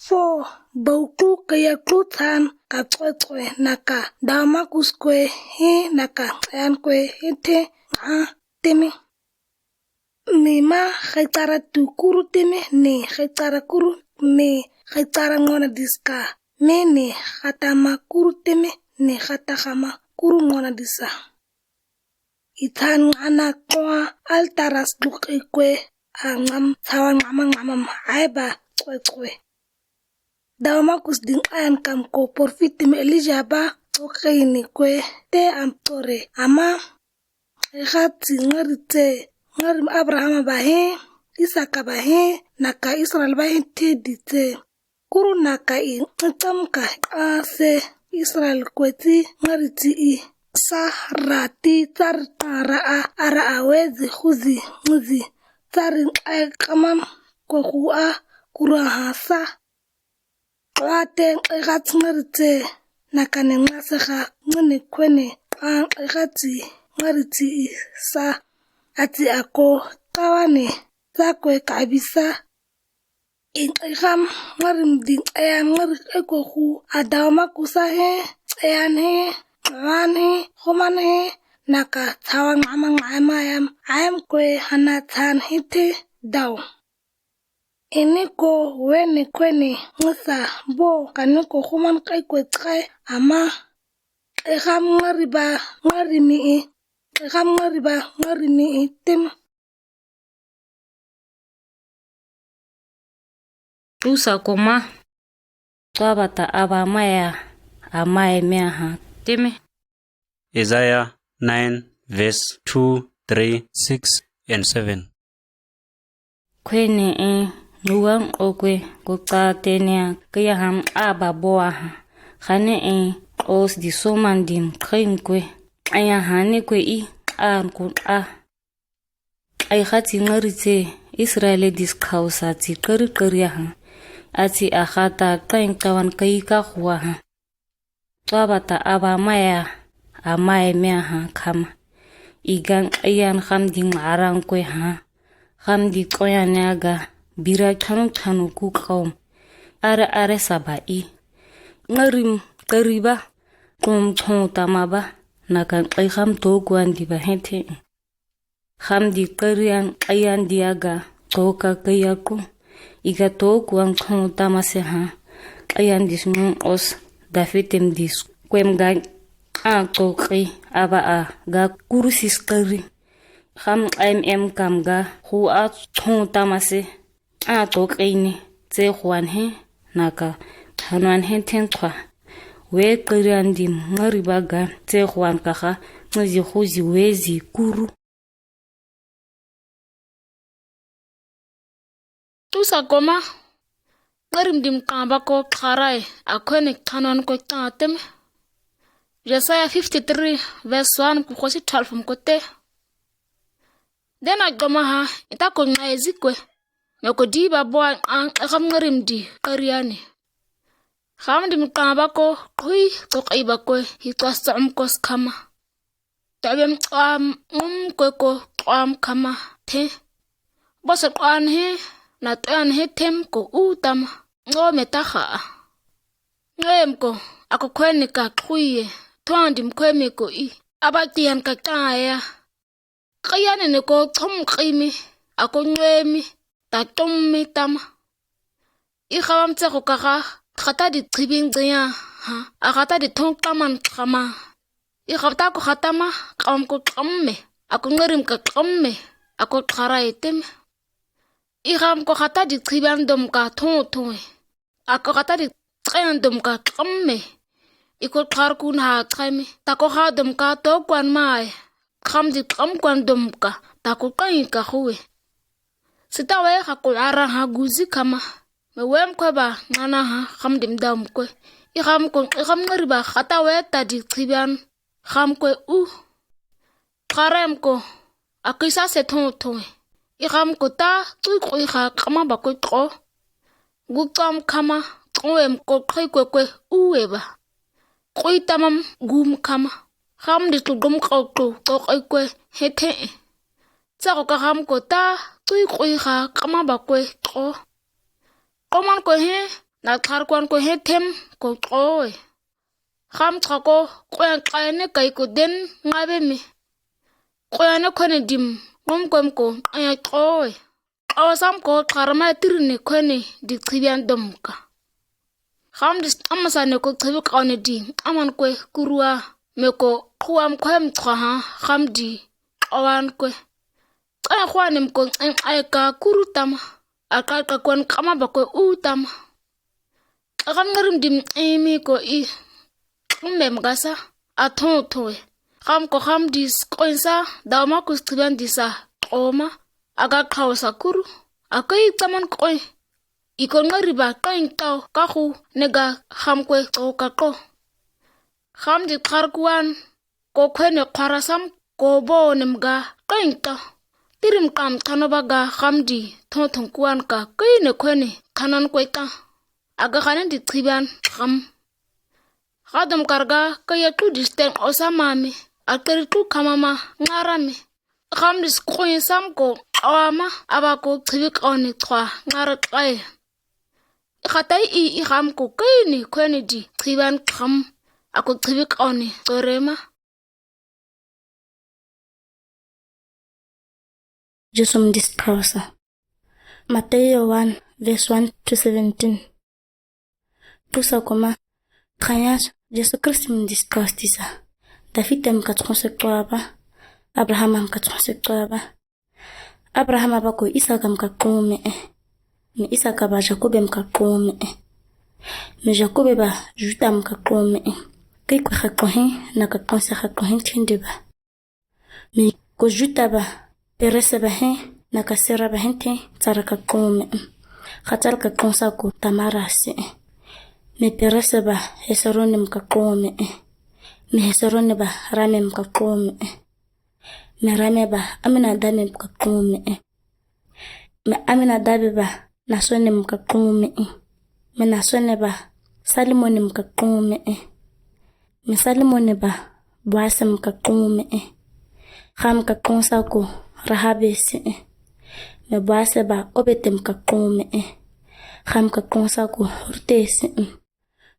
fo, bau klu, kaya klu tsan, ka kwe kwe, naka, dauma kus kwe, he, naka, ayan kwe, he te, a, temi. Mi ma, hekara tu kuru teme, ni hekara kuru, mi hekara ngona diska, mi ni hata ma kuru teme, ni hata hama kuru ngona disa. Ithan ngana kwa altaras duk ikwe, a ngam, sawa ngama ngamam, ai ba, kwe kwe. Dauma kus ding ayan kam ko porfiti me Elija ba, ko kei ni kwe, te am tore, ama, Eha tsi ngari tse, ngari Abrahama ba he, Isaka ba he, naka Israel ba he te di tse. Kuru naka i, itam ka, a se, Israel kwe tsi, ngari tsi i. Sa ra ti tsar ta ra a, a ra a we zi hu zi, ngu zi. Tsar a kaman, kwe hu a, kuru a ha sa. Kla te, kla tsi ngari tse, naka ne ngase ha, nguni kwene, kla tsi ngari tsi i sa, a tsi ako, kawane, sa kwe kabisa. In iham, ngari mdin, ayan ngari eko hu, a dauma kusa he, ayan he, wan he, homan he, naka thawa ng'ama ng'ama yam, ayam kue hana than hiti dau. Ini ko weni kueni ngisa bo kani ko human kai kue kai ama. Iham ngari ba ngari ni i. Iham ngari ba ngari ni i tim. Tusa koma. Tua bata aba maya, amae mea ha. Teme. Isaiah nine, verse two, three, six, and seven. Kueni e, nuwan okwe, ko tsa tenia, kaya ham aba boa ha. Hane e, os di soman dim, kring kwe. Aya hane kwe i, an kun a. Ai hati ngari tse, Israel dis kausa ti kari kari ha. Ati ahata kain kawan kai ka hua ha. Tua bata aba maya, amae mea ha kama. Igan ayan ham di ngarang kwe ha. Ham di koyan yaga, bira kanu kanu ku kaum. Are are saba i. Ngarim kari ba, kum tong tama ba. Nakan ai ham to kuan di ba hente. Ham di karian ayan diaga toka kayaku. Iga toku ang tong tamase ha. Ayan dis nung os dafitem dis. Kwem ga a toki aba a ga kurusis kari. Ham em em kam ga hu a tong tamase. A toki ni tse huan he naka tanuan he ten twa. We karian dim ngari ba ga tse huan kaha nzi huzi wezi kuru. Tusa koma, ngarim dim kamba ko karai, a kueni tanuan ko tatem. Yesaya fifty-three, verse one ko kosi twelve ko te. Dena koma ha, ita ko ngai zikwe. Noko di ba boa an, a ham ngarim di kariani. Ham dim kamba ko, kui, tok iba kwe, hi twa sa um kos kama. Tabem twa mum kwe ko twa kama te. Bose twa he, na twa he tem ko u tama. Ngo me taha. Ngem ko, ako kueni ka kuye. Twa dim kwe me ko i. Aba tian ka taya. Kayane ne ko tom kimi. Ako ngemi. Ta tom mi tama. I hawam tse ko kaha, hata di tibin tseya, ha, a hata di tong kaman kama. I hawta ko hata ma, kawam ko kamme, ako ngarim ka kamme, ako kara item. I hawam ko hata di tiban dom ka tong tong. Ako hata di tseyan dom ka kamme. I ko kar kun ha tsai mi. Ta ko ha dom ka to kwan mai. Ham di kam kwan dom ka. Ta ko kai ka huwe. Sita we ha ko ara ha guzi kama. Me wem kwe ba ngana ha ham dim dam kwe. I ham ko, i ham ngari ba hata we ta di tiban. Ham kwe u. Karem ko. A kisa se tong tong. I ham ko ta tui ko i ha kama ba kwe ko. Gu tam kama, kwe em ko kwe kwe kwe uwe ba. Kwe tamam gum kama. Ham di tu gum ko tu, to kwe kwe, he te. Tsa ko ka ham ko ta, tui kwe ha kama ba kwe ko. Koman ko he, na kar kwan ko he tem ko ko e. Ham tsa ko, kwe an kayane kai ko den ngabe mi. Kwe ane kueni dim, ngom kwem ko, aya ko e. Awa sam ko kar ma tiri ne kueni di tibian dom ka. Ham di amasa ne ko tibi ka ne di, aman kwe kurua, me ko kuam kwem twa ha, ham di, awan kwe. Aya kwani mko, aya ka kuru tama, aka ka kwan kama ba kwe u tama. Akan ngarim dim imi ko i. Mem gasa. A tong tong e. Ham ko ham dis koin sa. Daw ma kus tiban disa. Oma. Aga kau sa kuru. Aka i taman koin. I ko ngari ba kain tau. Kahu. Nega ham kwe to ka ko. Ham di kar kwan. Ko kueni kara sam ko bo nem ga kain ta. Tirim kam tano ba ga ham di tong tong kwan ka kaine kueni tanan kwe ta. Aga kanen di tiban ham. Hadom karga kaya tu di sten osa mami. A keri tu kama ma ngara mi. Ham di skoin sam ko awa ma aba ko tibi kaoni twa ngara kai. I hatai i i ham ko kaini kueni di tiban kam. Ako tibi kaoni torema. Jesu mdis qhawsa. Mateo one, verse one to seventeen. Tusa kuma, thanhas, Jesu Kristo mdis qhawstisa. Dafite mkatronse qhawaba. Abrahama mkatronse qhawaba. Abrahama ba ko Isaka mkatron me'e. Mi Isaka ba Jakobe mkatron me'e. Mi Jakobe ba Juda mkatron me'e. Kei kwe katron hin, na katronse katron hin tindi ba. Mi ko Juda ba, Perese ba hin, na ka Sera ba hin tin, tsara katron me'e. Katsal katronsa ko Tamara si'e. Mi Perese ba, Hesrone mkatron me'e. Mi Hesrone ba, Rame mkatron me'e. Mi Rame ba, Aminadabe mkatron me'e. Mi Aminadabe ba, Nasone mkatron me'e. Mi Nasone ba, Salimone mkatron me'e. Mi Salimone ba, Boase mkatron me'e. Ka mkatronsa ko Rahabe si'e. Mi Boase ba, Obede mkatron me'e. Ka mkatronsa ko Rute si'e.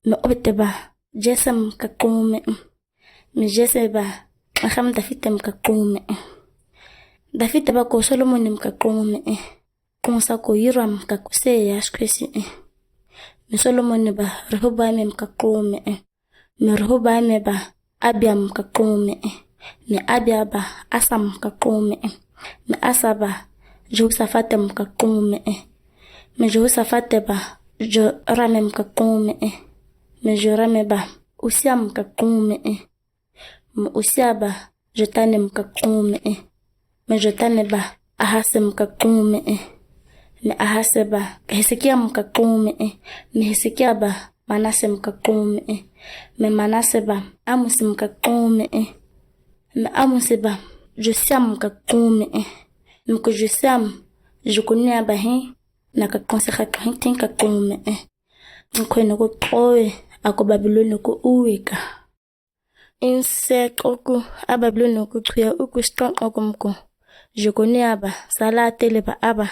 Mi Obede ba, Jese mkatron me'e. Mi Jese ba, Akam Dafite mkatron me'e. Dafite ba ko Solomone mkatron me'e. Tronsa ko Yoram ka ko se ya sikwesi e. Mi Solomone ba Rehoboame mkatron me'e. Mi Rehoboame ba Abia mkatron me'e. Mi Abia ba Asa mkatron me'e. Mi Asa ba Jehosafate mkatron me'e. Mi Jehosafate ba Jorame mkatron me'e. Mi Jorame ba Usia mkatron me'e. Mi Usia ba Jotane mkatron me'e. Mi Jotane ba Ahase mkatron me'e. Mi Ahase ba Hesekia mkatron me'e. Mi Hesekia ba Manase mkatron me'e. Mi Manase ba Amose mkatron me'e. Mi Amose ba Josia mkatron me'e. Mi ko Josia mi Jekonia ba hin, na katronse katron hin tin katron me'e. Nkoe noko towe, ako Babilone ko uwe ka. Nse toku, a Babilone ko tuya uku ston oku mko. Jekonia ba Salatele ba aba.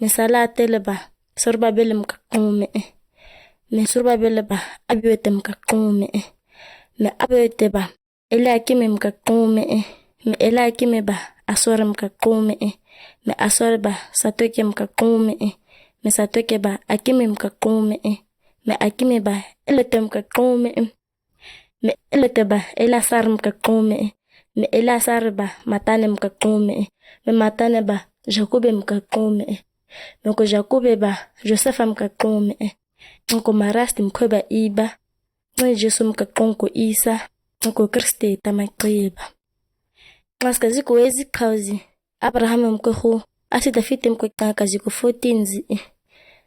Mi Salatele ba Sorobabele mkatron me'e. Mi Sorobabele ba Abiode mkatron me'e. Mi Abiode ba Eliakime mkatron me'e. Mi Eliakime ba Asore mkatron me'e. Mi Asore ba Satoke mkatron me'e. Mi Satoke ba Akime mkatron me'e. Mi Akime ba Eliode mkatron me'e. Mi Eliode ba Eleasare mkatron me'e. Mi Eleasare ba Matane mkatron me'e. Mi Matane ba Jakobe mkatron me'e. Mi ko Jakobe ba Josefa mkatron me'e. Nko marasti mkwe ba iba. Nge Jesu mkatron ko Isa. Nko Kristo tama kiba. Ngas ka ziko wezi kauzi. Abraham mkwe hu, asi Dafite mkwe tanga ka ziko fourteen zi.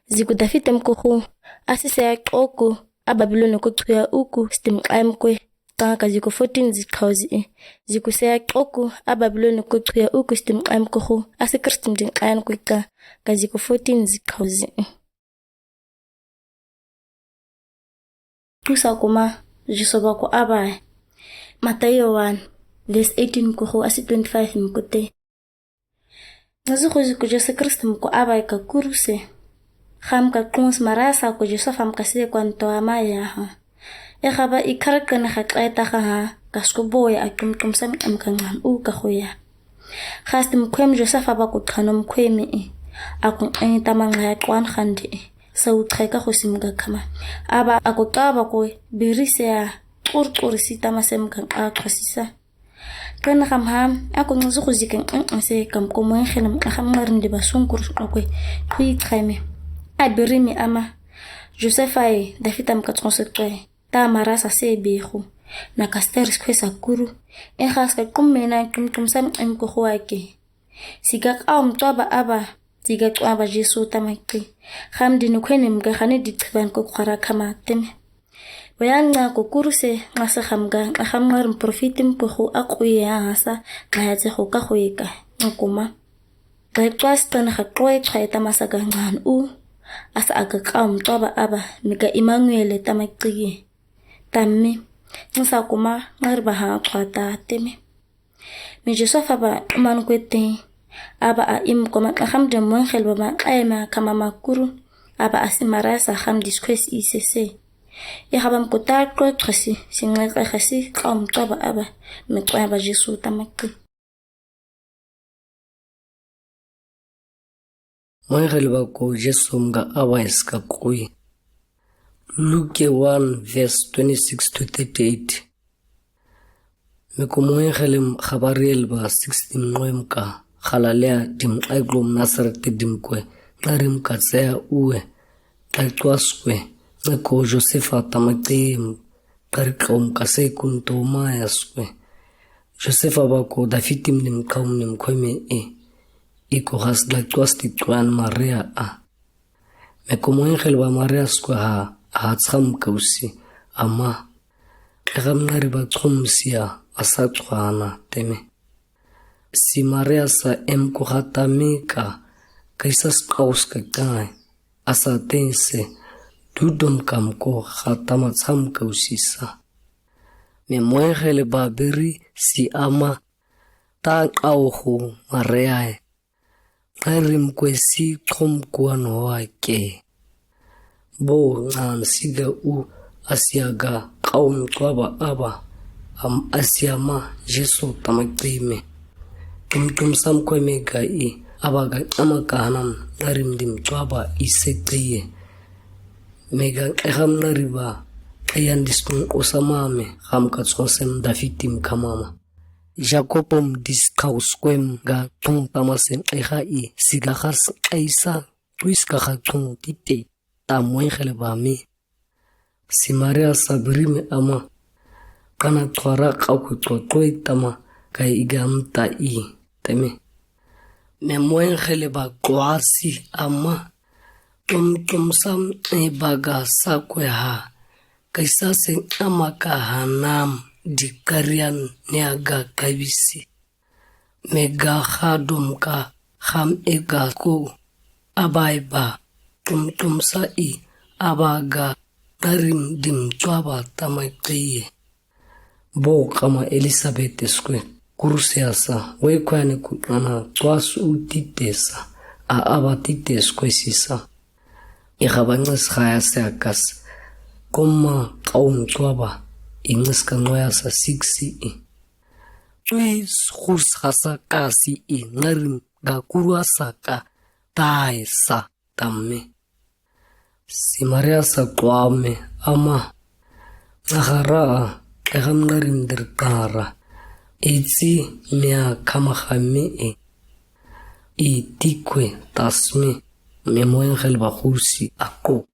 Ziko Dafite mkwe hu, asi se ya toku, a Babilone ko tuya uku, stim kaim kwe, tanga ka ziko fourteen zi kauzi. Ziko se ya toku, a Babilone ko tuya uku, stim kaim kwe hu, asi Kristo mdin kaim kwe tanga ka ziko fourteen zi kauzi. Tusa kuma, Jesu ba ko abaye. Mateo one, verse eighteen mkwe hu, asi twenty-five mkwe te. Nge ziko ziko Jesu Kristo mko abaye ka kuruse. Ka mkatronse marasa ko Jesu fa mkase kwa nto ama ya ha. E kaba i kara kene ka kaita ka ha, ka sko boye a tum tum sam am ka ngan u ka hoya. Ka stim kwem Josefa ba ko tano mkwemi e. A ko eni tama nga ya kwan khandi e. Sa u thaika ko sim ga kama. Aba a ko taba ko birise ya. Tur tur si tama sem ka a kasisa. Kene kam ham, a ko nge ziko zike nse kam ko mwen khelem, a kam ngarindi ba sunkur ko kwe. Kui thaime. A birimi ama. Josefa e, Dafite mkatronse kwe. Ta marasa se behu. Na kasteris kwe sa kuru. E kas ka kum mena tum tum sam em ko huake. Siga kaum toba aba. Siga toba Jesu tama ki. Kam dinu kwene mga kane di triban ko kwara kama teme. Waya nga ko kuruse, nga sa kam ga, nga kam ngar mprofiti mko hu a kuye a sa, nga ya tse hu ka huye ka. Nga kuma. Ga kwas tana ka kwe tsa tama sa ga ngan u. Asa a ga kaum toba aba, mi ga Emmanuel tama kiye. Tammi, nsa kuma, ngar ba ha tsa ta teme. Mi Josefa ba man kwe te. Aba a im kuma a kam de mwen khel ba ma, a ema kama ma kuru. Aba a si marasa kam dis kwe si ise se. E kaba mko ta kwe tsa si, si nga kwe si, kaum toba aba, mi kwe ba Jesu tama ki. Moenxele bako Jesu mka abaisa ka kui. Luke one verse twenty-six to thirty-eight. Meko moenxele Gabriel ba sixteen ngoi mka, xalalea dimqai glom Nasaret dimkwe, nqari mka tsea uwe, nqai tsuaskwe, nqeko Josefa tama tiem, nqari kaum kase kun to mayaskwe. Josefa bako David tim dim kaum nim kome i, iko has nqai tsuas ti tsuan Maria a. Meko moenxele ba Maria skwe ha, a tsam kausi, ama. Kegam nqari ba tsum sia, asa tsuana teme. Si Maria sa em ko hata mika, kaisas kaus ka kai, asa tense, dudum kam ko hata ma tsam kausi sa. Me moenxele ba biri si ama, ta kau ho Maria e. Nqari mkwe si kom kuan hoa ke. Bo ngan siga u asia ga kaum tsuaba aba. Am asia ma Jesu tama teme. Tum tum sam kwe mega i aba ga ama ka hanam nqari mdim tsuaba i se teye. Mega kegam nqari ba. Kayan diskun osama me ham ka tsosem David tim kamama. Jakob mdis kaus kwem ga tung tamasen eha i, siga has kaisa, tuis ka ha tung tite, ta moenxele ba mi. Si Maria sa biri me ama, kana tuara kau ku tuatoi tama, kai iga mta i, teme. Me moenxele ba kuasi ama, tum tum sam e baga sa kwe ha, kaisa sen ama ka hanam di karian ne aga kabisi. Mega hadum ka ham ega ko abai ba tum tum sa i aba ga nqari mdim tsuaba tama teye. Bo kama Elisabet skwe kursia sa we kwani ku ana tsuas u tite sa a aba tite skwe si sa. Iha ba ngas haya se akas. Koma kaum tsuaba i ngas ka ngoya sa siksi i. Tuis hus hasa kasi i nqari ga kurua sa ka tai sa tame. Si Maria sa kuame ama. Nahara a kegam nqari mdir kara. Itsi mea kama hame e. I tikwe tasme me moenxele ba husi ako.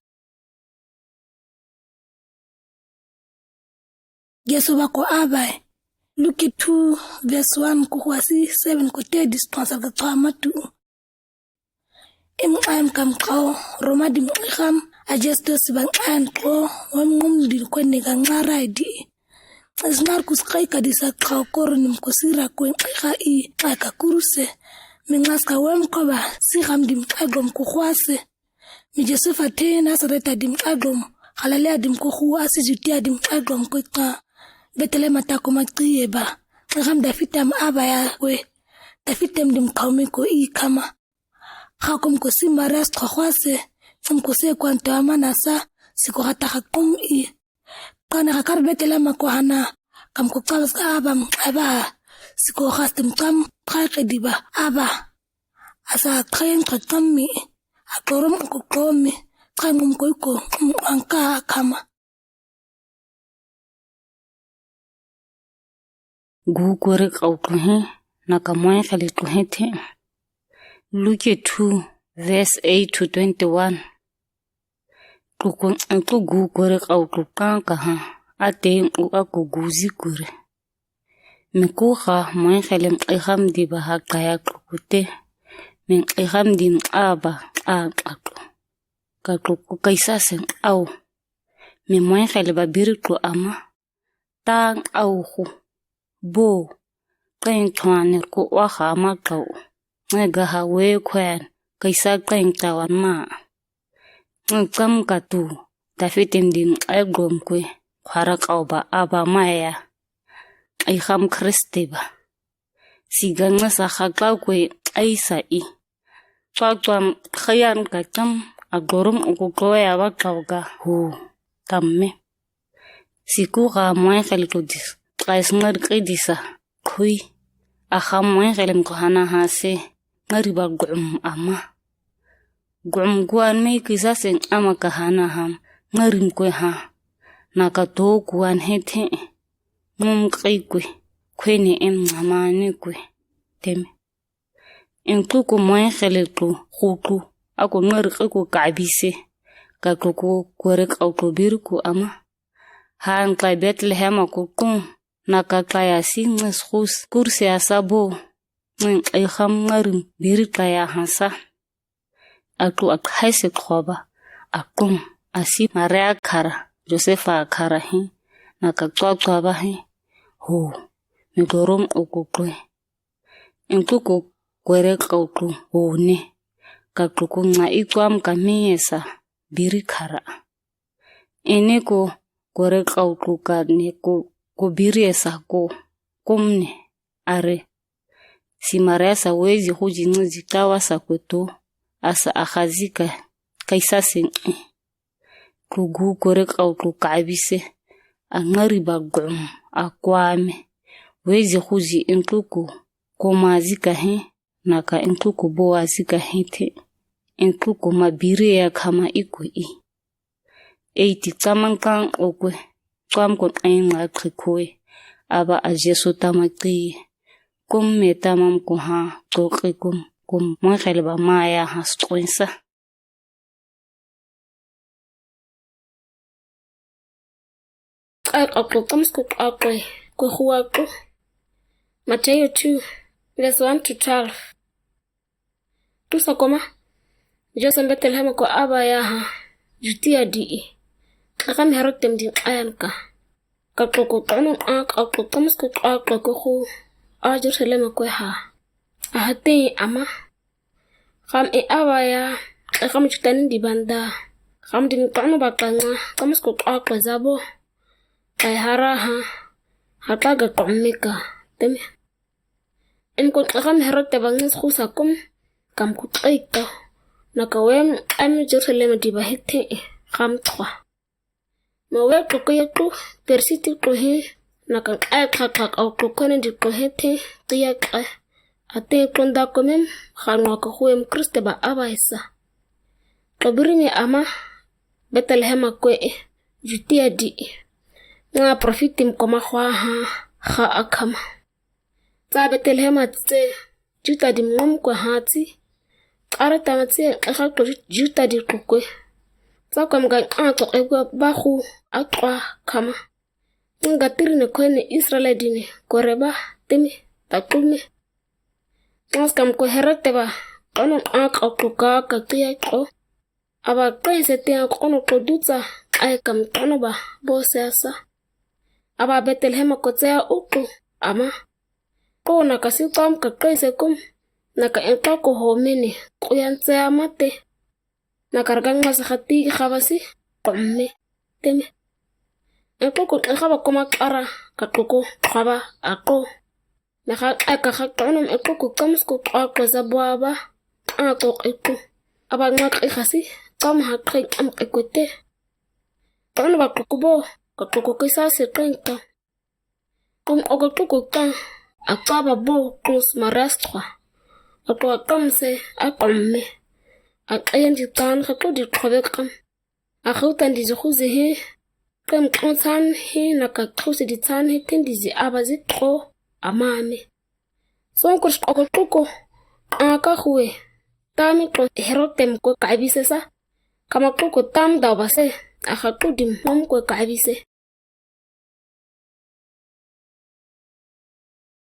Jesu bako abai. Luke two verse one ko huasi seven ko te dispensa ka tama tu. Im aim kam kau Roma dim iham a Jesu si bang aim ko wam ngum din kwene ka ngarai di. As Markus kai ka disa kau koro nim ko sira kwen iha i kai ka kuruse. Mi ngas ka wam ko ba si ham dim kai glom ko huase. Mi Josefa te Nasareta dim kai glom, Galilea dim ko hu asi Judea dim kai glom ko ka. Betelema ta ko ma tiye ba. Iham David am aba ya we. David em dim kau mi ko i kama. Ha kom ko si Maria skwa huase, kom ko se kwan to ama nasa, si ko hata ha kom i. Kane ha kar Betelema ko hana, kam ko kabas ka aba m aba, si ko has tim kam, kai ke diba, aba. Asa kayan ka kam mi, a klorom ko klomi, kai ngum ko iko, ngum angka kama. Gu gore kau tuhe, na ka moenxele tuhe te. Luke two, verse eight to twenty-one. Tuku, tuku gu gore kau tuka ka ha, ate u ako guzi gore. Mi kuha moenxele mkiham di ba ha kaya tuku te. Mi mkiham di mkaba, a katu. Ka tuku kaisa sen au. Mi moenxele ba biri tu ama. Tang au hu. Bo. Kain tuanir ku waha ama kau. Nge gaha we kwen. Kaisa kain tawan ma. Nge kam katu. David em dim ai gom kwe. Kwara kau ba aba maya. Ai ham Kristi ba. Sigan nga sa haklau kwe ai sa i. Tua tua khayan ka tam a gorum uku kloe a wa kau ga hu tamme. Siku ga moenxele ko dis. Kais ngar kidisa. Kui. A ham moenxele ko hana hase. Ngari ba gum ama. gu'um guwan me kisa sen ama kahana ham, ngarim kue ha. Naka to guwan he the. Mum qi kue, kue ne em ngamane kue. Teme. Entuku moin xele tu, xutu. Aku ngari qi ku kabise. Katuku kore kautu biri ku ama. Han kai Betlehem aku tun. Naka kai asi nges xus. Kursi asa bo. Ngen kai xam ngarim biri kai ahansa. Atu ak haise khoba. Akun asi Maria kara. Josefa kara hi. Naka tua tua ba hi. Ho. Mi dorom oku kue. Entuku kore kautu ho ne. Katuku nga ituam kamiesa biri kara. Ene ko kore kautu kane ko, ko biri esa ko, kumne, are. Si Maria sa wezi huji ngizi tawa sa kutu, asa ahazi ka, kaisa sen. Kugu kore kautu kabise, a ngari ba gu'um, a kwame. Wezi huji entuku, ko mazi ka he, naka entuku bo azi ka he the. Entuku ma biri ya kama iku i. Eiti tsaman kan okue, tsam ko kain la kikue, aba a Jesu tama ki, kum me tamam ko ha, toki kum, kum, mwen xele ba maya ha skonsa. Qai qaqo, tsamus ko qaqo, ko huaqo. Matthew two, verse one to twelve. Tusa koma, Joseph Betlehem ko aba ya ha, Judea di'i. Qaqam Herod tem din qayan ka. Kaqo ko tsamu, a, kaqo tsamus ko qaqo ko hu, a Jerusalem ko ha. Aha te ama. Xam e aba ya, qaqam Judea ni di banda. Xam din tsamu ba tsamu, tsamus ko qaqo zabo. Qai hara ha, hata ga tsamu ka, teme. Em ko qaqam Herod te ba ngis xusa kum, kam ku qai ka. Naka wem, am Jerusalem di ba hete, xam twa. Ma we toko ya tu, persiti tu he, naka qai ka ka ka tu kone di tu he te, tia ka. Ate tu nda ko mem, xanwa ko huem Kriste ba aba isa. Tobiri mi ama, Betlehem kue, Judea di'i. Nga profiti mkoma hwa ha, ha akama. Tsa Betlehem tse, Juda di mngom kue ha tsi. Kara tama tse, kaka klo Juda di kukwe. Tsa kwe mga kaka klo kwe bahu, akwa kama. Nga tiri ne kwe ne Israel di ne, kore ba, temi, takume. Ngas kam kwe Herod te ba, kono kaka klo kaka tia klo. Aba kwe se te kono klo dutsa, kwe kam kono ba, bo se asa. Aba Betlehem ko tse a uku, ama. Ko naka si tam ka kwe se kum, naka en ka ko ho mene, kuyan tse a mate. Naka ragang masa khati khabasi, kume, teme. En ko ko khaba kuma kara, ka ko ko khaba, ako. Naka kaka kaka kono en ko ko kamus ko kaka zabwa ba, ako eko. Aba ngak khasi, kam ha kwe kam eko te. Kono ba ko ko bo, ka ko ko kisa se kwe ka. Kum ogo tuku kan, a kaba bo klus marastra. A kaba kamse, a kamme. A kayan di tan, ka kudi kabe kam. A kautan di zuhu zehe. Kam kan tan he, naka kausi di tan he, ten di zi aba zi tro, a mame. Son kurs ogo tuku, a ka hue. Tami klo Herod tem ko kabise sa. Kama tuku tam da base, a ka kudi mom ko kabise.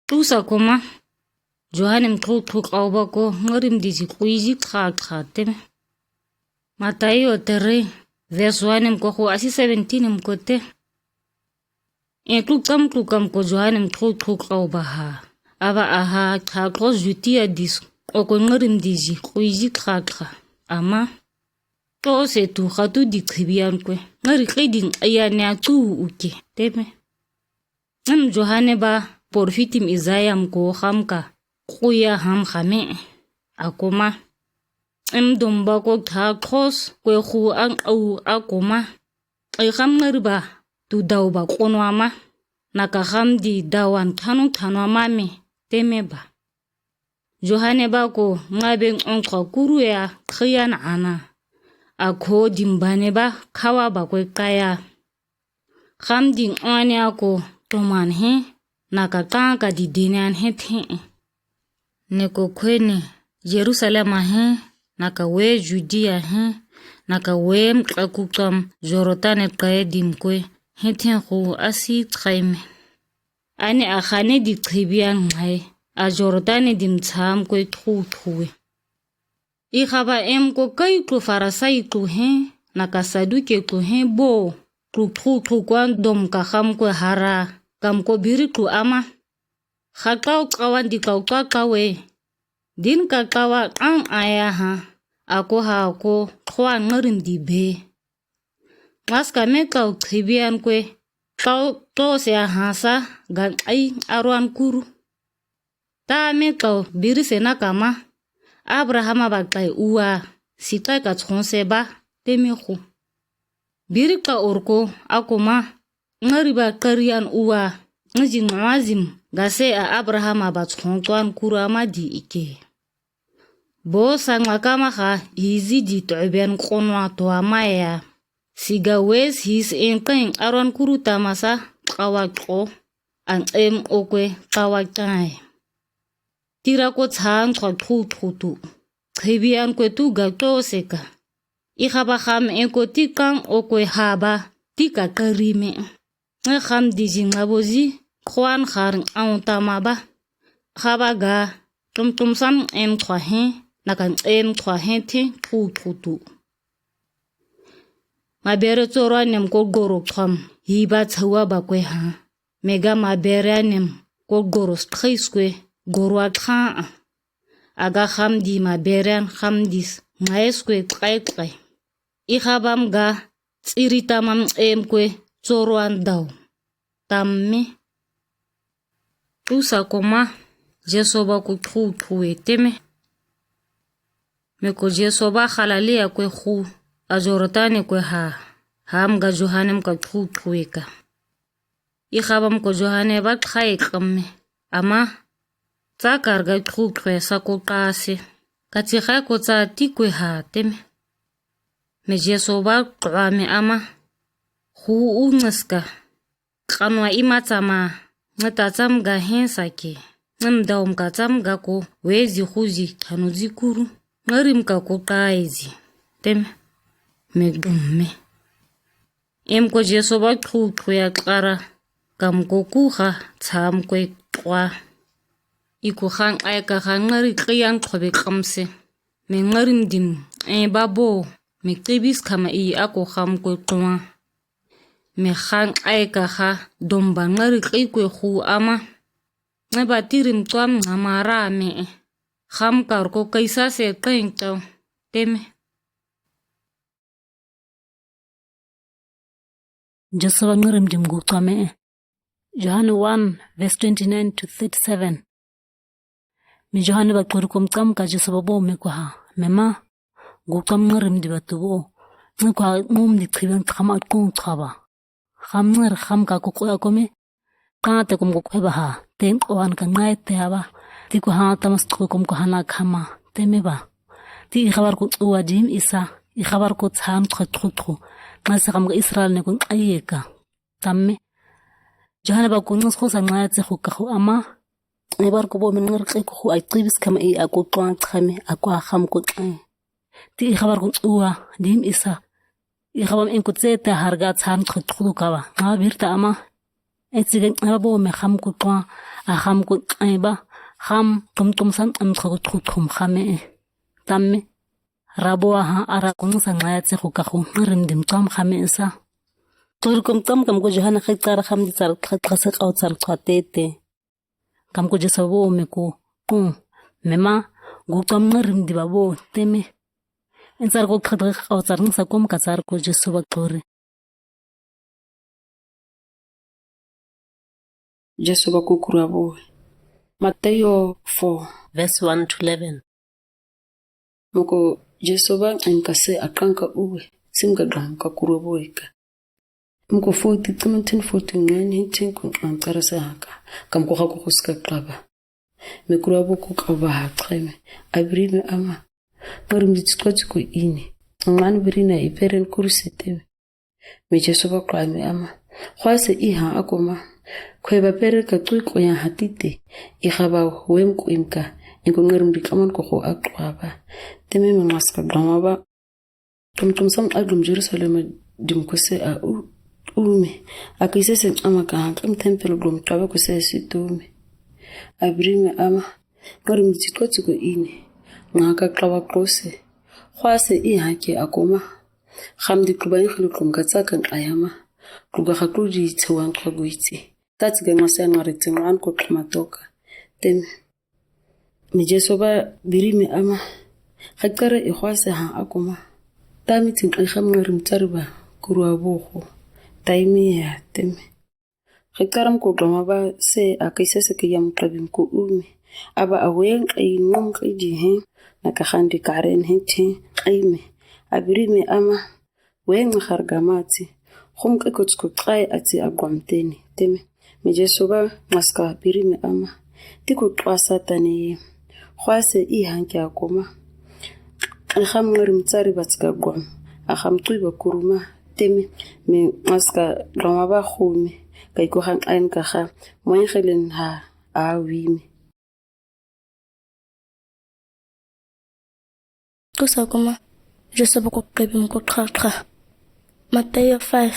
Tusa kuma, Johanem truk truk au ba ko, ngarim di zi kui zi tra tra teme. Matayo tere, verse one em ko hu asi seventeen em ko te. En truk tam truk am ko Johanem truk truk au ba ha. Aba aha, tra tra zuti a dis, o ko ngarim di zi kui zi tra tra. Ama. Tose tu khatu di kibian kwe. Ngari kidin ayane atu uke. Teme. Em Johane ba porfitim Isaya mko hamka. Kuya ham hame. Akoma. Em domba ko tha kos kwe hu ang au akoma. Ai ham ngari ba. Tu dau ba kono ama. Naka ham di dawan thano thano ama me. Teme ba. Johane bako ngabe ng'onkwa kuru ya kiyan ana. Ako dimbane ba kawa bakwe kaya. Kam di ng'oane ako toman he, naka tanga di dene an he the. Neko kwene Jerusalem a he, naka we Judea he, naka we mk'aku kam Jordan kaye dim kwe he the khu asi tsaime. Ane akhane di tsibian ngai, a Jordan dim tsam kwe tru tru we. Ikhaba em ko kai tru Farisai tru he, naka Saduke tru he bo, tru tru tru kwan dom ka kam kwe hara, kam ko biri tru ama. Kha tau kawan di tau tau tau we. Din ka kawa ang aya ha, ako ha ako kwan ngarim di be. Mas ka me tau tsibian kwe, tau tose a ha sa, gan ai arwan kuru. Ta me tau biri se na kama, Abrahama ba tai uwa, si tai ka tsonse ba, te me khu. Biri ka orko, ako ma, ngari ba karian uwa, ngi ji ngwazim, gase a Abrahama ba tsonse an kuru ama di ike. Bo sa ngakama ha, hizi di toben konwa to ama ya. Siga wes his en kain arwan kuru tamasa, kawa ko, an em okwe, kawa kai. Tira ko tsan tru tru tru tu. Tsibian kwe tu ga tose ka. Ikhaba ham en ko ti kan okwe haba, ti ka karime. Nge ham di ji ngabozi, kwan har an tama ba. Haba ga, tum tum sam em twa he, nakan em twa he te tru tru tu. Mabere tsoro anem ko goro kam, hiba tsawa ba kwe ha. Mega mabere anem ko goro stkhiskwe, goro a tha a. Aga ham di mabere an ham dis, ngaiskwe kai kai. Ihabam ga, tsiri tamam em kwe, tsoro an dau. Tamme. Usa koma, Jesu ba ku tru tru e teme. Me ko Jesu ba Galilaia kwe khu, a Jordane kwe ha, ham ga Johane mka tru tru e ka. Ihabam ko Johane ba thae kamme, ama, tsa karga tru tru e sa ko tase, ka tsi kha ko tsa ti kwe ha teme. Me Jesu ba twa me ama, khu u ngiska, kanwa ima tsama, nge ta tsam ga hen sake, nge mdaum ka tsam ga ko, wezi khuzi, tanu zi kuru, nge rim ka ko tae zi, teme, me dum me. Em ko Jesu ba tru tru ya kara, kam ko ku ha, tsam kwe twa. Iku han ai ka han ngari kiyan twa be kamse. Me ngarim dim, e ba bo, me kibis kama i ako ham kwe twa. Me han ai ka ha, dom ba ngari ki kwe khu ama. Nge ba tirim twam ngama ra me. Ham kar ko kaisa se kain tau, teme. Jesu ba ngarim dim gu twa me. Johane one, verse twenty-nine to thirty-seven. Mi Johane ba kuri kom tsam ka Jesu ba bo me ko ha. Me ma, gu tsam ngarim di ba tu bo. Nge ko ha ngum di kiben tsam a kong tsaba. Ham ngar ham ka ko ko ko me. Ka te kom ko ko ba ha. Ten ko an ka ngai te ba. Ti ko ha tamas ko kom ko hana kama. Teme ba. Ti i habar ko uwa dim isa. I habar ko tsan tru tru tru. Ngai sa kam ka Israel ne ko ai ka. Tamme. Johane ba ko ngas ko sa ngai tse ko ka ko ama. E bar ko bo men ngar kai ko ai tibis kama i ako twa tsame, ako ham ko tsame. Ti i habar ko uwa, dim isa. I habar em ko tse te harga tsan tru tru ka ba. Nga birta ama. E tsi gen aba bo me ham ko twa, a ham ko tsame ba. Ham tum tum san am tru tru tum hame. Tamme. Rabo aha ara ko ngiska ngaya tse ko ka ko ngarim dim tsam hame sa. Tori kom tsam kam ko Johane khai tsara ham di tsara kha kha se kau tsara kha te te. Kam ko Jesu ba bo me ko, ko, me ma, gu tsam ngarim di ba bo, teme. En tsara ko kha kha kau tsara ngiska kom ka tsara ko Jesu ba tori. Jesu ba kukuru a bo. Mateo four, verse one to eleven. Mko Jesu ba en kase akanka uwe, sim ka dam ka kuru a bo eka. Mko forty, seventeen, fourteen, nine, eighteen, kun an tsara sa haka. Kam ko hako kuska klaba. Me kurwa bo ko kaba ha teme. A biri me ama. Ngarimi titwa tiko ine. Ngan biri na iperen kuruse teme. Me Jesu bakloa me ama. Kwase i ha akoma. Kwe ba pere ka tui ko ya ha tite. I haba wem ko imka. Inko ngarimi di kaman ko ko akloa ba. Teme me maska gloma ba. Tum tum sam a glom Jerusalem dim kose a u, ume. A kise se ama ka ha kam tempel glom taba kose si tume. A biri me ama. Ngarimi titwa tiko ine. Nga ka klawa kose. Kwase i ha ke akoma. Ham di kuba in hulu kum ka tsakan ayama. Kuba hakudi tsewan kwa guiti. Tati ga ngasa ngari tsewan ko kama toka. Teme. Me Jesu ba biri me ama. Hakare i kwase ha akoma. Tami tin ai ham ngarimi tariba. Kurwa bo ko. Taimi ya teme. Hikaram ko gloma ba se a kise se ke yam klabim ko ume. Aba a wen kai nung kai di hen. Na ka handi karen hen te kai me. A biri me ama. Wen ma har gamati. Hum kai ko tsko kai ati a gwam teni. Teme. Me Jesu ba maska biri me ama. Tiko twa satani ye. Kwase i ha ke akoma. Ham ngarimi tariba tika gwam. A ham tui ba kuruma. Teme. Me maska gloma ba hume. Kai ko han ain ka ha. Mwen helen ha. A wime. Kusa kuma. Jesu ba ko kebim ko kaka. Mateo five,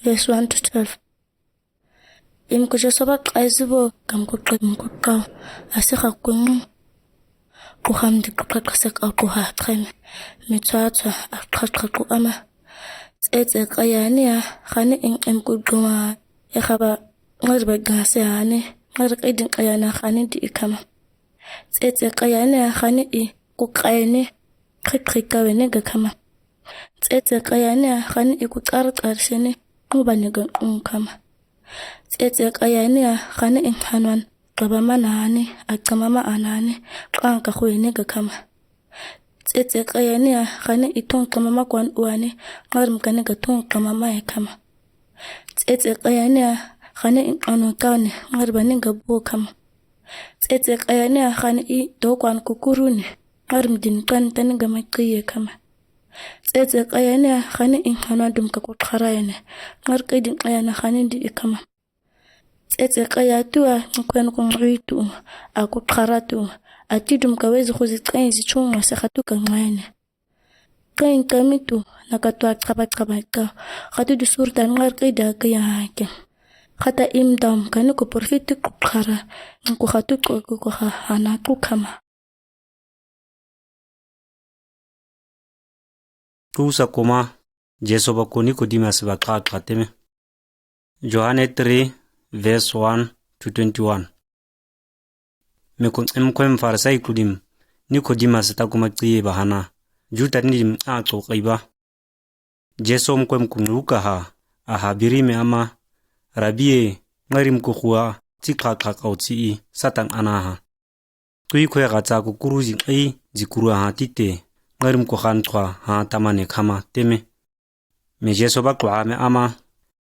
verse one to twelve. Im ko Jesu ba kai zibo kam ko kebim ko kau. Asi ha kungu. Ko ham di ko kaka se ka ko ha teme. Me twa twa a kaka ko ama. Tsetse kayani ya. Hani in im ko gloma. E haba. Ngarimi ba gase hani. Ngarimi kai din kayana hani di i kama. Tsetse kayani ya hani i. Ko kayani. Krik krik kawene ga kama. Tsetse kayani ya hani i ko kar kar sene. Ngo bane ga ngo kama. Tsetse kayani ya hani i hanwan. Kaba mana hani. A kama ma anani. Kang ka huene ga kama. Tsetse kayani ya hani i tung kama ma kwan uani. Ngarimi kane ga tung kama ma e kama. Tsetse kayani ya hani i kanu kane. Ngarimi bane ga bo kama. Tsetse kayani ya hani i to kwan kukuruni. Ngarimi din kan tani ga ma kiye kama. Tsetse kayani ya hani i hanwan dum ka ko kharayane. Ngarimi kai din kayana hani di i kama. Tsetse kaya tu a kwen ko ngui tu a ko khara tu a ti dum ka wezi huzi tsain zi chunga se hatu ka ngaine. Kain kami tu na ka tua tsaba tsaba ka hatu du surta ngar kai da kaya hake. Hata im dam kani ko porfiti ko khara ko hatu ko ko ha hana ko kama. Kusa kuma, Jesu ba ko Nikodimas ba kaka teme. Yohane three, verse one to twenty-one. Me ko em kwem Farisai kudim, Nikodimas ta kuma kiye ba hana. Juta ni dim a ko kaiba. Jesu mkwem kunguka ha, a ha biri me ama, Rabi e, ngarim ko hua, tsi kaka kau tsi i, satang ana ha. Tui kwe ga tsa ko kuru zi ai, zi kuru ha tite, ngarim ko han twa ha tamane kama teme. Me Jesu ba kwa me ama,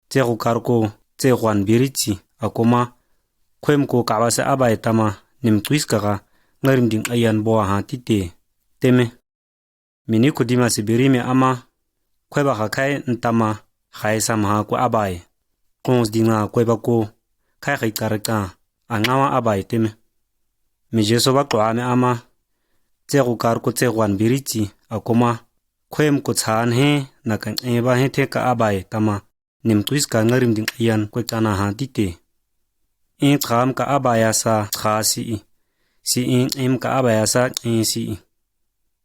tse ko kar ko, tse kwan biri tsi, a kuma, kwem ko kawa se abai tama, nim twis kaka, ngarim ding ayan bo ha tite, teme. Mi Nikodimas biri me ama, kwe ba ha kai ntama, hai sam ha ko abai. Kons dinga kwe ba ko, kai hai kar ka, a ngawa abai teme. Mi Jesu ba kwa me ama, tse ko kar ko tse kwan biri tsi, a kuma, kwem ko tsan he, na kan e ba he te ka abai tama, nim twis ka ngarim ding ayan kwe kana ha tite. In tsam ka abaya sa tsa si i. Si in im ka abaya sa in si i.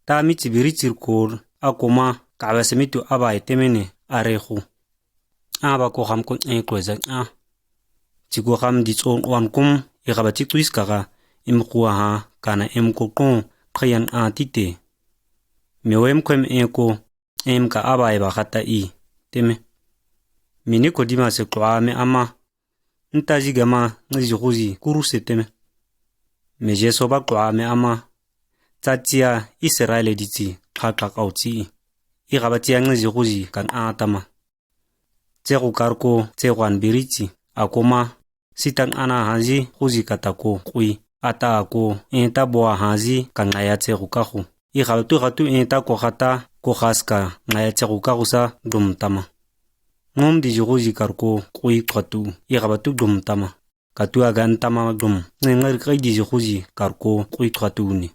Ta mi tsi biri tsir kor, a kuma, ka abaya sa mi tu abai temene, are hu. A ba ko ham ko in kwe za a. Tsi ko ham di tson wan kum, i ka ba tsi twis kaka, im kuwa ha, kana im ko kon, kayan a tite. Mi wem kwem in ko, em ka abai ba hata i, teme. Mi Nikodimas kwa me ama, nta zi gama ngizi huzi kuruse teme. Mi Jesu ba kwa me ama, tsa tsia Israel di tsi, kaka kau tsi i. I ka ba tsia ngizi huzi kan a tama. Tse ko kar ko, tse kwan biri tsi, a kuma, sitang ana hanzi huzi kata ko kui, ata ko enta boa hazi ka ngaya tse ku kaku. Ih haba tu hatu enta ko hata ko has ka ngaya tse ku kaku sa dum tama. Ngom di juhu ji kar ko kui hatu. Ih haba tu dum tama. Ka tua gan tama dum. Nge ngari kai di juhu ji kar ko kui hatu ni.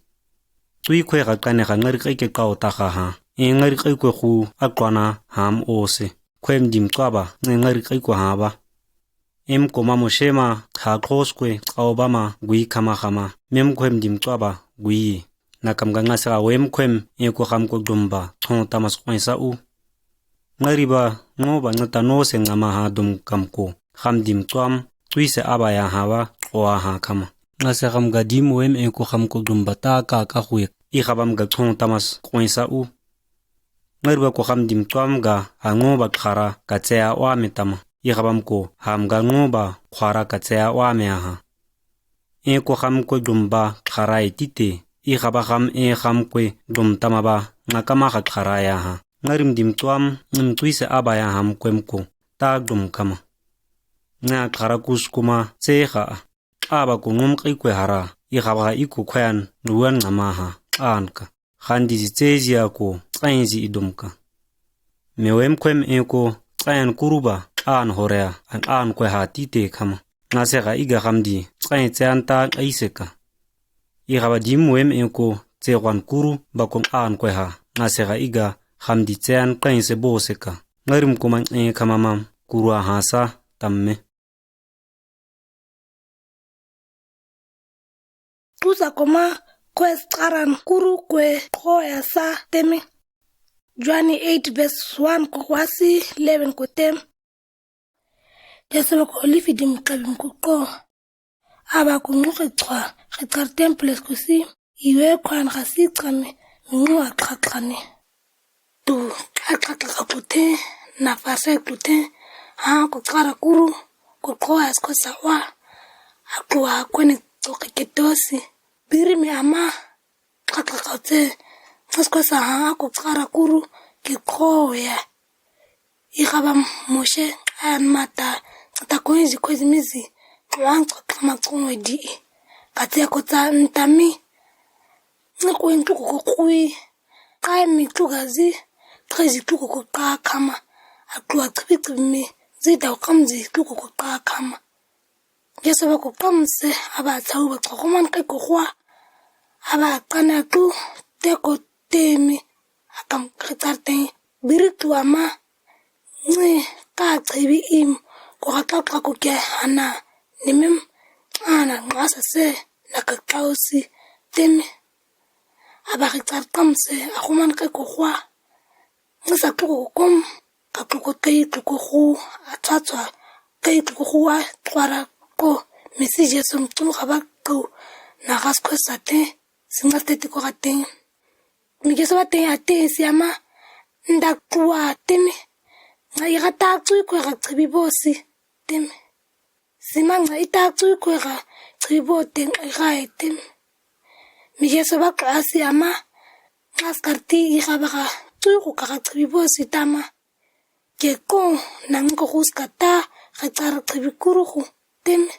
Tui kwe ka kane ka ngari kai ke kau ta ha ha. E ngari kai kwe ku a kwana ham ose. Kwem dim kwa ba, nge ngari kai kwe ha ba. Em ko ma mo shema, ha klos kwe, au ba ma, gui kama kama. Mem kwem dim kwa ba, gui. Na kam ga ngase a wem kwem, e ko ham ko dum ba, thon tamas kwen sa u. Ngari ba, ngo ba ngata no se ngama ha dum kam ko. Ham dim kwam, tui se aba ya ha ba, o a ha kama. Ngase ham ga dim wem e ko ham ko dum ba ta ka ka huye. I habam ga thon tamas kwen sa u. Ngari ba ko ham dim kwam ga ha ngo ba khara ka tse a wa me tama. I habam ko ham ga ngo ba khara ka tse a wa me a ha. E ko ham ko dum ba khara e tite. I haba ham e ham ko dum tama ba nga kama ha khara ya ha. Ngarim dim kwam, ngim tui se aba ya ham kwem ko. Ta dum kama. Nga khara kus kuma tse ha. Aba ko ngom kai kwe hara, i haba ha i ko kwean, nuwan ngama ha, an ka. Handi ji tse ji a ko, tsain ji i dum ka. Me wem kwem e ko, tsain kuru ba, an hore a, an kwe ha tite kama. Ngase ha i ga hamdi, tsain tse an ta kai se ka. I haba dim wem e ko, tse wan kuru, ba ko an kwe ha. Ngase ha i ga hamdi tse an kai se bo se ka. Ngarim ko man e kama mam, kuru a ha sa, tamme. Tusa koma kwes karan kuru kwe koya sa teme. Joani eight verse one ko kwasi eleven ko tem. Yesu ba ko lifi dim kabim ko ko. Aba ko nguke kwa, ke kar temples ko si. Iwe kwan kasi kame, ngu a kakane. Tu, a kaka ka klute, na fase klute, ha ko kara kuru, ko koya sko sawa, a kua kwene to ke ketosi. Biri mi ama, kaka ka te, sko sa ha ko kara kuru, ke koya. I haba Moshe, an mata, ta kwezi kwezi mizi, kwan ko kama kongwe di. Ka te ko ta ntami, ni kwen tuko ko kui. Kai mi tuka zi, kai zi tuko ko ka kama. A tua tibi tibi mi, zi da kam zi tuko ko ka kama. Yesu ba ko kam se, aba tau ba ko man kai ko kwa. Aba kana tu, te ko temi, a kam kai tar te. Biri tu ama, ni ka tibi im, ko ka ka ko ke ana, ni mem, ana ngasa se, na ka kausi, temi. Aba ki tar kam se, a kuman kai ko kwa. Ngasa tuko ko kom, ka tuko kai tuko ku, a twa twa, kai tuko ku a twara ko, mesi Yesu mtum kaba ko, na gas ko sa te, singa te tiko ka te. Mi Yesu ba te a te si ama, nda twa teme. Nga i ka ta tui ko ka tibi bosi, teme. Sima nga i ta tui ko ka tibi bo te nga i ka e teme. Mi Yesu ba ka si ama, nga skarti i ka ba ka tui ko ka tibi bosi tama. Ke ko nang ko kus ka ta, ka tar tibi kuru ku, teme.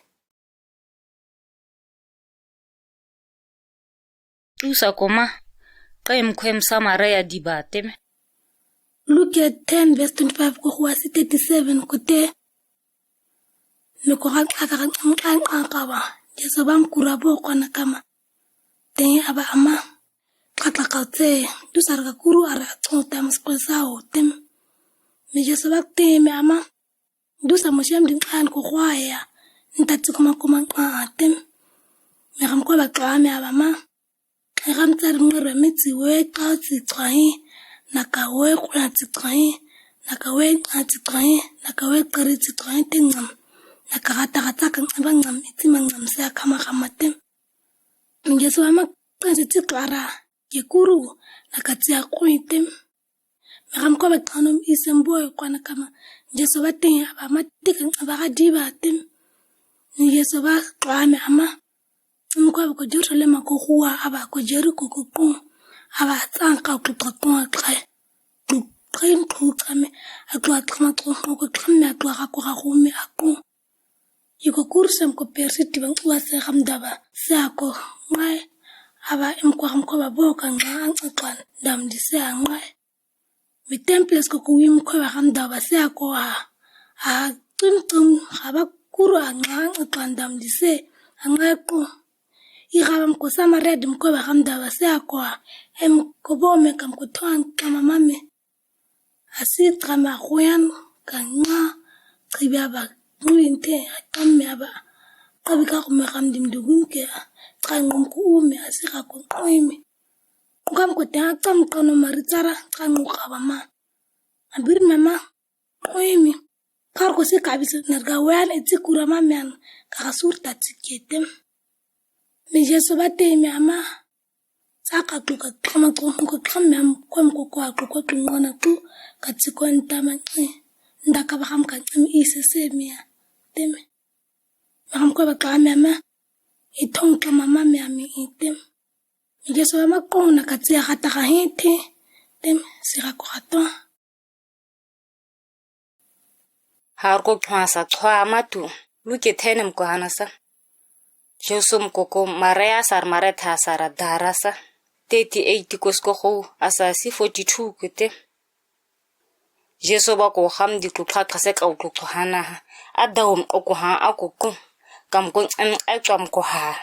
Tusa koma, kwem kwem Samaria diba teme. Luke ten verse twenty-five ko kwasi thirty-seven ko te. Me ko ka ka ka ka ka ba. Yesu ba mkura bo kwana kama. Te aba ama. Ka ka ka te. Tusa ka kuru ara tong tamas ko sa o tem. Me Yesu ba te me ama. Dusa Moshe mdi nkan ko kwaya. Nta tsi kuma kuma nkan atem. Me kam kwa ba tla me aba ma. Me kam tsar mngar ba mitsi we tla tsi tsahi. Na ka we kuna tsi tsahi. Na ka we tla tsi tsahi. Na ka we kari tsi tsahi te ngam. Na ka hata hata ka ngam ba ngam itsi ma ngam se akama kama tem. Yesu ama tsi tsi kara. Ke kuru. Na ka tsi akui tem. Me kam kwa ba tano mi isen boy kwana kama. Yesu ba ten aba ma tiken aba ka diba tem. Yesu ba kwa me ama. Me kwa ba ko Jerusalem ko huwa aba ko Jeriko ko ko. Aba tsan ka ko ko ko kai. Tu train tu kame. Atu atrama tu ko ko kame atu aka ko ka ko me ako. Iko kursi mko persi tiba nkuwa se kam daba. Se ako ngai. Aba mko kam ko ba bo ka ngai an aklan dam di se a ngai. Mi temples ko kuwi mko ba kam daba se ako a. A tum tum kaba kuru a ngai an aklan dam di se a ngai ko. I kaba mko sama red mko ba kam daba se ako a. Em ko bo me kam ko toan kama mame. Asi tama kuyan ka nga kiba ba ngulinte a tame aba. Kabi ka kume kam dim dugun ke a. Tangum ku ume asi ka kun uime. Ngam ko te a tam kano mari tara tangu kaba ma. Abir mama uime. Kar ko si kabi se nerga wen eti kura ma men ka kasur ta tiketem. Mi Jesu ba te mi ama. Sa ka klu ka kama ko ko kam mem kom ko ko ko ko klu ngona klu ka tiko ntama ngi. Nda kaba kam ka ngi ise se mi a. Teme. Makam ko ba kama mem. Itong kama mame ami item. Mi Jesu ba ma kona ka tia kata ka hete. Teme si ka ko kato. Har ko khansa chwa matu. Luke thenem ko hanasa. Jesu mko ko Maria sar Maretha sar darasa. Teti eiti kosko ko asa si forty-two kete. Jesu ba ko ham di klu kha kase kau klu ko hana ha. Adaum o ko ha ako ko. Kam ko en ai kam ko ha.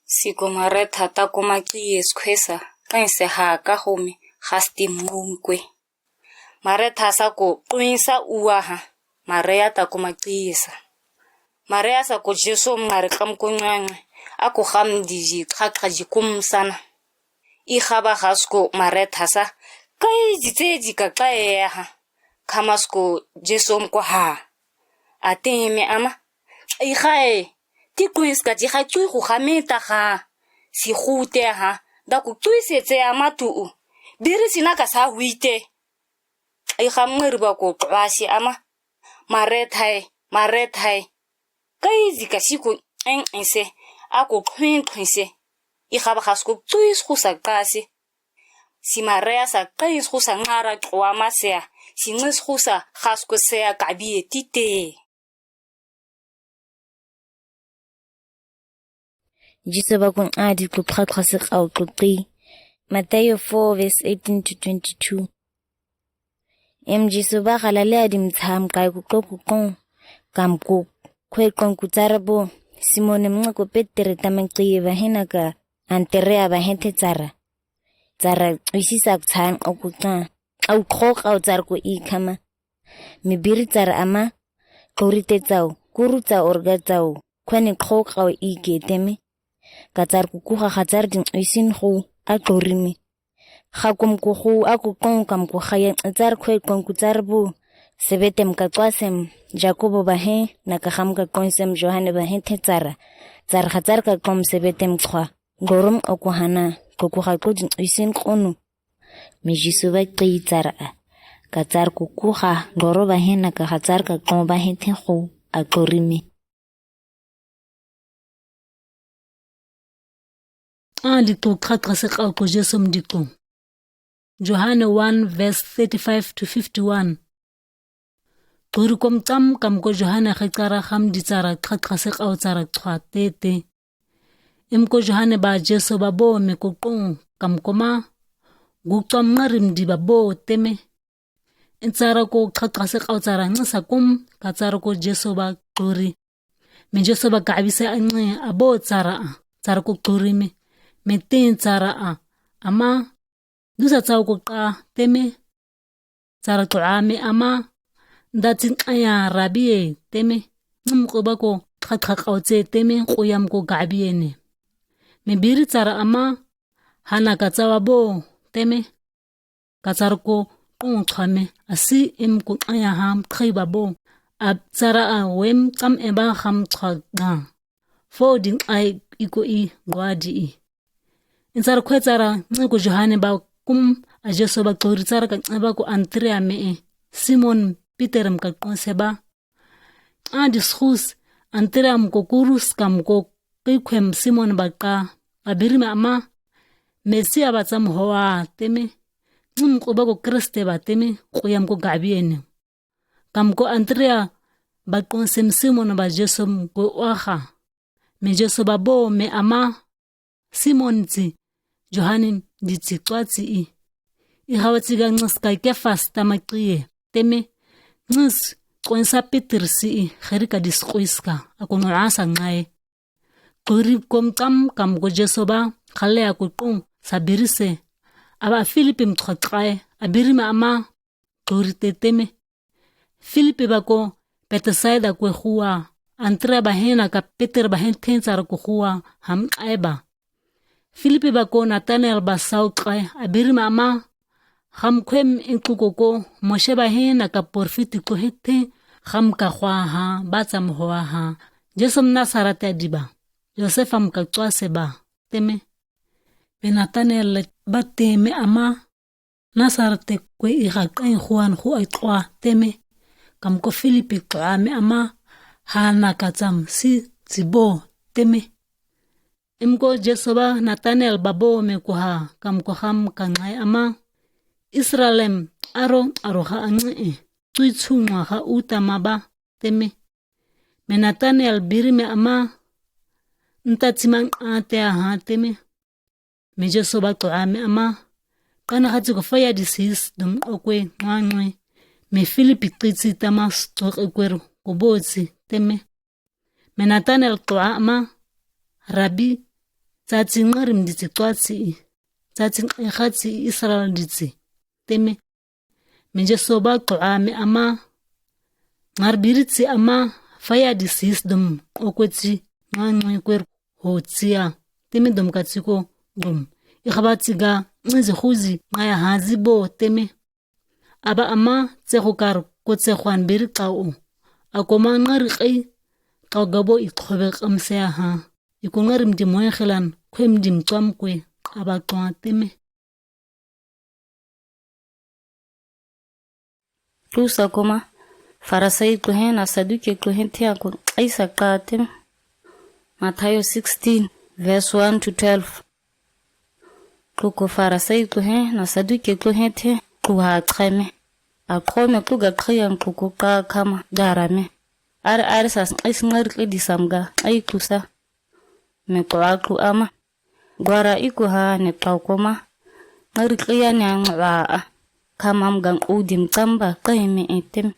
Si ko Maretha ta ko ma ki yes kwesa. Kan se ha ka ho mi. Khasti mum kwe. Maretha sa ko tuin sa uwa ha. Maria ta ko ma ki yesa. Maria sa ko Jesu mngare kam ko nyange. Ako ham di ji kha kha ji kum sana. I khaba khas ko Maretha sa. Kai ji te ji ka kai ya ha. Khamas ko Jesu mko ha. Ate me ama. Ai khai. Ti kuis ka ji khai chui khu khame ta kha. Si khu te ha. Da ku chui se te ama tu u. Biri si na ka sa hui te. Ai kham ngari ba ko kwa si ama. Maretha e, Maretha e. Kai zi ka si ko en en se. A ko khuin khuin se. I khaba khas ko chui khu sa ka se. Si Maria sa kai khu sa ngara kwa ma se a. Si ngis khu sa khas ko se a ka bi e ti te. Jisu ba kun adi klu phak khasi kau klu kri. Matthew four verse eighteen to twenty-two. Em Jisu ba Galilea di mtsam kai ku klo ku kon. Kam ku kwe kon ku tsara bo. Simone mnga ku Petere tamen kri ba hena ka Anterea ba hente tsara. Tsara isi sak tsan o ku tsan. Au kok au tsar ku i kama. Mi biri tsara ama, kori te tsau, kuru tsau orga tsau, kwani kok au i ke teme. Ka tsar ku kuha ka tsar din isin hu, a kori mi. Kha kum ku hu, a ku kon kam ku khaya, tsar kwe kon ku tsar bu. Sebetem ka kwasem, Jakobo ba he, na ka kham ka kon sem Johane ba he te tsara. Tsar ka tsar ka kom sebetem kwa. Gorom o ku hana, ku kuha ku din isin konu. Mi Jisu ba kri tsara a. Ka tsar ku kuha, goro ba hena ka ha tsar ka kon ba hente hu, a kori mi. A di ku kha kha se kau ku Jisu mdi ku. Johane one verse thirty-five to fifty-one. Turi kom tsam kam ko Johane khe tsara kham di tsara kha kha se kau tsara kha te te. Em ko Johane ba Jisu ba bo me ko kon kam ko ma. Gu tsam ngarim di ba bo teme. Em tsara ko kha kha se kau tsara ngasa kum ka tsara ko Jisu ba turi. Me Jisu ba ka bi se a nge a bo tsara a. Tsara ko turi me. Me tin tsara a. Ama. Dusa tsau ko ka teme. Tsara tuame ama. Nda tsin kaya rabi e teme. Num ko ba ko kha kha kau tse teme ko yam ko gabi e ne. Me biri tsara ama. Hana ka tsawa bo teme. Ka tsara ko kong tsuame. Asi em ko kaya ham tkhai ba bo. A tsara a wem tsam e ba ham tsua ga. Fo ding ai iko i gwadi i. Insar kwe tsara nge ko Johane ba kum a Jisu ba turi tsara ka nge ba ko Andrea me e. Simon Peter m ka konse ba. A diskus Andrea m ko kurus kam ko kikwem Simon ba ka. A biri me ama. Mesia ba tsam hoa teme. Ngum ko ba ko Kriste ba teme. Ko yam ko gabi ene. Kam ko Andrea baqonse Simon ba Jesu mkwe oaha. Me Jesu babo me ama, Simon ti, Johane ditsi tswa ti i. I hawa tiga nxi ka Kefas tama kiye, teme. Nxi, konsa Peter ti i, herika diskuiska, ako no asa ngae. Kuri kom tam kam ko Jesu ba, kale ako kung, sabirise. Aba Filipi mtwa tsae, abiri me ama, kuri te teme. Filipi bako, Betsaida kwe hua, Andrea ba hena ka Peter ba hen ten tsara ko hua, ham ae ba. Filipi bako Natanel ba sau tsae, abiri me ama, ham kwem en kuko ko, Moshe ba hena ka porfiti ko hete, ham ka hua ha, ba tsam hua ha, Jesu Nasaret adiba, Yosef am ka tswa se ba, teme. Me Natanel ba teme ama, Nasaret kwe i haqen huan hu ai tswa teme. Kam ko Filipi tswa me ama, hana ka tsam si tibo teme. Im ko Jesu ba Natanel babo me kuha, kam ko ham ka ngai ama. Israelem aro, aro ha ange e, tui tsunga ha utama ba teme. Me Natanel biri me ama, nta timang ate aha teme. Me Jesu ba tswa me ama, kana hati ko faya disis dum okwe ngangwe. Me Filipi titi tama stok ekwer ko boti teme. Me Natanel tswa ama, Rabi, tati ngarim diti tswa ti i, tati ngai hati Israel diti teme. Me Jesu ba tswa me ama, ngar biri ti ama, faya disis dum okwe ti ngangwe kwer ho tia, teme dum ka tiko dum. I haba tiga, nzi huzi, ngaya hazi bo teme. Aba ama, tse ho kar, ko tse huan biri tswa o. Ako ma ngari kai, tswa gabo i khobe kam se aha. I ko ngarim di moe helan, kwem dim tswam kwe, aba tswa teme. Tusa koma, Farisai kuhe na Saduki kuhe te ako aisa katem. Mathayo sixteen, verse one to twelve. Kuko Farisai kuhe na Saduki kuhe te kuha tseme. Akome kuga kayan kuko ka kama darame. Ar ar sas ais ngar kedi samga ai kusa. Me ko aku ama. Gwara iku ha ne pau koma. Ngari kaya ne ang wa a. Kamam gang udim tamba kai me etem.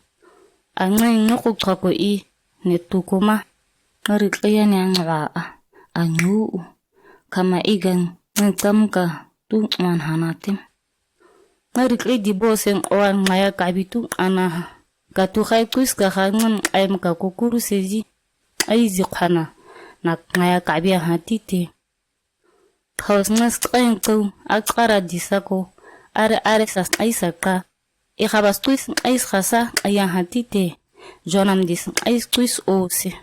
Ang ngai nuku kako i ne tu koma. Ngari kaya ne ang wa a. Ang u. Kama igang ngai tam ka tu man hanatem. Ngari kli di bo seng oan ngaya kabitu ana. Katu khai kuis ka ha ngam aim ka kukuru seji. Ai zi khana. Nak ngaya kabia ha tite. Khaus ngas kain kau akara di sako. Are are sas ai saka. I khabas kuis ai khasa ai ha tite. Jonam dis ai kuis o se.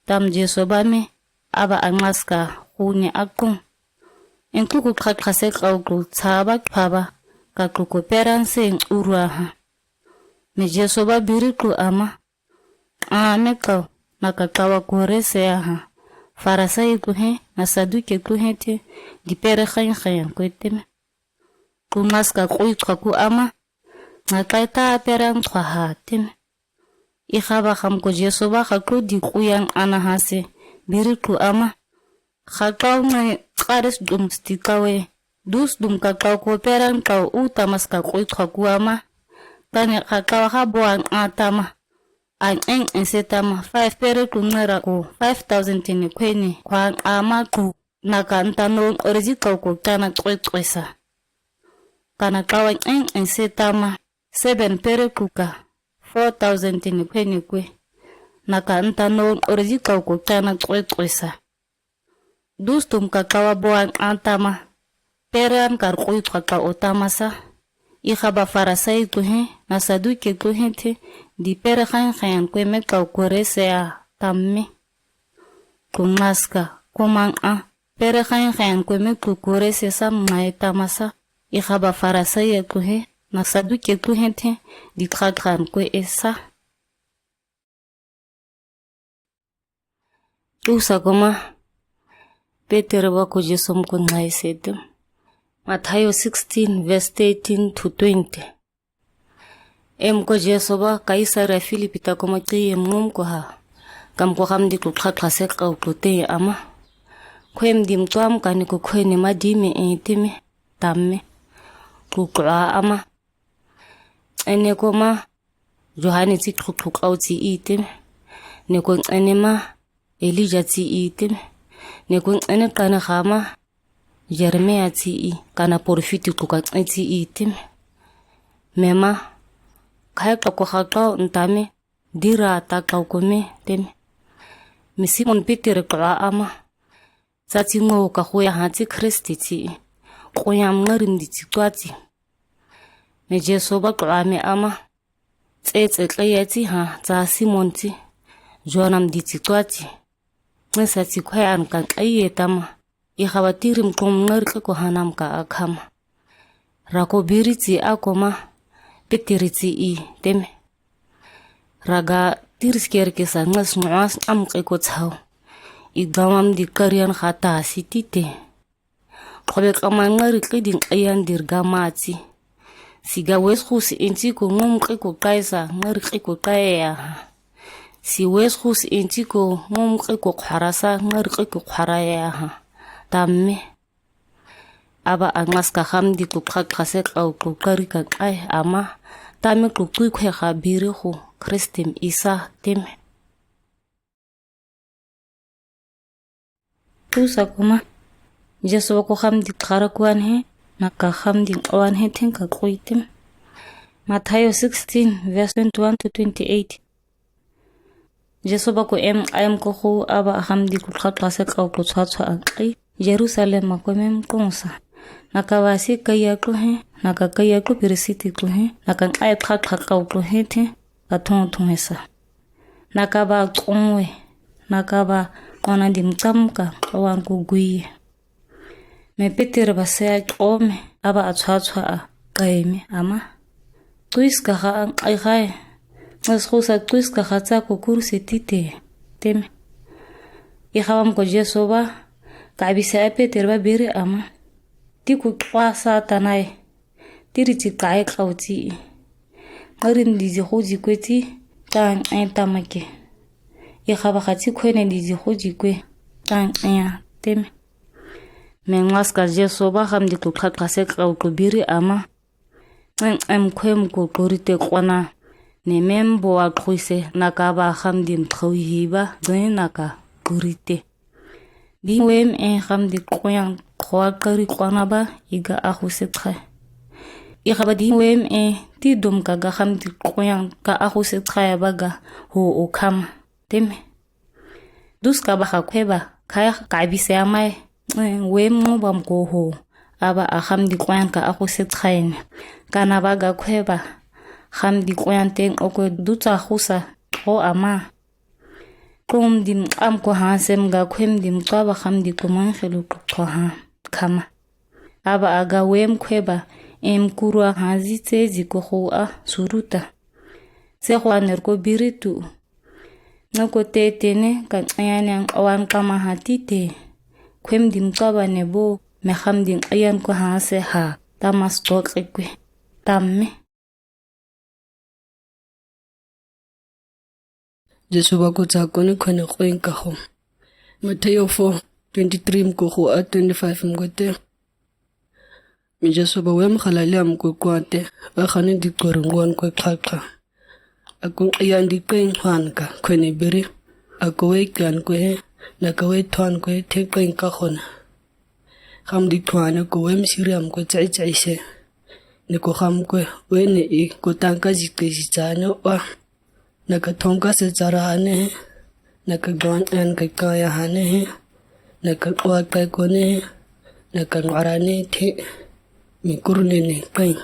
Tam Jesu ba me, aba angmaska hune akung. En kuku kak kase kau ku tsaba paba, ka kuku peran se en urwa ha. Me Jesu ba biri ku ama. Ame kau, na ka kawa kore se aha. Farisai kuhe, na Saduki kuhe te, di pere khain khain kwe teme. Ku maska kui twa ku ama. Nga kai ta peran twa ha teme. I khaba kham ko Jesu ba kha ku di kuyan ana ha se. Biri ku ama. Kha kau ngai karis dum sti kawe. Dus dum ka kau ko peran kau u tamas ka kui twa ku ama. Kane kha kau ha boan a tama. An en en se tama five pere ku ngera ku five thousand tene kwene. Kwa ama ku. Na ka nta no orezi kau ko kana kwe kwe sa. Kana kawa en en se tama seven pere kuka four thousand tene kwene kwe. Na ka nta no orezi kau ko kana kwe kwe sa. Dus tum ka kawa boan an tama. Pere an kar kui twa ka o tama sa. I khaba Farisai kuhe, na Saduki kuhe te, di pere khain khain kwe me kau kore se a tam me. Ku maska, ku mang a, pere khain khain kwe me ku kore se sam ngai tama sa. I khaba Farisai kuhe, na Saduki kuhe te, di kha khan kwe e sa. Tusa koma, Petero ba ko Jesu mko ngai setem. Mathayo sixteen, verse thirteen to twenty. Em ko Jesu ba Kaisaria Filipi ta ko ma kiyem ngum ko ha. Kam ko hamdi ko kha kha se kau ko te ama. Kwem dim tuam kani ko kwene ma dime e teme. Tamme. Ko kua ama. Ene ko ma Yohane ti kluk kluk au ti i teme. Ne ko ene ma Elija ti i teme. Ne ko ene kana hama Yeremia ti i, kana porofiti kluk a ti i teme. Mema kai ka ko ha kau ntame. Dira ta kau ko me teme. Mi Simon Petero kua ama. Sa ti ngo ka huya ha ti Kristi ti i. Kuyam ngarim di ti tua ti. Me Jesu ba kua me ama. Tse tse kaya ti ha, sa Simon ti. Yona mdi ti tua ti. Nge sa ti kwaya an kan kaya tama. I haba tirim kum ngarke ko hanam ka akhama. Rako biri ti ako ma. Petiri ti i teme. Raga tiris kerke sa ngas nuas am ke ko tsau. I gamam di karian khata si tite. Kobe kaman ngarke din ayan dir gama ti. Si ga wes khus inti ko ngum ke ko kaisa ngarke ko kaya ha. Si wes khus inti ko ngum ke ko kharasa ngarke ko kharaya ha. Tamme. Aba angmas ka hamdi ko kha kha se kau ko kari ka kai ama. Tamme ko kui kwe ha biri ho Kristim isa teme. Tusa ko ma. Jesu ba ko hamdi kara kuan he. Na ka hamdi kuan he ten ka kui tem. Mathayo sixteen verse twenty-one to twenty-eight. Jesu ba ko em em ko hu aba hamdi ko kha kha se kau ko tswa tswa a kai. Jerusalem ma ko mem kongsa. Na ka wasi kaya ko he. Na ka kaya ko pirisiti ko he. Na ka ai kha kha kau ko he te. Ka thong thong he sa. Na ka ba kongwe. Na ka ba kona dim kam ka wan ko gui. Me Petero ba se a kome aba a tswa tswa a kai me ama. Tuis ka ha an ai hai. Mas khusa tuis ka ha tsa ko kursi tite teme. I hawam ko Jesu ba ka abi se a Petero ba biri ama. Ti ku kwa sa tanai. Tiri ti kai kau ti. Ngarin di zi ho zi kwe ti. Tan en tamake. I haba ha ti kwene di zi ho zi kwe. Tan en teme. Me ngas ka Jesu ba hamdi ko kha kha se kau ko biri ama. Em em kwem ko korite kona. Ne mem bo a khuise na ka ba hamdi mthawi hiba zoi na ka korite. Di wem e hamdi koyan kwa kari kona ba i ga ahu se tkhai. I haba di wem e ti dom ka ga hamdi koyan ka ahu se tkhai ba ga ho o kama. Teme. Dus ka ba ha kwe ba. Kaya ka bi se amai. Wem ngo bam ko ho. Aba a hamdi koyan ka ahu se tkhai ne. Kana ba ga kwe ba. Hamdi koyan ten o kwe dutsa husa. Ho ama. Kum dim am ko ha sem ga kwem dim ka ba hamdi ko man khelu ko ha. Kama. Aba a ga wem kwe ba. Em kurwa ha zi tse zi ko ho a suruta. Se ho a ner ko biritu. Nge ko te tene ka ayane an awan kama ha tite. Kwem dim ka ba ne bo me hamdi ayan ko ha se ha. Tamas tok ekwe. Tamme. Jesu ba ko tsa kone kwene kwen ka ho. Mathayo four twenty-three mko ho a twenty-five mko te. Mi Jesu ba wem halali am ko kwate. A hane di kore ngwan ko kha kha. A ko yan di kwen hwan ka kwene biri. A ko we kyan ko he. Na ka we thwan ko he te kwen ka hona. Ham di thwane ko wem siri am ko tsai tsai se. Ne ko ham ko wene i ko tangka zi ke zi tsane wa. Na ka thongka se tsara hane he. Na ka gwan an ka kaya hane he. Na ka wa ka ko ne he. Na ka ngwara ne the. Mi kurne ne kai.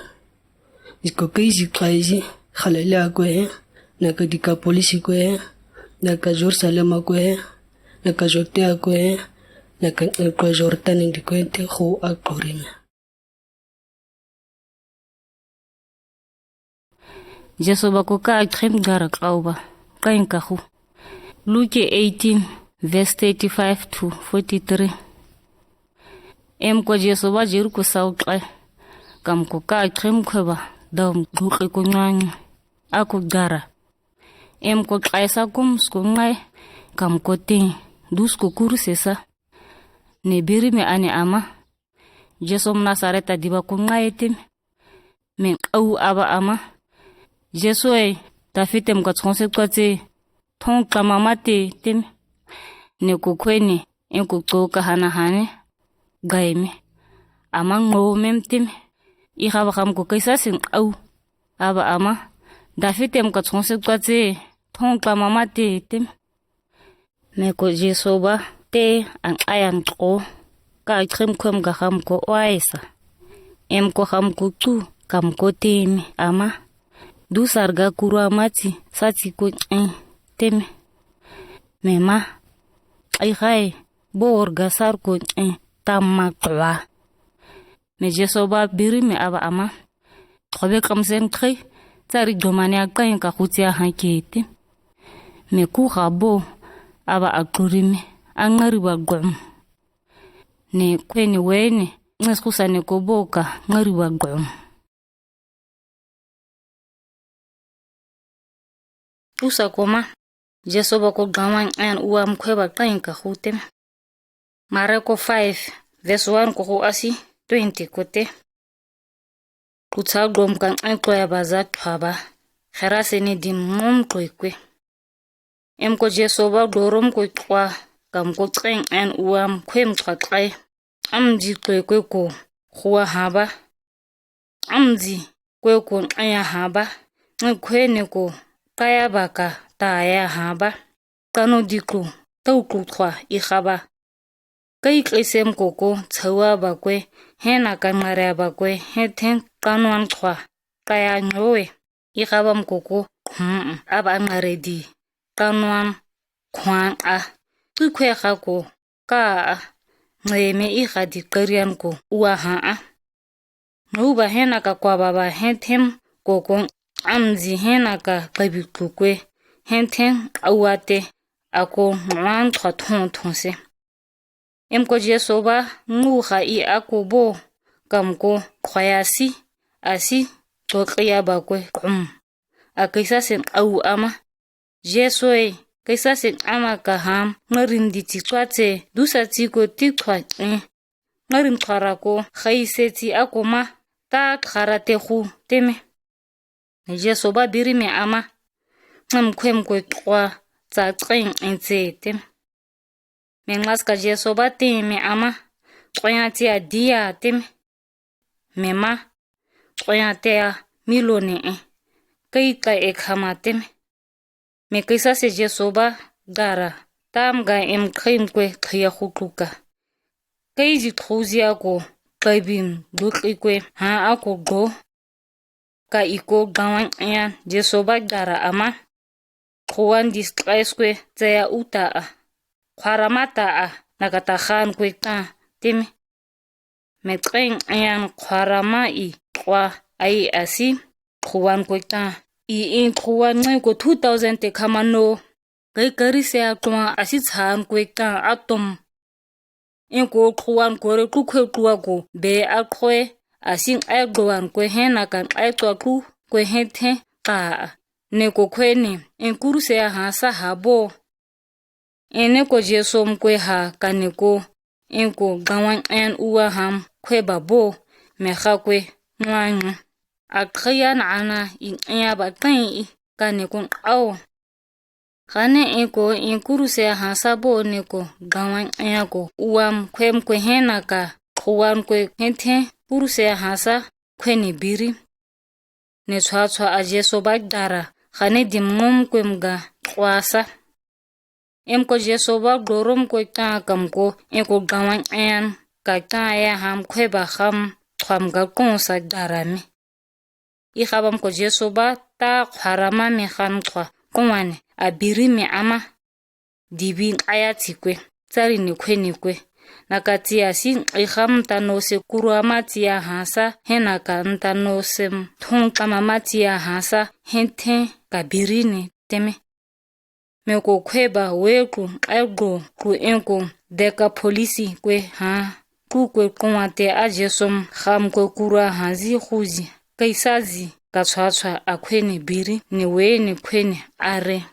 Zi ko kai zi kai zi. Halele a ko he. Na ka dika polisi ko he. Na ka Jerusalem a ko he. Na ka jorte a ko he. Na ka ko jortani di ko he te ho a ko rime. Jesu ba ko ka a khem gara kau ba. Kain ka hu. Luke eighteen, verse thirty-five to forty-three. Em ko Jesu ba Jeriko sau kai. Kam ko ka a khem kwe ba. Dam duke ko nyanyi. ako gara. Em ko tlaisa kum sko ngai kam ko tin, dus ko kurse sa. Ne biri me ani ama. Jesu Mnasareta diba ko ngai teme. Me au aba ama. Jesu ei, David em ka tshonse kwa tse. Thong kama mate teme. Ne ko kwene, en ko tso ka hana hane. Gai me. Ama ngo mem teme. Iha ba ham ko kaisa sin au. Aba ama. David em ka tshonse kwa tse. Thong kama mate teme. Me ko Jesu ba te an ayan ko. Ka krim kwem ga ham ko waisa. Em ko ham ko tu kam ko teme ama. Du sar ga kura mati sati ko en teme. Me ma. Ai hai bor ga sar ko en tam ma kwa. Me Jesu ba biri me aba ama. Khobe kam sen khe, tsari jomane a kain ka khutia han kete. Me ku ha bo, aba a kuri me, a ngari ba gom. Ne kwene wene, nges kusa ne ko bo ka ngari ba gom. Usa koma, Jesu ba ko gawan en uwa mkwe ba kain ka khute. Mareko five, verse one ko hu asi twenty kote. Kutsa gom kan en kloya ba za twa ba. Khera sene dim mom kloi kwe. Em ko Jesu ba dorom ko twa kam ko tren en uwa mkwe mtwa klai. Am ji kloi kwe ko huwa haba. Am ji kwe ko aya haba. Nge kwene ko kaya ba ka ta aya haba. Kano di klo, tau klo twa i haba. Kai klesem koko tsawa ba kwe, hena ka ngare ba kwe, he ten kanoan twa, kaya nyowe, i haba mkoko, hmm, aba ngare di, kanoan, kwan a, tu kwe ha ko, ka a, nge me i ha di karian ko, uwa ha a. Nuba hena ka kwa baba he them koko am ji hena ka kabi kukwe he them awate ako nwan twa thon thon se. Em ko Jesu ba ngu ha i ako bo kam ko khwaya si asi to kiya ba kwe kum. A kaisa sen au ama. Jesu ei, kaisa sen ama ka ham, ngarin di ti twa tse, dusa ti ko ti twa tse. Ngarin twa ra ko, khai se ti ako ma, ta twa ra te hu, teme. Jesu ba biri me ama, ngam kwem kwe twa, tsa tsen en tse, teme. Me ngas ka Jesu ba te me ama, twa ya ti a dia, teme. Me ma, twa ya te a milo ne e. Kai ka e kama teme. Me kaisa se Jesu ba gara. Tam ga em kaim kwe kaya hutuka. Kai ji thuzi ako. Kaibim dutli kwe. Ha ako go. Ka iko gawan en Jesu ba gara ama. Kuwan dis kais kwe. Tsaya uta a. Khwaramata a. Nakata khan kwe ta. Teme. Me tren en khwarama i twa ai asi, kuwan kwe ta. I in kuwan ngai ko two thousand te kamano. Kai kari se a twa asi tsan kwe ta atom. In ko kuwan kore kukwe twa ko be a kwe, asi ai twan kwe hena kan ai twa kukwe he te ta. Ne ko kwene, in kuru se a hasa habo. Ene ko Jesu mkwe ha kane ko, en ko gawan en uwa ham kwe ba bo, me ha kwe, nwan. A kaya na ana i aya ba kan i kane ko au. Kane en ko en kuru se ha sa bo ne ko gawan en ko uwa mkwe mkwe hena ka, kuwan kwe hente kuru se ha sa kwe ne biri. Ne tswa tswa a Jesu ba dara, kane dim ngom kwem ga kwasa. Em ko Jesu ba dorom kwe ta kam ko, en ko gawan en, ka ta ya ham kwe ba ham, kwam ga konsa dara me. I habam ko Jesu ba ta kwarama me ham kwa, kwan a biri me ama. Dibi aya ti kwe, tsari ne kwe ne kwe. Naka ti asi, i ham ta no se kuru ama ti a hasa, hena ka nta no se thon kama ama ti a hasa, hente ka biri ne teme. Me ko kwe ba we ku, ai go, ku en ko, deka polisi kwe ha, ku kwe kwan te a Jesu ham kwe kuru a hazi huzi, kaisa zi. ka chwa chwa a kwene biri, ne wene kwene are.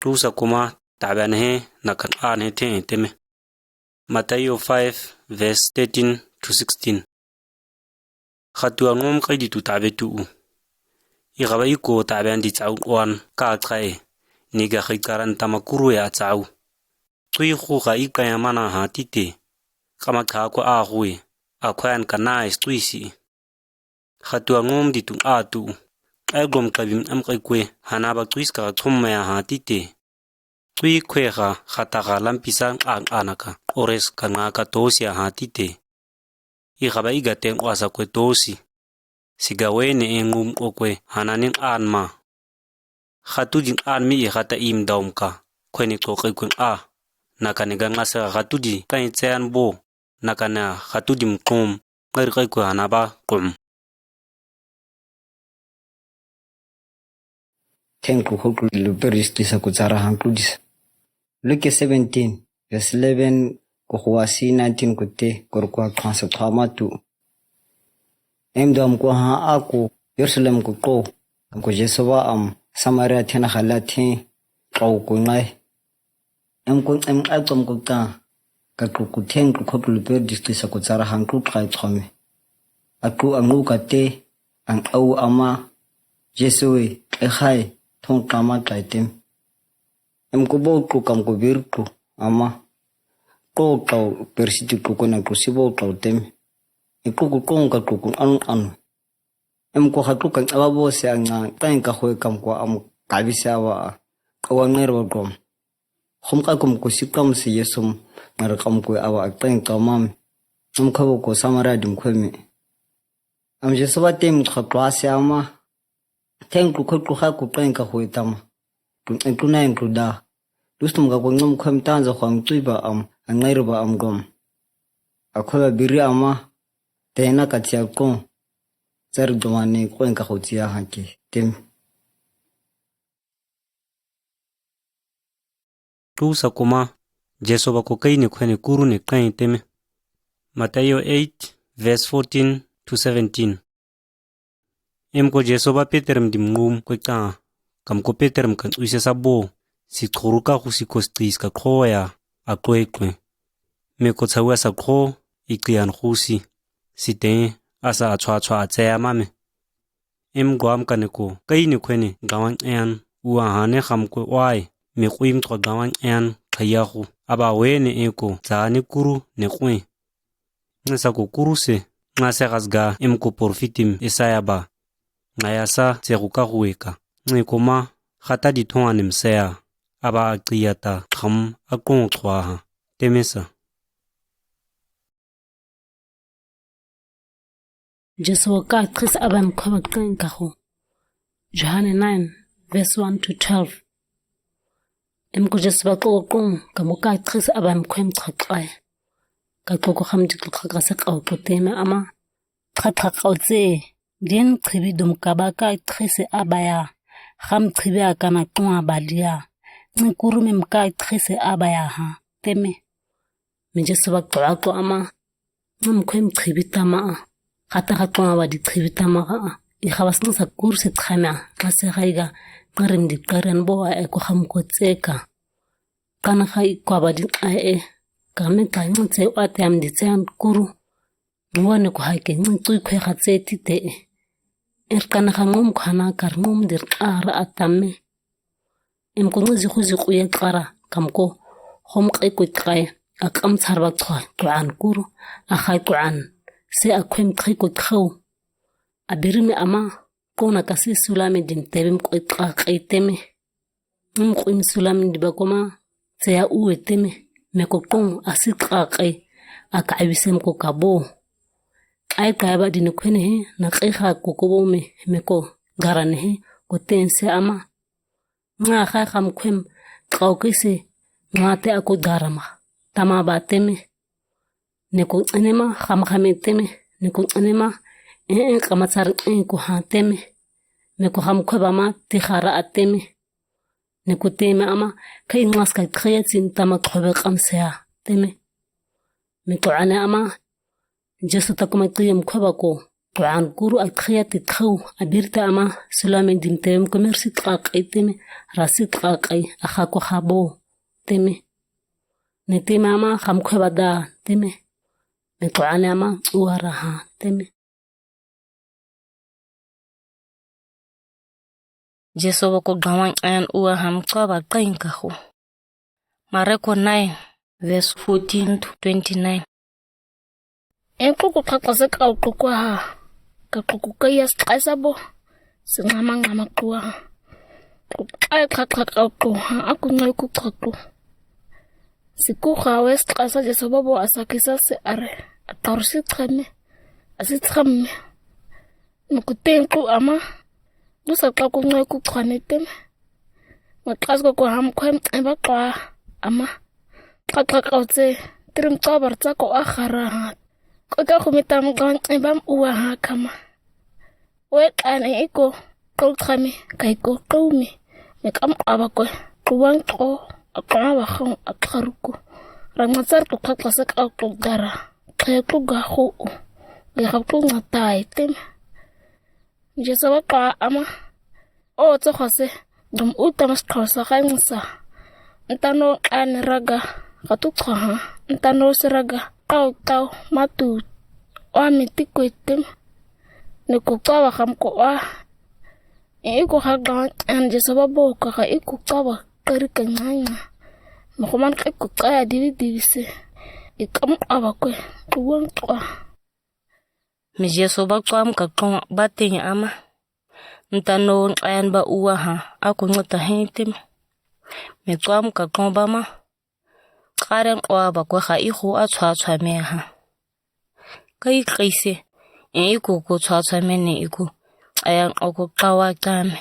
Tusa kuma tabe anhe na kan anhe te teme. Mathayo five verse thirteen to sixteen. Khatu a ngom kaidi tu tabe tu u. I gaba i ko tabe andi tsau wan ka tsae. Ni ga khai karan tama kuru ya tsau. Tsui khu ga i kaya mana ha tite. Kama ka ko a hui. A kwan ka nais tsui si. Khatu a ngom di tu a tu. Ai gom kabim am kai kwe hana ba tsuis ka tsom ya ha tite. Tsui kwe ga khata ga lampi sa a anaka ores ka nga ka tosi ya ha tite. I gaba i ga ten kwasa kwe tosi. Siga wene e ngum o kwe hana nin an ma. Khatu di an mi i khata im daum ka. Kwe ni tsoke kwe a. Naka ni ga ngase khatu di tan tsean bo. Naka na khatu di mkom. Ngari kai kwe hana ba kum. Ten ku khoklu luper istisa ku tsara hanklu dis. Luke seventeen, verse eleven, ku khwasi nineteen ku te, kor kwa khansa thama tu. Em dam ku ha aku, Jerusalem ku ko, ku Jesu ba am, Samaria tena khala te, kau ku ngai. Em ku, em ai kom ku ta, ka ku ku ten ku khoklu luper istisa ku tsara hanklu kai thome. Aku angu ka te, ang au ama, Jesu we, e khai, thong kama kai tem. Em ku bo ku kam ku bir ku ama. Ko kau persiti ku ku na ku si bo kau tem. E ku ku kong ka ku ku an an. Em ku khatu kan aba bo se anga tan ka khoi kam ku am kabi se awa. Awa ner wa gom. Khum ka kum ku si kam se Yesum ngar kam ku awa tan ka mam. Em khabo ku Samaria dim khoi me. Am Jesu ba tem khatu ase ama. Ten ku khoi ku kha ku tan ka khoi tama. Ku en ku na en ku da. Lustum ka ku ngom khoi me tan za khoi am tui ba am, a ngai ba am gom. A khoi ba biri ama. Tena ka tia kon. Tsar domane kon ka khoi tia hake. Tem. Tusa kuma, Jesu ba ko kai ni khoi ni kuru ni kai teme. Mathayo eight, verse fourteen to seventeen. Em ko Jesu ba Peter mdim ngum ko ka, kam ko Peter mkan uise sa bo, si khuru ka khu si ko stis ka khoya, a kwe kwe. Me ko tsawa sa kho, i kian khu si, si te, asa a chwa chwa a tsaya mame. Em guam kane ko, kai ni khoi ni gawan en, ua hane kham ko wai, me kuim twa gawan en, kaya khu, aba wene e ko, tsani kuru ne kwe. Nge sa ko kuru se, nga se gasga em ko porfitim Esaya ba. Nga ya sa se ko ka huwe ka. Nge ko ma, khata di thonga nem sea. Aba a kiata, kham, a kong twa ha. Teme sa. Jesu wa ka tris aban khoi ba kan ka hu. Yohane nine, verse one to twelve. Em ko Jesu ba ko kong, kam ko ka tris aban khoi mtrak ai. Ka ko ko kham dik trak ka se kau ko teme ama. Trak trak kau tse, den tribi dum ka ba ka tris abaya. Kham tribi a kana kong abadia. Ni kuru mem ka tris abaya ha. Teme. Me Jesu ba ko ko ama. Ngam kwem tribi tama a. Khata kha tlong awa di tribi tama a. I kha bas nang sa kur se tkhame a. Ka se kha i ga. Ngarim di karen bo a e ko kham ko tse ka. Kana kha i kwa ba di a e. Ka me ka nang tse wa te am di tse an kuru. Ngwa ne ko hai ke nang tui kwe kha tse ti te e. Er kana kha ngom khana kar ngom dir a ra a tame. Em ko ngi zikhu zikhu ya kara, kam ko, hom kai ko kai, a kam tsar ba tswa, tswan kuru, a khai tswan, se a kwem kai ko tsau. A biri me ama, ko na kasi sulame dim tebem ko kai kai teme. Ngum ko im sulame di ba ko ma, se ya uwe teme, me ko kong, a si kai kai, a ka abisem ko kabo. Ai kai ba di ne kwene he, na kai kha ko kobo me, me ko, garane he, ko ten se ama. Nga khai kham kwem, kau kese, nga te a ko garama. Tama ba teme. Ne ko enema, kham khame teme. Ne ko enema, en en kama tsar en ko ha teme. Ne ko kham kwe ba ma, te khara a teme. Ne ko teme ama, kai ngas kai kaya tsin tama kwe be kam se a teme. Me ko ane ama, Jesu takuma kiyem khweba ko, tuan kuru al khiyati thaw, abirta ama, Siloam dim tewem ko mersi taqai teme, rasi taqai, aha ko habo, teme. Ne teme ama, ham khweba da, teme. Ne tuan ama, uwa raha, teme. Jesu ba ko gawan an uwa ham ka ba kain ka hu. Mareko nine, verse fourteen to twenty-nine. En ku ku kaka se ka ku kwa ha. Ka ku ku ka yas ka sa bo. Se ngama ngama kwa ha. Ku ka ka ka ka kwa ha. Aku ngai ku ka ku. Si ku ha wes ka sa Jesu ba bo asa kisa se are. Atar si tame. Asi tame. Nukuten ku ama, nusa ka ku ngai ku kane teme. Makas ko ko ham kwem eba kwa ama. Ka ka ka tse, tirim ka bar tsa ko akhara. Ko ka ku mi tam kan eba uwa ha kama. We kane iko, ko kame, kai ko ko mi. Me kam aba ko, kuwan ko, akama ba khon, akaru ko. Rang matsar ko ka ka se ka ku dara. Kai ku ga hu. Ge ha ku ngatai teme. Jesu ba ka ama. O tso khase, dum u tamas khosa khai ngusa. Ntano kane raga, katu khaha. Ntano se raga, kau tau, matu. Wa mi ti kwe teme. Ne ku ka ba ham ko wa. Iko ha ga an Jesu ba bo ka ha iko ka ba kari ka nganga. Makuman ka iko ka ya dibi dibi se. Ikam aba kwe, kuwan kwa. Me Jesu ba kwam ka kong ba teng ama. Ntano an ba uwa ha, aku ngata he teme. Me kwam ka kong ba ma. Karen kwa ba kwe ha ihu a tswa tswa me ha. Ka i kaise, en iku ku tswa tswa me ne iku. Ayan oku kawa kame.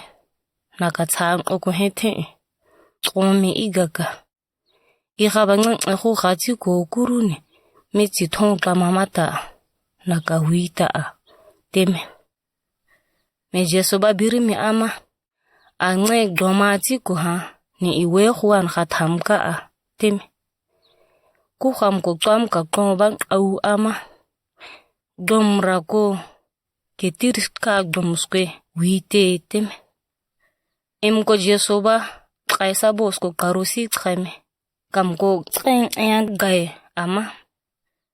Na ka tsan oku he te. Kome igaka. Iha ba ngan ehu ha tsi ko kuru ne, me tsi thong ka mamata, na ka huita a, teme. Me Jesu ba biri mi ama, a nge goma tsi ko ha, ne iwe huan ha tham ka a, teme. Ku ham ko tswam ka kong ba au ama, gom ra ko, ke tiris ka gom skwe, huite, teme. Em ko Jesu ba, kaisa bos ko karusi tsame. Kam ko tseng en gai ama.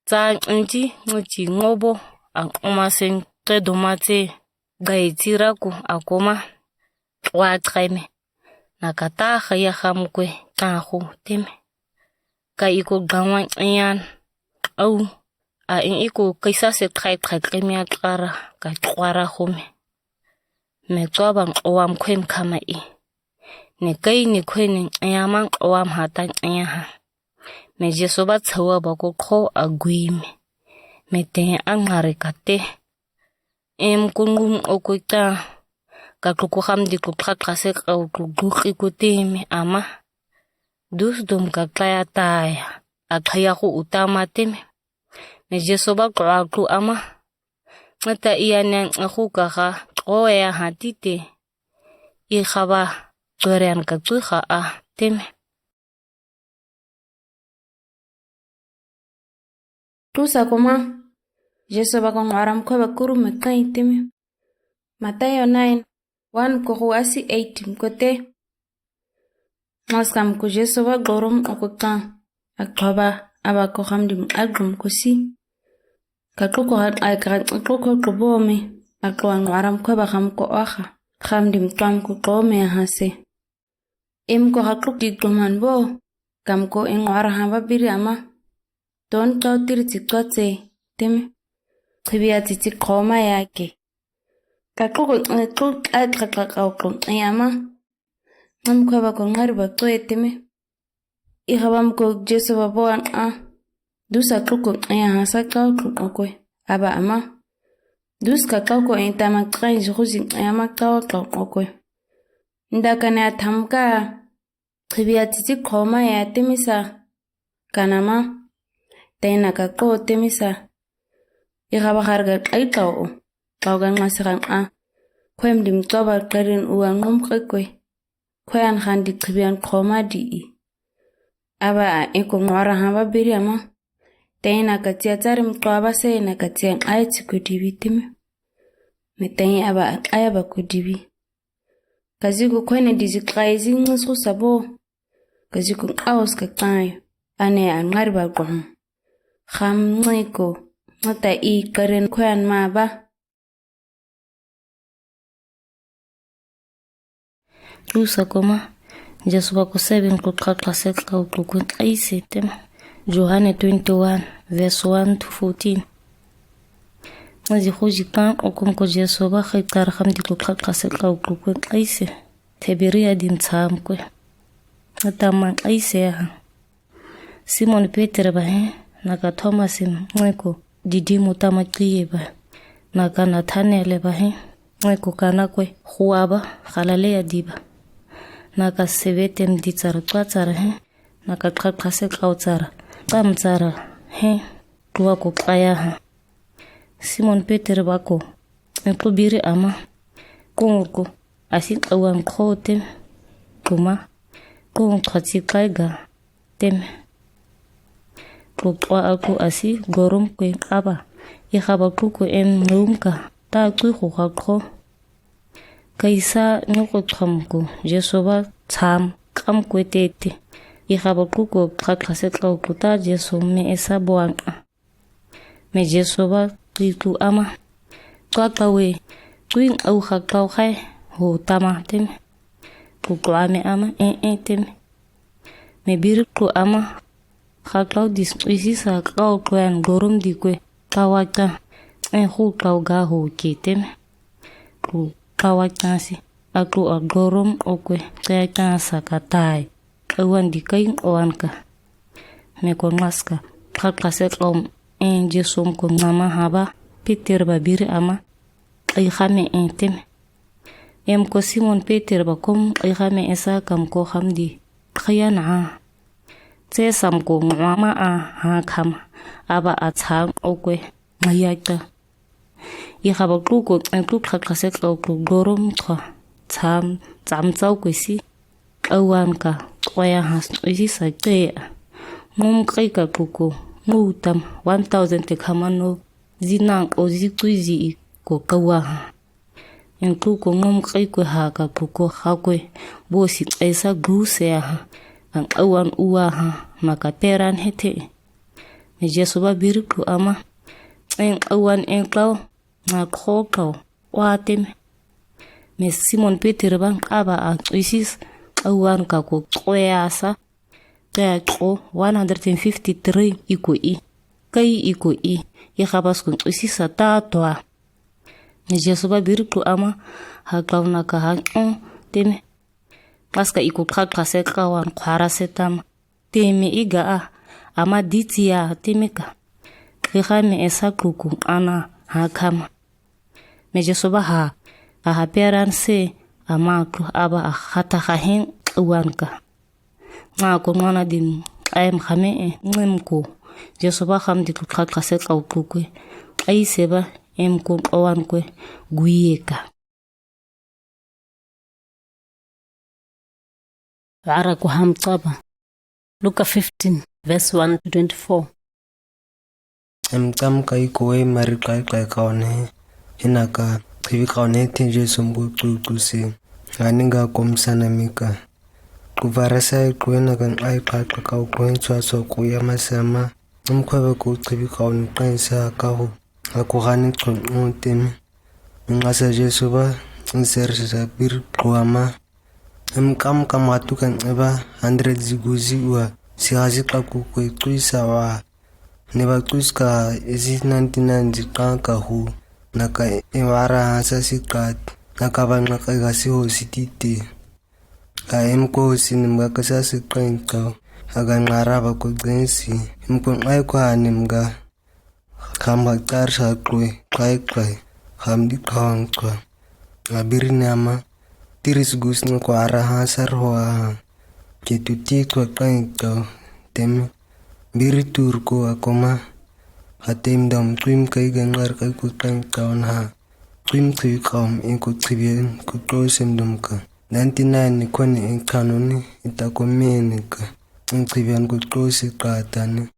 Tsang en tsi, ngo tsi ngo bo, a koma seng te doma tse, gai tsi ra ku a koma. Wa tsame. Na ka ta ha ya ham kwe, ta hu teme. Ka iko gawan en, au, a en iko kaisa se kai kai kemia kara, ka kara home. Me tswa ba nge owam kwem kama i. Ne kai ne kwe ne en ama nge owam hata en ha. Me Jesu ba tsawa ba ko ko a gui me. Me te a ngare ka te. Em kungum o ko ta. Ka ku ku ham di ku ka ka se ka ku ku ki ku teme ama. Dus dum ka ka ya ta ya. A ka ya ku utama teme. Me Jesu ba ku a ku ama. Mata iya nyan a ku ka ha. Ko ya ha tite. I ha ba, tuarian ka tui ha a, teme. Tusa koma, Jesu ba ko ngaram ko ba kuru me kai teme. Matayo nine, one ko hu asi eight ko te. Mas kam ko Jesu ba gorom o ko ka. Akloba, aba ko ham dim agum ko si. Ka ko ko hat ai ka ko ko ko bo me. Akloba ngaram ko ba ham ko aha. Ham dim kam ko ko me ha se. Em ko ha ko di ko man bo. Kam ko en ngara ha ba biri ama. Ton kau tiri tsi ko tse. Teme. Tibia tsi tsi ko ma ya ke. Ka ko ko ko ka ka ka ko ko ama. Ngam ko ba ko ngari ba ko e teme. I ha bam ko Jesu ba bo an a. Dus a ko ko e ha sa ka ko ko ko. Aba ama. Dus ka ka ko en tama ka en juhu zin e ama ka ko ko ko. Nda ka ne a tham ka. Tibia titi ko ma ya teme sa. Kana ma. Tena ka ko teme sa. I ha ba har ga kai ka o. Ka o ga ngasi kan a. Kwem dim ko ba karin u an ngum kai kwe. Kwe an han di tibian ko ma di i. Aba a e ko ngara ha ba biri ama. Tei na ka tia tsari mkwa ba se na ka tia ngai tsi kudibi teme. Me tei aba aklai aba kudibi. Kazi kukwene dizi klai zi ngisku sabo. Kazi ku kaos ka klai. Ane angari ba kwam. Kham ngai ko. Ngata i karen kwan ma ba. Tusa koma, Jesu ba ko seven ko kla kla se kla ko ko ai se teme. Yohane twenty-one, verse one to fourteen. Mazi khuji kan o kom ko Jesu ba khai tar kham di ko kla kla se kla ko ko ai se. Tiberiadi ntsam ko. Tama ai se ha. Simon Peter ba he, na ka Thomas ngai ko Didimo tama kiye ba. Na ka Nathanael ba he, ngai ko Kana kwe, khua ba, Galilea di ba. Na ka Sebete mdi tsara, tswa tsara he, na ka kla kla se kla tsara, tam tsara he, tuwa ko klaya ha. Simon Peter ba ko, en ko biri ama. Kong ko, asi kawan ko teme. Kuma, kong ko tsi kai ga teme. Ko kwa aku asi gorom kwe kaba. I khaba ku ko en ngum ka. Ta ku ko ka ko. Kaisa ngu ko tsam ko. Jesu ba tsam kam kwe tete. I khaba ku ko kla kla se kla ko ta Jesu me esa boan. Me Jesu ba kli klu ama. Kwa kawe, kwin au kha kau khai, ho tama teme. Klu klu ame ama, e, e, teme. Me biri klu ama, kha kau dis, isi sa kau kwen gorom di kwe, kawa ka, e, hu kau ga ho ke teme. Klu kawa ka si, a klu a gorom o kwe, kaya ka sa ka tai. Kawan di kai oan ka. Me ko maska. Kla kla se kla om en Jesu ko mama haba. Peter ba biri ama. Kai khame en teme. Em ko Simon Peter ba kom kai khame esa kam ko kham di. Kaya na. Tse sam ko mama a ha kham. Aba a tsang o kwe. Ngayaka. I khaba klu ko, e klu kla kla se kla klu gorom kwa. Tsam, tsam tsau kwe si. Kawan ka, kwaya has, isi sa kea. Ngum kai ka klu ko, ngu tam, one thousand te khamano, zi nang o zi kui zi i ko kawa ha. En klu ko ngum kai kwe ha ka klu ko ha kwe, bo si kaisa gu se ha. An kawan uwa ha, ma ka peran hete. Me Jesu ba biri klu ama. En kawan en klau, na ko klau, wa teme. Me Simon Peter ba kaba a isis, kawan ka ko kwea sa. Kea ko one hundred and fifty-three iko i. Kai iko i. I khabas ko isis sa ta toa. Me Jesu ba biri klu ama, ha klau na ka ha, o, teme. Kaska iko kla kla se kawan kwara se tama. Teme iga a, ama diti ya teme ka. Kli khame esa klu ku ana ha khama. Me Jesu ba ha, a ha peran se, ama klu aba a khata kha hen kawan ka. Nga ko ngana dim, em khame e, ngem ko. Jesu ba kham di klu kla kla se kau klu kwe. Ai se ba, em ko kawan kwe, guye ka. Wara ko ham tsaba. Luka fifteen, verse one to twenty-four. Em tsam kai ko e mari kai kai kaone. Hina ka, kibi kaone te Jesu mbu tu tu se. Ani nga kom sana mika. Ku varasa e ku hina ka ai kai kai kau ku hen tswa so ku ya masama. Em kwa ba ku kibi kaone kai sa ka ho. Aku hani tun teme. Ngasa Jesu ba, nser sa biri klu ama. Em kam kam watu kan eba hundred ziguzi wa, si hazi ka ku kwe tui sa wa. Ne ba tui ska ezi ninety-nine zi ka ka hu, na ka e wara hasa si kat, na ka ba nga ka ga si ho si tite. Ka em ko si nim ga ka sa si ka in ka, aga ngara ba ko grensi, em ko ngai ko ha nim ga. Kham ha tsar sa kloi, klai klai. Kham di kawang kawang. A biri ni ama. Tiris gus ni kwara ha sar hoa ha. Ketu ti kwa klai kawang. Teme. Biri tur ko akoma. Ha tem dam tuim kai gangar kai ku klai kawang ha. Tuim tui kawang in ku tibian ku kloi sem dam ka. Ninety-nine ni kone in kanoni. Ita ko mene ka. In tibian ku kloi se katane.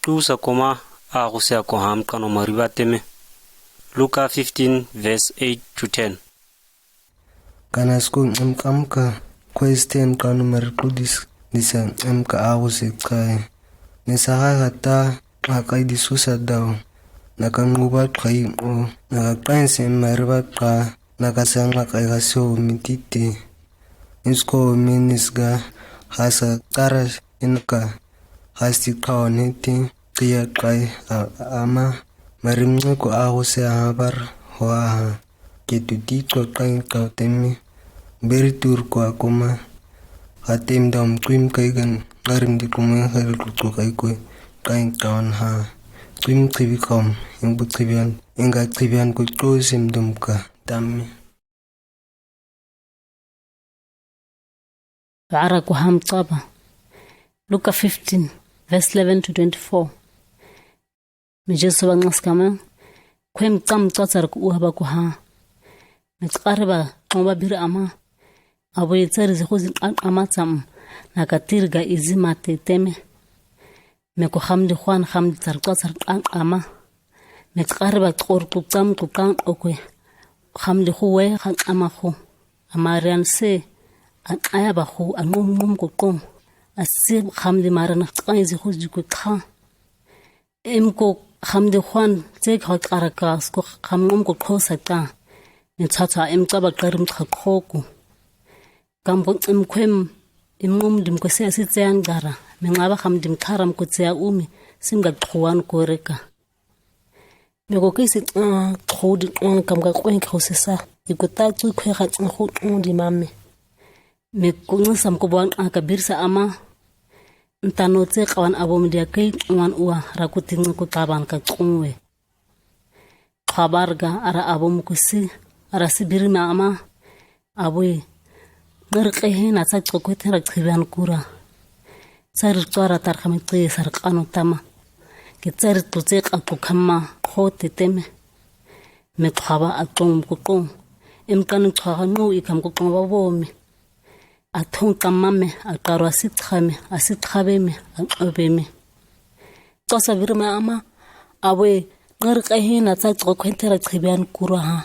Tusa koma, a kuse ako ham kano mariba teme. Luka fifteen, verse eight to ten. Kana sko ncem kam ka, kwes ten kano mari kudis, disa ncem ka a kuse kai. Nisa ha hata, a kai disu sa dau. Na ka nguba kai o, na ka kai se mariba ka, na ka sa nga kai ka so mititi. Isko minisga, hasa kara inka, hasi kaon hiti, kia kai a-, ama, marim niko a kuse habar, hoa ha. Ke tu ti ko kai kau temi, beri tur ko akoma. Hatem dam kuim kai gan, ngarim di kuma hari ku kai kue, kai kaon ha. Kuim kibi kam, yang bu kibian, yang ga kibian ku ko sim dum ka, tami. Ara ku ham taba. Luka fifteen, verse eleven to twenty-four. Me Jesu ba ngas kama, kwem kam tsatsar ku uha ba ku ha. Me tsare ba, kama ba bir ama. Abo ye tsari zi khuzi kang ama tsam, na ka tirga izi mate teme. Me ku hamdi khwan hamdi tsar tsatsar kang ama. Me tsare ba tsor ku tsam ku kang okwe. Hamdi khu we kang ama khu. Amarian se, an aya ba khu, an ngum ngum ku kong. Asi hamdi maran tsai zi khuzi ku kha. Em ko hamdi khwan, tsek hak araka, sko ham ngom ko khosa ta. Ni tsatsa em tsaba karim tsa khoku. Kam ko em kwem, em ngom dim ko se asi tsean gara. Me ngaba hamdim karam ko tsea umi, sim ga tsuan ko reka. Me ko kisi, ah, tsudi, ah, kam ga kwen ko sesa. Iko ta tsu kwe ha tsu ho tsudi mame. Me ku ngisam ko buan a ka birsa ama. Ntano tse kawan abo mi dia kei wan ua rakutin ku taban ka tsunwe. Kabar ga ara abo mu kusi, ara si biri ma ama. Abo i. Ngar kehe na tsa tsoko tera tsiban kura. Tsari tsara tar kami tse sar kano tama. Ke tsari tu tse ka tu kama khote teme. Me kaba a tsong ku tsong. Em kanu tsara no i kam ku tsong ba bo mi. A thong tamame, a karo a sitkhame, a sithabeme, a obeme. Tsasa birme ama, awe, ngar kahe na tsa tsoko kwentera tsibian kura ha.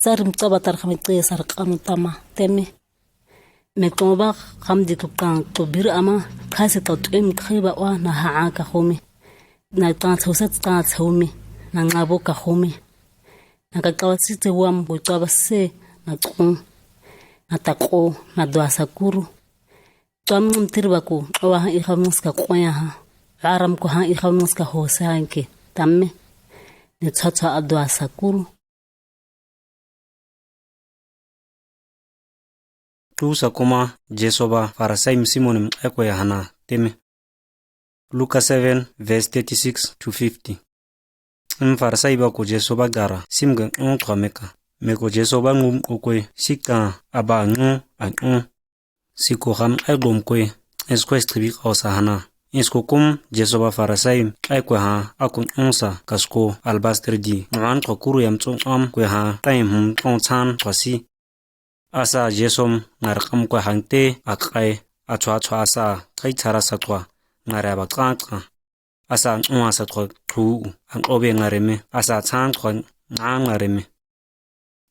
Tsarim tsaba tar khame tse sar kanu tama, teme. Me tsong ba kham di tu kang tu bir ama, khasi tu tuem khiba wa na ha a ka khome. Na tang tsausa tang tsaumi, na ngabo ka khome. Na ka kawa si tse wam bu tsaba se, na tsong. Na tako, na dua sakuru. Tsam ngum tirba ku, awa ha i kham ngas ka koya ha. Aram ku ha i kham ngas ka hosa ke, tame. Ne tsatsa a dua sakuru. Tusa koma, Jesu ba Farisai mi Simon mi eko ya hana, teme. Luka seven, verse thirty-six to fifty. Im Farisai ba ko Jesu ba gara, sim ga ngu twa meka. Me ko Jesu ba ngum okwe, sika, aba ngu, a ngu. Siko ham ai dom kwe, es kwe stribi kau sa hana. Is ko kum, Jesu ba Farisai, ai kwe ha, a kun unsa, kasko, albaster di, ngan twa kuru yam tsong am kwe ha, tai hum tsong tsan twa si. Asa Jesu m, ngar kam kwe hang te, a kai, a tswa tswa asa, kai tsara sa tswa, ngar ya ba tsang tsang. Asa nwa sa tswa tsu, ang obe ngar me, asa tsan tswa, ngan ngar me.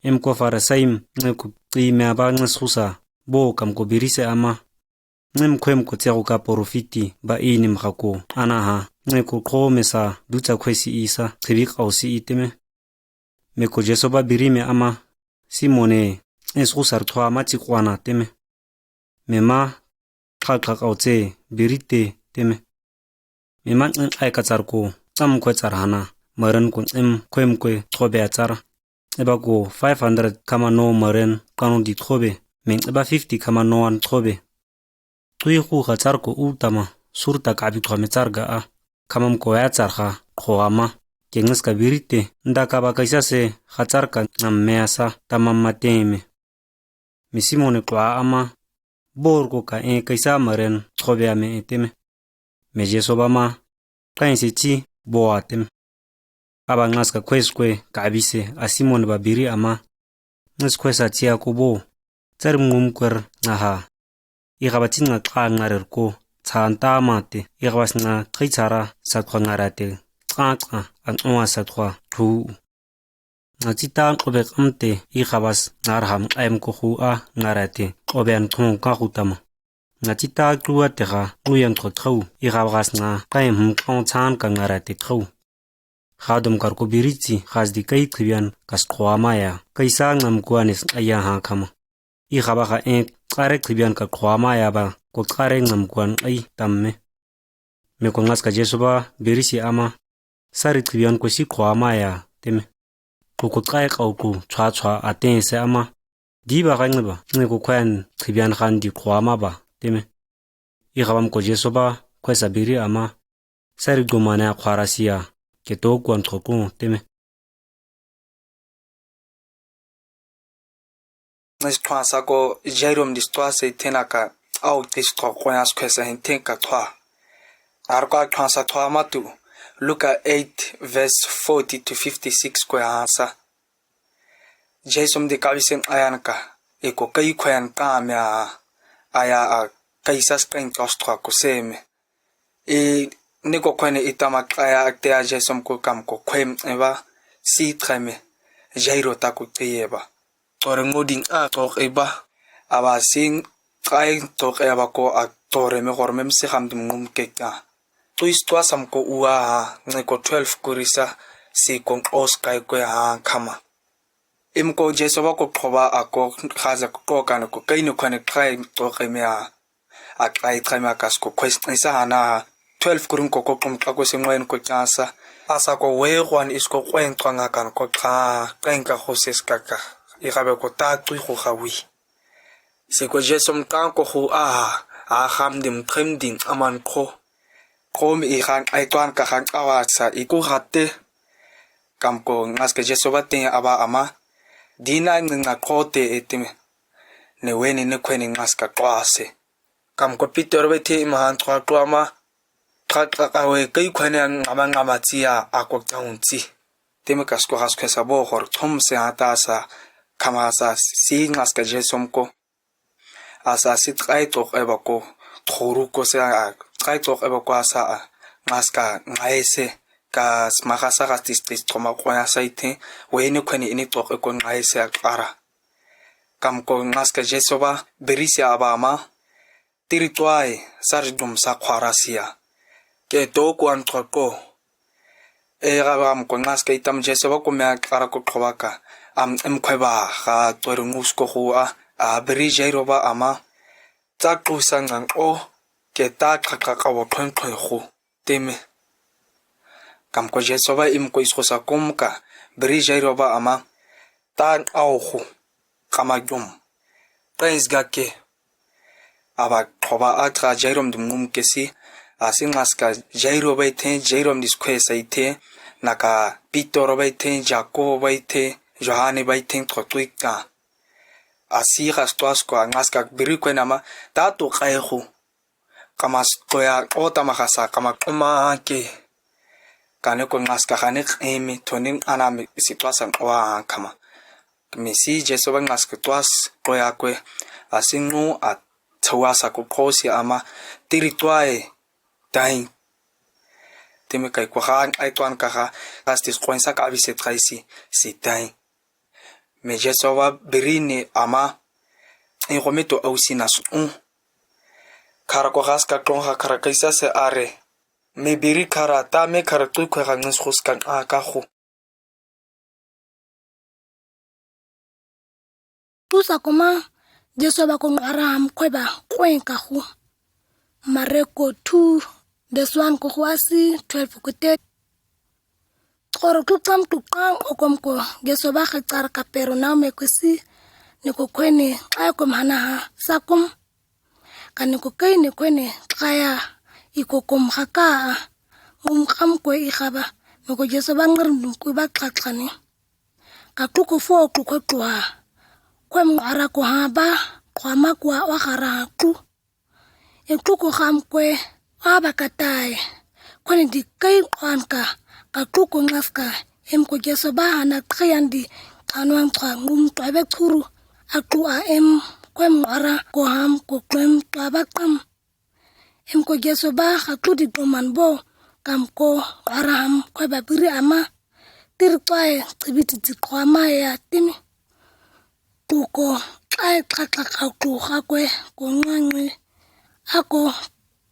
Im ko Farisai m, nge ku ti me aba nge susa, bo kam ko birise ama. Nge m kwem ko tse ko ka porofiti, ba i nim ha ko, ana ha, nge ko ko me sa, dutsa kwe si isa, tsibi kau si iteme. Me ko Jesu ba biri me ama, Simone, es kusar twa ma tsi kwana teme. Me ma, kak kak au tse, birite, teme. Me ma nge ai ka tsar ko, tsam kwe tsar hana, maren ko em kwem kwe, tsobe a tsar. Eba ko five hundred kama no maren, kanu di tsobe, me eba fifty kama no an tsobe. Tui ku ka tsar ko u tama, sur ta ka bi twa me tsar ga a, kamam ko ya tsar ha, ko ama, ke nges ka birite, nda ka ba kaisa se, ka tsar ka nam me asa, tamam ma teme. Mi Simone kwa ama, bor ko ka e kaisa maren, tsobe a me eteme. Me Jesu ba ma, kain se tsi, bo atem. Aba ngas ka kwes kwe, ka bise, a Simone ba biri ama. Ngas kwes a tsi a ko bo, tsar ngum kwer, nga ha. I ka ba tsi nga ka ngarer ko, zahn tamate, ihrabas nxa threi zahra satwa ngarate, tsa tsa, an oa satwa tu. Nxa zita klobe k'amte, ihrabas ngarham k'aim kohua ngarate, klobe an tong kahutama. Nxa zita klua teha, kluyan twa thrau, ihrabas nxa k'aim hum k'aun zahn ka ngarate thrau. Hadum kar ko biri zi, has di kei khibian kas khwamaya, kei sa ngam kuanis aya ha kama. Ihraba ha en, kare khibian ka khwamaya ba, ko kare ngam kuan ai tamme. Me ko ngas ka Jesu ba, biri si ama, sari khibian ko si khwamaya, teme. Ko ko k'ai k'au ko, chwa chwa aten se ama. Di ba k'ai nge ba, nge ko k'ai khibian han di khwama ba, teme. Ihrabam ko Jesu ba, k'ai sa biri ama. Sari gumane a khwara sia, ke to kuan twa ko, teme. Nges khwasa ko Jairom di stwa se tena ka, au ti stwa ko ya skwe sa hin ten ka twa. Ar ko khwasa twa matu, Luka eight verse forty to fifty-six ko ya sa. Jesu di kawisen ayan ka, e ko kei k'ayan ka me a, aya a, kei sas k'ain twa stwa ko se me. I, ni ko kwene i tama k'aya akte a Jesu ko kam ko kwem eba, si threme, Jairo ta ko te eba. Tore ngodin a tok eba, aba sin k'ai tok eba ko a tore me hor mem si ham dum ngum ke ka. Tu is tua sam ko ua ha, nge ko twelve kurisa, si kon k'os k'ai ko ha kama. Im ko Jesu ba ko qhoba a ko khaza ko k'okan ko k'ai ni kwene k'ai tok eme a. A k'ai threme a kas ko kwes ni sa hana. Twelve kurin ko ko kum k'ako se ngwen ko chansa. Asa ko we kwan is ko kwen twanga kan ko k'a, k'en ka ko ses kaka. Ihabe ko ta tui ko hawi. Si ko Jesu mkan ko hu a, a ham dim threm dim aman ko. Ko mi i han k'ai twan ka han k'awa sa i ko hatte. Kam ko ngas ke Jesu ba ten aba ama. Dina ngi nga ko te etime. Ne weni ne kwene ngas ka kwa se. Kam ko Pitor be te ima han twa twa ma. Twa twa ka we k'ai kwene ngama ngama tia a ko taun ti. Teme kas ko has kwesa bo hor thom se hata sa. Kama sa si ngas ke Jesu mko. Asa si k'ai tok eba ko. Thoru ko se a. K'ai tok eba ko asa a. Ngas ka ngai se. Kas ma hasa has tis tis thoma ko ya sa ite. Weni kwene ini tok e ko ngai se a kara. Kam ko ngas ke Jesu ba, biri si aba ama, tiri tuai, sar dum sa khwara sia. Ke to ko an twa ko. E gabam ko ngas ke itam Jesu ba ko me a kara ko qhoba ka. Am em kwe ba, ha tori ngus ko hu a, a biri Jairo ba ama. Ta ku sa ngan ko, ke ta ka ka ka wo kwen kwen hu. Teme. Kam ko Jesu ba im ko is ko sa kum ka, biri Jairo ba ama, ta au hu, kama jum. Ta is ga ke. Aba qhoba a tra Jairo dum ngum ke si, a si ngas ka Jairo ba ite, Jairo dis kwe sa ite, na ka Pitor ba ite, Jakobo ba ite, Johane ba ite, twa tui ka. A si gas twas ko a ngas ka biri kwe nama, ta tu k'ai hu. Kama s-, koya k'ota ma hasa, kama k'uma ke. Kane ko ngas ka hane k'imi, tonin ana mi si twas an k'oa kama. Mi si Jesu ba ngas ka twas, koya kwe. A si ngu a tsawa sa ko kosi ama, tiri tuai, tain. Teme kai ko han, ai tuan ka ha, as tis kwen sa ka abi se trai si, si tain. Me Jesu ba biri ni ama, in ko me to au si nas un. Kara ko has ka klon ha kara kaisa se are. Me biri kara ta me kara tui kwe ha ngis hus kan a ka hu. Tu sa koma, Jesu ba ko ngara ham kwe ba kwen ka hu. Mareko two, verse one ko hu a si twelve ko te. Koro tu kam tu kam o kom ko, Jesu ba ke tsar Kapernaum ko si, ni ko kwene, k'ai kom hana ha, sa kom. Kane ko k'ai ni kwene, k'aya, i ko kom haka, ngum kam kwe i haba, me ko Jesu ba ngar dum kwe ba k'ak'ani. Ka tu ko fo tu ko tu ha. Kwe ngara ko haba, kwa ma kwa wa hara tu. E tu ko ham kwe, wa ba ka tai. Kwene di k'ai kwan ka, ka tu ko ngas ka, em ko Jesu ba hana k'ayan di, ka nuan kwa ngum twa be turu, a tu a em, kwe ngara ko ham ko kwem twa ba kam. Hemko Jesoba ka kludi gluman bo, kam ko ara ham ko ba biri ama. Tir kpai, tsibi titi kpa ma ya timi. Kuko, kpai kpa kpa kpa kpa kpa kwe, ko ngangi. Ako,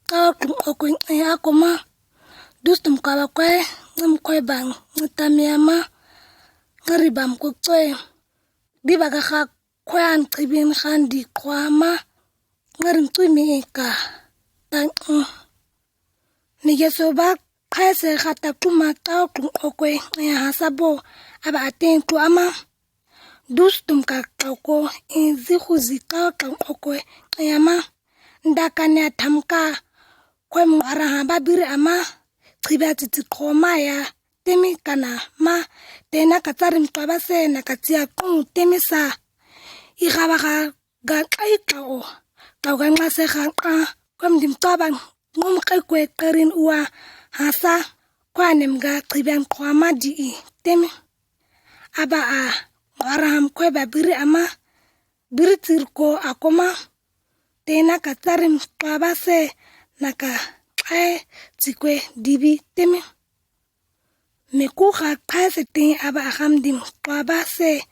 kpa kpa kpa kwe, ako ma. Dustum kaba kwe, ngam kwe bang, ngitam ya ma. Ngari bam ko kwe. Di baga ka kwe an tsibin kan di kpa ma. Ngari tsui mi ika. Tang, mm. Ni Jesoba kpaise kata kuma tau tung okwe, ya hasa bo, aba aten tu ama. Dustum ka tau ko, inzi huzi tau tung okwe, ya ma. Ndaka ne atam ka, kwe mu ara ha ba biri ama, tsiba titi kpa ma ya, temi kana ma, tena ka tsarim kpa ba se, na ka tsia kung temi sa. Iha ba ka ga kai tau, tau ga ngase ha ka, kwe mdim taba, ngum kai kwe karin ua, hasa, kwa nem ga tsiba kpa ma di i, temi. Aba a, ara ham kwe ba biri ama, biri tir ko ako ma, tena ka tsarim kpa ba se, na ka kpai tsi kwe dibi temi. Mi ku ka kpaise tin aba a ham dim kpa ba se,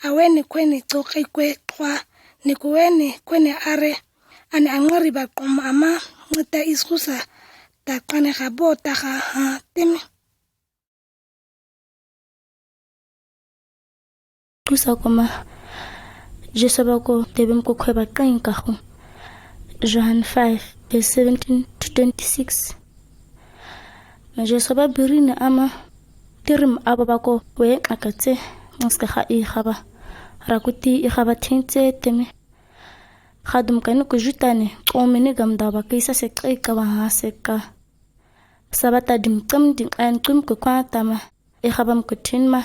a weni kwe ni tso kai kwe kpa, ni ku weni kwe ni are, ani angari ba kom ama, ngita iskusa, ta kane ka bo ta ka ha temi. Kusa koma, Jesoba ko tebem ko kwe ba kain ka hu. Johan five, verse seventeen to twenty-six. Ma Jesoba biri ni ama, tirim aba ba ko we akatse, ngaska ha i haba. Rakuti i haba tinte temi. Hadum kani ku jutani, tsomi ni gam daba kaisa se kai ka ba ha se ka. Sabata dim tsam dim an tsum ku kwa tama. I habam ku tin ma.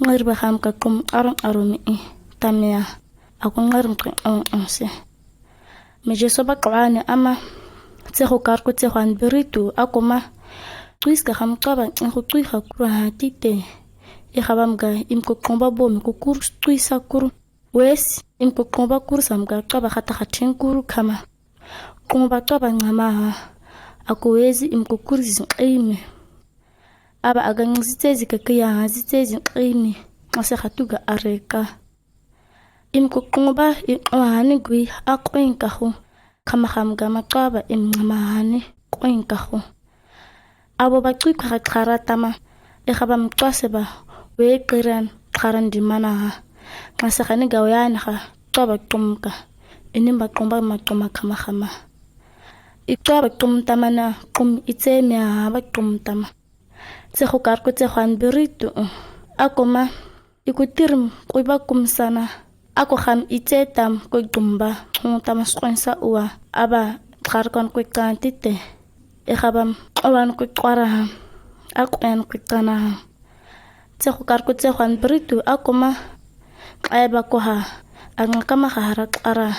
Ngari ba ham ka kum arum arum i. Tamia. Aku ngarum ku on on se. Mi Jesoba kwani ama. Tse ho kar ku tse ho an biritu. Aku ma. Tuis ka ham kaba. Aku tui ha kura ha tite. I habam ga im ku kumba bo mi ku kur tuisa kuru. Wesi, im ku kumba kuru sam ga kaba hata hatin kuru kama. Kumba kaba ngama ha. Aku wezi im ku kuru zin ime. Aba aga ngizitezi ka kaya ha zitezi ime. Ase hatu ga areka. Im ku kumba i kwani gui a kwin ka hu. Kama ham gama kaba im ngama hani kwin ka hu. Abo ba tsui kwa kara tama. I haba mtwase ba. We kiran karan di mana ha. Ngase hani ga we ani ha. Kaba kumka. Ini ba kumba ma kuma kama hama. I kaba kum tama na kum itse mi ha ba kum tama. Tse ho kar ku tse ho an biritu. Ako ma. I ku tirim, kui ba kum sana. Ako ham itse tam, kui kum ba, hung tam skwen sa ua. Aba, kar kon kui kan tite. I habam, owan kui kwara ham. Ako en kui kana ham. Tse ho kar ku tse ho an biritu, ako ma. Ai ba ko ha. Anga kama ha hara kwara.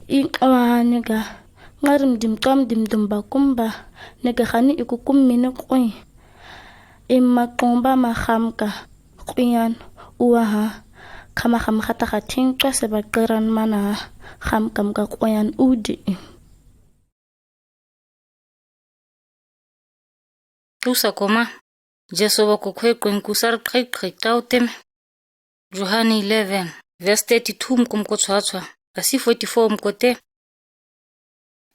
I owan ni ga. Ngarim dim kam dim dum ba kum ba. Ni ga hani i ku kum mi ni kwen. Ima kumba ma hamka, kwian, uaha, kama ham hata hatin, kwase ba kiran mana, hamka mka kwian udi. Tusa koma, Jesoba ko kwe kwen kusar kwe kwe tau teme. Yohane eleven, verse thirty-two mkom ko tswa tswa, kasi forty-four mko te.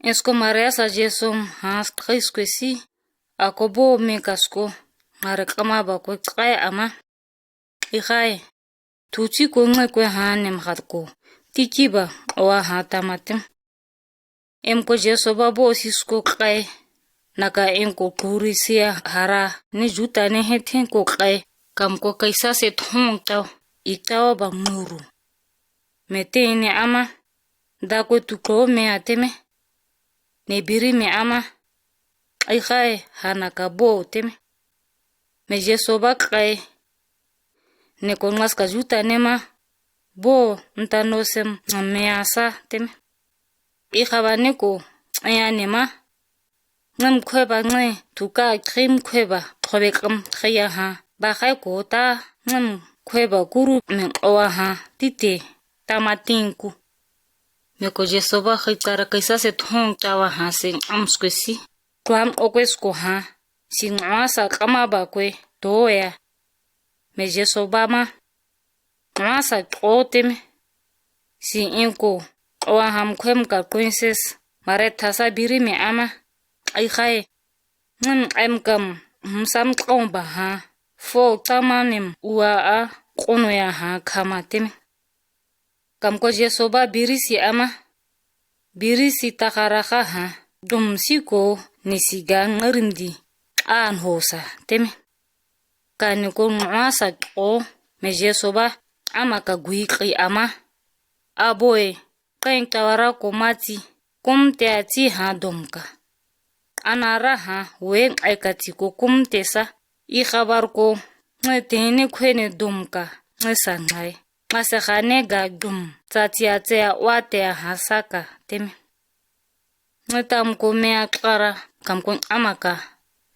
Ensko Maria sa Jesu ham kais kwesi, ako bo mi kasko, ngare kama ba ko kaya ama. Ihae, tuti ko nge kwe ha nem hat ko, tiki ba, owa ha tamatem. Em ko Jesoba bo sisko kwe, naka en ko kuri sia hara, ni juta ni heten ko kwe, kam ko kaisa se thong tau, i tau ba muru. Mete ini ama, da ko tu ko mi ateme, ne biri mi ama, ihae, hana ka bo teme. Me Jesoba kwe, ne ko ngas ka juta ne ma, bo nta no sem me asa teme. Ihaba ne ko, aya ne ma, ngam kwe ba nge, tuka krim kwe ba, kobe kam kaya ha, ba khai ko ta, ngam kwe ba kuru me owa ha, tite, tamatin ku. Meko Jesoba khi kara kaisa se thong chawa ha si amskwe si. Klam okwes ko ha. Si ngwa sa kama ba kwe toya. Me Jesoba ma. Ngwa sa totem. Si inko. Owa ham kwem ka kwenses. Mare thasa biri me ama. Ai khai. Ngam em kam. Hum sam tlong ba ha. Fo tamanem uwa a. Kono ya ha kama tem. Kamko Jesoba biri si ama. Biri si takara kha ha. Dum si ko ni si ga ngarim di. An ho sa. Teme. Kani ko ngwa sa ko. Me Jesoba. Ama ka gui kri ama. Aboe. Kain tawara ko mati. Kum te a ti ha dum ka. Anara ha. Wen ai ka ti ko kum te sa. I khabar ko. Nge tene kwene dum ka. Nge sa ngai. Mase khane ga dum, tsa tia tia wa tia ha saka, teme. Nge tam ko me a kara, kam ko ama ka,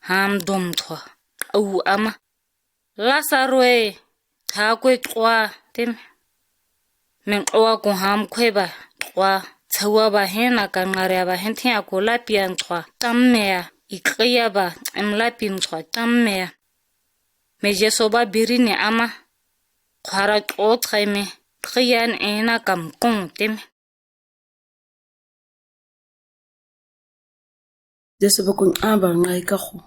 ham dum twa, au ama. Lasaro e, tha kwe twa, teme. Men owa ko ham kwe ba, twa, tsawa ba hen a ka ngare ba hen te a ko lapi an twa, tam me a, i kaya ba, em lapi an twa, tam me a. Me Jesoba biri ne ama, Khwara tlo tsaime, trian ena kam kon teme. Jesoba ko aba ngai ka ho.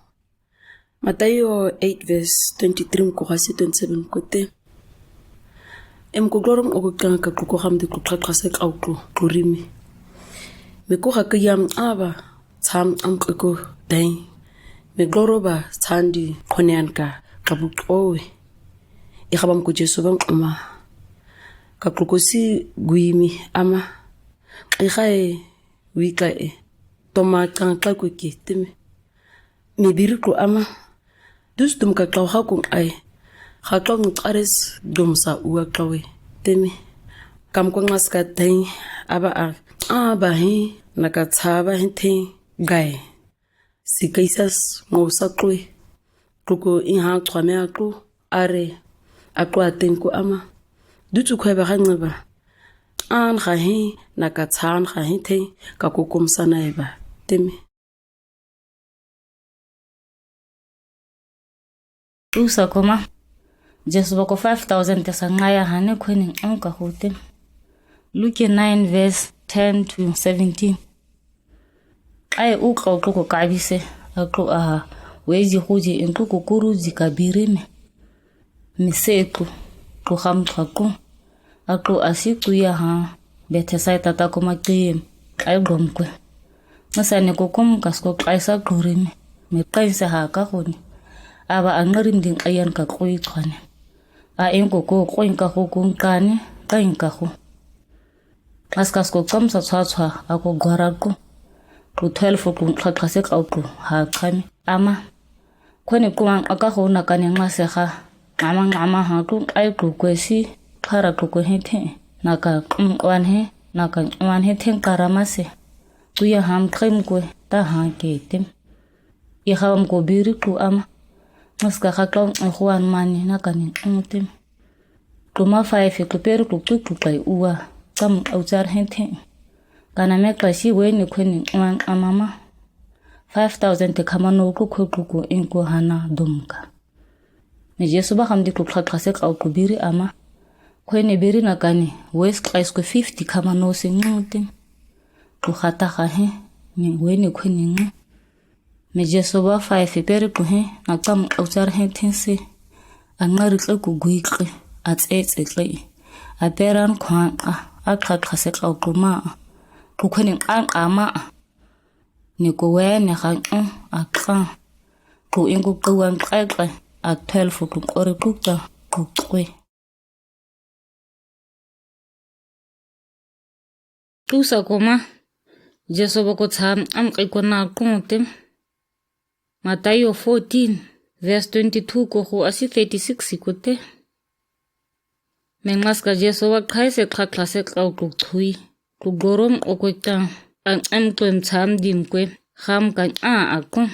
Matayo eight verse twenty-three ko hasi twenty-seven ko te. Em ko glorom o ko kanga ka ko ham de ko kla kla se ka ko rimi. Me ko ha ka yam aba, tsam am ko ko dai. Me gloro ba tsandi konean ka ka bu owe. I khabam ko Jesoba ama. Ka koko si gui mi ama. I khai wi ka e. Toma kang ka ko ke teme. Me biri ko ama. Dus dum ka klau ha ko ai. Ha klau ngu ares dum sa ua klau e. Teme. Kam ko ngas ka teng. Aba a. Aba he. Na ka tsaba he teng. Gai. Si kaisas ngo sa kloi. Kloko in hang twa me a klo. Are. A klo a ten ko ama. Dutu kwe ba hang ba. An ha he, na ka tsan ha he te, ka ko kom sa na e ba. Teme. Usa koma. Jesoba ko five thousand te sa ngaya hane kweni nka hote. Luke nine verse ten to seventeen. Ai u klo klo ko kabise, a klo aha. Wezi huji in klo ko kuru zi kabiri me. Mi se klo, klo ham klo klo. A klo asi klo ya ha. Bete sai tata koma kiyem. Ai gom kwe. Ngasane ko kom kas ko kaisa klo rime. Me kaisa ha ka koni. Aba a ngarim din kayan ka klo i kwane. A en ko ko ko en ka ko ko kane, ka en ka ko. Kas kas ko kam sa tswa tswa, a ko gwara ko. Ko twelve ko kla kla se ka ko ha kami. Ama. Kweni ko an a ka ko na kane ngase ha. Ama ama ha ko ai ko ko si, kara ko ko he te. Na ka kum wan he, na ka wan he te kara mase. Ko ya ham krim ko, ta ha ke tem. I khabam ko biri ko ama. Ngas ka ha klau e huan mani na kane tem. Klo ma five klo peri klo klo klo kai uwa. Kam au tsar he te. Kana me klasi weni kweni wan amama. Five thousand te kama no klo klo klo ko in ko hana dum ka. Me Jesoba ham di klo kla kla se ka klo biri ama. Kweni biri na kane. Wes klais ko fifty kama no se ngu tem. Klo hata ha he. Me weni kweni ngu. Me Jesoba five peri ko he, na kam au tsar he te se. A ngari kle ko gui kle, a tse tse kle. A peran kwan a, a kla kla se ka ko ma. Ko kweni kan ka ma. Ne ko we ne ha ko, a kla. Ko in ko ko wan kle kle, a twelve ko kore ko ta, ko kwe. Tusa koma, Jesoba ko tsam am kai ko na ko te. Matayo fourteen, verse twenty-two ko ho asi thirty-six ko te. Me ngas ka Jesoba kai se kla kla se ka ko thui. Ko gorom o ko ta, an am ko em tsam dim ko, ham ka a a ko.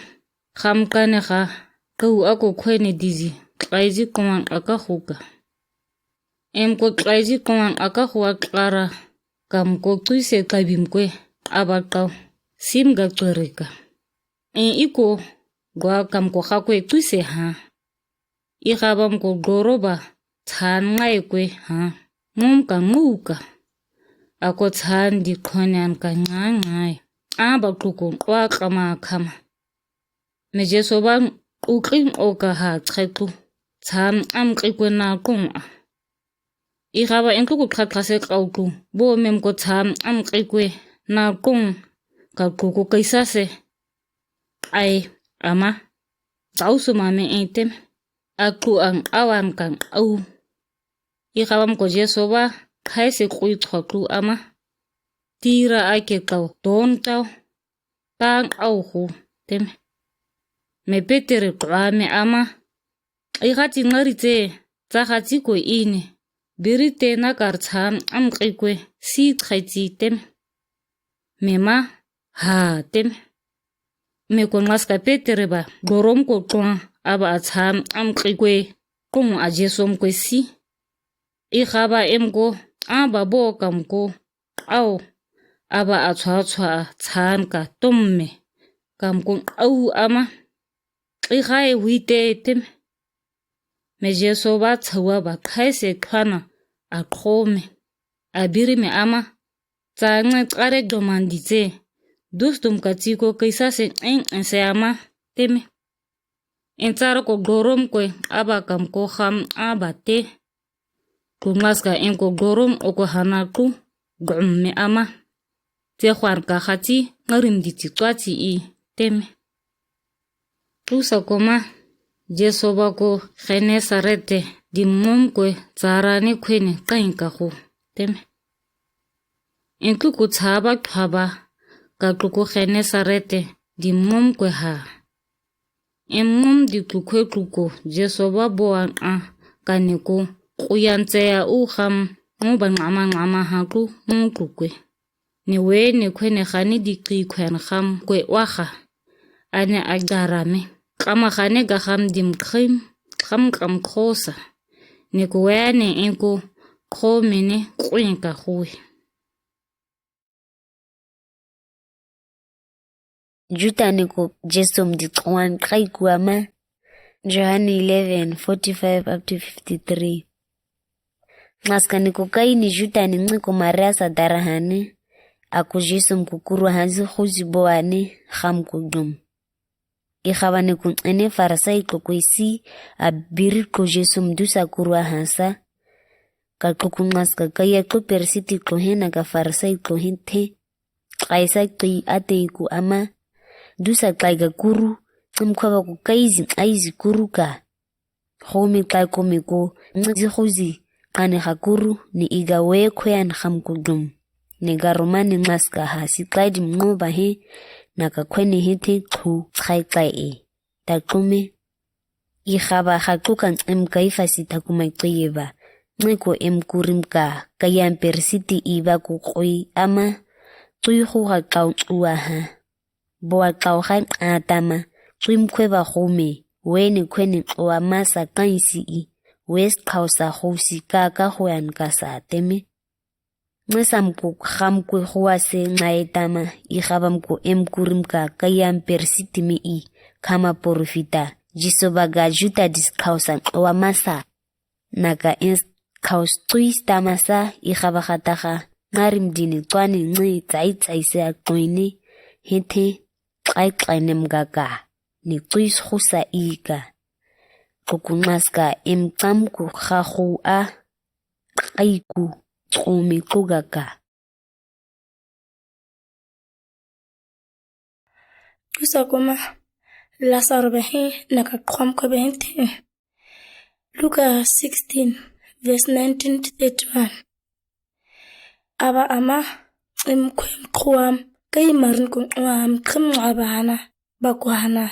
Ham kane ha, ko a ko kweni dizi, klaizi koman a ka huka. Em ko klaizi koman a ka hua klara, kamko tsuise tabim kue, aba tau, sim ga tsuerika. En iko, gua kamko hakue tsuise ha. Ihabam ko goroba, tsan ngai kue ha. Mum ka muka. Ako tsan di konian ka ngai ngai. Aba tukun kwa kama kama. Me Jesu ba ukling oka ha tsetu. Tsan am kikue na kung a. Ihaba en tuku tsa tsa se kau tu. Bo mem ko tsan am kikue na kung ka tuku kaisa se. Ai, ama. Tau su mame en tem. Aku ang awan kang au. Ihabam ko Jesu ba, kaise kui tsotu ama. Tira ake tau, don tau. Tang au hu, tem. Me Peter kwa me ama. Ihati ngari te, tsa hati ko ine. Biri te na kar tsan am kikue, si tsaiti tem. Me ma, ha, tem. Me ko ngaska Peter ba, gorom ko tsuan, aba a tsan am kikue, kung a Jesu mkue si. Ihaba em ko, aba bo kamko, au, aba a tsua tsua tsan ka tomme, kamko au ama, ihae wite tem. Me Jesu ba tsawa ba kaise kwana a kome, a biri me ama, tsa nge kare domandi te, dus tum ka tiko kaisa se en en se ama, teme. En tsara ko gorom kue, aba kamko ham aba te. Ku ngaska en ko gorom oko hana tu, gom me ama. Te hwan ka hati, ngarim di ti tswati i, teme. Tusa koma, Jesu ba ko Genesarete, di mom kue, tsara ne kue ne kain ka hu, teme. En tuku tsaba kaba, ka tuku Genesarete, di mom kue ha. En mom di tukue tuku, Jesu ba boan a, ka ne ko, kuyan tseya u ham, mo ba ngama ngama ha tu, mo tukue. Ne we ne kue ne hani di ki kuen ham kue waha. Ane a garame. Kama hane ga ham dim krim, ham kam kosa. Ne kue ne en ko, kome ne kuen ka hui. Jutane ko Jesu mdi kwan kai kuama. Johane eleven forty-five up to fifty-three. Ngaska ne ko kai ni jutane nge ko Maria sa dara hane. Ako Jesu mkukuru hanzi huzi boane ham kudum. Ihaba ne kun ene Farisai tlo kwe si, a biri tlo Jesu mdusa kurwa hasa. Ka tlo kun ngaska kaya tlo persiti tlo hena ka Farisai tlo henthe. Tlaisa tlo i ate iku ama. Dusa tlai ka kuru, tlo mkhwaba ku kaizi, kaizi kuru ka. Home tlai kome ko, nzi huzi, kane ha kuru, ni iga we kwean ham kudum. Ni garomani ngaska ha si tlai di mngoba he, na ka kwene henthe tlo tsai tlai e. Ta tlo me. Ihaba ha tlo kan em Kaifasi ta kuma tlo yeba. Nge ko em kurim ka, kayan persiti iba ku koi ama. Tlo i hu ha tlau tlo wa ha. Boa tlau ha atama. Tlo i mkhweba home. Wene kwene tlo wa masa kainsi i. Wes tlau sa husi ka ka huan ka sa teme. Nge sam ku ham ku huase ngai tama, ihaba mku em kurim ka kayan persiti me i, kama porofita, Jesu ba ga Juta dis kausa tlo wa masa. Na ka en kaus tlo i tama sa, ihaba hata ha, ngarim dini tlo ani nge tsai tsai se a tlo ine, henthe, tlai tlai nem ga ka, ni tlo i husa i ka. Tlo ku ngaska em tam ku ha hu a, Kaiku, tlo mi tlo ga ka. Tusa koma, Lazaro ba he, na ka kwam ka ba henthe. Luka sixteen, verse nineteen to thirty-one. Aba ama, em kwem kwam, kai marin kun kwam, kwem aba hana, ba ku hana.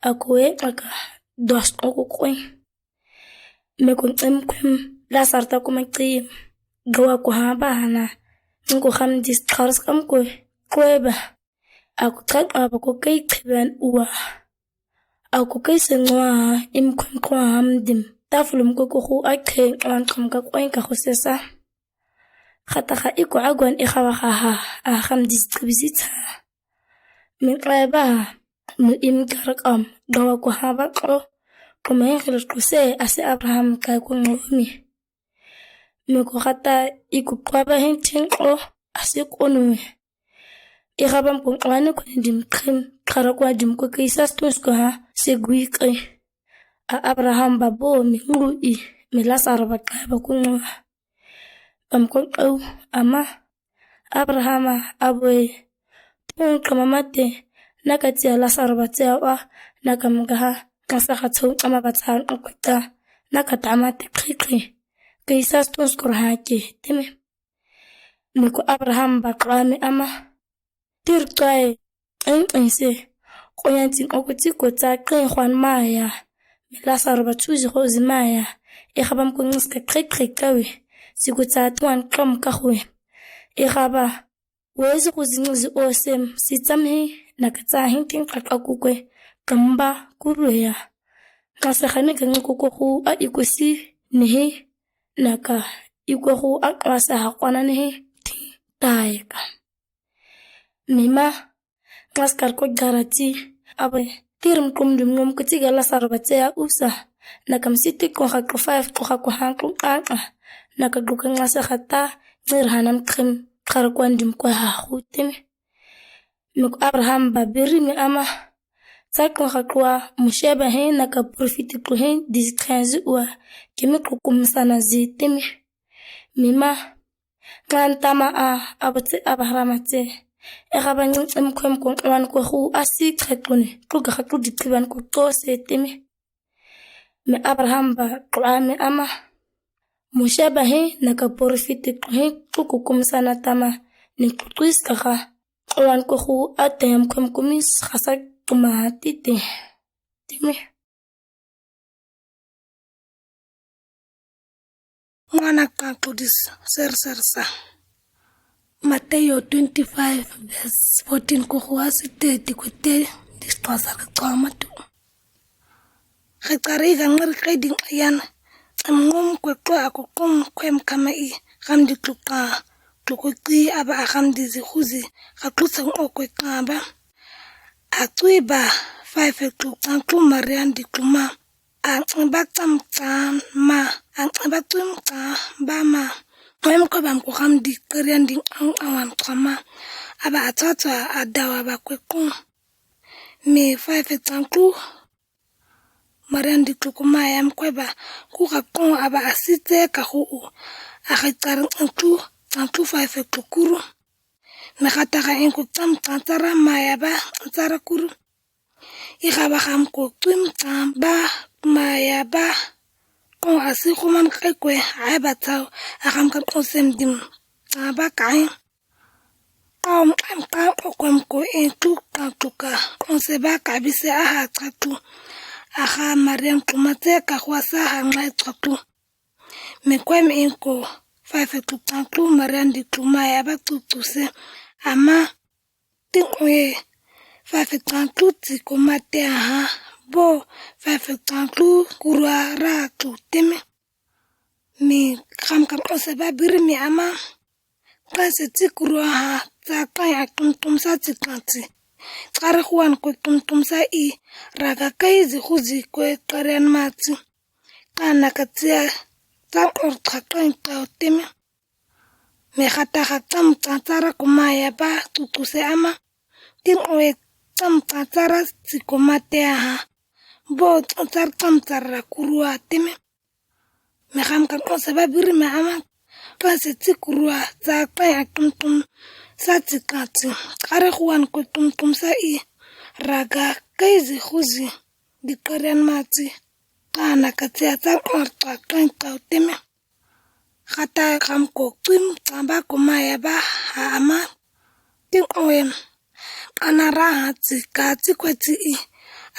Aku e, aka, dos oku kwem. Me kun em kwem, Lazaro ta kuma tsim. Gawa ku haba hana. Ngu ham dis kars kam ku kweba. Aku trak aba ku kai tseban uwa. Aku kai se ngwa em kwem kwa ham dim. Tafulum ku ku hu a khe ngwan kam ka kwen ka hu sesa. Khataxa iko aguan ixa waxa ha, a xam dis kibizitsa. Mi klai ba, mi im kar kam, dawa ko ha ba klo, ko mahin kilo ko se, ase Abraham kai ko ngomi. Mi ko khata iko kwa ba hin tin klo, ase ko numi. Ixa bam ko klani ko dim krim, kara ko dim ko ke isas tons ko ha, se gui ke. A Abraham ba bo mi ngui, mi Lazaro ba kai ba ko ngoa. Bam ko klo, ama, Abraham a, aboe, tun kama mate, naka tia Lazaro ba tia wa, naka mga ha, kasa ka tun kama ba tia, naka ta mate kri kri. Ke isas tons ko ha ke, teme. Mi ko Abraham ba klami ama. Tir kai, en en se. Ko yan tin oko ti ko ta kai kwan maya. Mi Lazaro ba tuzi ko zi maya. Ixa bam ko ngis ka kri kri kawi. Si ko ta tuan kam ka hwe. Ixa ba. Wezi ko zi ngis osem. Si tam hi. Naka ta hin tin ka ka kukwe. Kamba kuruya. Kasa khani ka ngi kuko hu a iko si. Nihi. Naka. Iko hu a kasa ha kwana nihi. Ti. Taika. Mi ma, klas kar ko garati, abe, tir mkum dum ngum kuti ga Lazaro ba tia usa, naka msiti ko ha ko five ko ha ko ha ko kaka, naka duka ngasa khata, ngir hanam krim, kar ko andim ko ha hutin. Mi ko Abraham ba biri mi ama, sa ko ha ko Moshe ba hin, naka profiti ko hin, disi kanzi ua, kimi ko kum sana zitimi. Mi ma, Klan tama a, abate, abahrama te. Ixa ba ngin im kwem kon klan ko hu asi trakuni. Ko ga khatu di kiban ko to se teme. Mi Abraham ba klami ama. Moshe ba hin, naka profiti ko hin, ko ko kum sana tama. Ni ko twis kaka. Klan ko hu ate yam kwem kumis, khasa kuma tite. Teme. Mwana ka kudis ser ser sa. Mateo twenty-five verse fourteen ko huwa si te di ko te di spa sar ka twa matu. Xekari ga ngar kai ding ayan. Am ngum ko ko ako kum kwem kama i. Xam di tuka. Tuku ti aba a xam di zi huzi. Xa tusa o ko ka ba. A tui ba, five e tu, a tu Marian di tu ma. A ba tam tam ma, a ba tum tam ba ma. Kwem ko bam ko xam di kerian di ang awan kama. Aba a tata a dawa ba kwe kung. Mi five e tu, Marian di tu kuma yam kwe ba. Ku ka kung aba a site ka hu u. A ka tar tu, tu five e tu kuru. Mi xata ka in ku tam tam tara ma ya ba, tara kuru. Ixa ba xam ko tum tam ba, ma ya ba. Ko asi ko man kai kwe, ai ba tau, a xam ka ko sem dim. Tam ba kai. Ko am ka ko kwem ko in tu ka tu ka. Ko se ba ka bi se a ha ka tu. A xa Mariam tu ma te ka kwa sa ha ngai ka tu. Mi kwem in ko, five e tu ka tu Mariam di tu ma ya ba tu tu se. Ama, Tin oye, five e tu ti ko ma te aha, bo, five e tu kurua ra tu teme. Mi xam ka ko se ba biri mi ama. Ka se ti kurua ha, ta ka ya tum tum sa ti ka ti. Kare huan ko tum tum sa i, raga kai zi huzi ko kare an mati. Ka na ka tia, ta ko ta ka ta teme. Mi xata xa tam tam tara ko ma ya ba tu tu se ama. Tin oye tam tam tara si ko ma te aha. Bo tam tam tara kurua teme. Mi xam ka ko se ba biri mi ama. Ka se ti kurua sa ka ya tum tum. Sa ti ka ti. Kare huan ko tum tum sa i. Raga kai zi huzi. Di kare an mati. Ka na ka tia ta ko ta ka ta teme. Xata xam ko tum tam ba ko ma ya ba ha ama. Tin oye. Ana ra ha ti ka ti kwe ti i.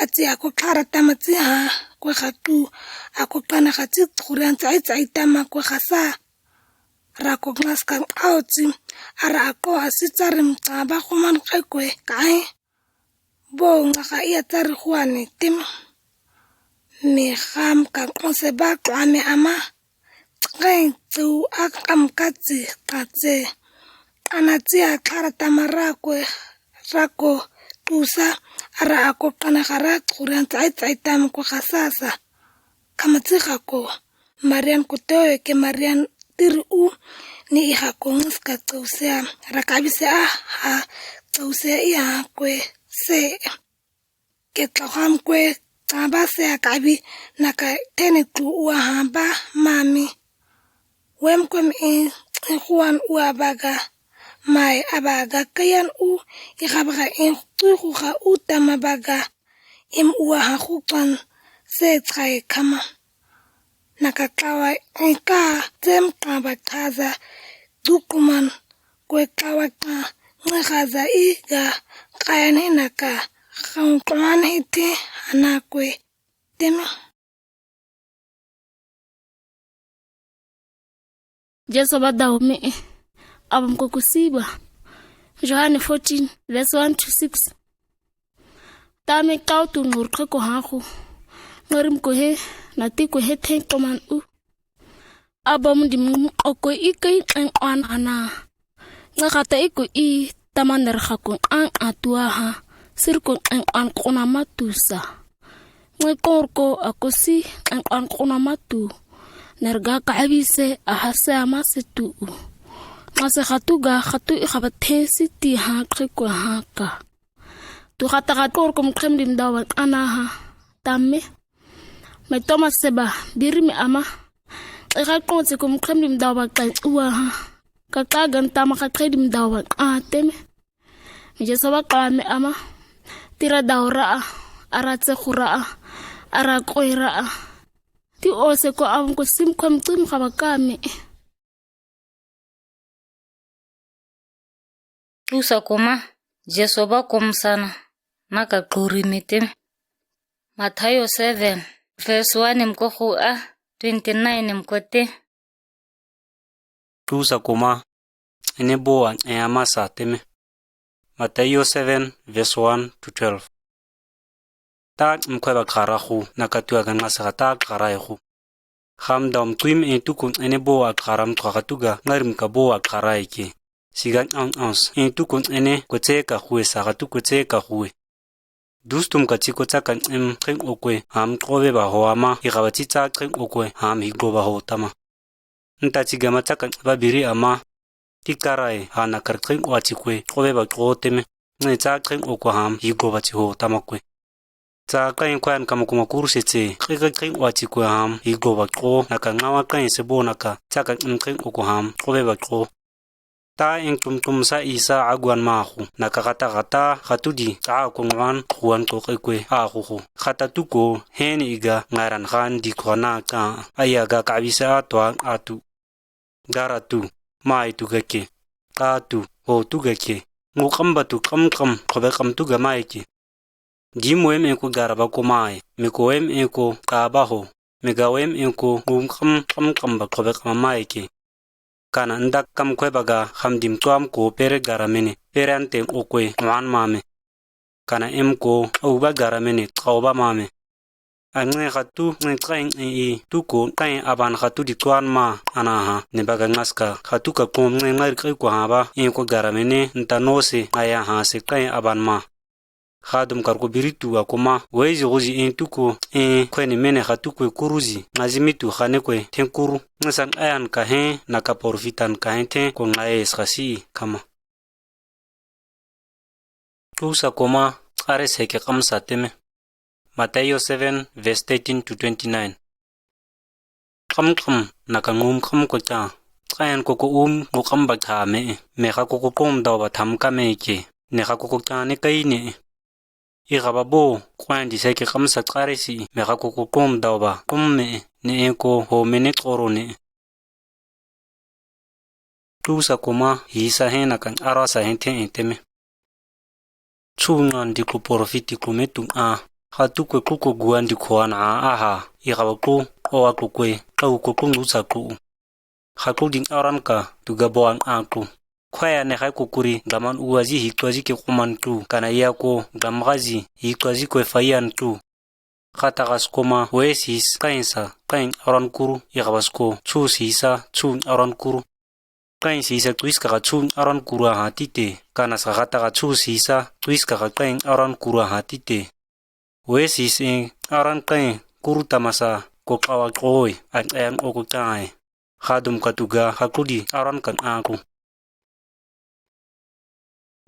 A ti a ko kara tama ti ha kwe xa tu. A ko kana xa ti kuran ti ai ti ai tama kwe xa sa. Ra ko glas kan au ti. Ara a ko a si tarim tam ba ko man kai kwe kai. Bo nga xa iya tari huani teme. Mi xam ka ko se ba ko ame ama. Tren Teu a kam katsi katse. Ana tsi a klara tama rako, rako tusa, ara ako kana kara kuran tsai tsai tam ko kasasa. Kama tsi kako. Marian ko teu ke Marian tiri u ni i kako ngiska tsausea. Raka bise a ha tsausea i a kwe se. Ke tla ham kwe taba se a kabi na ka teni tu ua ha ba mami. Wem kwem i, i huan ua baga. Mai a baga kayan u i ha baga i tu hu ha u tama baga. Im ua ha hu kwan se tsai kama. Na ka tlawa i ka zem taba taza. Dukuman kwe tlawa ta nge haza i ga kayane na ka. Khan kwan hiti ana kwe. Teme. Jesu ba dau me. Abam ko kusiba. Yohane fourteen, verse one to six. Tame kau tu ngur ke ko haku. Ngarim ko he, na ti ko he teng ko man u. Abam dim o ko i kai teng an ana. Nga kata i ko i taman der ha ko an atua ha. Sir ko teng an ko na matusa. Nga kor ko ako si teng an ko na matu. Nerga ka abi se a ha se ama se tu u. Nga se hatu ga hatu i haba ten si ti ha ke ko ha ka. Tu hata hatu or kum krem dim dawa ana ha. Tame. Me Thomas seba, biri me ama. Ke ha kon se kum krem dim dawa kai ua ha. Ka ka gan tama ka kai dim dawa a teme. Me Jesu ba ka me ama. Tira dawa ra a. Ara tse hura a. Ara koi ra a. Ti o se ko awon ko sim kwem tum haba ka me. Tusa koma, Jesu ba kom sana, na ka kuri mete. Mathayo seven, verse one mko hu a, twenty-nine mko te. Tusa koma, ene boa e ama sa teme. Mathayo seven, verse one to twelve. Ta mkwe ba kara hu, na ka tua ka ngasa ka ta kara e hu. Ham dam tuim e tuku ene boa kara mtwa ka tuga, ngarim ka boa kara e ke. Sigan an ans, e tuku ene ko tse ka hue sa ka tuku tse ka hue. Dustum ka tsi ko tsa ka em teng okwe, ham kobe ba ho ama, i ka ba tsi tsa teng okwe, ham hi go ba ho tama. Nta tsi gama tsa ka ba biri ama, ti kara e, ha na kar teng wa tsi kwe, kobe ba ko teme, ne tsa teng okwe ham, hi go ba tsi ho tama kwe. Tsa kain kwan kama kuma kurse tse, kika teng wa tsi kwe ham, hi go ba ko, na ka ngawa kain se bo na ka, tsa ka em teng okwe ham, kobe ba ko. Ta eng tum tum sa isa agwan ma hu, na ka kata kata, katudi, ta ko ngwan, kuan ko kwe, a hu hu. Kata tuko, heni iga, ngaran han di kwana ka, aya ga kabisa atwa atu. Gara tu, mai tu ga ke. Ka tu, ho tu ga ke. Ngu kamba tu kam kam, kobe kam tu ga mai ke. Jim wem eko gara ba ko mai, me ko wem eko ka ba ho, me ga wem eko ngum kam kam kam ba kobe kam mai ke. Kana ndak kam kwe ba ga ham dim tuam ko pere gara mene, pere ante okwe wan mame. Kana em ko au ba gara mene, kau ba mame. A nge hatu nge kain e i tuko kain aban hatu di tuan ma ana ha, ne ba ga ngaska hatu ka kom nge ngar kai ko ha ba, eko gara mene, nta no se aya ha se kain aban ma. Hadum kar ko biritu wa koma, wezi gozi en tuko, en kwene mene ha tuko kuruzi, ngazi mitu hane kwe, ten kuru, ngasan ayan ka hen, na ka porfitan ka hen ten, ko ngaye eskasi kama. Tusa koma, are seke kamsa teme. Mathayo seven, verse thirteen to twenty-nine. Kam kam na ka ngum kam ko ta. Kayan ko ko um ngo kam ba ta me. Me ha ko ko pom daw ba tam ka me ke. Ne ha ko ko ta ne kai ne. I ha ba bo, kayan di seke kamsa kare si. Me ha ko ko pom daw ba, pom me. Ne en ko ho me ne koro ne. Tusa koma, hisa hen na kan arasa hen ten en teme. Tsu ngan di klo porofiti klo metu a. Hatu kwe klo ko guan di kuan a aha. I ha ba klo, o a klo kwe, klo ko klo nusa klo. Haklo ding aran ka, tu ga boan a klo. Kwaya ne hai ko kuri, gaman uwa zi hi twa zi ke kuman klo. Kana ya ko, gam ga zi, hi twa zi kwe fayan klo. Katagas koma wes is kainsa kain aran kuru, ikabas ko chus isa chun aran kuru. Kain sisa tsuiska ka chun aran kuru aha tite, kanas ka kataga chus isa tsuiska ka kain aran kuru aha tite. Wes is en aran kain kuru tamasa ko kawa koi, an ayan oko kain. Hadum katuga hakudi aran kan aku.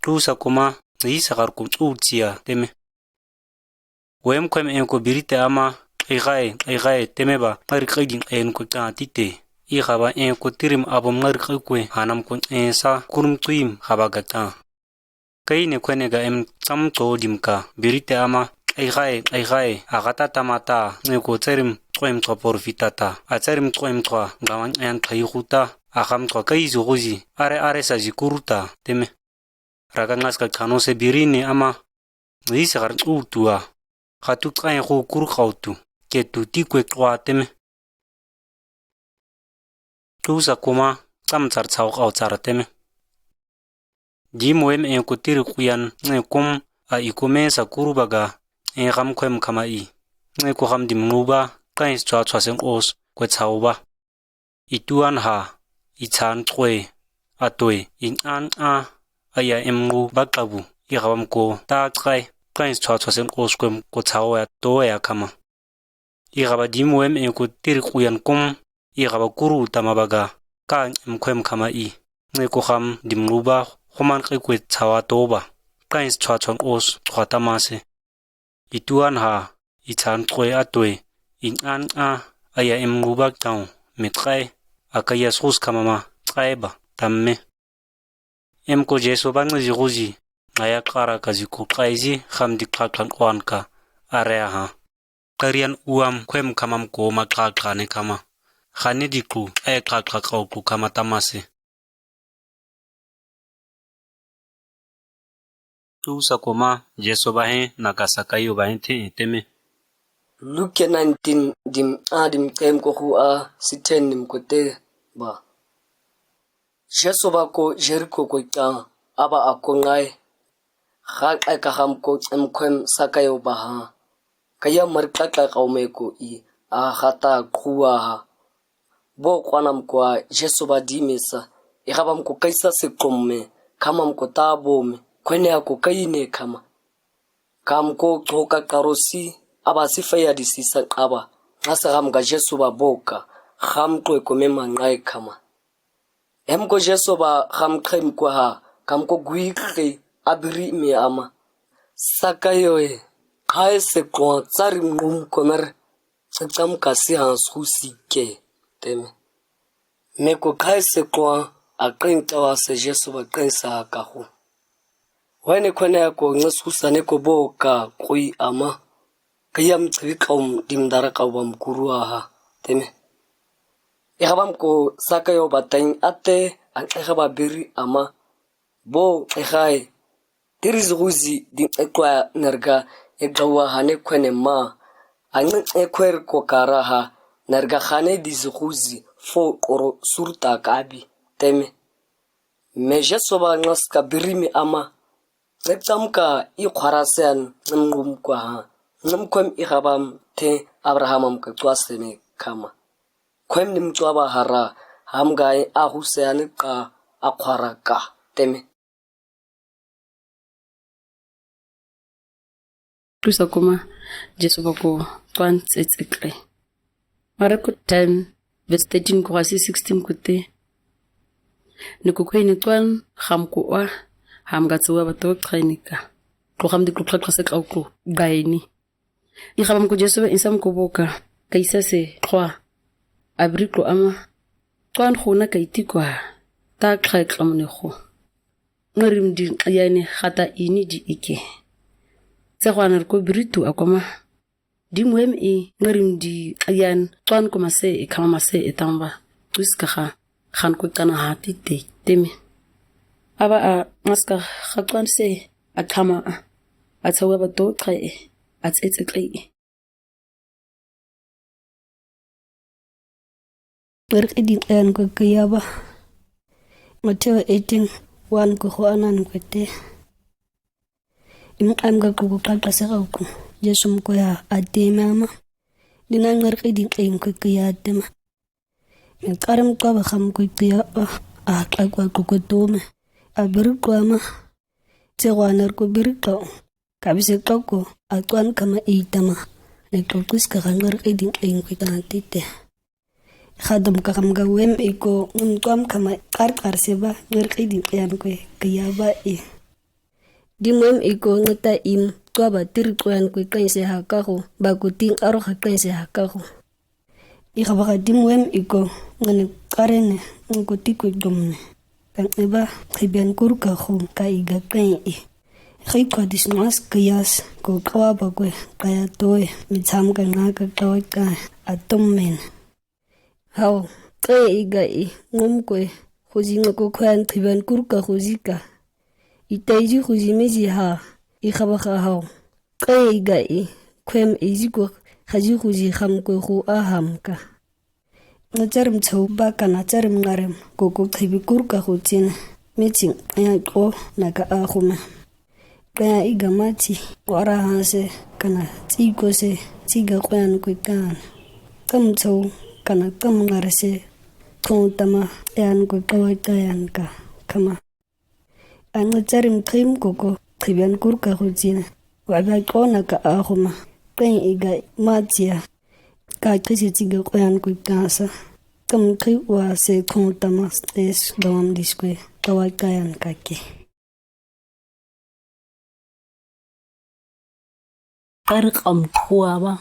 Tusa koma, isa kar kum tsu tsia teme. Wem kwem en ko birite ama, igai, igai, teme ba, ngari kaidin en ko ta tite. Ikaba en ko tirim abom ngari kaikwe, hanam ko en sa, kurum tuim, haba gata. Kaine kwene ga em tsam tso dim ka, birite ama, igai, igai, agata tamata, ne ko tserim, tsoim tso porfitata, a tserim tsoim tso, gawan en kai huta, a ham tso kai zu huzi, are are sa zi kuruta, teme. Raga ngaska kano se birine ama, zi se kar tsu tua, hatu tsain hu kuru kautu, ke tu ti kwe kwa teme. Tusa koma, tsam tsar tsau kau tsar teme. Dim wem en ko tiri kuyan, ne kum, a i kome sa kuru baga, en ham kwem kama i. Ne ko ham dim nuba, kain tsua tsua sen os, kwe tsau ba. I tuan ha, i tsan kwe, a toi, i an a, a ya em nu ba kabu, i habam ko, ta kai, kain tsua tsua sen os kwem ko tsau ya to ya kama. I haba dim wem en ko tiri kuyan kum, i haba kuru tama baga, ka em kwem kama i. Ne ko ham dim nuba, homan kai kwe tsawa to ba. Kain tsua tsua os, tsua tama se. I tuan ha, i tsan kwe a toi, i an a, a ya em nuba tau, me kai, a ka ya sus kama ma, kai ba, tamme. Em ko Jesu ba ngi zi huzi, nga ya kara ka zi ko kai zi, ham di kla kla kwan ka, are aha. Karian uam kwem kamam ko ma kla kla ne kama. Hane di ku, e kla kla kau ku kama tamase. Tusa koma, Jesu ba he, na ka Sakayo ba he te, teme. Luke nineteen, dim a dim tem ko hu a, si ten nim ko te ba. Jesu ba ko Jeriko ko ta, aba a ko ngai. Hak e ka ham ko em kwem Sakayo ba ha. Ka ya mar kla kla kau me ko i, a hata kua ha. Bo kwanam kwa Jesu ba di me sa, i habam ko kaisa se kom me, kamam ko ta bo me, kwene a ko kai ne kama. Kam ko tsoka karosi, aba si faya di si sa kaba, nga sa ham ga Jesu ba bo ka, ham kwe ko me ma ngai kama. Em ko Jesu ba ham krem ko ha, kam ko gui kre, abiri me ama. Sakayo e, kai se ko tsari ngum ko mer, tsam ka si ha su si ke, teme. Me ko kai se ko a kren tawa se Jesu ba kren sa ka hu. Wene kwene ko ngas husa ne ko bo ka kui ama. Ka yam tsabi kaum dim dara kau bam kuru aha. Teme. I habam ko Sakayo ba tain ate, an e haba biri ama. Bo e hai. Tiri zuhuzi din e kwa nerga e gawa hane kwene ma. An e kwer ko kara ha nerga hane di zuhuzi fo koro surta kabi. Teme. Me Jesu ba ngas ka biri mi ama. Tsam ka i khwara se an ngum kwa ha. Ngum kwem i habam te Abraham am ka tua se me kama. Kwem nim tua ba hara, ham gai a hu se an ka a khwara ka. Teme. Tusa koma, Jesu ba ko twan tsetsekle. Mareko ten, verse thirteen ko hasi sixteen ko te. Ni ko kwene twan, ham ko wa, ham ga tsewa ba to tsaini ka. Ko ham di ko klak klak se kau ko, gaini. I habam ko Jesu ba insam ko bo ka, kaisa se, kwa. Abiri ko ama. Twan ko na kaiti kwa. Ta klak klamne ko. Ngarim di yani hata ini di ike. Se kwa ner ko biritu akoma. Di muhem i ngarim di ayan twan ko mase e kama mase e tamba. Tuska ha, han ko tana hati te, teme. Aba a maska ha twan se, a kama a. A tsawa ba to tsae, a tsetsekle. Ngar kidin ayan ko kayaba. Mateo eighteen, one ko ho anan ko te. Im am ga ko ko kaka se ko. Jesu mkoya ateme ama. Dina ngarqi din qin kwe kaya ateme. Ngarem kaba kham kwe kaya, ah, ah, kla kwa kwe kwe tome. Abir kwa ama. Tse kwa ner kwe bir kwa. Kabise kwa ko, atwan kama itama. Ne kwa kis ka ngarqi din qin kwe kaya tite. Khadam ka kham ga wem iko, ngam tuam kama kar kar seba, ngarqi din qin kwe kaya ba i. Dim wem iko ngata im, tua ba tir qin kwe qin se ha ka ho, ba ku tin aro ha qin se ha ka ho. Ikhaba ka dim wem iko, ngane karene, ngko ti kwe dom ne. Kan eba, khibian kur ka ho, ka iga qin i. Khi kwa dis mas kayas, ko kawa ba kwe, kaya toe, mi tsam ka nga ka kawa ka, atom men. Hau, qe iga i, ngom kwe, khuzi ngo ko khwan khibian kur ka khuzi ka. Ita iji khuzi mezi ha, ikhaba ka hau. Qe iga i, khwem iji ko, khazi khuzi kham kwe khu aham ka. Nga charim chau ba ka na charim ngarem, ko ko khibi kur ka khu chin, mi chin, aya ko na ka ahuma. Kaya iga mati, wara hase, kana tsi ko se, tsi ga qin kwe kan. Kam chau, kana kam ngar se, kong tama, qin kwe kawa qin ka, kama. Anga charim khim koko, khibian kur ka khu chin. Waga ko na ka ahuma, qin iga matia. Ka kisi tsi ga qin kwe kan sa. Kam khi wa se kong tama, es, dawam dis kwe, kawa qin ka ke. Qerq am khuwa ba.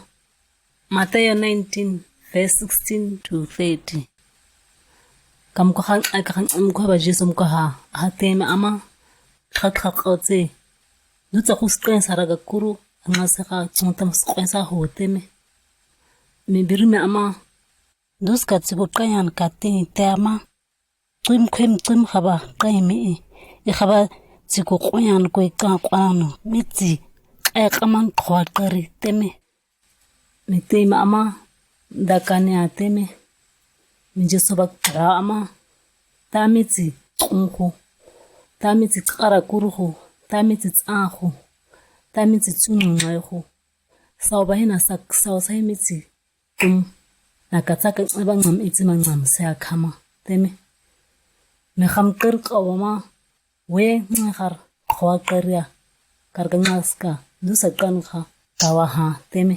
Matthew nineteen, verse sixteen to thirty. Kam ko khan, ay ka khan am khuwa ba Jesu mkoha, ha teme ama, kha kha kha tse. Dutsa khus qin saraga kuru, anga saka tsung tam qin sa ho teme. Mi birime ama. Duska tsi ko qin ka te te ama. Tsim khwem tsim khaba, qin mi i. Ikhaba tsi ko qin kwe ka kwano. Mi tsi, qe kaman khwa kari teme. Mi teme ama, dakane ateme. Mi Jesu ba kra ama. Ta mi tsi, kum khu. Ta mi tsi kara kuru khu. Ta mi tsi tsa khu. Ta mi tsi tsunu ngai khu. Sao ba hina sak, sao sai mi tsi. Tum, na ka tsaka ba ngam itsi ma ngam se a kama, teme. Me kham kir kawa ma, we ngar khwa kiria, kar ka ngaska, dusa kan kha, kawa ha, teme.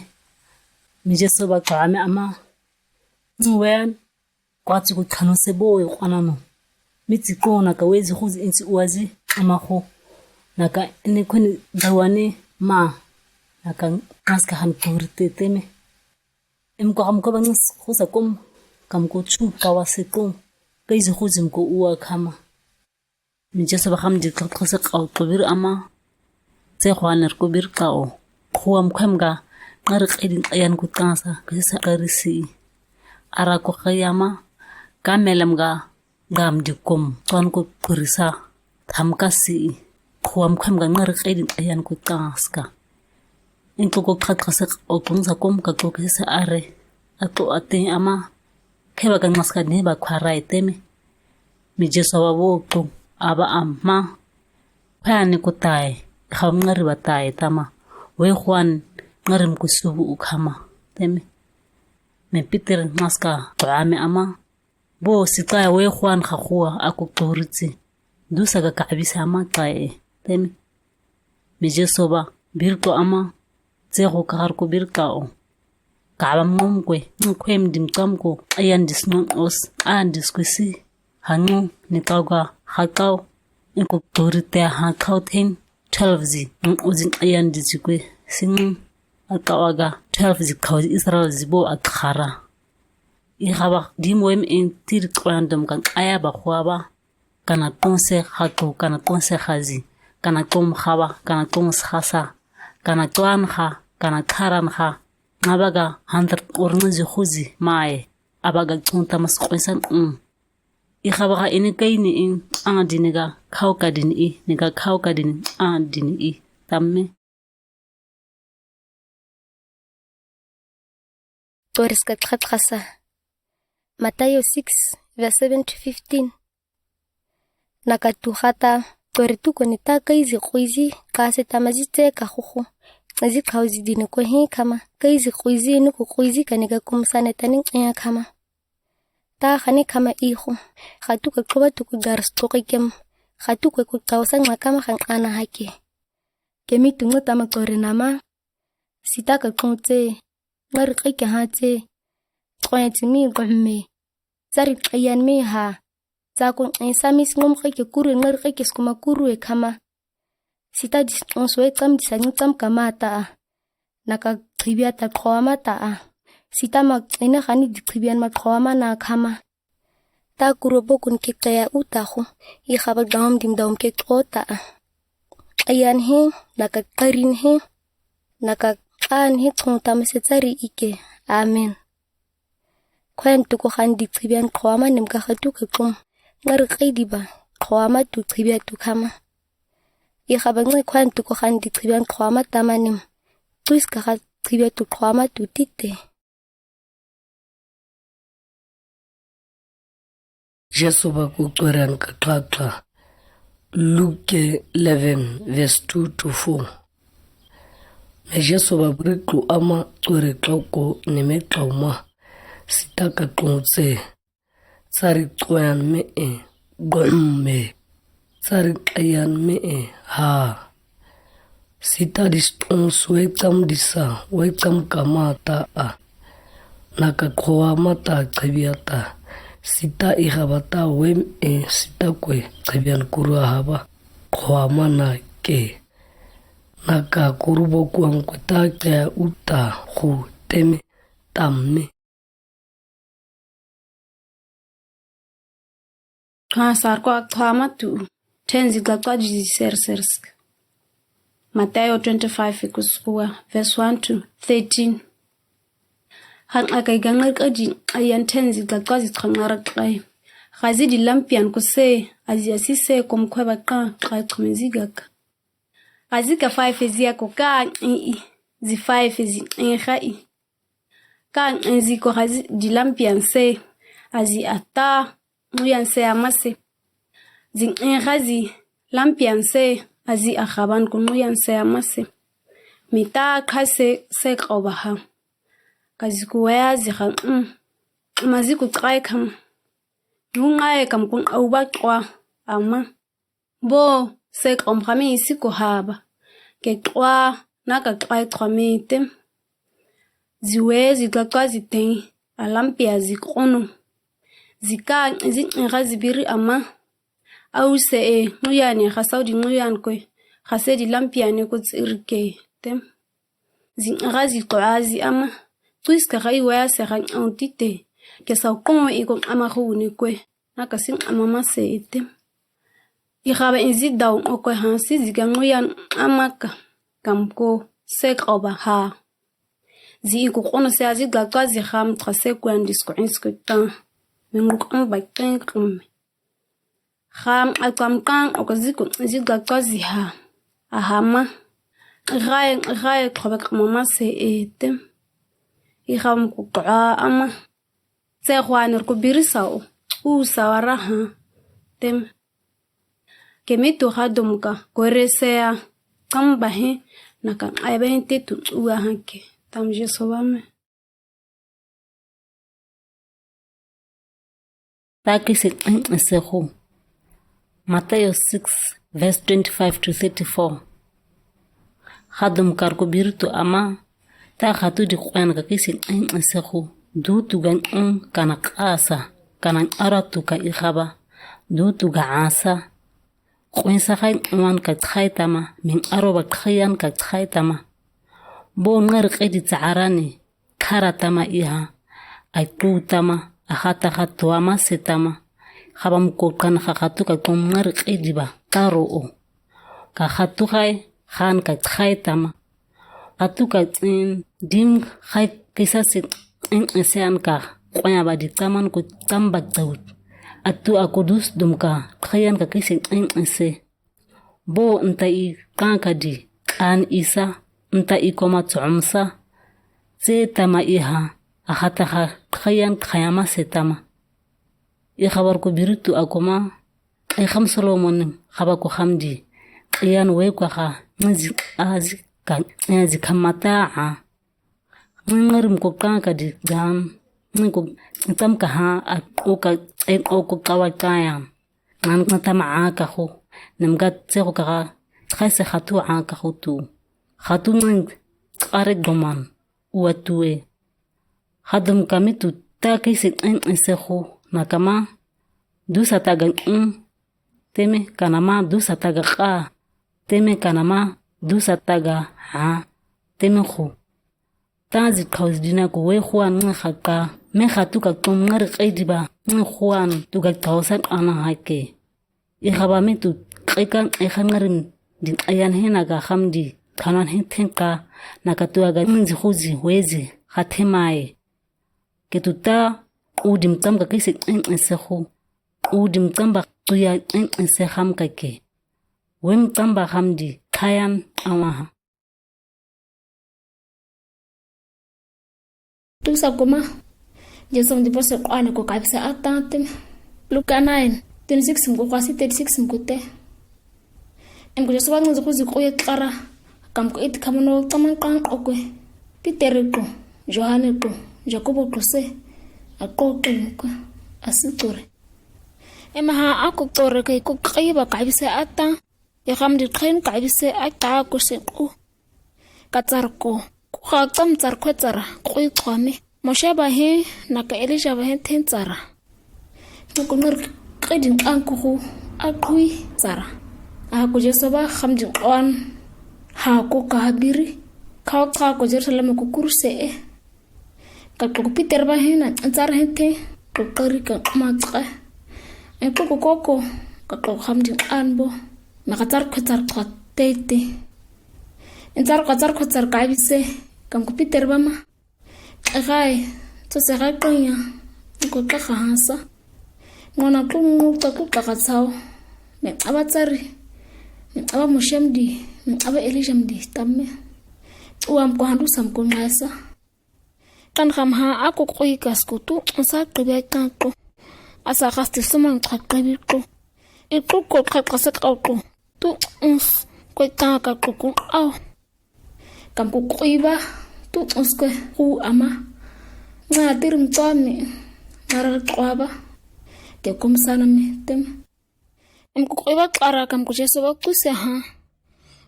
Mi Jesu ba kame ama, nwen, kwa tsi ku kanu se bo yo kwanano. Mi tsi ko na ka wezi khuzi intsi uwazi, ama khu. Na ka ene kweni dawani ma, na ka ngaska han kurite, teme. Em ko ham ko bang khusa kum, kam ko chu kawa se kum, ka izi khuzi mko uwa kama. Mi Jesu ba ham di kla khusa kaw ko bir ama, se khwaner ko bir kaw. Khuwam khwem ga, ngar qidin ayan ko tansa, kisa karisi. Ara ko kayama, kamelem ga, gam di kum, tuan ko kurisa, tham kasi. Khuwam khwem ga ngar qidin ayan ko tanska. Intu ko khat khasa o kung sa kum ka ko kisa are. Atu ate ama. Kheba ka ngaska ni ba khwarai teme. Mi Jesu ba bo ko aba ama. Khani ko tai. Kham ngari ba tai tama. We khwan ngarim ko subu u khama. Teme. Mi Peter ngaska to ame ama. Bo si tai we khwan kha khuwa a ko turitsi. Dusa ga kabisa ama tai. Teme. Mi Jesu ba bir ko ama. Tse ko kahar ko bir ka o. Kabam ngom kwe, ngom kwe mdim kam ko, ayan dis ngom os, ayan dis kwe si. Hango, ni kaw ga, ha kaw. Inko turite ha kaw ten, twelve zi, ngom ozin ayan dis kwe, si ngom, a kaw aga, twelve zi kaw zi Israel zi bo a khara. I haba, dim wem in tir kwan dom kan aya ba khwa ba. Kana tonse khatu, kana tonse khazi, kana tom khaba, kana tonse khasa, kana tuan kha, kana tharan kha, ngabaga hantar ornzi khuzi mae, abaga tunta mas kwensan um. I khabaga ini kaini in, ang diniga, khau kadini i, niga khau kadini, ang dini i, tamme. Toriska tlatkasa. Mathayo six, verse seven to fifteen. Nakatukhata, tori tuko ni ta kaizi kwizi, kase tamazi tse ka khuku. nq'ezi khawzi dini ko hi khama, kaizi k'uizi nuku k'uizi kani ka kum sane tani nq'ia khama. Ta khani khama ihu, khatu ka k'oba tuku gar stuqikem, khatu ka ku tawsa nq'a khama khan ana hake. Kemi tungu tama kore nama, sita ka k'u tse, ngar qi ke ha tse, k'oen tsi mi gome, sari k'ayan mi ha, sa kun e sa mi sngum qi ke kuru, ngar qi ke skuma kuru e khama. Sita dis un swe tsam disa ngi tsam kama ta a. Na ka qhibia ta qhowama ta a. Sita ma ina khani di qhibian ma qhowama na khama. Ta kuru bokun ke kaya u ta hu. I khaba dawm dim dawm ke qo ta a. Ayan hi, na ka qarin hi, na ka qan hi tun tam se tsari ike. Amen. Kwan tuku khan di qhibian qhowama nim ka khatu ka kum. Ngar qi di ba, qhowama tu qhibia tu khama. I khaba ngai kwan tuku khan di qhibian qhowama tama nim. Tuis ka kha qhibia tu qhowama tu tite. Jesu ba ku qweran ka qaqla. Luke eleven verse two to four. Me Jesu ba bri klu ama qwere klau ko ne me klau ma. Sita ka klu tse. Sari kwean me e, gom me. Sari k'ayan me e, ha. Sita dis un swe tsam disa, we tsam kama ta a. Na ka qhowama ta qhibia ta. Sita i khaba ta we me e, sita kwe qhibian kuru haba. Qhowama na ke. Na ka kuru bokuan kwe ta ke u ta khu teme tam me. Ka sar ko ak thama tu. Ten zi gla kwa ji ser ser sk. Mateo twenty-five ikus kuwa, verse one to thirteen. Han akai gangar ka ji ayan ten zi gla kwa zi tkhon ngarak kai. Khazi di lampian ku se, azi asi se kom kwe ba ka, kai tkhon zi gak. Khazi ka five zi ako ka i, zi five zi i kha i. Ka nzi ko khazi di lampian se, azi ata, nuyan se amase. Zi ngi khazi lampian se, azi akhaban ko nuyan se amase. Mita khase se k'oba ha. Kazi ko waya zi kha, mm. Mazi ko trai kam. Nungai kam kun auba kwa, ama. Bo, se k'om khami isi ko haba. Ke kwa, na ka kwa kwa mi tem. Zi we zi gla kwa zi ten, a lampia zi kono. Zi ka, zi ngi khazi biri ama. Au se e, nguyan e, khasau di nguyan kwe. Khase di lampia ne ko tsiri ke tem. Zi ngi khazi kwa zi ama. Tuis ka khai waya se khan au tite. Ke sau kon e ko ama khu ne kwe. Na ka sin ama mase e tem. I khaba in zi daw o ko hansi zi ga nguyan ama ka. Kam ko se k'oba ha. Zi i ko kono se azi gla kwa zi kham tra se kwan dis ko ins ko tan. Me ngu k'om ba ten k'om. Kham a kwam kan o ko zi ko zi gla kwa zi ha. A hama. Rai, rai, k'oba k'ama mase e tem. I kham ko kwa ama. Se khwanir ko biri sao, u sawara ha, tem. Kemi tu khadum ka, kore se a, kam bahe, na ka ai bahe te tu ua ha ke, tam Jesu ba me. Ta kisi nqi se khu. Mateo six, verse twenty-five to thirty-four. Khadum kar ko biri tu ama, ta khatu di k'oyan ka kisi nqi se khu. Du tu ga nqi kana k'asa, kana ara tu ka i khaba. Du tu ga asa. K'oyan sa khai k'oyan ka tkhai tama, min aro ba k'oyan ka tkhai tama. Bo ngar qi di tsarani. Kara tama iha, ai k'u tama, a khata kha tuama se tama. Khabam ko kan kha khatu ka kum ngar qi di ba, karo o. Ka khatu khai, khan ka khai tama. Atu ka tsin, dim khai kisa se tsin ese an ka, k'oyan ba di taman ko tamba tawut. Atu a kudus dum ka, khayan ka kisi tsin ese. Bo nta i kanka di, kan isa, nta i koma tsomsa, tse tama iha, a khata kha khayan khayama se tama. I khabar ko biri tu a koma, i kham Solomon khaba ko kham di, khayan we ko kha, nzi azi, ka, eh, zi kamata a. Nxi ngarm ko ka ka di gan. Nxi ko tam ka ha a ko ka, eh, ko ko ka wa ka ya. Ngan ngan tam a ka hu. Nam ga tse ko ka ga. Tse se hatu a ka hu tu. Hatu nxi are goman. Ua tu e. Hadum kami tu ta kai se en en se hu. Na kama. Du sa ta ga, mm. Teme kanama du sa ta ga ka. Teme kanama du sa ta ga ha. Teme hu. Ta zi kau zi dina ku we huan nxi ha ka. Me hatu ka tum ngar kai di ba. Nxi huan tu ga kau sa ka na ha ke. I haba me tu kai ka, kai ka ngarim di ayan he na ga ham di. Kanan he ten ka. Na ka tu a ga nxi hu zi we zi. Ha te mai. Ke tu ta. U dim tam ka kai se en en se hu. U dim tam ba tu ya en en se ham ka ke. Wem tamba hamdi kayan awaha. Tusa kuma. Jesu mdi bose kwane ko kabisa atantem. Luka nine, twenty-six mko kwasi thirty-six mko te. Em ko Jesu wangu zuku zuku ye kara. Kam ko iti kamono taman kan kokwe. Peter ko, Johanne ko, Jakobo ko se. A ko ke ko. A si tore. Ema ha a ko tore ke ko kaiba kabisa ata. Ya kam di kren kabisa ata ko se ko. Ka tsar ko. Ko ka tam tsar ko tsara. Ko i tswami. Moshe ba he, na ka Elija ba he ten tsara. Ko ngar kidin kan ko hu. A ko i tsara. A ko Jesu ba kam di kwan. Ha ko ka habiri. Ka o ka ko Jerusalem ko kurse e. Ka ko Peter ba he na tsar he te. Ko kari ka ma tsaka. En ko ko ko ko. Ka ko kam di kan bo. Na ka tsar ko tsar ko te te. En tsar ko tsar ko tsar kabisa. Kam ko Peter ba ma. Kakai, to se kakai ya. Ko kaka hasa. Mwana ko ngu ka ko kaka tsao. Me aba tsari. Me aba Moshe mdi. Me aba Elija mdi. Tamme. Uam ko handu sam ko ngaisa. Kan ham ha a ko ko i kas ko tu. Sa kibi kan ko. Asa kas ti suman ka kibi ko. I ko ko ka ka se ka ko. Tu. Ko ka ka ko ko. Au. Kam ko ko iba, tu tsuns ko hu ama. Nga tirim tswami, nga rar tswaba. Te kum sana me tem. Em ko ko iba kara kam ko Jesu ba ku se ha.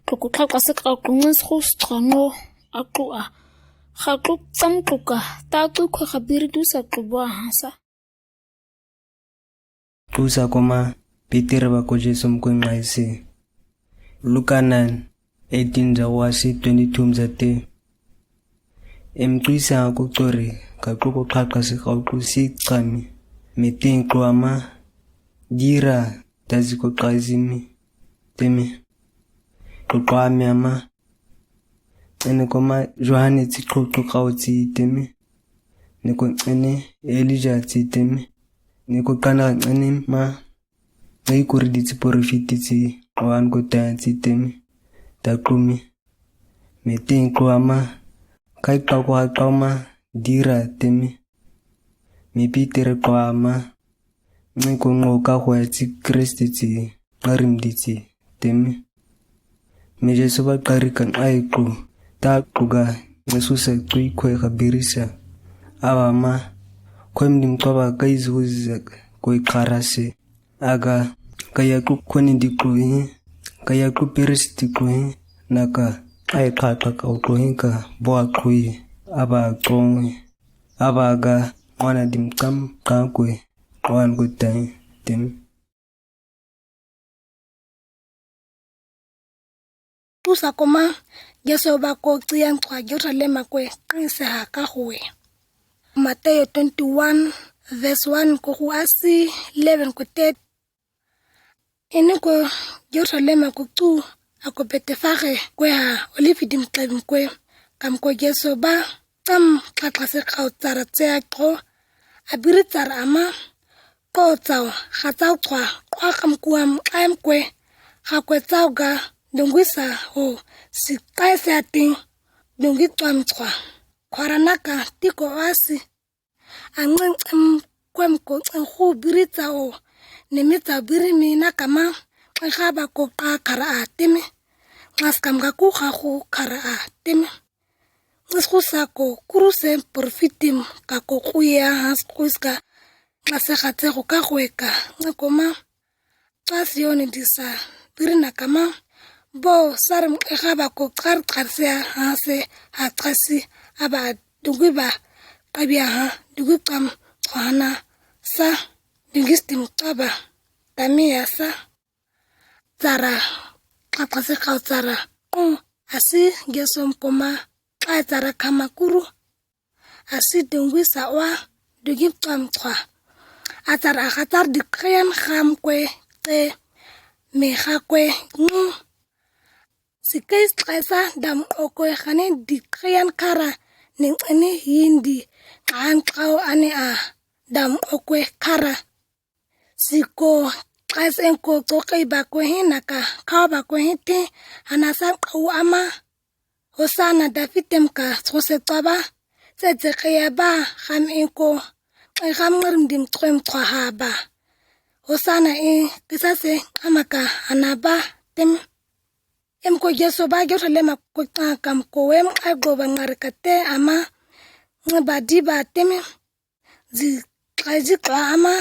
Ko ko ka ka se ka ko nges hu tswa ngo, a ko a. Ha ko tsam ko ka, ta tu ko habiri tu sa ko ba ha sa. Tusa kuma, Peter ba ko Jesu mkwe ngaise. Luka nine, eighteen za wasi twenty-two mzate. Em tuisa ko tsori, ka ko ko ka ka se ka ko si kami. Me ten ko ama, dira, tazi ko kazimi. Teme. Ko kami ama. Ene kuma Yohane tsi ko ko ka o tsi teme. Ne ko ene Elija tsi teme. Ne ko kana ene ma. Ngai kuri di tsi porofiti tsi wan ko ta tsi teme. Ta kumi. Me ten ko ama. Kai ka ko ha ka ma dira teme. Me Peter ko ama. Ngai ko ngo ka ko ya tsi Kristi tsi ngarim di tsi teme. Me Jesu ba kari kan ai ko ta ko ga Jesu sa tui ko e kabirisa. Awa ma ko em dim ko ba kai zu zak ko e karase. Aga ka ya ko ko ni di ko e ka ya ko piris di ko e na ka ai ka ka ka ko e ka bo a ko e aba ko e aba ga mwana dim kam ka ko e wan ko tai tem. Tusa kuma, Jesu ba ko tsiyan tswa Jerusalem kwe, krinse ha ka hwe. Mateo twenty-one, verse one ko hu asi, eleven ko thirty. Ini ko Jerusalem ko tsu, ako Betefage kwe ha Olive dim klebim kwe, kam ko Jesu ba, Tsam kaka se kau tsara tsea ko, a biri tsara ama, ko tsau, ha tsau kwa, kwa kam kuam kaem kwe, ha kwe tsau ga, dungwi sa ho, si kae se ating, dungwi tsam tswa. Kwara naka, tiko asi. Angeng tsam kwem ko tsang hu biri tsau, nemi tsau biri mi naka ma, kwe haba ko ka kara atimi. Nxaskam ka kuxa ku kara a teme. Nxis kusa ko kuruse porfitim ka ko kuya hans kuiska. Nxase xatse ku ka kueka. Nxi koma. Kasi yoni disa. Biri na kama. Bo sarim exa ba ko kar karse hanse ha kasi aba dugi ba. Kabia ha dugi kam kuhana sa. Dugi stim kaba. Tamiya sa. Tsara, kaka se kau tsara. Mm, asi gesom koma, kai tsara kama kuru. Asi dungui sa wa, dugi kam kwa. Atsara akatar dikrian kham kwe, te, mexa kwe, mm. Si kai sa dam okwe khane dikrian kara, ning ani hindi, kan kau ani a, dam okwe kara. Si ko, kas en ko, ko kai ba ko hin naka, kau ba ko hin te, hana sa kau ama. Hosana David tem ka, so se twa ba, se se kaya ba, ham en ko, kai ham ngarim dim twa em twa ha ba. Hosana en, kisa se, ama ka, hana ba, tem. Em ko Jesu ba, Jerusalem ko ta kam ko em, ai go ba ngar ka te, ama, ngi ba di ba, tem. Zi, kai zi kwa ama,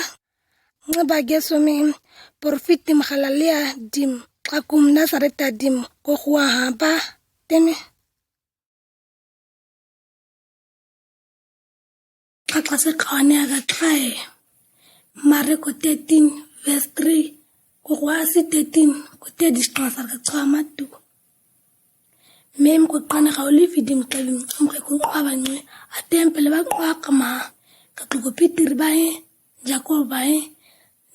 ngi ba Jesu mi, porfit dim Galilea dim, kakum Nazareta dim, ko kuwa ha ba, teme. Kaka se kawane aga kai. Mareko thirteen, verse three. Ko kuwa si thirteen, ko te dis transar ka twa matu. Mem ko kana ka olive dim ka bim, am ka ko kwa ba ngi, a tempel ba kwa kama, ka tuko Peter ba he, Jakob ba he,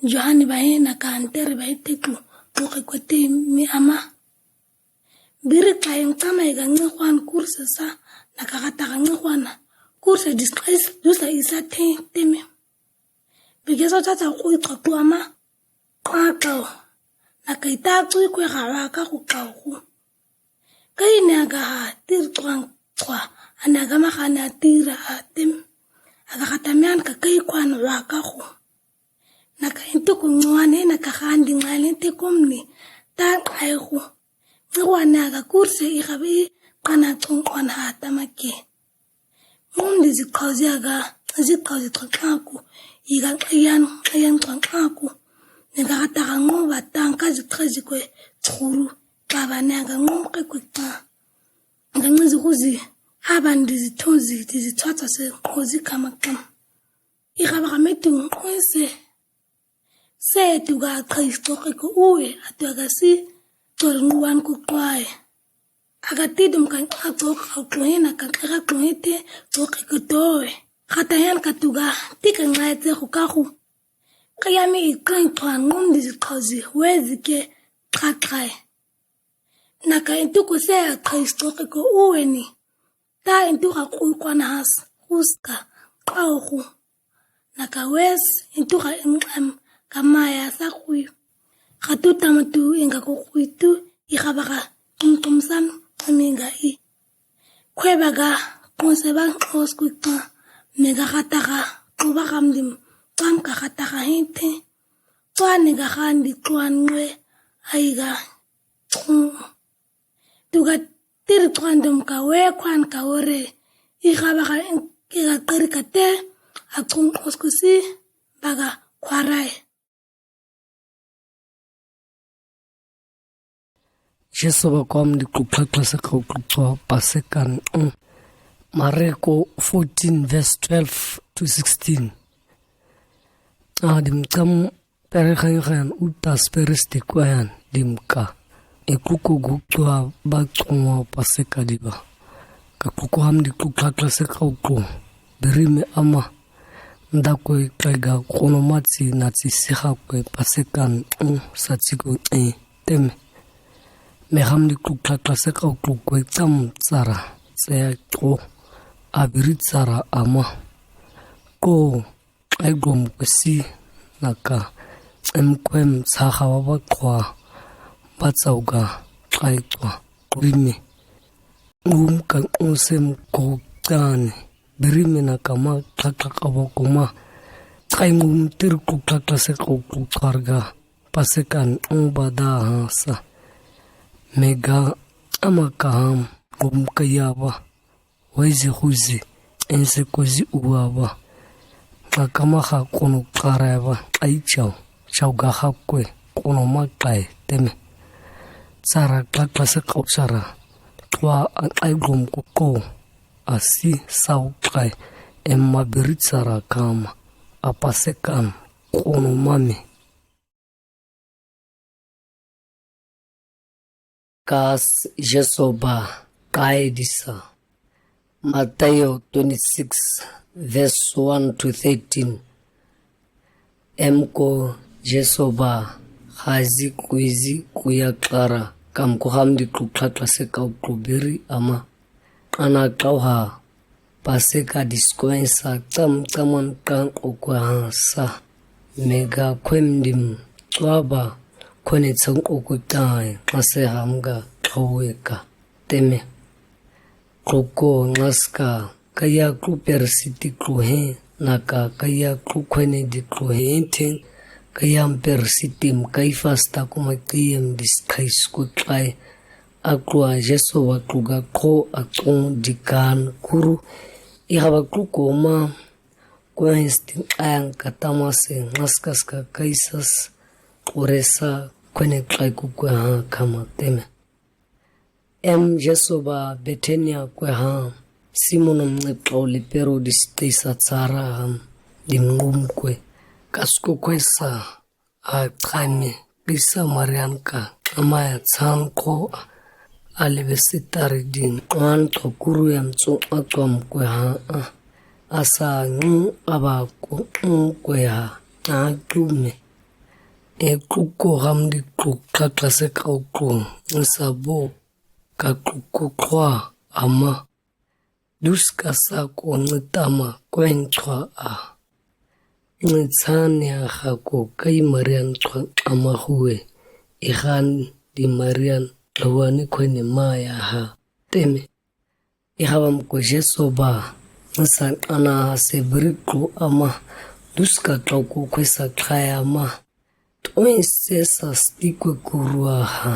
Yohane ba he, na ka Andere ba he te ku, tuko ko te mi ama. Biri ka en tama e ga ngi kwan kurse sa, na ka kata ga ngi kwan, kurse dis kais, dusa isa te, teme. Bige so tata kui kwa tu ama, kwa kau. Na kai ta kui kwe ka wa ka ku kau ku. Kai ne aga ha tir tuang kwa, ana aga ma ka na tira a tem. Aga kata mian ka kai kwan wa ka ku. Na ka intu ku nguan he na ka khan di ngai lente kum ni. Ta kai ku. Ngi wa ne aga kurse i ka bi kana tung kwan ha tamake. Ngum di zi kau zi aga, zi kau zi twa tlaku, i ga kayan, kayan twa tlaku. Ni ga kata ga ngum ba tang ka zi twa zi kwe, turu, ka ba ne aga ngum kwe kwe ta. Ga ngi zi kuzi, haban di zi tun zi, di zi twa twa se, kuzi kama kam. I ka ba ka metu ngum kwe se. Se tuga kai stoke ko ue, a tuga si, tor nguan ku kwae. Aga tidum kan ka tok au kloin a kan ka kloin te, tok ko toe. Kata yan ka tuga, ti kan ngai te ku ka ku. Kaya mi i kan twan ngum di zi kazi, wezi ke, ka kai. Na ka intu ku se a kai stoke ko ue ni. Ta intu ka kui kwan has, kuska, kau ku. Na ka wes, intu ka em, em, ka maya sa kui. Ka tu tama tu, inga ko kui tu, i ka ba ka, tum tum sam, aminga i. Kwe ba ga, kun se ba, os kui ta, me ga kata ka, ku ba kam dim, tam ka kata ka hinte. Twa ni ga khan di twan ngwe, ai ga, tum. Tuga tiri twan dum ka we kwan ka wore. I ka ba ka, i ka kari ka te, a tum os kusi, ba ga kwarai. Jesu ba kwam di kluk klak klase ka kluk twa pase kan, mm. Mareko fourteen verse twelve to sixteen. A dim tam Pere khan khan utas peres di kwayan dim ka. E kuku guk tua ba tungwa pase ka diba. Ka kuku ham di kluk klak klase ka uku. Biri me ama. Nda kwe kai ga kono matsi natsi siha kwe pase kan, mm, satsi ko, eh, teme. Me ham di kluk klak klase ka uku kwe tam tsara. Tsaya ko. A biri tsara ama. Ko Ai gom kwe si na ka em kwem sa hawa ba kwa ba tsau ga ai twa. Biri me ngum ka ngusem ko tani. Biri me na ka ma klak klak awa ko ma. Ai ngum tir kluk klak klase ka uku twarga. Pase kan ngum ba da ha sa. Me ga Ama kaham, ngum kayaba. Wezi huzi, ense kuzi uwaba. Ngakamaha kono klaraba, ai chau, chau gaha kwe, kono maklai, teme. Sara klakla se kau sara. Twa an ai glom kuko. Asi sau klai, emma birit sara kama. Apa sekan, kono mami. Kas Jesu ba kaidisa. Mathayo twenty-six, verse one to thirteen. Em ko Jesu ba hazi kuizi kuya klara, kam ko ham di klu klakla se kau klu biri ama. Ana klau ha, paseka diskoensa tam taman kang okwe ha sa. Mega kwem dim, twa ba, kwene tsang okwe tai, mase ham ga klau eka. Teme. Klu ko ngaska, kaya klu persiti klu he, naka kaya klu kwene di klu he ten, kaya persiti mkai fasta kuma kiyem diskais kutlai. Aklu a Jesu wa klu ga ko a kong dikan kuru. Iha wa klu ko ma, kwen stin ayang katama se ngaskaska kaisas, kuresa, kwene klai ku kwe ha kama teme. Em Jesu ba Betania kwe ha, Simon mnge klau lepero distesa tsara ham, dim ngum kwe. Kasko kwe sa, a kame, kisa Marian ka, amaya tsan ko, a lebesitari din, wan to kuru yam tsu akwam kwe ha, a. Asa ngu aba ku ngu kwe ha, a kume. E klu ko ham di klu klakla se kau klu, nsa bo, ka klu ko klwa, ama. Duska sa ko nge tama kwen chwa a. Nge tsania ha ko kai Marian chwa ama hue. Ihan di Marian lawani kwene maya ha. Teme. Iha wam ko Jesu ba. Nge sa ana ha se biri klu ama. Duska klau ko kwe sa klai ama. Twen se sa sti kwe kurua ha.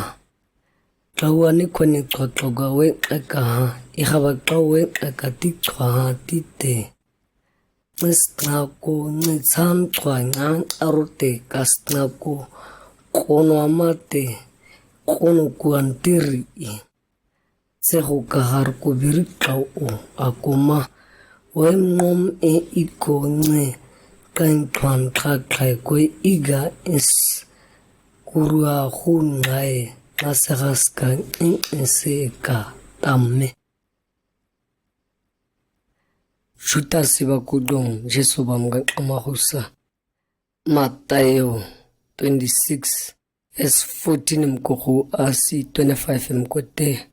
Tlawa ni kweni twa tloga we eka ha, iha ba tlawa we eka ti twa ha ti te. Nge sna ko nge tsan twa ngang arute ka sna ko kono amate, kono kuan tiri i. Tseho kahar ko biri tlau o, akoma. We mnom e iko nge, kain twan tla tlai kwe iga es. Kurua hun ngai, ngasehas ka ese ka tamme. Jutas iba kudong, Jesu bam ga kama husa. Mathayo twenty-six, verse fourteen mkoko asi twenty-five mkote.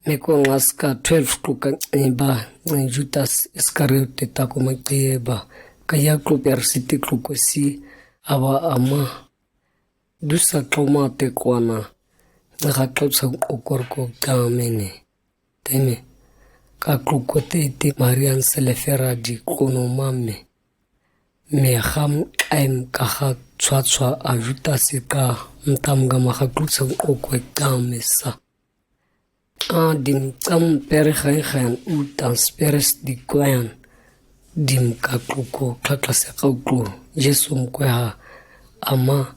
Meko ngaska twelve klu ka iba, Jutas Iskariote tako makieba. Kaya klu persiti klu kosi, aba ama. Dusa tlawa mate kwana. Nga ka tlawa sa okor ko tamene. Teme. Ka klu kote iti Marian selefera di kono mame. Me ham kaim kaha tswa tswa a Jutas ka mtam gama ka klu sa okwe tame sa. A dim tam pere khain khain u tan speres di kwean. Dim ka klu ko kla kla se kau klu. Jesu mkwe ha ama.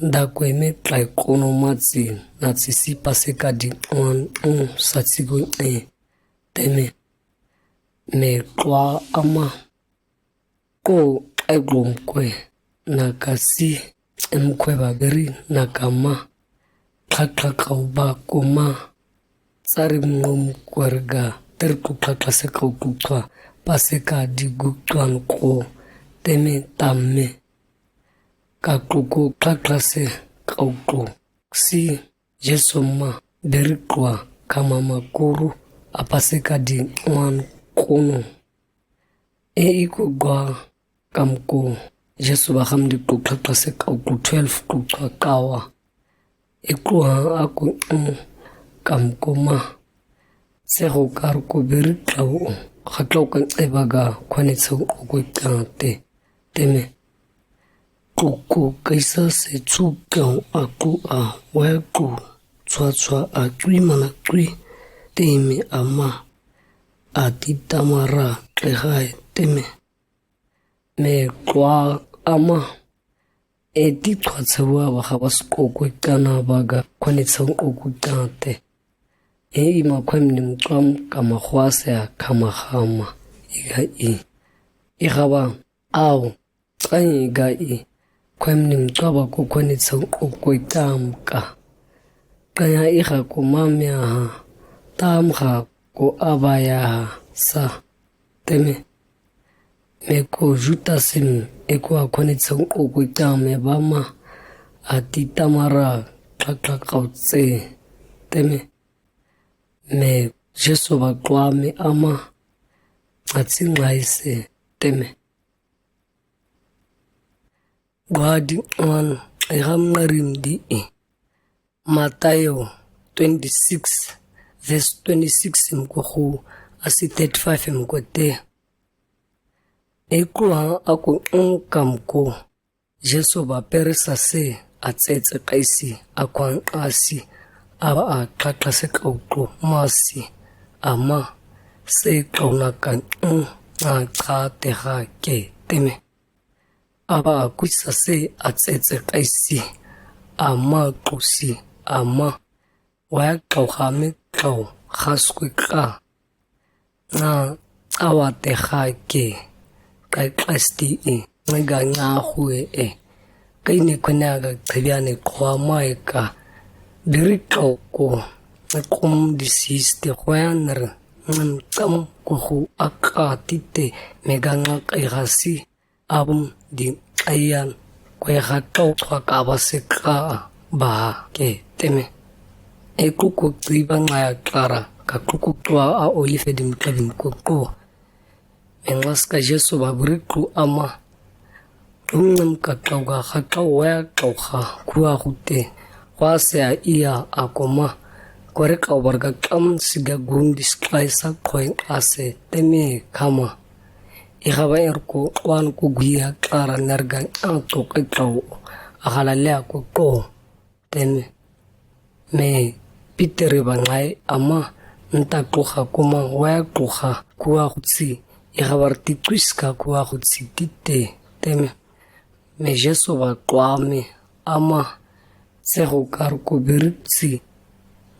Da kwe me tlai kono matsi, natsi si pase ka di wan un satsi gu e. Teme. Me twa ama. Ko eglom kwe, naka si, em kwe ba beri, naka ma. Tla tla kau ba ko ma. Tsari mngom kwerga, ter klu tla tla se kau klu twa, pase ka di gu twan ko, teme tamme. Ka klu ko tla tla se kau klu. Si, Jesu ma, beri klu a, kama ma kuru, a pase ka di wan kono. E iku gwa kam ko, Jesu ba ham di klu tla tla se kau klu twelve klu twa kawa. E klu ha aku, mm, kam ko ma. Seho kar ko beri tlau, ha tlau kan e baga, kwani tsau ko tante. Teme. Klu ko kaisa se tsu kau aku a, wa klu. tshwa tshwa a cui mana cui, teme ama, a ti tamara, kehai, teme. Me kua ama, e ti tshwa tshwa ba ha bas ko ko tana ba ga, kwani tshwa ko ko tante. E ima kwem nim kwam kama khwase a kama hama, iga i. Iga ba, au, Tsai ga i, kwem nim tsaba ko kwani tsang ko koi tam ka. Kaya iha ko mamia ha, tam ha ko abaya ha sa. Teme. Me ko juta sim, e ko a kwani tsang ko koi tam me ba ma. A ti tamara, klak klak kau tse. Teme. Me Jesu ba kua me ama. A tsi ngai se. Teme. Gwadi wan, iham ngarim di i. Matayo twenty-six, verse twenty-six mko hu, asi thirty-five mko te. Eko ha ako nkam ko. Jesu ba peresa se, a tsetse kaisi, a kwan asi, a ba a kaka se kau ko masi, ama, se kau na kan, a tsate ha ke, teme. Aba a kwisa se a tsetse kaisi, ama kusi, ama. Waya kau ha me kau, ha skwe ka. Na, awa te ha ke, kai kasti i, nga nga hue e. Kai ne kwena ga tsibia ne kwa mai ka. Biri kau ko, na kum disiste hwaya ner, ngan tam ko hu aka tite, me ga nga kai hasi. Abum di ayan kwe ha kau twa ka ba se ka ba ke teme. E kuku tui ba ngaya kara ka kuku twa a olive di mkabim kuku. Mengas ka Jesu ba buri ku ama. Lungam ka kau ga ha kau waya kau ha kua hute. Kwa se a iya a koma. Kore kau barga kam siga gung disklai sa kwe ase teme kama. Iha ba er ko wan ko guya kara nerga a tok e kau a hala lea ko ko teme. Me Peter ba ngai ama nta ko ha kuma waya ko ha kua hutsi. Iha ba ti kuiska kua hutsi tite teme. Me Jesu ba kua me ama seho kar ko biritsi.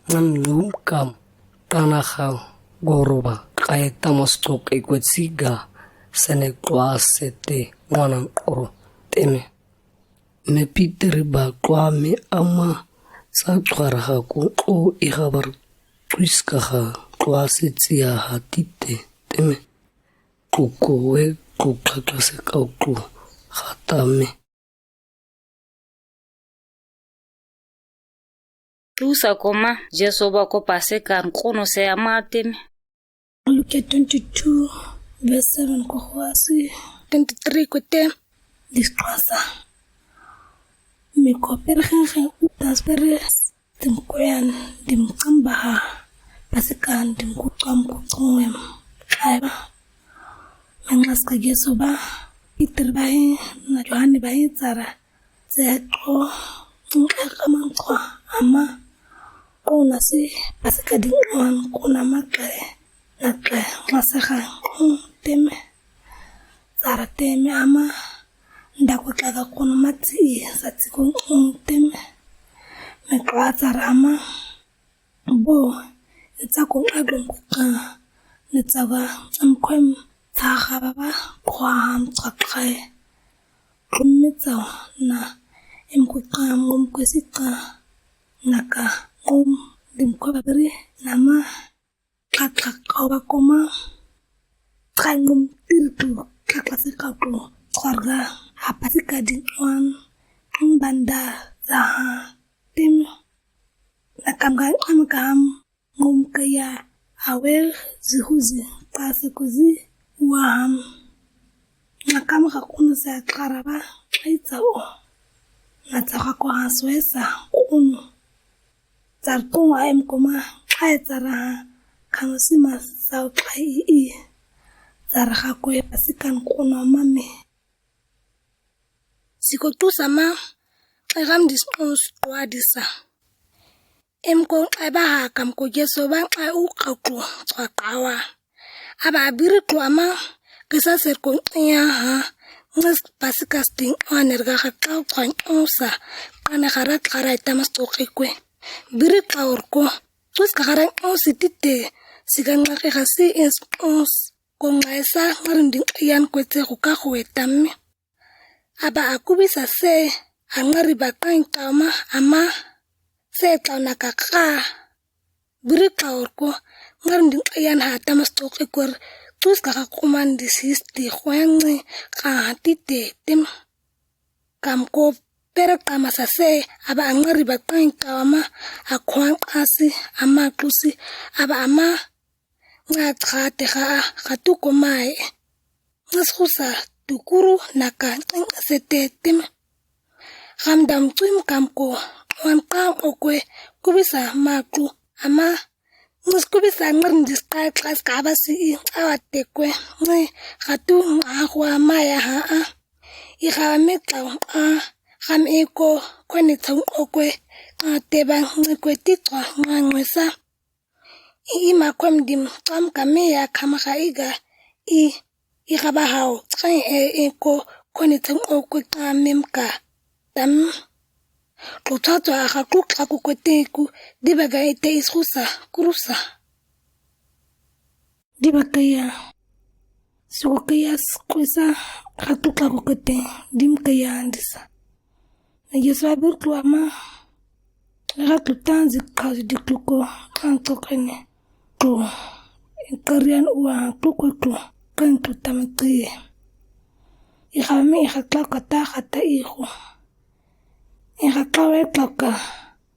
Ngan lum kam tana ha goro ba kai tamos tok e kwetsi ga sene kua sete wanan koro teme. Me Peter ba kua me ama sa kar ha ko ko iha ba kuiska ha kua se tsia ha tite teme. Ko ko we ko kaka se kau ko ha tame. Tusa koma, Jesu ba ko pase kan kono se ama teme. Luke twenty-two, verse seven ko hwasi twenty-three ko te. Diskwasa. Mi ko perhenhen utas peres. Tim kuyan, dim kambaha. Pasikan, dim kutam kutuem. Aiba. Mengas ka Jesu ba. Peter ba hi, na Yohane ba hi tsara. Zetko, ngkaka mangkwa, ama, kona si, pasika dingwan, kona maklai, naklai, masaka, kong teme, tsara teme, ama, ndako tlaka kona matsi, satsi kong teme, mekwa tsara, ama, Bo, nitsa kong aglong kuka, nitsa ga, am kwem, tsa ha baba, kwa ham tsa kai. Kong nitsa na, em kuka, ngom kwesika, naka, ngom, dim kwa babri, nama, tlak tlak kau ba koma, tsa ngom tirtu, tlak tlak se kau tu, kwarga, hapasika dingwan, kong banda, zaha, tim, Nakam ga am kam ngum kaya awel zihuzi kase kuzi waham. Nakam ga kunu sa klaraba kai tsao. Na tsaka ko haswesa kunu. Tsar kunu aem kuma kai tsara kanu sima sao kai i i. Tsar ha kue pasikan kunu mami. Siko tu sama, kairam dis uns kuadisa. Em ko nxai baha kam ko jeso ba nxai u kau ko tswa kawa. Aba abiri ko ama kisa ser ko nxia ha. Nxi basi kas ting aner ga ha kau kwan usa. Kane hara hara itamas to kikwe. Biri kaur ko. Tus ka hara usi tite. Siga nxake hasi ins us. Ko nxai sa ngarinding iyan kwete ko ka hue tamme. Aba akubisa se, angari ba kain tau ma, ama, se tau na ka ka. Biri kaur ko, ngarinding iyan ha tamas to kikwer, tus ka ka kuman di sisti, hwengi, ka ha tite, tem. Kam ko, pere kama sa se, aba angari ba kain tau ama, akwan kasi, ama kusi, aba ama, Nga tsa te ha a, ha tu ko mai. Ngas husa tu kuru na ka, ting se te tem. Ham dam tuim kam ko, wan kam okwe, kubisa ma tu, ama. Ngas kubisa ngar ndis kai klas ka ba si i, awa te kwe. Ngai, ha tu nga hua mai ha a. I ha me tau a, ham e ko, kwe ni tau okwe. Nga te ba ngai kwe ti twa, nga ngwe sa. I, i ma kwem dim, kwem ka me ya kama ka iga, i, i ka ba hau, tsain e, e ko, koni tsain o ko ka mem ka, tam. Ko tsa tsa a ka kluk tsa ko ko te ku, di ba ga e te is kusa, kurusa. Di ba ka ya, su ko ka ya s-, kusa, ka kluk tsa ko ko te, dim ka ya andisa. Na Yesu a bir tlu ama, na ka tlu tanzi kazi di tlu ko, kan tlu kene, tlu. Karian ua tlu ko tlu, kan tlu tama trie. I ka mi i ka tlau ka ta ka ta i ko. I ka tlau e tlau ka,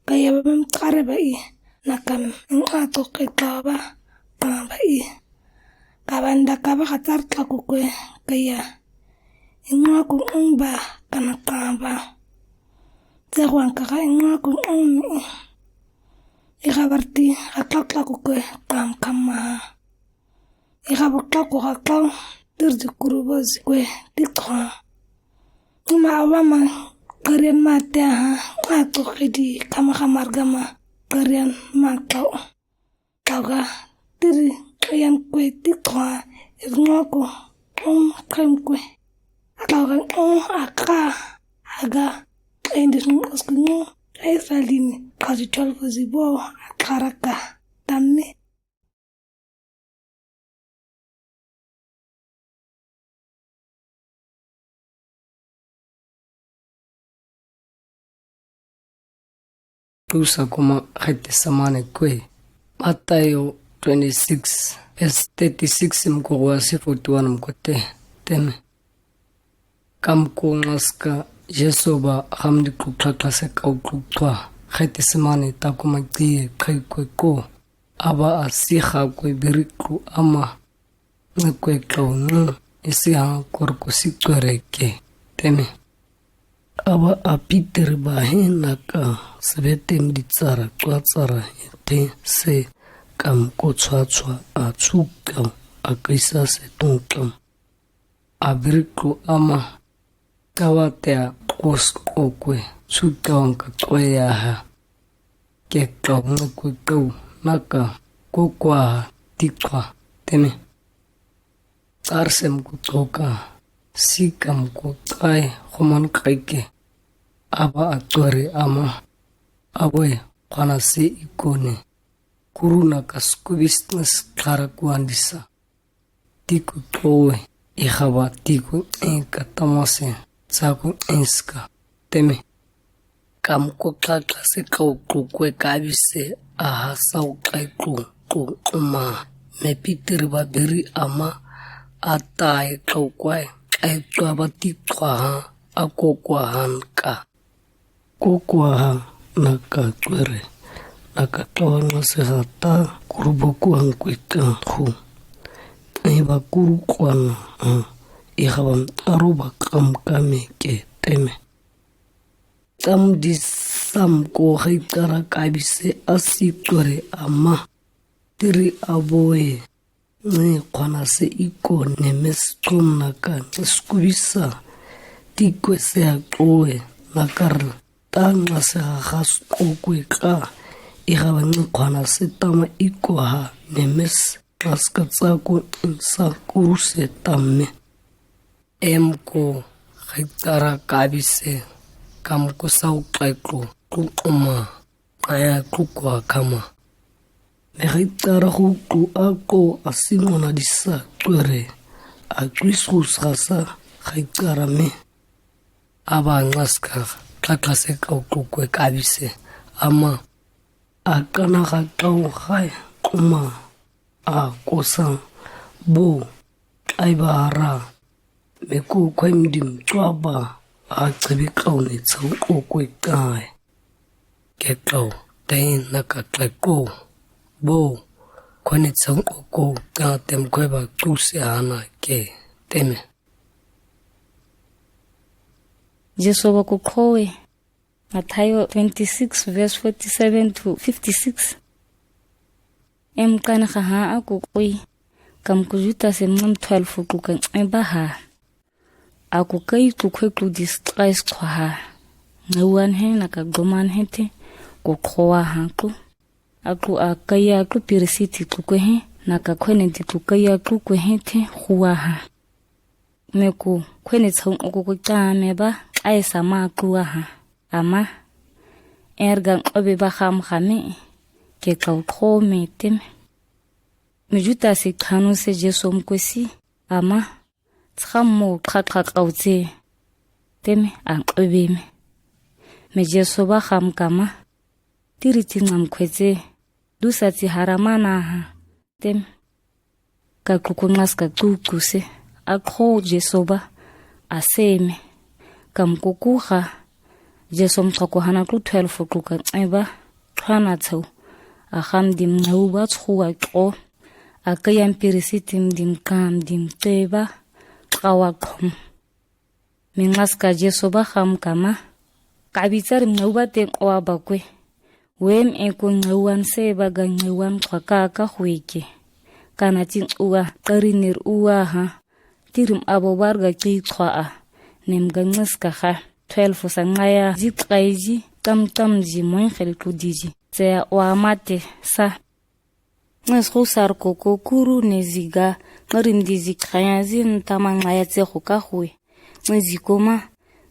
ka ya ba mem tare ba i, na kam, nga tlu ke tlau ba, ka ba i. Ka ba nda ka ba ka tar tlau ko kwe, ka ya. Inua ko ng ba, kana ka ba. Ze hwan ka ka inua ko ng mi. I ka barti, ka tlak tlak ko kwe, kam kam ma. I ka buk tlak ko ka tlak, tir zi kuru bo zi kwe, ti twa. Ima awa ma, karian ma te ha, ma to kidi, kama ka marga ma, karian ma tlak. Tauga tiri kayan kwe ti twa, e ngoko, um, kaim kwe. Tauga, um, aka, aga, endi sung oskungu, e salini, kazi tol kazi bo, akaraka, tamme. Tusa kuma Getsemane kwe. Matayo twenty-six, verse thirty-six mko wasi forty-one mko te. Teme. Kam ko ngaska Yesu ba ham di kluk tlak tlak se kau kluk twa. Getsemane ta kuma kie kai kwe ko. Aba a siha kwe biri kru ama. Nge kwe klau nge, isi ha kor ko si kore ke. Teme. Aba a Peter ba he naka, sebe tem di tsara, tswa tsara, te se kam ko tswa tswa, a tsuk kam, a kisa se tung kam. A biri kru ama, Tawa tea kos kokwe, su tawan ka tsoya ha. Ke tau nge kwe tau, naka, kokwa ha, ti twa, teme. Tarsem ko toka, sikam ko tai, homan kaike. Aba a tsware ama, awe, kwana se ikone. Kuru naka skubis nes kara kwandisa. Tiku towe, ihaba tiku enka tamase, saku enska, teme. Kam ko kaka se kau kukwe kabise, aha sau kai ku, ku, kuma. Me Peter ba biri ama, atae kau kwai, kai kwa ba ti kwa ha, ako kwa han ka. Kokwa ha naka tswere, naka tlawa nase ha ta, kuru boku han kwe kan hu. Iba kuru kwana ha, ihaban aruba kam kame ke teme. Tam di sam ko hai tara kabise asi tswere ama, tiri aboe. Nge kwana se iko nemes trom naka nge skubisa. Tikwe se ha kowe nakar ta nge se ha has kokwe ka. Iha ba nxi khwana se tama iko ha, me mes, nxaska tsako insa kuruse tame. Em ko, khaitara kabise, kam ko sau kaiklo, kuqoma, aya kukwa kama. Me khaitara kuku ako asimona disa kwere, akris kusasa, khaitara me. Aba nxaska, kaka se kau kukwe kabise, ama. Akana kakau khai, kuma. A kosa, bo, ai ba hara. Me ku kwai mdim chwa ba, a tsebi kau ne tsau ko kwe kai. Ke kau, te na ka kai ko. Bo, kwai ne tsau ko ko, ka tem kwai ba kuse ana ke, teme. Jesu ba ko kowe. Mathayo twenty-six verse forty-seven to fifty-six. Em kane kaha aku kui, kam ku Jutas em ngam twelve ku kan e ba ha. Aku kai ku kwe ku dis kais kwa ha. Ngewan he na ka goman he te, ku kowa ha ku. Aku a kai aku pirisiti ku kwe he, na ka kwene di ku kai aku kwe he te, kuwa ha. Me ku, kwene tsau oku ku tame ba, ai sama kuwa ha. Ama, erga obe ba ham hame, ke kau kome teme. Me Jutas e kanu se Jesu mkwesi, ama, tsam mo kaka kau tse, teme an obe me. Me Jesu ba ham kama, tiri ti ngam kwetse, dusa ti haramana ha, teme. Ka ku ku nxaska ku kuse, a ko Jesu ba, a seme. Kam ku ku ha, Jesu mtwa ku hana ku twelve ku ka e ba, twana tsau. A ham dim ngau ba tsua ko, a kayam pirisiti mdim kam dim te ba, kawa kom. Me nxaska Jesu ba ham kama. Kabitsari mnau ba te kowa ba kwe. Wem e ko ngewan se ba ga ngewan kwa ka ka hweke. Kana tin uwa kari nir uwa ha. Tirim abo bar ga ki kwa a. Nem ga nxaska ha. Twelve sa ngaya zi kaiji tam tam ji moin khel ku diji. Se wa mate sa. Nxi kusar ko ko kuru ne ziga, nxi rim di zi kanya zi ntama ngaya tse ko ka hwe. Nxi zi koma,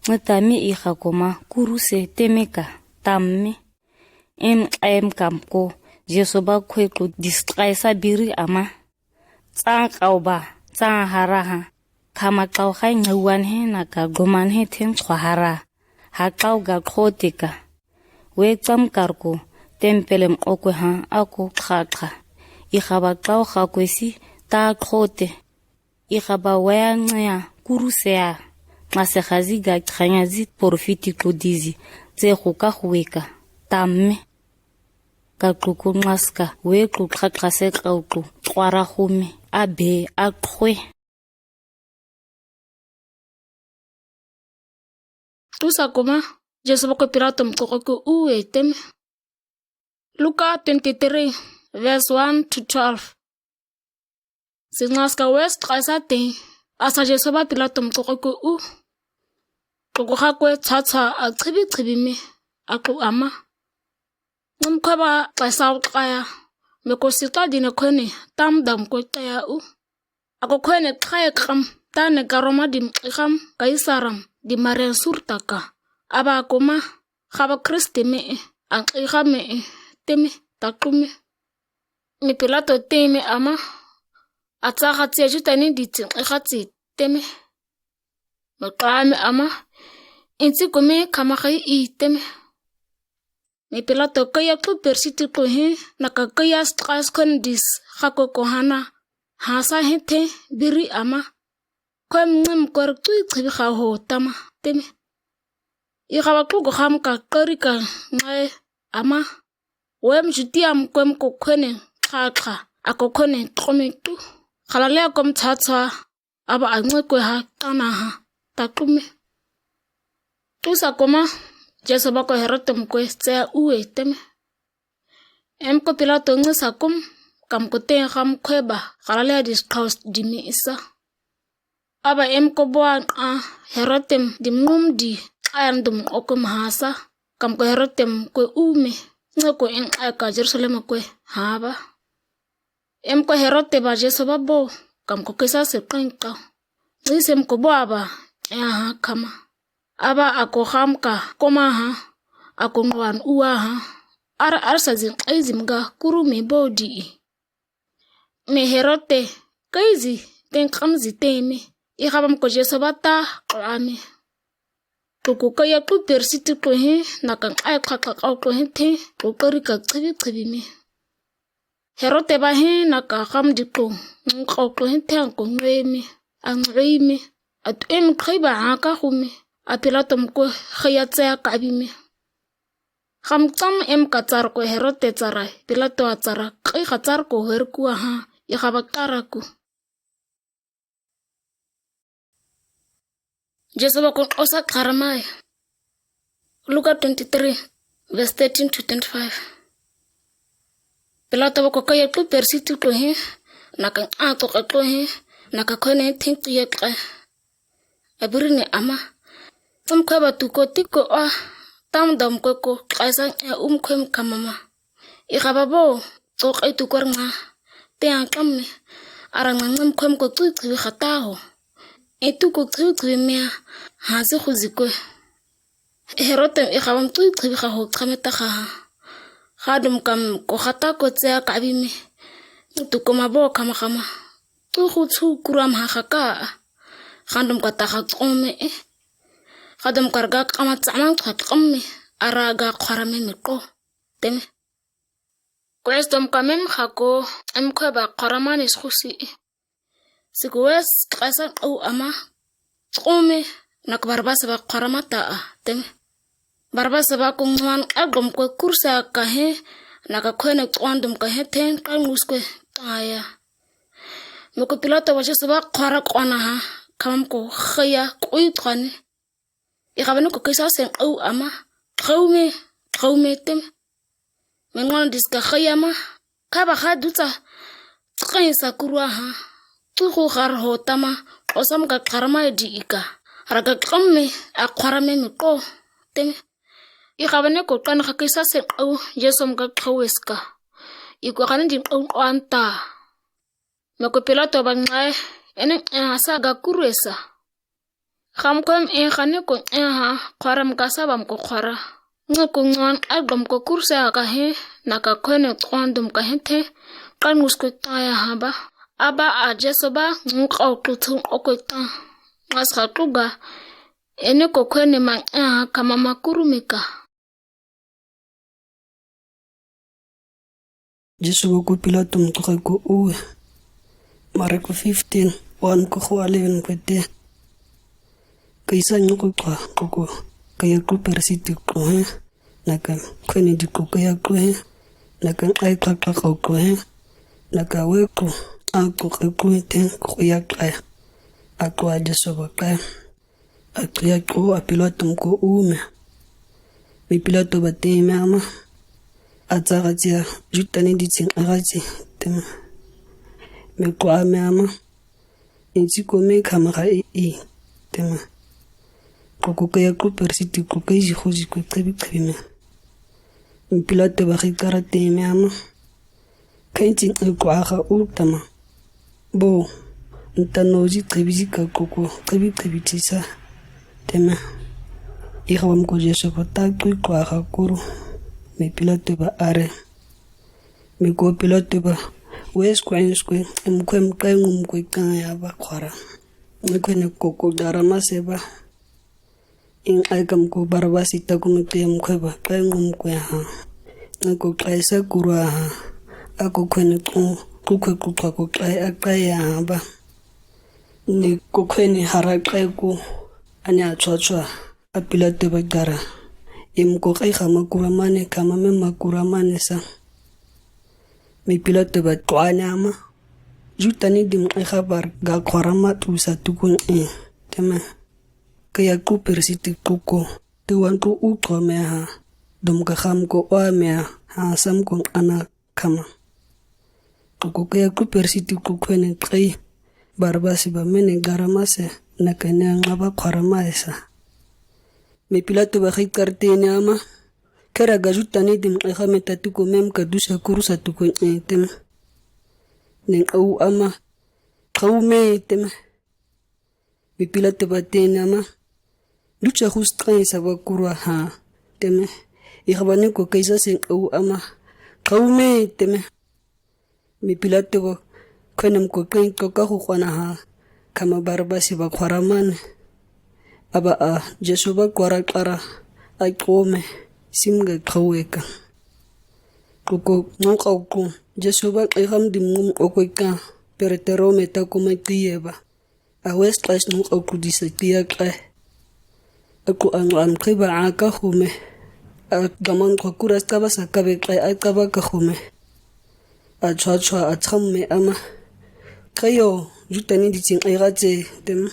nxi tami iha koma, kuru se teme ka, tamme. Em, em kam ko, Jesu ba kwe ku dis kaisa biri ama. Tsang kau ba, tsang hara ha. Kama kau hai ngewan he na ka goman he ten kwa hara. Ha kau ga kote ka. We tsam kar ko, tempelem okwe ha ako kaka. Iha ba kau ha kwesi ta kote. Iha ba waya ngea kuru sea. Mase hazi ga kanya zi porofiti ku dizi. Tse ku ka hweka. Tamme. Ka ku ku nxaska, we ku kaka se kau ku. Kwara hume, abe, akwe. Tusa koma, Jesu ba kwe Pilato mkoko kwe uwe teme. Luka twenty-three, verse one to twelve. Si nxaska wes kaisa te, asa Jesu ba Pilato mkoko kwe u. Koko ha kwe tsatsa a tsibi tsibi me, aku ama. Nxi mkwe ba kaisa u kaya, me ko sita dine kwene, tam dam kwe kaya u. Ako kwene kaya kam, tane ka Roma dim kiham, Kaisaram, di maren surtaka. Aba koma, haba Kristi me e, an kiham me e, teme, takume. Me Pilato teme ama, atsa hatsi ajutani di tsin, hatsi, teme. Me kame ama, inti kume kama hai i teme. Me Pilato kaya ku persiti ku he, na ka kaya stras kondis, hako kohana, hasa he te, biri ama. Kwem ngem kor tui tsibi ha ho tama, teme. I haba ku koham ka kori ka ngai ama. Wem jutiam kwem ko kwene, ka ka, ako kwene, tome tu. Halalea kom tsatsa, aba a nxi kwe ha, tana ha, takume. Tusa koma, Jesu ba ko Herode mkwe, tsea uwe teme. Em ko Pilato nxi sa kom, kam ko te ham kwe ba, halalea dis kaus dimi isa. Aba em ko boa a, Herode dim ngum di, ayan dum okum hasa, kam ko Herode mkwe ume, Nge ko in'aeka Jerusalem kwe haba. Em ko Herode ba Jesu ba bo, kam ko kisa se keng kau. Nge se em ko bo aba, e aha kama. Aba ako ham ka koma ha, ako ngwan ua ha. Ar, ar sa zin ai zim ga kuru mi bo di i. Mi Herode, kai zi, ten kam zi ten mi. I haba mo ko Jesu ba ta, kla mi. Toko kaya tlo persiti tlo he, na kan ai kaka kau tlo he te, tlo kari ka tsibi tsibi mi. Herode ba he, na ka ham di tlo, kau tlo he te an ko ngwe mi, an ngwe mi. Atu em kai ba ha ka hu mi, a Pilato mo ko haya tse a kabi mi. Ham tsam em ka tsar ko Herode tsara, Pilato a tsara, kai ka tsar ko her ku aha, i haba kara ku. Jesu ba ko osa karamai. Luka twenty-three, verse thirteen to twenty-five. Pilato ba ko kaya tlo persiti tlo he, na ka a to ka tlo he, na ka kone tin tiya ka. A biri ni ama. Tam kwe ba tu ko ti ko a, tam dam kwe ko, kaisa e um kwe mi kamama. I haba bo, to kai tu kor nga. Te an kam mi, ara nga ngam kwe mi ko tui tui hata ho. E tu ko tui tui mi a, ha zi hu zi kwe. Herode i haba mi tui tui ha ho kame ta ha. Hadum kam ko hata ko tse a kabi mi. Tu ko ma bo kama kama. Tu hu tu kura ma ha ka. Handum ka ta ha tso mi e. Hadum kar ga kama tsaman ka tso mi. Ara ga khara mi mi ko. Teme. Ko es dom ka mem ha ko. Em ko ba khara mani skusi e. Si ko es kaisa ko ama. Tso mi. Na ko Barabas ba khara ma ta a. Teme. Barabas ba ko ngwan a gom ko kursa ka he, na ka kwene tsuandum ka he ten ka ngus kwe taya. Mo ko Pilato ba Jesu ba khara kwana ha, kamam ko haya kui twane. I haba ni ko kisa sen au ama, kau me, kau me tem. Me ngwan dis ka haya ma, kaba ha dutsa, tsain sa kurwa ha. Tu hu har ho tama, osam ka karama di ika. Raga kame, a kwarame mi ko, tem. I haba ni ko kan ha kisa sen au, Jesu mo ka kawes ka. I ko kan di au anta. Me ko Pilato ba ngai, ene e hasa ga kuresa. Ham kwem e hane ko e ha, kwaram ka sabam ko kwara. Nge ko ngwan a gom ko kursa ka he, na ka kwene tsuandum ka he te, kan ngus ko taya haba. Aba a Jesu ba, ngu kau kutu o ko ta. Ngas ka tuga, ene ko kwene man e ha kamama kurumika. Jesu ko Pilato mo tuka ko uwe. Mareko fifteen, one ko ho eleven ko te. Kaisa nyoko kwa koko. Kaya ku persiti ko he. Na ka kwene di ko kaya ko he. Na ka ai ka ka ko ko he. Na ka we ko. A ko ko he te ko ya ka. A ko a Jesu ba ka. A kaya ko a Pilato mo ko ume. Mi Pilato ba teme ama. A tsaga tia, jutani di tsin aga ti, teme. Mi ko ame ama. Inti ko me kama ka e e, teme. Ko ko kaya ko persiti ko kaya ji hoji ko kabi kabi me. Mi Pilato ba kikara teme ama. Kainti e ko aga u tama. Bo, nta no ji kabi ji ka ko ko, kabi kabi ti sa. Teme. I haba mo ko Jesu ba ta kui ko aga kuru. Mi Pilato ba are. Mi ko Pilato ba. Wes ko ens ko, em ko em kai ngum ko kaya ba kwara. Mi ko ne ko ko dara ma se ba. In ai kam ko Barabas i ta ko mi kwe mo kwe ba, kwe ngum kwe ha. Nge ko kwe sa kurwa ha. A ko kwe ne ko, ko kwe ko kwe ko kwe a kwe ya ha ba. Ni ko kwe ne hara kwe ko. Ani a chwa chwa. A Pilato ba gara. Im ko kwe ha ma kurwa mane, kama me ma kurwa mane sa. Mi Pilato ba chwa ni ama. Jutani dim e habar ga kwara ma tu sa tu kun e. Teme. Kaya ku persiti ku ko, te wan ku u ko me ha, dom ka ham ko wa me ha, sam ko ana kama. Ku ko kaya ku persiti ku kwene kai, Barabas ba mene garama se, na kene ngaba kwarama esa. Mi Pilato ba kikarte ni ama, Kera ga jutani dim q'exa me tatu ko mem ka dusa kuru satu ko, eh, teme. Nen au ama, qhau me, teme. Mi Pilato ba tene ama, ducha hus q'en saba kuru aha, teme. Ixa ba ne ko kaisa sen au ama, qhau me, teme. Mi Pilato ba, kwenem ko k'en ko ka hu kwana ha, kama Barabasi ba kwara mane. Aba a, Jesu ba kwara kara, a kome, sim ga qhawe ka. Koko, ngu kau ku, Jesu ba k'e ham dim ngum koko ka, pero te Rome ta kuma kiye ba. A wes klas ngu kau ku disa kiya k'e. Aku ang am k'e ba a ka hume. A gaman ko kura skaba sa kabe k'e a kaba ka hume. A chwa chwa a cham me ama. Kayo, jutani di ching ai gatse, tem.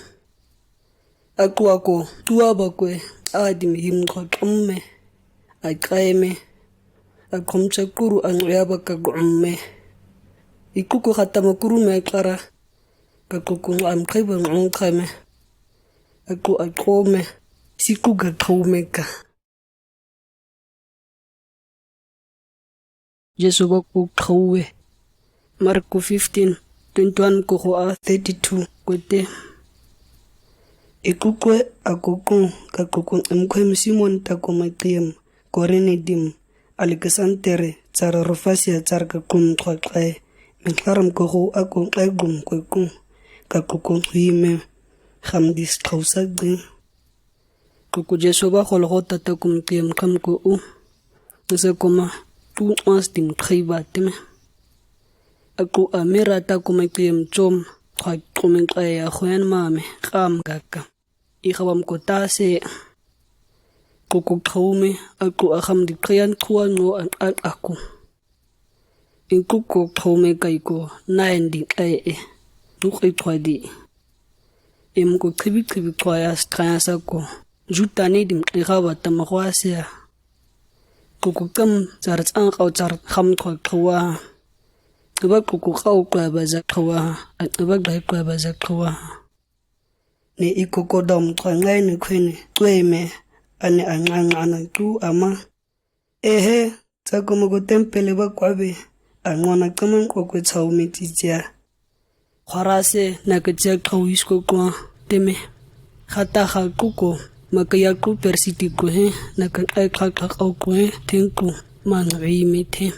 Aku ako, tua ba kwe, a dim him ko cham me. A k'e me. A kom cha kuru ang ya ba ka gum me. Iku ko hata ma kuru me kara. Ka kuku am k'e ba ngu k'e me. Aku a kome. Siku ga kome ka. Jesu ba ku qhawe. Marko fifteen, twenty-one ko ho a thirty-two ko te. Iku kwe a kuku, ka kuku em kwe Simon ta ko ma k'iem, Korene dim, Alexandere, tsara Rufasia tsara ka kum kwa k'e, mi klaram ko ho a ku k'e gum kwe ku, ka kuku hime, ham dis khausa g'im. Kuku Jesu ba hol ho ta ta kum k'iem kam ko u. Nse koma, tu as dim k'e ba teme. Aku a mera ta kuma k'iem chom, kwa kume k'e a hwen mame, kam ga ka. Ixa bam ko ta se. Kuku qhaume, aku a ham di k'eyan kuwa no an an aku. Iku ko qhaume kai ko, naen di k'e e. Nuk i kwa di. Em ko kibi kibi kwa ya skaya sa ko. Jutani dim k'e haba tama kwa se ya. Kuku kam tsar tsang kau tsar ham kwa kwa. K'e ba kuku kau kwa ba za kwa. A k'e ba gai kwa ba za kwa. Ne iku ko dom kwa ngai ne kwene. Kwe me. Ane a ngai ngai na tu ama. Ehe, tsako moko tempele ba kwabe, a ngona kama nkokwe tsau metitia. Khwarase, na katia kau isko kwa, teme. Hata ha kuko, makaya ku persiti ko he, na ka ai ka ka kau ko he, tenku, man ri me te.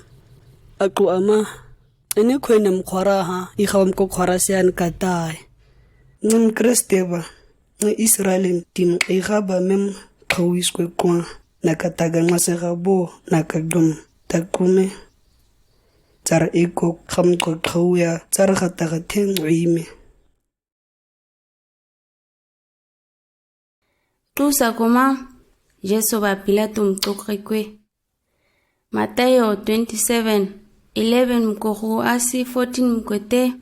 Aku ama, ene kwe nam khwara ha, ixa bam ko khwarase an katai. Ngam Kriste ba. Israel tim ixa ba mem kawis kwe kwa, na kataga ngase ga bo, na kagum, takume. Tsar iko kham ko kawya, tsar kataga ten ime. Tusa koma, Jesu ba Pilato mtokre kwe. Mateo twenty-seven, eleven mkohu asi fourteen mkwete.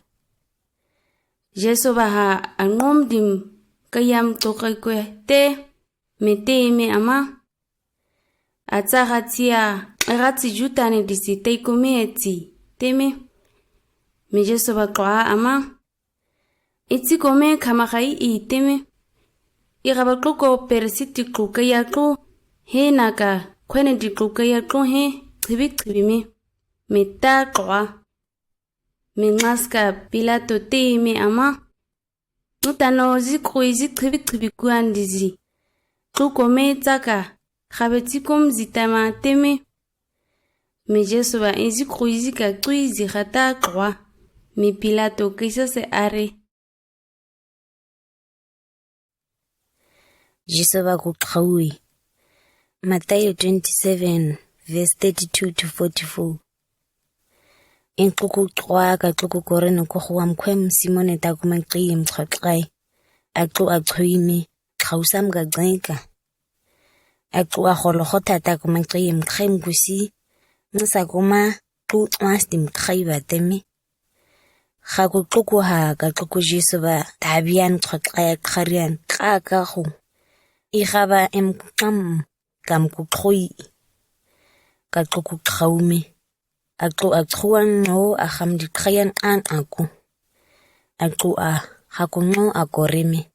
Jesu ba ha ang'om dim kayam tokai kwe te, me te me ama. Atsa hatia, ratsi jutani disi te kome etsi, teme. Me Jesu ba kwa ama. Itsi kome kama kai i teme. Ira ba kuko persiti kukaya ku, he naka, kwene di kukaya ku he, tribi tribi me. Me ta kwa. Me ngaska Pilato te me ama. Utano zikru izi tribi tribi kuandizi. Tuko me tsaka, khabe tsikom zitama teme. Me Jesu ba izi kru izi ka tui zi khata kwa. Me Pilato kisa se are. Jesu ba ku kawi. Mathayo twenty-seven, verse thirty-two to forty-four. Inkluku kua ka kluku korene ko huam kwem Simone ta kuma kiyim tsotlai. Aklu atsui mi, kausam ga gzeka. Aklu aholo hota ta kuma kiyim kwem kusi. Nsa kuma, tu twas dim kwai ba teme. Haku tuku ha ka tuku Jesu ba tabian tsotlai karian ka ka hu. Iha ba em kam kam ku thui. Ka tuku kaume. Aklu athuan no aham di kayan an aku. Aklu a haku no akoreme.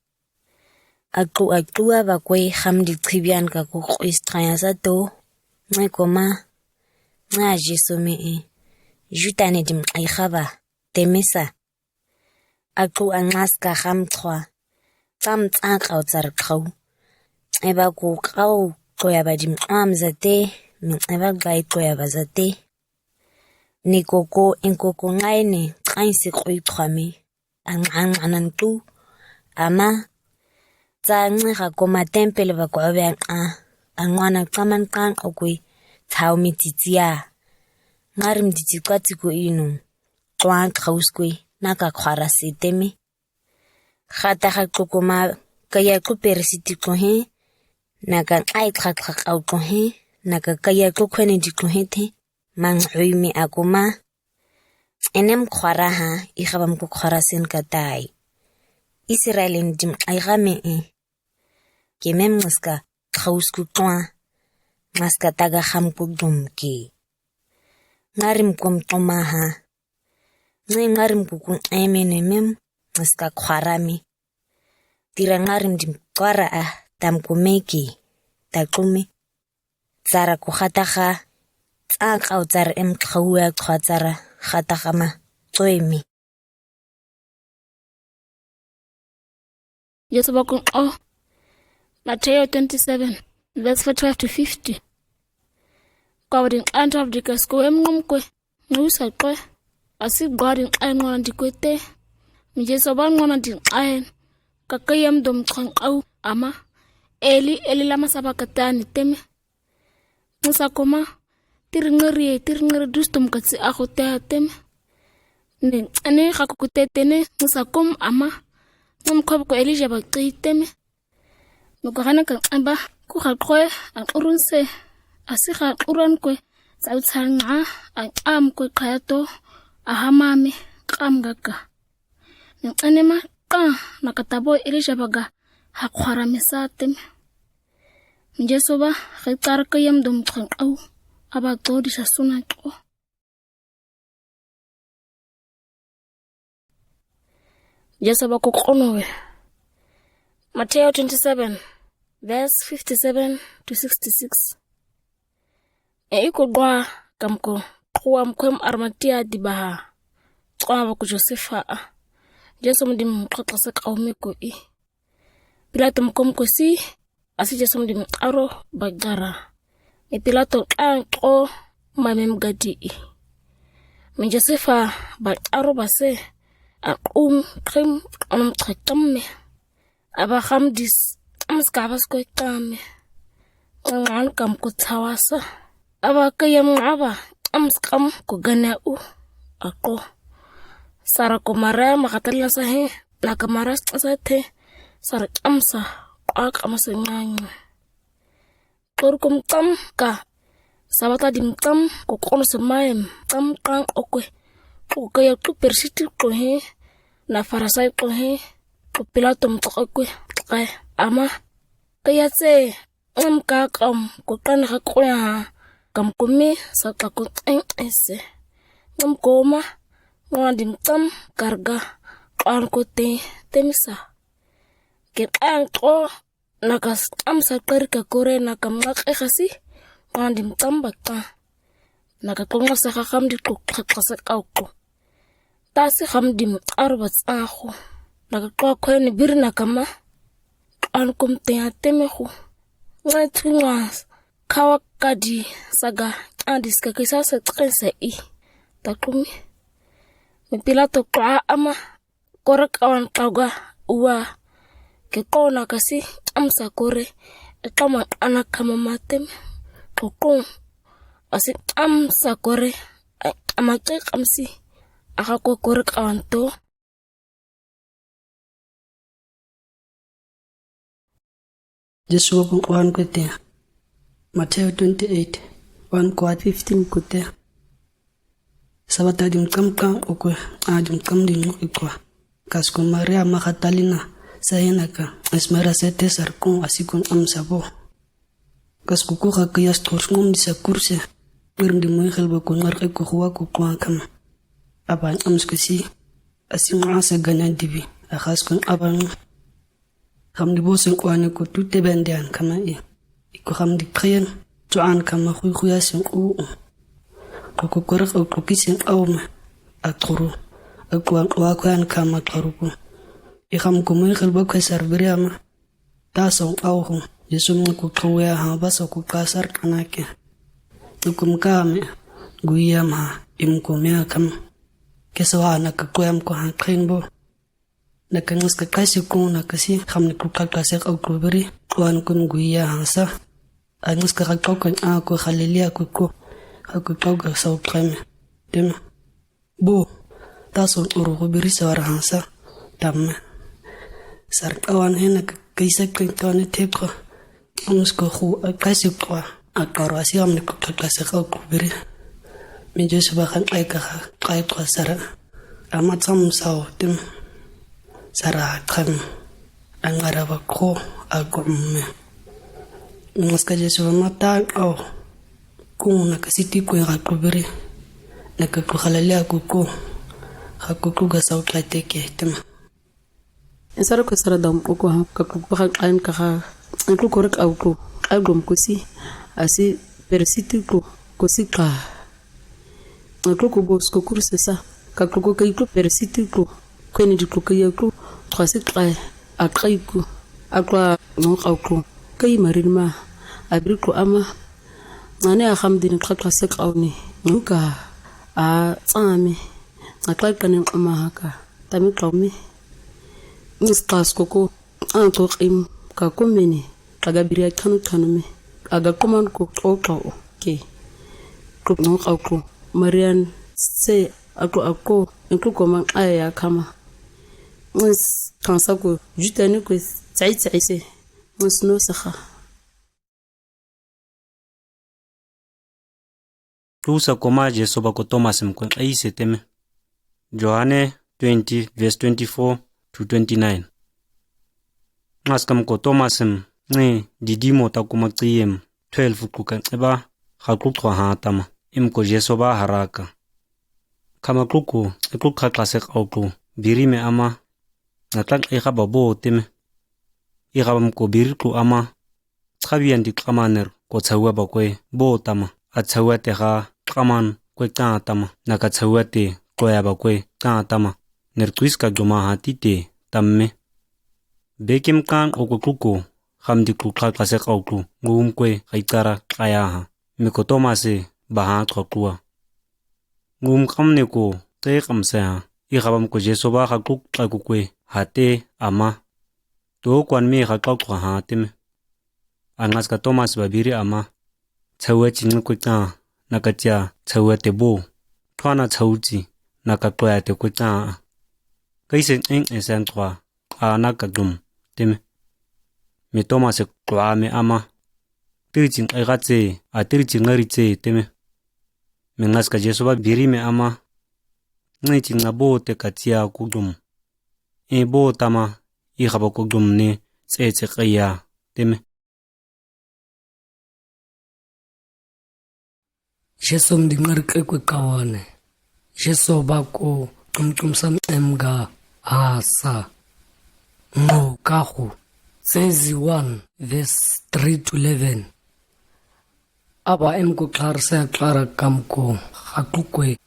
Aklu atua ba kwe ham di tribian ka ku kwis kaya sa to. Nxe koma, nxa Jisu mi i, jutani dimqaixa ba, temisa. Aqu anxaska xam txwa, xam tsanqau tsar txau. Eba ku qau txoya ba dimqam zate, mi eba gai txoya ba zate. Ni koko, in koko ngai ni, qain si qoi txwa mi. An, an, an, an tu. Ama. Tsa nxe xa koma tempel ba kobe an, a. An wana kaman kan okui. Tau mi titsia. Ngarim titsi kwatsi ku inu. Twan kaus kui. Naka kwara si temi. Xata xa koko ma. Kaya ku persiti ku hi. Naka ai xa xa kau ku hi. Naka kaya ku kweni di ku hi te. Mang hui mi akuma. Enem kwara ha, ixa bam ku kwara sin katai. Israelin dimqaixa mi i. Kemem ngaska, kaus ku twa. Ngaska taga xam ku dum ki. Ngarim kum toma ha. Nxe ngarim ku kun eme nemem, ngaska kwara mi. Tira ngarim dimkwara a, tam ku meki. Takumi. Tsara ku xata xa. Tsanqau tsara em txaua txwa tsara xata xa ma. Txoi mi. Jisu ba kun o. Mateo twenty-seven, verse forty-five to fifty. Kwa wadin antu abdi kas ku em ngum kwe. Nusa kwe. Asi gwadin ai ngona di kwe te. Mi Jisu ba ngona din ai. Kaka yam dom txon au ama. Eli, Eli lama sabakatani temi. Nxa koma, tiri ngeri, tiri ngeri dustum katsi aho te temi. Ni, ani xa ku te teni, nxa kom ama. Ngam kob ko Elija ba ki temi. Nuko hana ka aba, ku xa kwe, a kurun se. Asi xa kuran kwe, sa utsal nga, a am kwe kayato, a hamami, kam gaka. Ni ani ma, ka, na katabo Elija ba ga, ha kwara mi sa temi. Mi Jisu ba, xa kar ka yam dom txon au, aba to di sa suna to. Jisu ba ku kono we. Mateo twenty-seven, verse fifty-seven to sixty-six. E iko gwa kam ko, kuam kwem Arimatia di baha. Kwa ba ku Josefa a. Jisu mi dim kotla se kaumi ku i. Pilato mi kom ko si, asi Jisu mi dim aro ba gara. Mi Pilato kan ko ma mem gadi i. Mi Josefa ba aro ba se, a um krim, anum txatam me. Aba xam dis, am skabas ko kame. Ngan kam ku tawasa. Aba kayam aba, am skam ku gana u. Ako. Sara ko Maria Magdalena sa he, na ka Maria sa te. Sara am sa, ak am sa nganyo. Kor kum tam ka. Sabata dim tam, ko kono se maem, tam kan okwe. Ko kaya ko persiti ko he, na Farisai ko he, ko Pilato mi tokwe, tokwe. Ama, kaya se, am ka kam, ko kan ha ko ya ha, kam ko mi, sa ka ko teng ese. Am ko ma, ngona dim tam, karga, kan ko te, temisa. Ke kan ko, na ka s-, am sa kari ka kore na ka mngak e kasi, ngona dim tam ba ka. Na ka konga sa ka kam di ko, ka, ka sa ka ko. Ta si kam dim aro ba sa ko. Na ka ko ko ni bir na ka ma. An kum te ya teme ko. Ngai tu nga kawa ka di sa ga, an di ska ke sa sa tren sa i. Ta kumi. Mi Pilato ko ama. Kore kawan tauga ua. Ke kona kasi, am sa kore. E kama ana kama matem. Kokong. Asi am sa kore. Ama ke kam si. Aka ko kore kawan to. Jisu wa pun kuan kutia. Mateo twenty-eight, one kwa fifteen kutia. Sabata dim kam kam okwe, a dim kam dim okwe. Kas ko Maria Magdalena, sa hena ka, as Maria sa te sar kon asi kon am sabo. Kas ko ko ka kiyas tor ngom di sa kurse. Ngirim di mo hel ba ko ngar ko huwa ko kuan kam. Aba am si kasi. Asi ngasa gana dibi, a kas kon aba. Xam di bosen kuan ko tute bendian kama i. Iko xam di kayan, Tuan kama hui hui asin ku. Ku ku kore ku ku kisin au me. Aturu. Aku an ku aku an kama turuku. Iham ku me khel ba ku sar biri ama. Taso au hu. Yesu me ku ku ya ha baso ku kasar kanake. Tukum kame. Guyam ha. Im ku me akam. Keso ha na ku ku am ku ha khin bo. Na ka ngas ka kasi ku na kasi ham ni ku ka kasi au ku biri. Kuan kun guya hansa. A ngas ka ka kau kan a ku Galilea ku ku. A ku kau ka sau kame. Dem. Bu. Taso uru ku biri sawar hansa. Tam. Sar kawan hena ka kaisa kan tuan te ku. Amus ko hu a kasi kwa. A karo asi am ni ku ka kasi au ku biri. Mi Yesu ba kan ai ka ai kwa sara. Ama tsam sau tim. Sara kam. Angara ba ko a ku me. Mi ngas ka Yesu ba mata au. Ku na ka siti ku ka ku biri. Na ka ku Galilea ku ku. Ka ku ku ka sau ka te ke tim. Sara ko sara dam ko ko ha ka ko ko ha kain ka ha. Ko ko rek au ko. Au gom ko si. Asi persiti ko ko si ka. Ko ko bos ko kurse sa. Ka ko ko kai ko persiti ko. Ko ni di ko kai ko. Ko si ka. A kai ko. A ko no au ko. Kai marin ma. A biri ko ama. Ngane a ham din ka ka sek au ni. Nunka. A tsami. A kai ka ni ama ha ka. Tami kau mi. Nis kas koko. An ko im ka ko meni. Ka ga biri a kanu kanu mi. A ga koman ko ko kau. Ke. Ko no kau ko. Marian se ako ako. Ko ko man aya kama. Nis kansa ko. Jutani ko. Tsai tsai se. Nis no saha. Tusa koma Yesu ba ko Tomas mkwe aise teme. Yohane twenty verse twenty-four to twenty-nine. Ngas kam ko Tomas mnge Didimo ta kuma tsiem twelve ku kan eba ha ku kwa ha tama. Im ko Yesu ba haraka. Kama ku ku, ku ka ka sek au ku. Biri me ama. Na tak iha ba bo teme. Iha ba mko biri ku ama. Tsawian di kamaner ko tsawa ba kwe bo tama. A tsawa te ha kaman kwe ka tama. Na ka tsawa te koya ba kwe ka tama. Ner kuis ka joma ha ti te tamme. Bekim kan o ko ku ko. Ham di ku ka ka sek au ku. Ngum kwe kai kara kaya ha. Mi ko Tomas ba ha ko kuwa. Ngum kam ne ko te kam se ha. Iha ba mko Yesu ba ha ku ka ku kwe. Ha te ama. To kwan mi ha ka kwa ha teme. A ngas ka Tomas ba biri ama. Tsawa chi ngi kwe ka. Na ka tia tsawa te bo. Twana tsawa chi. Na ka kwa te kwe ka. Kaise eng ese an kwa. A na ka dum. Teme. Mi Tomas kwa me ama. Tiri chi ngai ka tse. A tiri chi ngari tse. Teme. Mi ngas ka Yesu ba biri me ama. Ngai chi nga bo te ka tia ku dum. E bo tama. Iha ba ku dum ne. Tse tse kaya. Teme. Yesu mdi ngar ke kwe kawane. Yesu ba ko tum tum sam em ga asa. Ngo kahu. Sezi one verse three to eleven. Aba em ko klar se klar kam ko ha ku kwe.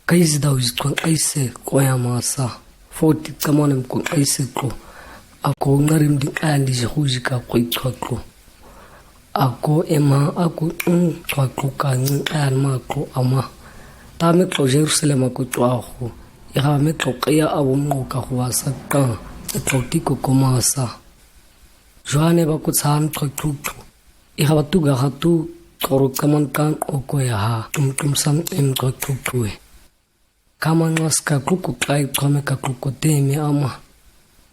Kaizi daw iskon aise ko ya masa. Forty kamanem ko aise ko. Ako ngarim di andi je huji ka ko ikwa ko. Ako ema ako un kwa ko ka ngin ayan ma ko ama. Ta me ko Jerusalem ako to ako. Iha me ko kaya abu mo ka huwa sa ka. Ko tiko ko masa. Yohane ba ko tsan ko tutu. Iha ba tu ga ha tu koro kaman kan o ko ya ha. Tum tum sam em ko tutu e. Kaman mas ka ku ku kai kome ka ku ku teme ama.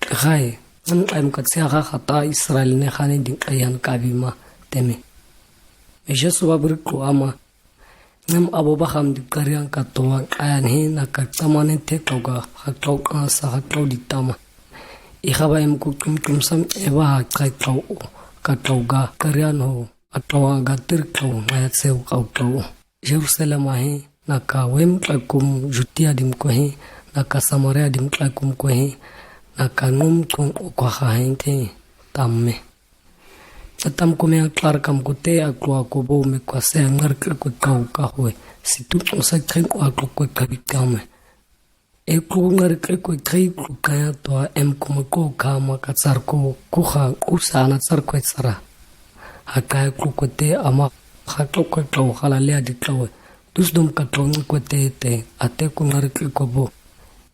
Hai, an ai mka tsia ha ha ta Israel ne hane din ayan kabima teme. Me Yesu ba biri ku ama. Ngam abo ba ham di karian ka towa ayan he na ka tamanen te kau ga ha kau asa ha kau di tama. Iha ba em ku tum tum sam eba ha kai kau o ka kau ga karian ho a kau ga tir kau ngayat se kau kau. Jerusalem ahi, na ka wem tlakum Judia dim kohi, na ka Samaria dim tlakum kohi, na ka num kum okwa ha hente tamme. Tlatam ko me a klar kam ko te a klua ko bo me kua se a ngar kle ko kau ka hue. Situ ko sa kre ko a klua ko ka bi kam me. E klua ngar kle ko kre klua kaya to a em ko me ko ka ma ka tsar ko ku ha ku sa na tsar ko tsara. Ha kaya klua ko te ama ha klua ko klua ha la le a di klua. Dus dom ka klua ngar ko te te a te ko ngar kle ko bo.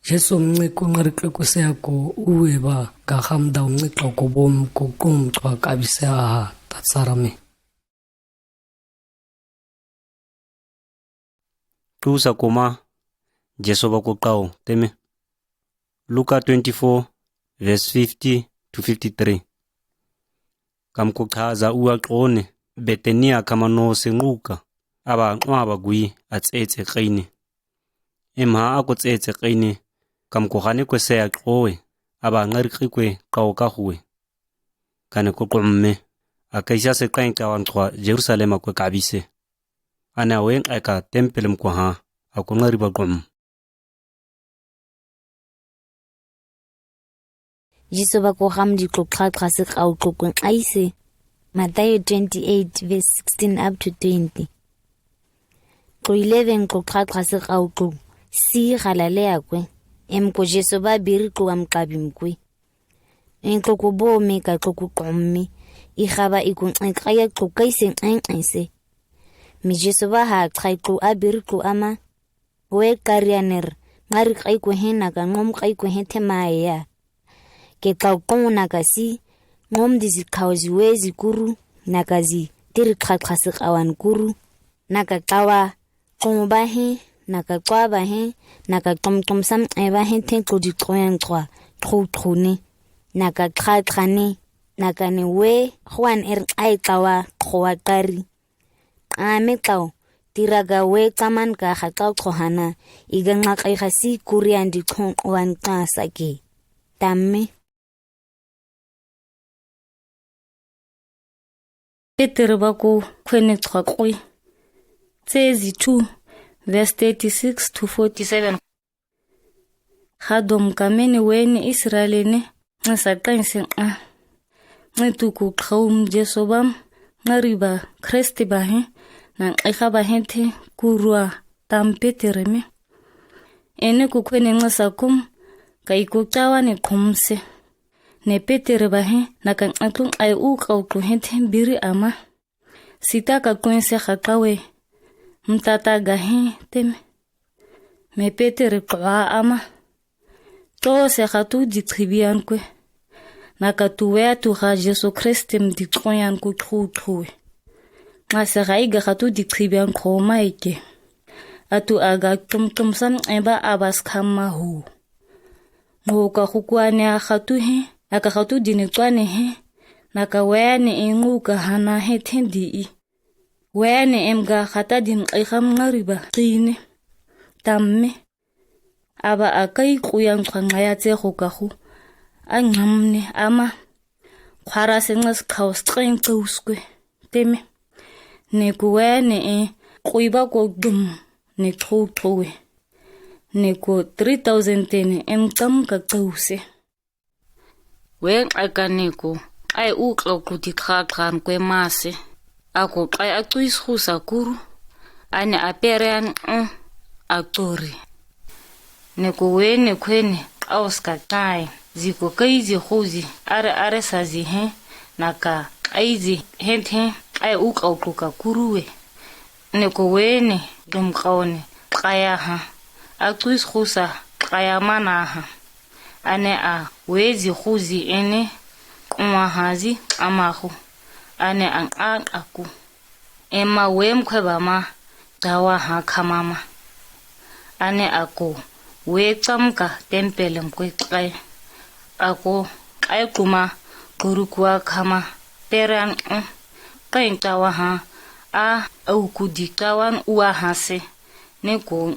Jesu mnge ko ngar kle ko se a ko uwe ba ka ham dau mnge klua ko bo m ko kum tsua ka bi se a ha ta tsara me. Tusa kuma, Jesu ba ko kau, teme. Luka twenty-four, verse fifty to fifty-three. Kam ko khaza ua kone, Betania kama no se nguka, aba nwa ba gui a tsetse kaine. Em ha a ko tsetse kaine, kam ko hane ko se a koe, aba ngar kle ko kau ka hue. Kane ko kome, a kaisa se kain kawan tsua Jerusalem a ko ka bi se. Ane a wen a ka tempel m ko ha, a ko ngari ba kom. Jesu ba ko ham di kluk kha kha se kau kluk kun ai se. Matthew twenty-eight, verse sixteen up to twenty. Kluk eleven kluk kha kha se kau kluk. Si halale a kwe. Em ko Jesu ba biri kluk am kabim kwe. En kluk ko bo me ka kluk ko kom me. I haba i kun ai kaya kluk kai se ai ai se. Mi Jesu ba ha kai kluk a biri kluk ama. We karianer, ngari kai ko he na ka ngom kai ko he te maea. Ke kau kon na ka si, ngom di zi kau zi we zi kuru, na ka zi tiri kha kha se kawan kuru, na ka kawa, kon ba he, na ka kwa ba he, na ka kom kom sam e ba he te ko di koyan kwa, tru tru ne, na ka kha kha ne, na ka ne we, hwan er ai kawa, kowa kari. Ame kau, tira ga we kaman ka ha kau kohana, i ga ngak ai ha si kurian di kon wan ka sake. Tamme. Peter ba ko kwene twa koi. Tsezi two, verse thirty-six to forty-seven. Hadom kamene wene Israel ne, nge sa kain se a. Nge tuku kaum Jesu bam, ngari ba Kreste ba he, na nge ha ba he te kurua tam Peter me. Ene ku kwene nge sa kum, ka i ku kawa ne kum se. Ne Peter ba he, na ka nge tum ai u kau ku he te biri ama. Sita ka kwense ha kawe. Mtata ga he teme. Me Peter kwa ama. To se ha tu di tribian kwe. Na ka tu wea tu ha Jesu Kriste mdi koyan ku tru tru we. Ma se ha i ga ha tu di tribian ko ma ike. A tu a ga tum tum sam e ba abas kama hu. Ngo ka hukwane a hatu he, a ka hatu dine kwane he, na ka wene e ngo ka hana he tendi i. Wene em ga hata din e ham ngari ba kine. Tamme. Aba a kai kuyan kwa ngaya tse ho ka hu. A ngamne ama. Kwara se ngas kaus tren tauskwe. Teme. Ne ku wene e kui ba ko dum ne tru tru we. Ne ku three thousand tene em tam ka tause. Wen a ka ne ku ai u klo ku ti kha khan kwe mase. A ku ai a tuis husa kuru. Ane a perean a tori. Ne ku wene kwene aus ka tai. Zi ku kai zi huzi are are sa zi he. Na ka ai zi he te ai u klo ku ka kuru we. Ne ku wene dum kaone kaya ha. A tuis husa kaya mana ha. Ane a wezi huzi ene kuma hazi ama hu. Ane a nka aku. Ema wem kwe ba ma dawa ha kamama. Ane aku we tam ka tempelem kwe kai. Aku kai kuma kuru kua kama peran kai dawa ha a au ku di tawan ua ha se. Ne ku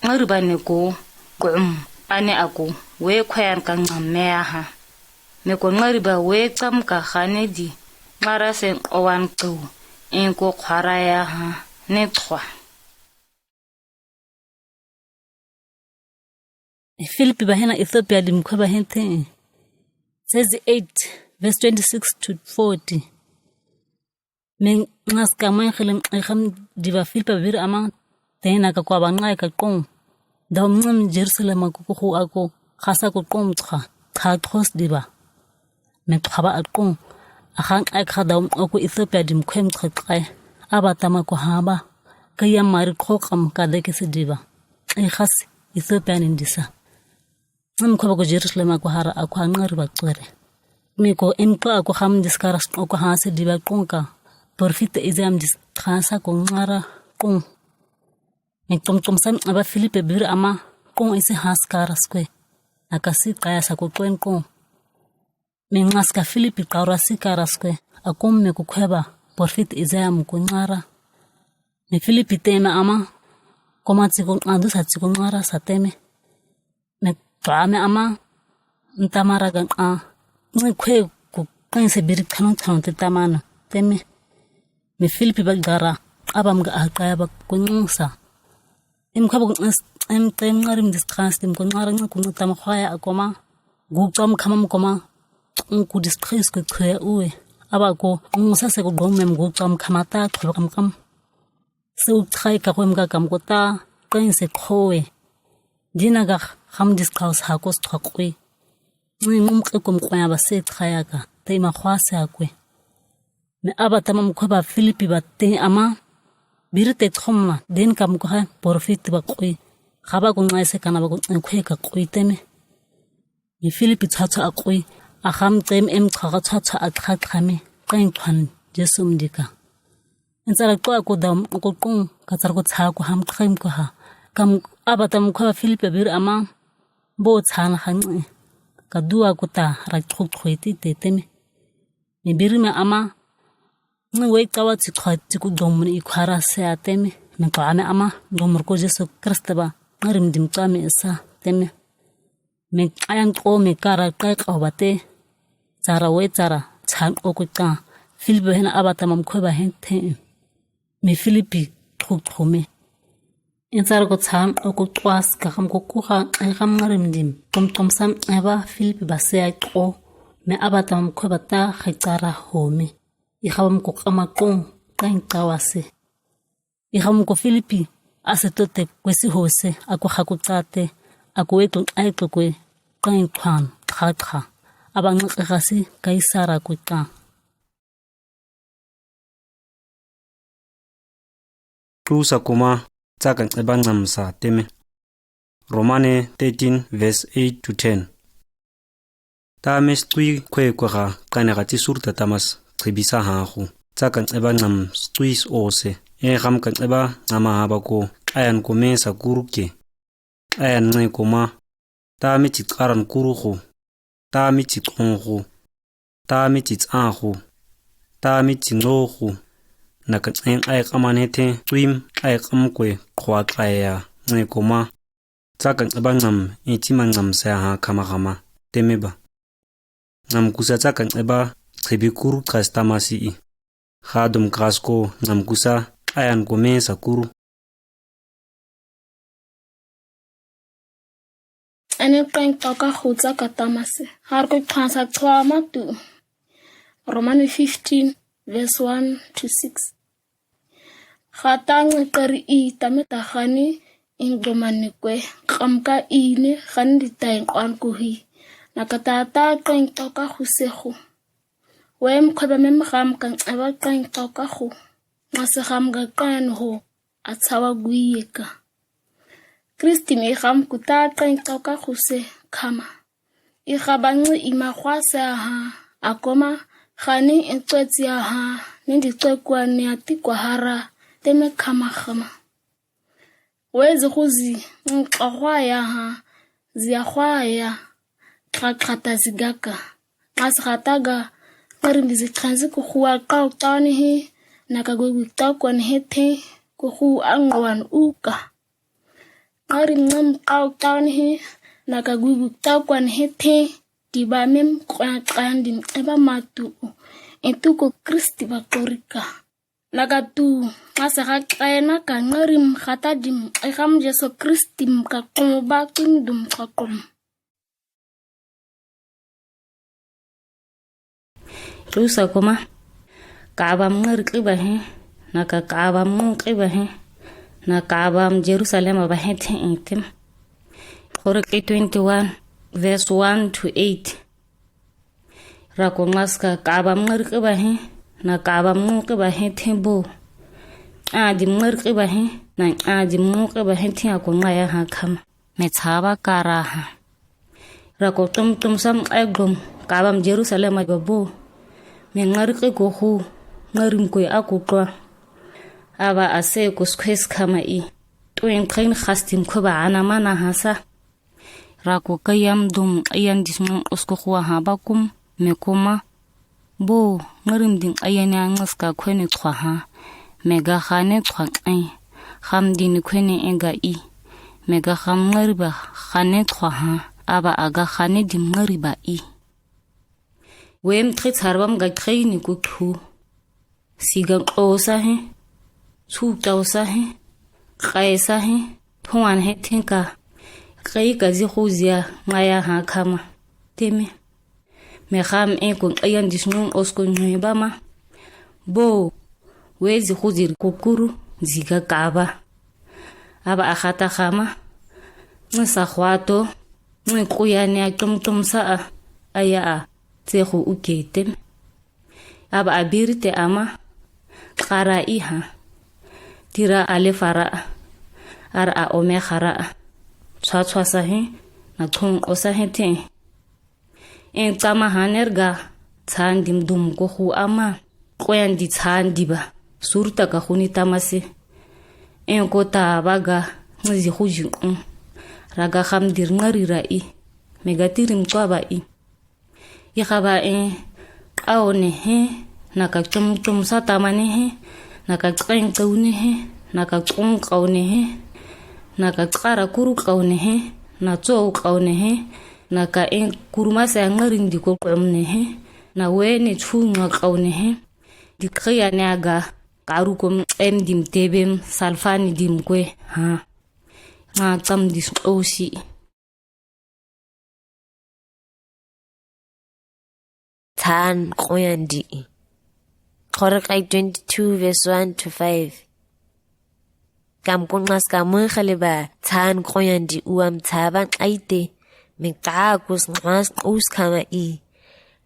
ngari ba ne ku kum ane aku we kwean ka ngam mea ha. Ne ku ngari ba we tam ka hane di ngara se owan tu en ku kwara ya ha ne twa. Filipi ba hena Ethiopia di mkwe ba hente. Tsezi eight, Verse twenty-six to forty. Min ngas ka mwen khilem ikham diba Filipi bir ama, tena ka kwa ba ngai ka kong. Daw mngam Jerusalem aku kuhu aku, khasa ku kong tha, tha thos diba. Me tha ba akong. Akhan ai kha daw aku Ethiopia dim kwem tha kai. Aba tama ku haba. Kaya mari khokam ka deke se diba. Ai khas Ethiopia nin disa. Am ko ba ku Jerusalem aku hara aku hangar ba tswere. Me ko em ko aku ham diskaras aku hase diba kong ka. Porfit izam dis khasa ku ngara kong. Me tom tom sam aba Filipi bir ama kong isi has karas kwe. Akasi kaya sa ku kwen kong. Me ngas ka Filipi kawra si karas kwe. Akum me ku kweba porfit izam ku ngara. Me Filipi teme ama. Koma tsi ku ngandu sa tsi ku ngara sa teme. Me twa me ama, ntamara gan a, ngi kwe ku kwen se biri tano tano te tamana, teme. Me Filipi ba gara, abam ga a kaya ba ku nsa. Im kaba ku nsa, im tem ngarim dis trans tim ku ngara ngi ku tama khwaya akoma. Gu kam kamam koma, ngi ku dis kais ku kwe uwe. Aba ku, ngi sa se ku gom mem gu kam kamata, kwe kam kam. Se u trai ka kwem ka kam kota, kwen se kowe. Dina ga kham dis kaus hakos twa kwe. Ngi ngum kwe kum kwe ba se trai ka, te ma khwa se akwe. Me aba tamam kwe ba Filipi ba te ama, biri te toma, din kam kwe porfit ba kwe. Khaba ku ngai se kana ba ku kwe ka kwe teme. Me Filipi tsa tsa akwe, akham tem em tsa tsa tsa akha khame, kwen kwan Jesu mdika. Ensara ko aku dam aku kong, katsar ko tsa ko ham khem ko ha. Kam aba tam ko Filipi bir ama, bo tsa na han. Ka dua ko ta ra khuk khoi ti te teme. Me bir me ama, ngi wei kawa tsi khoi tsi ku dom ni ikhara se a teme. Me ko ame ama, dom ko Jesu Krista ba, ngarim dim ka me sa teme. Me ayan ko me kara kai kau bate. Tsara we tsara, tsan o ku ta. Filipi hena aba tamam kwe ba hen te. Me Filipi truk trume. Ensara ko tsan o ku twas ka kam ko kuha, e kam ngarim dim. Tom tom sam e ba Filipi ba se ai ko. Me aba tamam kwe ba ta khai tsara ho me. I khabam ko kama kong, kain kawase. I ham ko Filipi, ase tote kwesi hose, aku haku tate, aku wetu ai to kwe, kain kwan, kha kha. Aba ngi kasi, Kaisara ku ta. Tusa kuma, tsa kan eba ngamsa teme. Romane thirteen verse eight to ten. Tame stui kwe kwe ha kane ka ti surta tamas kibisa ha khu. Tsa kan eba ngam stui ose. E ham kan eba ngama ha ba ko. Ayan ko me sa kuruke. Ayan nge ko ma. Tame ti karan kuru khu. Tame ti kon khu. Tame ti tsa khu. Tame ti ngo khu. Na kan en ai kamane te. Tuim ai kam kwe kwa kaya. Nge ko ma. Tsa kan eba ngam, e ti ma ngam sa ha kama kama. Teme ba. Ngam kusa tsa kan eba, kibi kuru kas tamasi i. Hadum kas ko, ngam kusa, ayan ko me sa kuru. Ene kain toka khu tsa ka tamasi. Har ko twansa twa matu. Romani fifteen, verse one to six. Khatang kari i tame ta khani in gomani kwe, kam ka i ne khani di ta in kwan kuhi. Na ka ta ta kain toka khu se khu. Wem kwe ba mem kham kan eba kain toka khu. Na se kham ga kan ho, a tsawa gui ye ka. Kristi me kham ku ta kain toka khu se kama. I khabangi i ma khwasa ha, akoma, khani i tswetsi ha, nindi tswekwa ni ati kwa hara, teme kama kama. Wezi khuzi, ngi khwaya ha, zia khwaya, kha khata zigaka. Mas khataga, ngari mbizi tranzi kukhuwa kau tani he, na kagwe gwe tau kwan he te, kukhu angwan uka. Ngari ngam kau tani he, na kagwe gwe tau kwan he te, kiba mem kwa kwan dim eba matu. Entu ko Kristi ba korika. Na katu, masa ka kaya na ka ngari mkhata dim, ekam Jesu Kristi mkakom ba kingdom kakom. Tusa kuma, Ka'bam ngark'iba he, naka Ka'bam ngunqiba he, na Ka'bam Jerusalem ba he the intem. Chorroqei twenty-one, verse one to eight. Rako ngaska Ka'bam ngark'iba he, na Ka'bam ngunqiba he the bo. Adim ngark'iba he, na adim ngunqiba he the ako ngaya ha kama. Me chaba kara ha. Rako tum tum sam ai gom Ka'bam Jerusalem ba bo. Me ngark'i ko hu, ngarim ko aku kwa. Aba ase ko skwes kama i. Tuin kain khastim ko ba ana mana hasa. Rako kayam dum ayan disnun osko huwa ha bakum, me kuma. Bo, ngarim din ayan ya ngaska kwene twa ha. Me ga khane twa ai. Kham din kwene ega i. Me ga kham ngariba khane twa ha. Aba aga khane dim ngariba i. Wem trit harbam ga kaini ku thu. Siga q'osa he, su q'osa he, qaisa he, thuan he thenka. Qai ka zi khuzia ngaya ha kama. Teme. Me kham e ko qayan disnun osko nyuhi ba ma. Bo, we zi khuzir kukuru, ziga Ka'ba. Aba akhata khama. Ngi sa khwato, ngi kuyane a tum tum sa a, aya a, tse khu uke teme. Aba abirite ama, kara iha. Tira ale fara, ar a ome khara. Tswa tswa sahi, na tsung osahi te. En tama haner ga, tsandim dum ko hu ama. Koyan di tsandiba, surta ka huni tamase. En ko ta baga, ngizi hujin un. Raga kham dir ngari ra i. Mega tirim tswa ba i. Ikhaba en, k'aw ne he, na ka tum tum sa tama ne he, na ka ts'en k'aw ne he, na ka ts'un k'aw ne he, na ka ts'ara kuru k'aw ne he, na ts'ow k'aw ne he, na ka en kuru mase a ngarin di ko k'om ne he, na we ne tsu nga k'aw ne he, di k'aya ne aga, karu kom em dim tebem, salfani dim kwe, ha. Nga tsam dis k'osi. Than koyan di. Chorroqei twenty-two verse one to five. Kam kun mas kam khale ba than koyan di uam thaban aite. Me ka kus mas us kama i.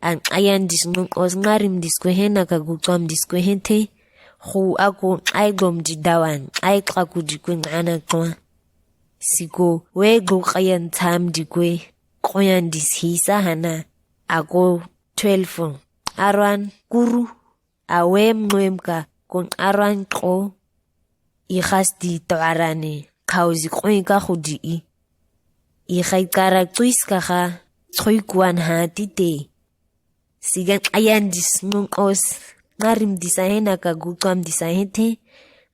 An ayan disnun os ngarim diskwe he na ka gutswam diskwe he te. Hu aku ai gom di dawan ai kaku di kwe ngana kwa. Siko we go kayan tham di kwe. Koyan dis hisa hana. Ako twelve. Arwan kuru. Awem nwem ka kon arwan ko. I khas di to arane. Kauzi koin ka hudi i. I khai kara tsuis ka ha. Tsui kuan ha ti te. Sigan ayan disnun os. Ngarim disahe na ka gutswam disahe te.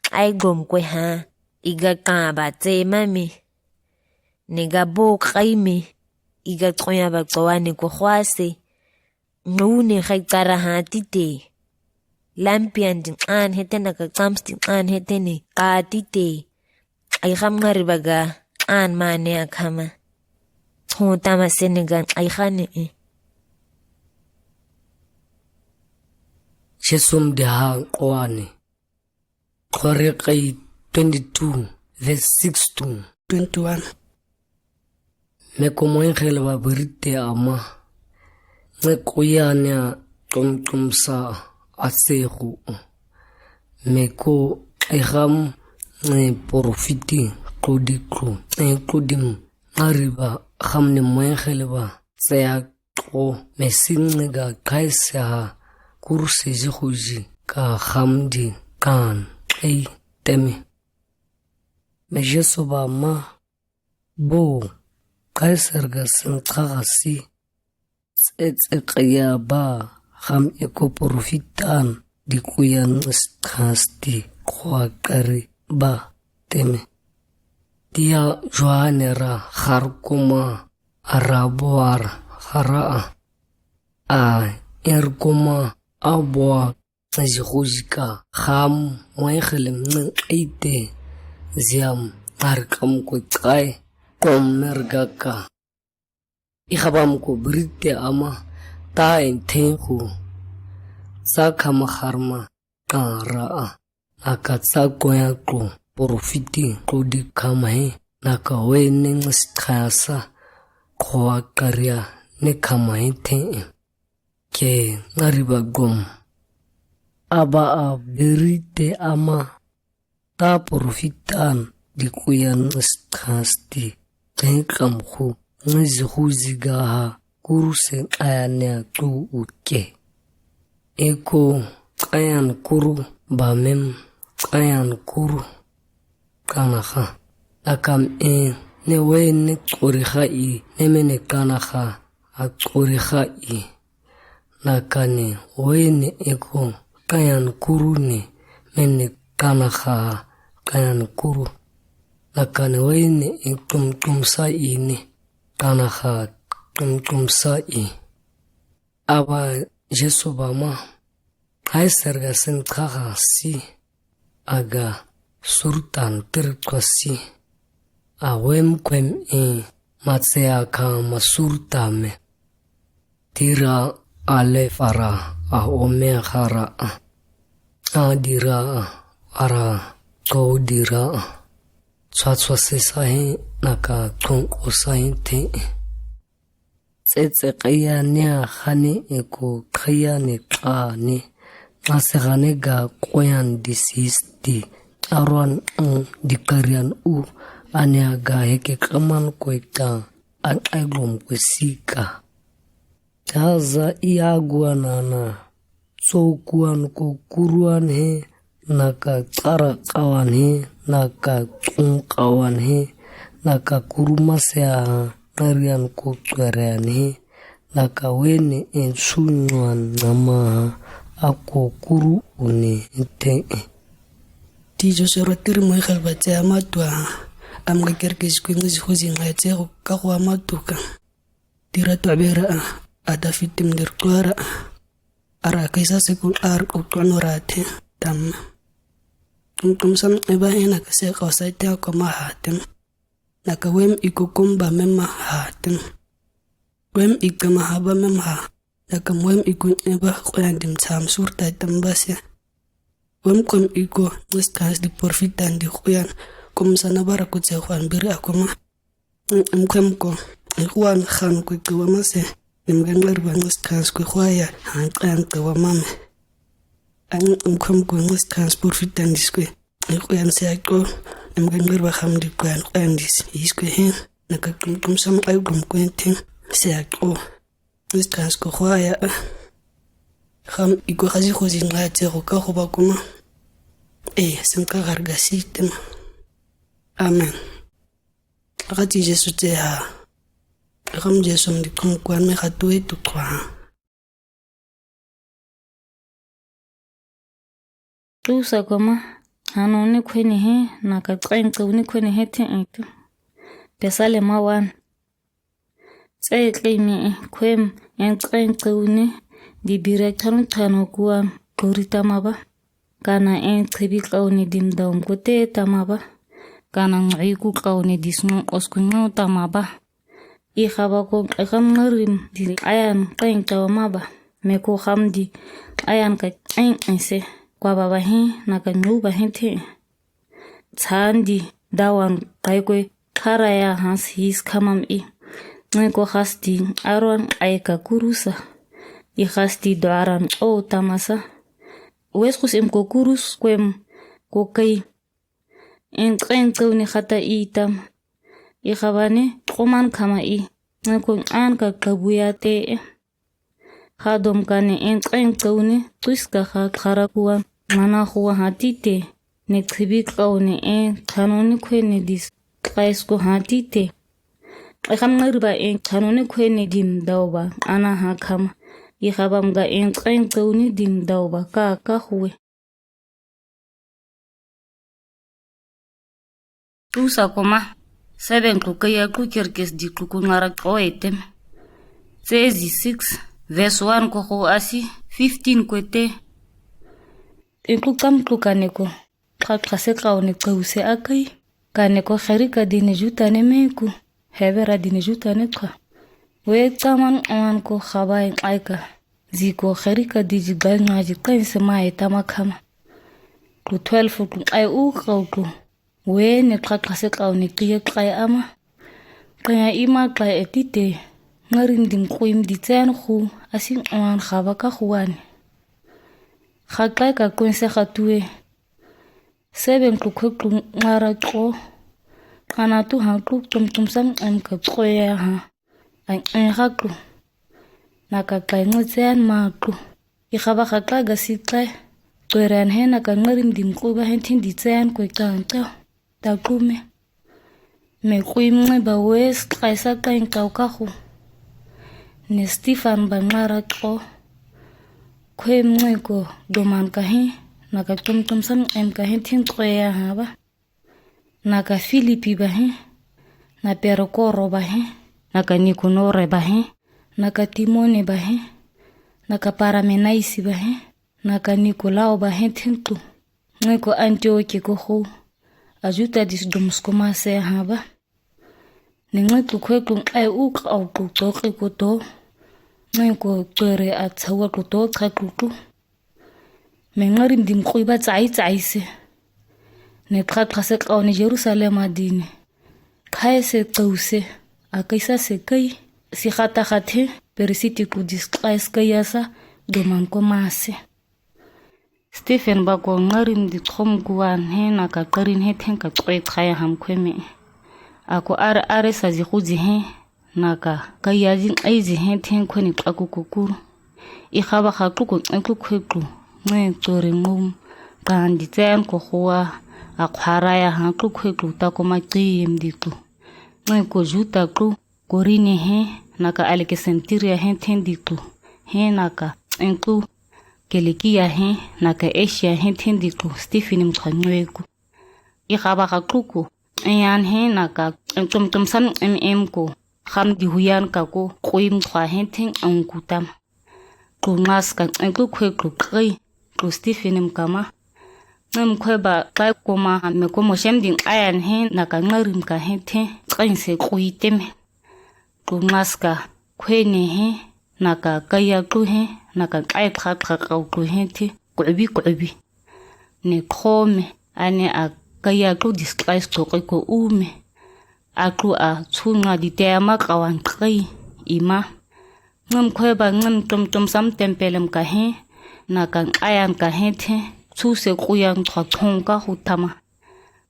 Ai gom kwe ha. Iga ka ba tse mame. Nega bo kaime. Iga koya ba kowa ne ko hwase. Ngu ne khai kara ha ti te. Lampian din an hete na ka tsams din an hete ne. Ka ti te. Ai kham ngari baga an mane a khama. Tho tama sene gan ai khane e. Jesum de ha koane. Chorroqei twenty-two, verse six to twenty-one. Me ko moin khel ba berite ama. Nge koyan ya tum tum sa asehu. Me ko ai kham nge porofiti kodi klo. Nge kodim ngari ba kham ne moin khel ba. Saya ko me sin nge ga kaisa ha kursi zi huji ka kham di kan ai teme. Me Jesu ba ma. Bo, Kaisar ga sin kagasi, tsetse kaya ba, ham eko profitan, di kuyan skasti kwa kari ba, teme. Dia Johanne ra har kuma, arabuar hara a, er kuma abua Zi huzika ham moin khelem nang aite ziam arkam ko tsae kom mergaka. Ihabam ko brite ama ta en tenhu. Sa khama harma kara a. Naka sa koya ko porofiti ko di khama he. Naka wene nges khasa kowa karia ne khama he te. Ke ngari ba gom. Aba a beri te ama. Ta porofitan di kuyan nges khasti. Te kam hu nges hu ziga ha kuru se aya ne a tu uke. Eko kayan kuru ba mem kayan kuru. Kanaha. Akam e ne wene koriha i ne mene kanaha a koriha i. Naka ne wene eko kayan kuru ne mene kanaha kayan kuru. Naka ne wene e tum tum sa i ne kanaha tum tum sa i. Aba Jesu ba ma. Hai serga sen kaha si. Aga surtan tir kwasi. A wem kwem i matsea ka ma surta me. Tira a le fara a ome hara a. A dira a ara ko dira a. Tswa tswa se sa he naka tong o sa he te. Tsetse kaya ne a hane eko kaya ne ka ne. Ase hane ga koyan di sisti. Arwan ang di karian u. Ane a ga heke kaman kwe ka. An ai glom kwe sika. Taza i aguan ana. Tsokuan ko kuruan he, naka tsara kawan he, naka tsung kawan he, naka kuruma sea ha, narian ko tswarian he, naka wene en sunuan nama ha, ako kuru une te e. Ti jo soro tiri moi halba te ama tua ha, am ga kerkis kui ngizi huzi ngai te ho ka ho ama tuka. Tira tu abera a, ada fitim der kuara a. Ara kaisa sekul ar uktuan orate tam. Tum tum sam eba hena kase kawasai te koma hatem. Naka wem iku kum ba mem hatem. Wem iku ma ha ba mem ha. Naka wem iku eba koyan dim sam surta tem base. Wem kum iku nges kas di porfitan di koyan kum sana bara kutse koyan biri akuma. Em kwem ko, ikuan han kwe kewama se, nem gangar ba nges kas kwe kwaya, han kan kewama me. Em kwem ko nges kas porfitan dis kwe, ikuan se ako, nem gangar ba ham di kwan kwan dis, is kwe hen, naka kum kum sam ai gum kwen ten, se ako, nges kas kwe kwaya. Ham iko hazi hozi ngai te ho ka ho ba kuma. Eh, sem ka garga sistema. Amen. Akati Jesu te ha. Akam Jesu mdi kum kwan me hatu e tu kwa. Tusa koma, hano ne kwene he, naka tsain tsaune kwene he te e tu. Pesale ma wan. Tsain tsaune kwem, en tsain tsaune, di bira tano tano kuan, kuri tama ba. Kana en tsibi kaune dim daum kote tama ba. Kana ngai ku kaune disno oskunyo tama ba. I haba ko ekam ngarim di ayan kain tama ba. Me ko ham di ayan ka kain ense. Kwa baba he, naka nyu ba he te. Tsan di dawan kai kwe karaya hans his kamam i. Ngai ko has di arwan ai ka kurusa. I has di doaran o tamasa. Wes kus im ko kurus kwem ko kai. En tsain tsaune hata i tam. I habane koman kama i. Ngai ko an ka kabuya te. Hadom kane en tsain tsaune, tuis ka ha khara kuan, mana huwa hatite, ne tsibi kaune en tsanone kwene dis, kais ko hatite. Ekam ngarba en tsanone kwene dim dauba, ana ha kama, i habam ga en tsain tsaune dim dauba, ka, ka huwe. Tusa koma, seven ku kaya ku kerkes di ku ku ngara ko etem. Tsezi six, verse one ko ho asi, fifteen ko te. Iku kam ku kane ko, ka kase kaune kause akai, kane ko kherika dine jutane meku, hebera dine jutane kwa. We tsaman wan ko habai aika. Ziko xerika diji gal nua ji k'ense ma e tama khama. Klu twelve klu ai u k'au klu. We ne kla kla se k'au ne k'iya k'ai ama. K'ai ima k'ai e tite. Ngarim dim k'uim di tsen khu. Asin uan khaba ka khuan. Kha k'ai ka k'ense kha tue. Seven klu kwe klu ngara k'o. Kana tu ha klu tum tum sam em ka k'oya ha. An en ha klu. Na ka k'ai ngut tsen ma klu. I khaba kha k'ai ga si k'ai. K'oran he na ka ngarim dim k'u ba he tin di tsen kwe k'an k'o. Ta klu me. Me k'uim nge ba wes k'ai sa k'ai k'au ka khu. Ne Stephen ba ngara k'o. Kwe mnge ko doman ka he, na ka tum tum sam em ka he tin k'oya ha ba. Na ka Filipi ba he, na Perokoro ba he, na ka Nikonore ba he, na ka Timone ba he, na ka Paramenaisi ba he, na ka Nikolao ba he tin klu. Nge ko Antioke ko khu, a Juta dis dum sko ma se ha ba. Ne nge klu kwe klu ai u k'au klu to k'e ko to. Nge ko k'ore a tsawa klu to k'a klu klu. Me ngarim dim k'ui ba tsai tsai se. Ne kla kla se k'au ne Jerusalem a dine. K'ai se k'au se. A k'ai sa se k'ai. Si khata khate. Perisiti klu dis k'ai se k'ai ya sa. Doman ko ma se. Stephen ba ko ngarim di trom kuan he na ka k'arin he ten ka k'oi k'ai ham kwe me. A ko are are sa zi khu zi he. Na ka k'ai ya zi k'ai zi he ten kwe ni k'aku kukur. I khaba kha klu ko k'ai klu kwe klu. Nge k'ore ngum. K'an di tsen ko khua. A k'ara ya ha klu kwe klu ta ko ma k'iyem di klu. Nge ko Juta klu. Korine he, na ka Aleksantiria he ten di klu. He na ka en klu. Kilikia he, na ka Asia he ten di klu. Stephen mkha nwe klu. I khaba kha klu klu. Eyan he, na ka en tum tum sam em em ko. Kham di huyan ka ko. K'uim k'ua he ten en ku tam. Klu ngas ka en klu kwe klu k'ai. Klu Stephen mkama. Ngem kwe ba k'ai ko ma me ko Moshe mdin ayan he na ka ngarim ka he te k'ai se k'ui teme. Klu ngas ka kwe ne he na ka k'ai ya klu he na ka k'ai k'a k'a k'au klu he te k'ubi k'ubi. Ne k'o me ane a k'ai ya klu dis k'ai sto k'ai ko u me. A klu a tsu nga di te ama k'awan k'ai ima. Ngem kwe ba ngem tum tum sam tempelem ka he, na ka k'ayan ka he te, tsu se k'uyan k'a k'ong ka hu tama.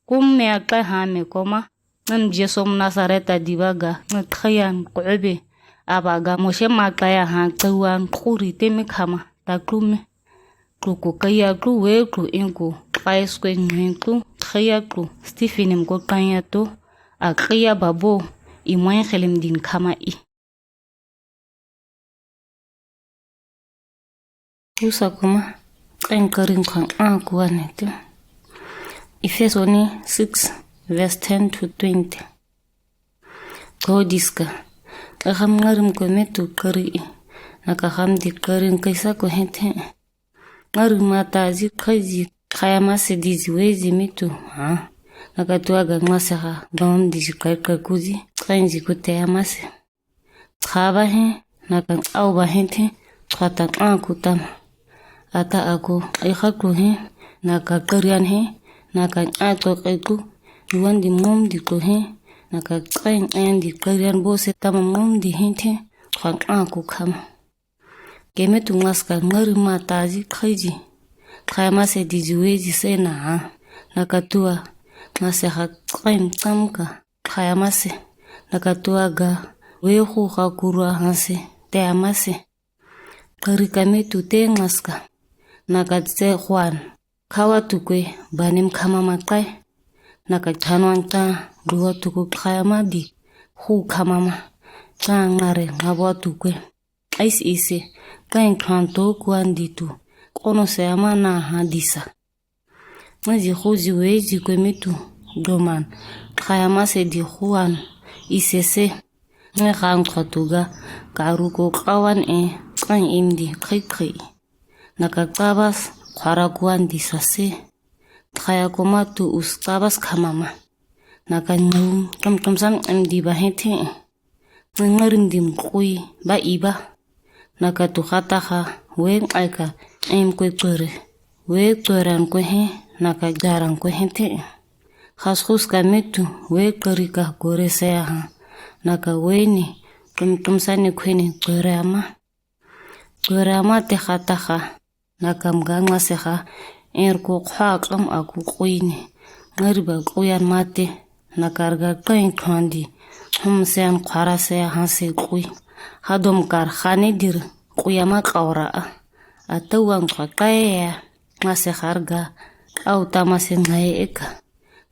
Kum me a k'ai ha me koma, ngem Jesu Mnasareta di ba ga, nge k'ayan k'obe, a ba ga Moshe ma k'ai ya ha k'awan k'uri teme kama, ta klu me. Klu ko k'ai ya klu we klu en ko, k'ai skwe ngen klu, k'ai ya klu, Stephen mko k'ai ya to, a k'ai ya ba bo, i mwen khelem din kama i. Usa kuma, k'en k'arin k'an a kuwa ne te. Efesoni six, verse ten to twenty. Ko diska, ka kham ngarim ko me tu k'ari i, na ka kham di k'arin k'ai sa ko he te. Ngarim ma ta zi k'ai zi, k'ai ama se di zi we zi me tu, ha. Na ka tua ga ma se ha, dom di zi k'ai k'ai ku zi, k'ai zi ku te ama se. K'a ba he, na ka au ba he te, k'a ta k'a ku tam. A ta a ku, ai kha ku he, na ka k'arian he, na ka a to k'ai ku, yuan di mum di ku he, na ka k'ai k'ai di k'arian bo se tam mum di he te, k'a k'a ku kama. Ke me tu ngas ka ngarim ma ta zi k'ai zi. K'ai ama se di zi we zi se na ha. Na ka tua, ngas se ha k'ai tam ka. K'ai ama se, na ka tua ga, we hu ka kurwa ha se, te ama se. K'ari ka me tu te ngas ka, na ka tse k'uan, k'awa tu kwe, banim kama ma k'ai, na ka chanwan ta, duwa tu ku k'ai ama di, hu kama ma, cha ngare, ngawa tu kwe. Ais ise, k'en k'an to k'uan di tu, k'ono se ama na ha di sa. Nge zi hu zi we zi kwe me tu, doman, k'ai ama se di k'uan, ise se. Nge k'an k'a tu ga, k'aru ko k'awan e, k'en im di k'ai k'ai. Na ka k'abas, k'ara k'uan di sa se. K'ai ya ko ma tu us k'abas kama ma. Na ka nyum, tum tum sam em di ba he te. Nge ngarim di mk'ui, ba i ba. Naka tu khataxa, we ngai ka, em kue kore. We koran kue he, naka jaran kue he te. Khas khus ka mitu, we kori ka kore se aha. Naka we ni, tum tum sani kue ni kore ama. Kore ama te khataxa. Naka mga ngase xa, er ko khwa kam aku kui ni. Ngari ba kuyan mate. Naka rga kain khwandi. Hum se an khwara se aha se kui. Hadom kar khane dir. Kui ama kaura a. Ata wang khwa kaya. Ngase xa rga. Au tama se ngai eka.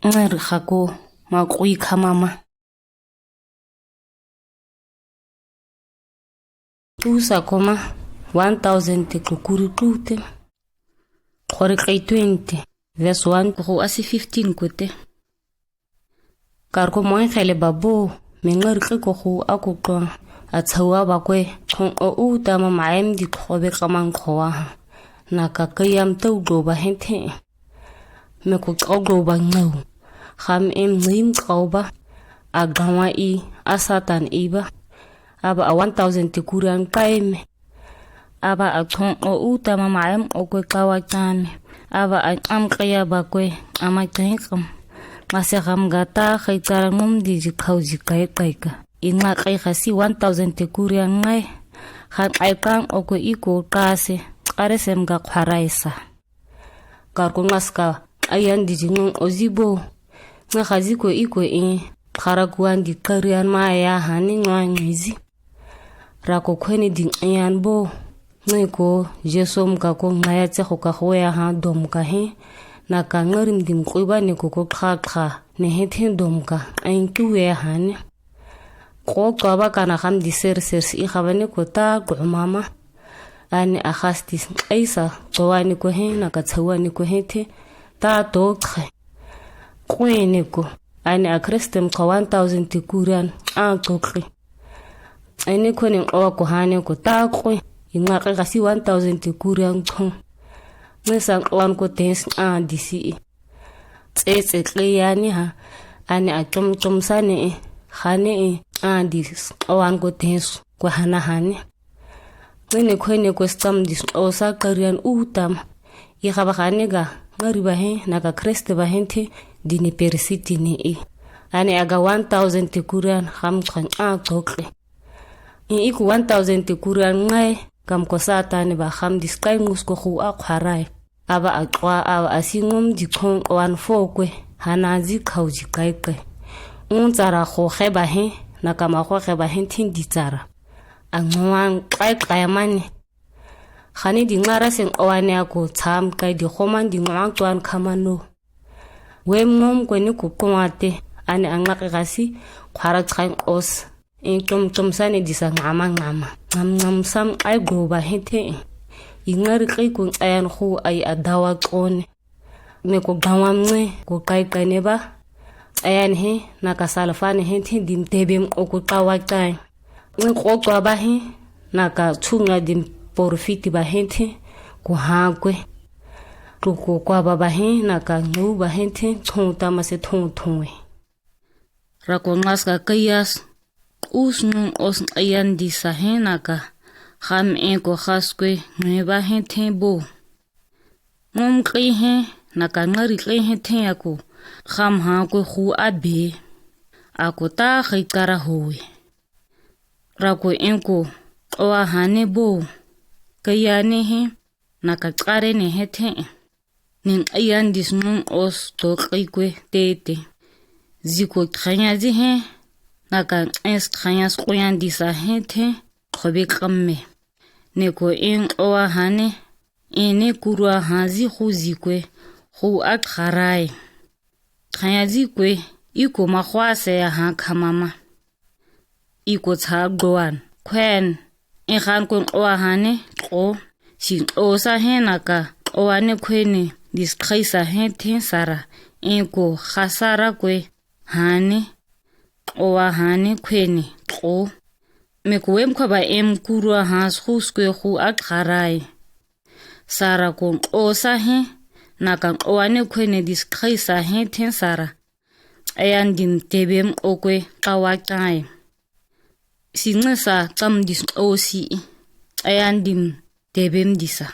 Ngari xa ko. Ma kui khamama. Tusa koma one thousand te kukuri tute. Khori kai twenty. Verse one ko asi fifteen kute. Kar ko moin khele babo. Me ngar ki ko khu aku kong. Atsawa ba kwe. Kong o u tama maem di khobe kamang khoa. Naka kayam tau go ba hente. Me ko kau go ba ngau. Kham em ngim kau ba. A gawa i, a satan i ba. Aba a one thousand te kurian kaime. Aba a kong o u tama maem o kwe kawa kame. Aba a am kaya ba kwe, ama kengkam. Mase kham gata khai kara ngum di ji khau ji kai kai ka. Inga kai khasi one thousand te kurian ngai. Khan ai kang o kwe iko kase. Are sem ga khwarai sa. Kar ko ngas ka, ayan di ji ngung o zi bo. Nga khazi ko iko e, khara kuan di karian ma ya hani nga ngizi. Ra ko khweni di ayan bo. Ngai ko, jesom ka ko ngaya tse ko ka khoya ha dom ka he. Naka ngarim dim kuiba ne ko ko kha kha. Ne he the dom ka, ain tu we hani. Ko kaba kana kham di ser ser si i khabane ko ta ko mama. Ani a khas tis aisa, tawani ko he, naka tsawani ko he the, ta to khe. Kwene ko, ani a krestem ka one thousand te kurian, a to khe. Ani ko ne awa ko hane ko ta kwe, inga ke kasi one thousand te kurian ko. Nge sang wan ko tens a disi i. Tse tse kle yani ha, ani a tom tom sane e, hane e, a dis, awan ko tens ko hana hane. Ngene kwene ko stam dis o sa karian u tam. I khaba khane ga, ngari ba he, naka kreste ba hente, dini persiti ni i. Ani aga one thousand te kurian, kham khan a tokle. I iku one thousand te kurian ngai, kam ko satane ba kham dis kai ngus ko khu a khwarai. Aba a kua, aba a si ngum di kong wan fo kwe, hana zi khau zi kai kai. Un tsara kho kheba he, naka ma kho kheba he tin di tsara. A nguan kai kai mani. Khani di ngara sen wane ako tsam kai di khoman di nguan tuan kamano. Wem ngum kwe ni ku kuate, ani a ngak kasi, khwara tsain os. In tum tum sani disa ngama ngama. Ngam ngam sam ai go ba hente. I ngari kai kun ayan khu ai a dawa kone. Me ko gawam ne, ko kai kai ne ba. Ayan he, naka salafane hente dim tebem o ko tawa tai. Nge ko kwa ba he, naka tsunga dim porfiti ba hente, ko ha kwe. Ko ko kwa ba ba he, naka ngu ba hente, tong tama se tong tong e. Ra ko ngas ka kayas, us nung os ayan di sa he naka, kham e ko khas kwe nge ba he te bo. Ngum kli he, naka ngari kli he te ako, kham ha kwe khu a be. Ako ta khai kara hoe. Ra ko e ko, owa hane bo. Kayane he, naka kare ne he te. Nin ayan dis nung os to kli kwe te te. Zi ko khanya zi he, naka es khanya skuyan disa he te, khobe kamme. Ne ko en owa hane, en ne kurwa ha zi khu zi kwe, khu a kharai. Khanya zi kwe, i ko ma khwa se ya ha khamama. I ko tsa goan, kwen, e khan kwen owa hane, ko, si o sa he naka, owa ne kwene, dis khaisa he te sara, e ko khasara kwe, hane, owa hane kwene, ko. Me ko em kwa ba em kurwa ha skhus kwe khu a kharai. Sara ko o sa he, naka owa ne kwene dis khaisa he te sara. Ayan dim tebem o kwe kawa tai. Si nge sa tam dis o si. ayan dim tebem disa.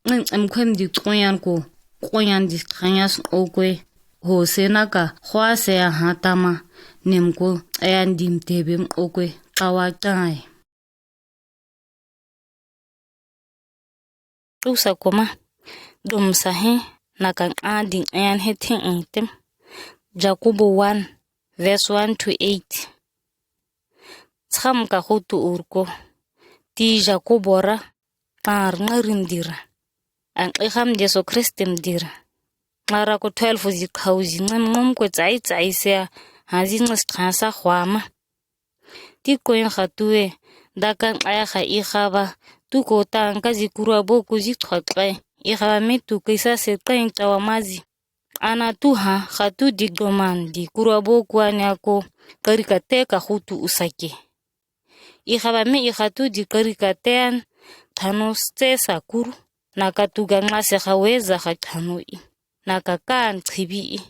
Ngen em kwem di tronyan ko, tronyan di tronyan s-, okwe. Ho sena ka, khwa se ya ha tama, nem ko, ayan dim tebem okwe, kawa tai. Tusa koma, dum sa he, na kan a ding ayan he tin en tem. Jakobo one, verse one to eight. Tsam ka hutu urko. Ti Jakobo ra, tar ngarim dira. An iham Jesu Kristim dira. Mara ko twelve zi khau zi ngam ngom ko tsai tsai se a, ha zi ngas tran sa khwama. Ti ko en khatu e, da kan aya kha ihaba, tu ko tan ka zi kurwa bo ku zi twa kai, ihaba me tu kaisa se kai tawa mazi. Ana tu ha, khatu di doman di kurwa bo ku anya ko, kari ka te ka hutu usake. Ihaba me ihatu di kari ka te an, tano ste sa kuru, na ka tu ga ngase kha weza kha tano i, na ka kan tibi i,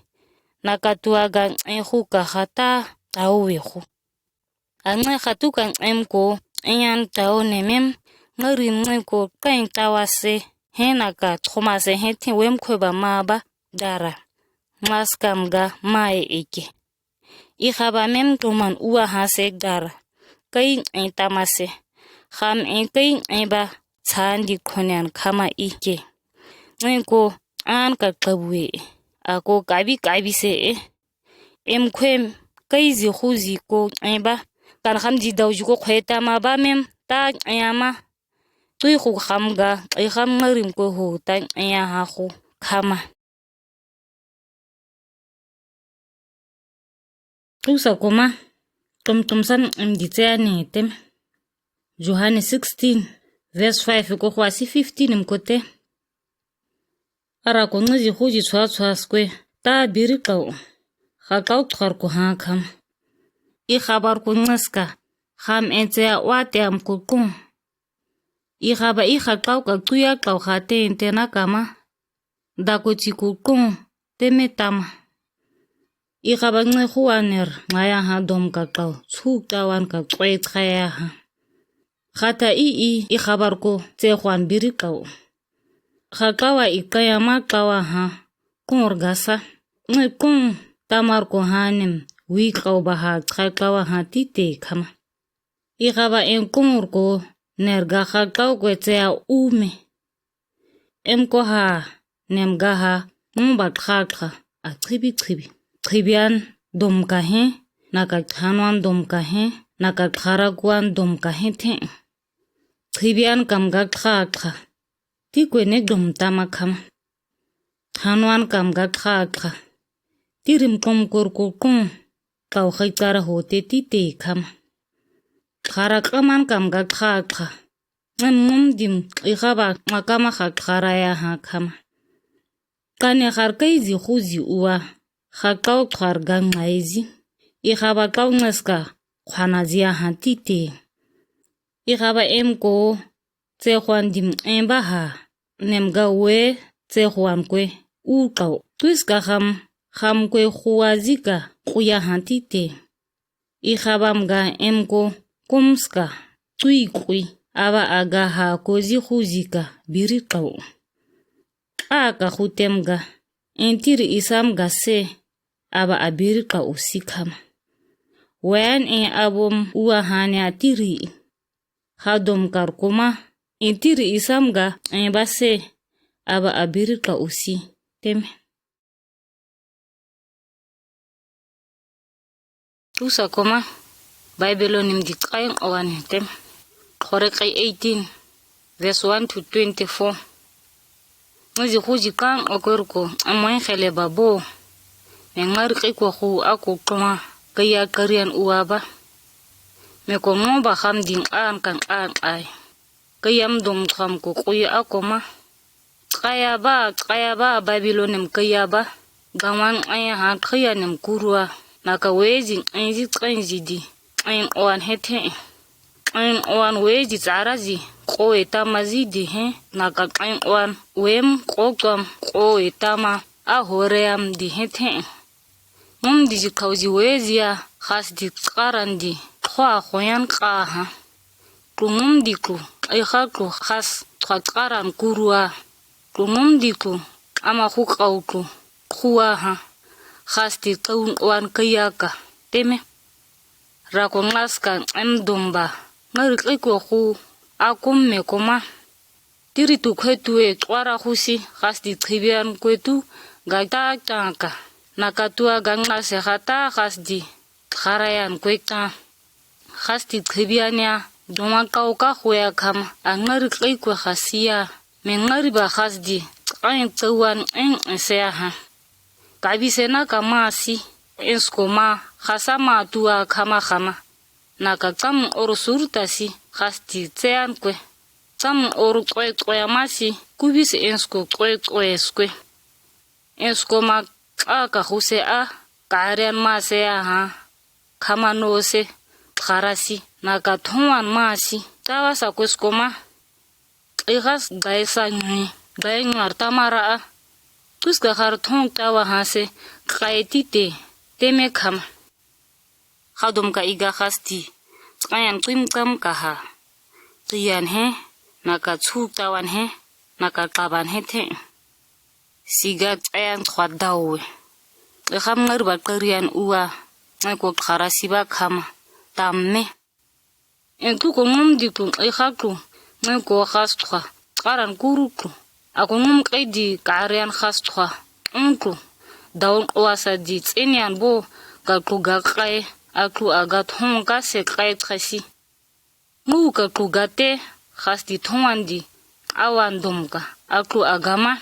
na ka tu aga nge hu ka khata, tau we hu. Ange khatu kan em ko, en yan tau ne mem, ngarim nge ko, kan tawa se, he na ka toma se, he tin wem kwe ba ma ba, dara. Mas kam ga ma e eke. Ihaba mem doman uwa ha se dara. Kai en tama se. Kham en kai en ba, tsan di konyan kama eke. Nge ko, an ka kabu e. Ako kabi kabi se e. Em kwem, kai zi hu zi ko en ba. Kan kham zi dau zi ko kwe tama ba mem, ta en ama. Tui hu kham ga, iham ngarim ko hu, ta en ya ha hu, kama. Tusa koma, tum tum san em di tse ane tem. Yohane sixteen, verse five ko khwa si fifteen em ko te. Ara ko nge zi hu zi tswa tswa skwe, ta biri kau. Kha kau tswar ko ha kama. Ihabar ko nge ska, kham en tse a wa te am ko kun. Ihaba iha kau ka tsuya kau kha te en te na kama. Da ko tsi ko kun, te me tama. Ihaba nge huwa ner, ngaya ha dom ka kau, tsuk tawan ka tswe tsaya ha. Khata i i, ihabar ko, tse hwan biri kau. Kha kawa i kaya ma kawa ha, kun orgasa. Nge kun, tamar ko ha nem, wi kau ba ha, kha kawa ha ti te kama. Ihaba en kun orko, ner ga kha kau kwe tse a ume. Em ko ha, nem ga ha, mba kha kha, a tsibi tsibi. Tsibi an dom ka he, na ka tsanwan dom ka he, na ka tsara kwan dom ka he te. Tsibi an kam ga kha kha. Ti kwe ne dom tama kama. Tsanwan kam ga kha kha. Ti rim kom kor ko kun, kau khai tsara ho te ti te kama. Tsara kaman kam ga kha kha. Nge mum dim, ihaba, ma kama kha tsara ya ha kama. Kane khar kai zi hu zi uwa, kha kau tsar ga ngai zi. Ihaba kau nge ska, khwana zi ya ha ti te. Ihaba em ko, tse hwan dim en ba ha, nem ga we, tse hwan kwe, u kau. Tui ska kham, kham kwe huwa zi ka, kuya ha ti te. Ihaba mga em ko, kum ska, tui kui, aba aga ha ko zi hu zi ka, biri kau. Aka hu tem ga, en tiri isam ga se, aba a biri kau si kama. Wen en abom uwa hane a tiri. Ha dom kar koma, en tiri isam ga, en ba se, aba a biri kau si, tem. Tusa koma, Baibel o nim di kain owan hetem. Kore kai eighteen, verse one to twenty-four. Nge zi hu zi kan okor ko, amoin khele ba bo. Me ngar kai ko hu ako koma, kaya karian uwa ba. Me ko mo ba ham ding an kan an ai. Kayam dom tsam ko kuya ako ma. Kaya ba, kaya ba, Babilon nem kaya ba. Gaman kaya ha kaya nem kurwa. Na ka wezi kaya zi kaya zi di. Kaya owan hete. Kaya owan wezi tsara zi. Kowe tama zi di he. Na ka kaya owan wem kokwam kowe tama. A hore am di hete. Mum di zi kau zi wezi ya, khas di karan di, khwa khoyan kaha. Klu mum di klu, ih kha tlu khas twa tkaran kurua. Tlu ngumdi tlu ama hu kau tlu khua ha. Khas di tawun wan kaya ka teme. Ra ko nglas ka em dom ba. Ngari kliko hu akum me koma. Tiri tu kwe tu e twara husi khas di twibian kwe tu ga ta tangka. Na ka tua ga ngase khata khas di kharayan kwe ta. Khas di twibian ya doma kau ka huya kama a ngari kliko khasia. Me ngari ba khas di tkain tsawan en esea ha. Kabi se na ka masi ensko ma khasa ma tua kama kama. Na ka tsam oro surta si khas di tsean kwe. Tsam oro kwe kwe masi kubis ensko kwe kwe skwe. Ensko ma ka ka huse a karian mase a ha. Kama no se kharasi na ka thoan masi. Tawa sa kwe sko ma. Ihas gai sa ngi gai ngar tamara a. Tus ka har thong tawa ha se kai tite teme kama. Khadom ka iga khas di. Tkayan kwim kam ka ha. Tkayan he, na ka tsu tawan he, na ka kaban he the. Siga tkayan twa dawe. Ikham ngar ba karian ua. Ngai ko kharasi ba kama. Tamme. En tlu ko ngumdi tlu iha tlu ngai ko khas twa. Tkaran kuru tlu. Ako ngum kai di karian khas twa. En tlu. Daun wasa di tsenian bo ka tlu ga kai. A tlu aga thong ka se kai tkhasi. Ngu ka tlu ga te khas di thongan di. Awan dom ka. A tlu aga ma.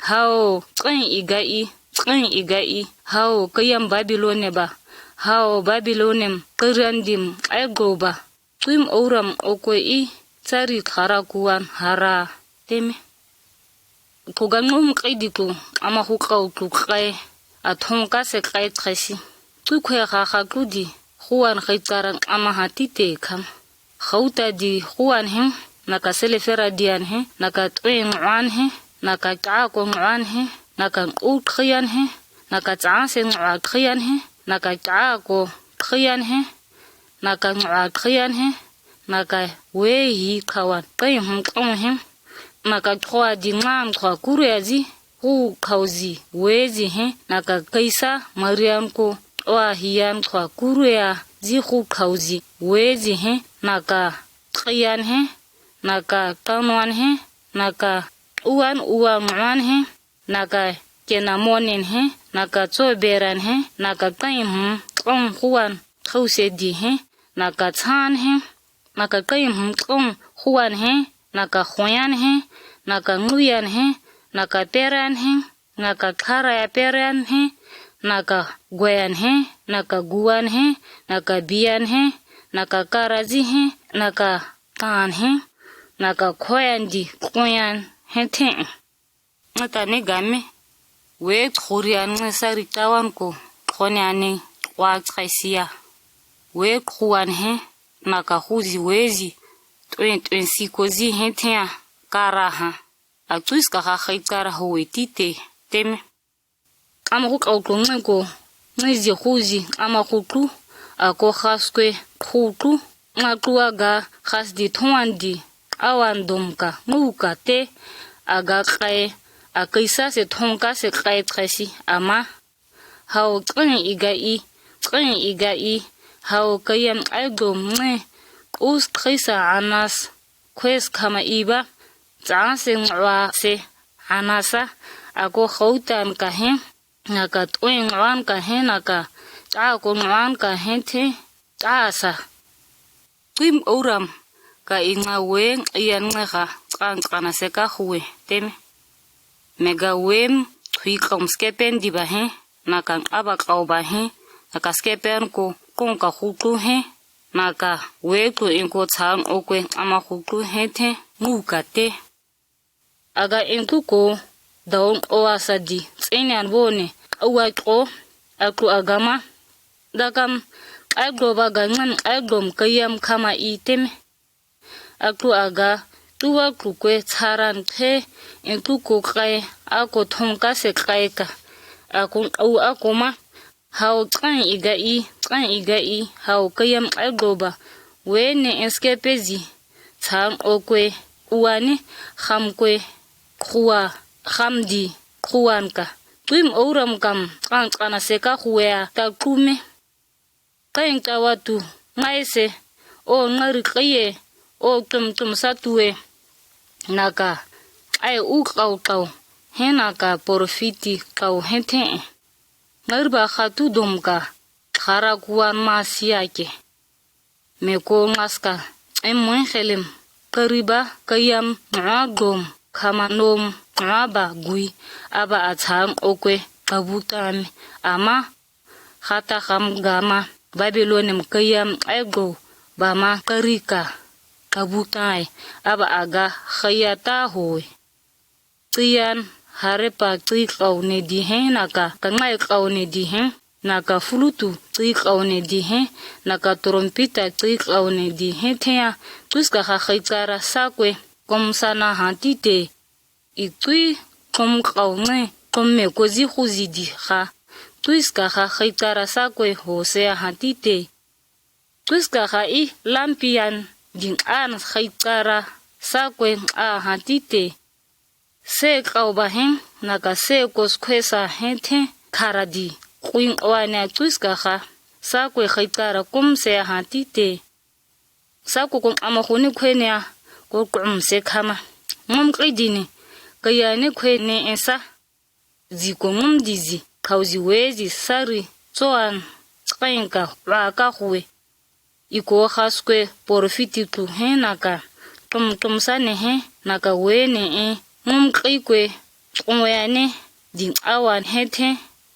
Hao, tskeng iga i, tskeng iga i, hao, kayam Babilone ba. Hao, Babilonem, karian dim, ai go ba. Twim ouram okwe i, tsari tkhara kuan hara teme. Tlu ga ngum kai di tlu, ama hu kau tlu kai, a thong ka se kai tkhasi. Tlu kwe ha ha tlu di, huan khai tsaran ama ha tite kam. Khauta di huan he, na ka selefera dian he, na ka twe nguan he, na ka tsa ko nguan he, na ka u tkhrian he, na ka tsa se ngua tkhrian he, na ka tsa ko tkhrian he, na ka ngua tkhrian he, na ka we hi khawan kai hum kong he, na ka twa di ngan twa kuria zi, hu khau zi, we zi he, na ka kaisa marian ko, wa hian twa kuria zi hu khau zi, we zi he, na ka tkhrian he, na ka tanuan he, na ka uan uan nguan he, na ka kenamonen he, na ka tsoberan he, na ka kaim hum tong huan thause di he, na ka tsan he, na ka kaim hum tong huan he, na ka hoyan he, na ka nguyan he, na ka peran he, na ka kharaya peran he, na ka gwayan he, na ka guan he, na ka bian he, na ka karazi he, na ka tan he, na ka khoyan di koyan he the. Nga ta ne game, we khurian nge sari tawan ko, khonian ne kwa tsaisia. We khuan he, na ka huzi wezi, twen twen si ko zi he the a, kara ha. A tsuis ka ha khai kara ho we tite, teme. Ama hu kau tlu nge ko, nge zi huzi, ama hu tlu, a ko khas kwe, hu tlu, nga tlu a ga khas di thongan di, awan dom ka, ngu ka te, a ga kai, a kaisa se thong ka se kai tkhasi, ama. Hao tskeng iga i, tskeng iga i, hao kayam ai dom nge, kus tkhisa anas, kwes kama iba, tsa se ngwa se, anasa, a ko khautan ka he, na ka twe nguan ka he, na ka tsa ko nguan ka he the, tsa sa. Twim ouram ka i nga we ian nge ha, tsan tsana se ka huwe, teme. Me ga wem thui kaum skepen di ba he, na ka aba kau ba he, na ka skepen ko, kong ka hu tlu he, na ka we tlu in ko tsan okwe, ama hu tlu he the, ngu ka te. A ga en tlu ko, daun owa sa di, tsenian bone, awa tlo, a tlu a gama. Da kam, ai dlo ba ga ngan, ai dlom kayam kama i teme. A tlu a ga, tuwa tlu kwe tsaran te, en tlu ko kai, a ko thong ka se kai ka. A ko, au a ko ma, Hao tskeng iga i, tskeng iga i, hao kayam ai dlo ba. We ne en skepe zi. tsan okwe, uwani, xamkwe, khuwa, xamdi, khuwanka. Tuim ouram kam, tsan tsana seka khuwea, ta tsume. Kain tawatu, ngaise, o ngari kaye, o tum tum satue. Naka, ai u kau kau, he naka porofiti kau he te. Ngarba khatu domka, khara kuwan masiake. Meko ngaska, em mwen khelem, kariba, kayam, ngwa gom, khama nom, ngwa ba gui, aba atsan okwe, kabutami, ama, khata kham gama, Babilonem kayam, ego, bama, karika, kabutai, aba aga, khayata hoi. Tsiyan, harepa tsi kaune dihe naka, kangai kaune dihe, naka fulutu tsi kaune dihe, naka trompita tsi kaune dihe tea, tsuiska kha khaitsara sakwe, komsana hantite. I tsui, kom kaune, kom me kozi khuzi diha. Tsuiska kha khaitsara sakwe Hosea hantite. Tsuiska kha i lampian, din an khaitsara sakwe a hantite. Se kau bahen, naka se kos kwesa hente, karadi, kuin wania tsuiska kha, sakwe khaitsara kum se hantite. Sakwe kum ama khuni kwenia, ko kum se kama. Ngom kidini, kayani kwene esa. Zi ko ngom dizi, kauzi wezi sari, tsoan, tsainka, waka khuwe. Iko khaskwe porofiti tu he naka, tum tum sane he naka wene e, ngom kaikwe, tsoyane, din awan he te,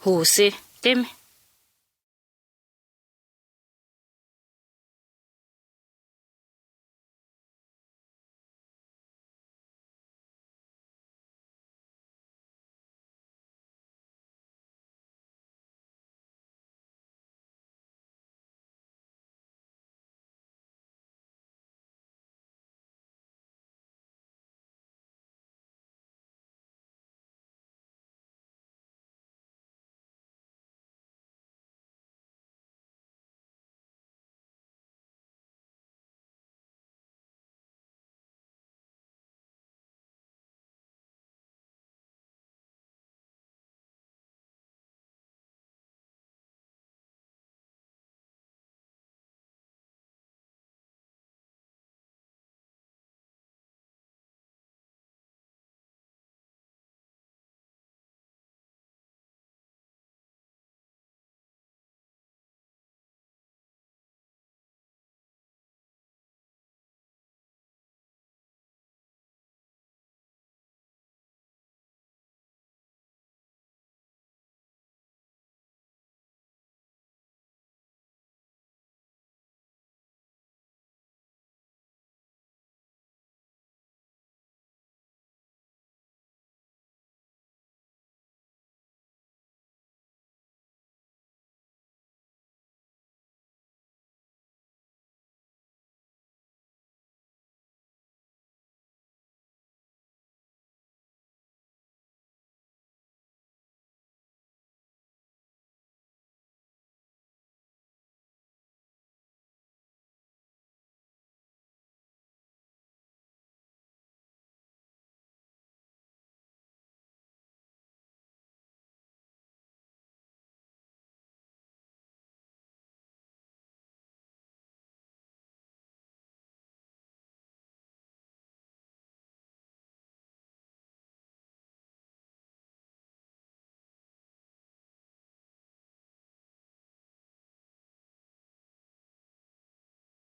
Hose, teme.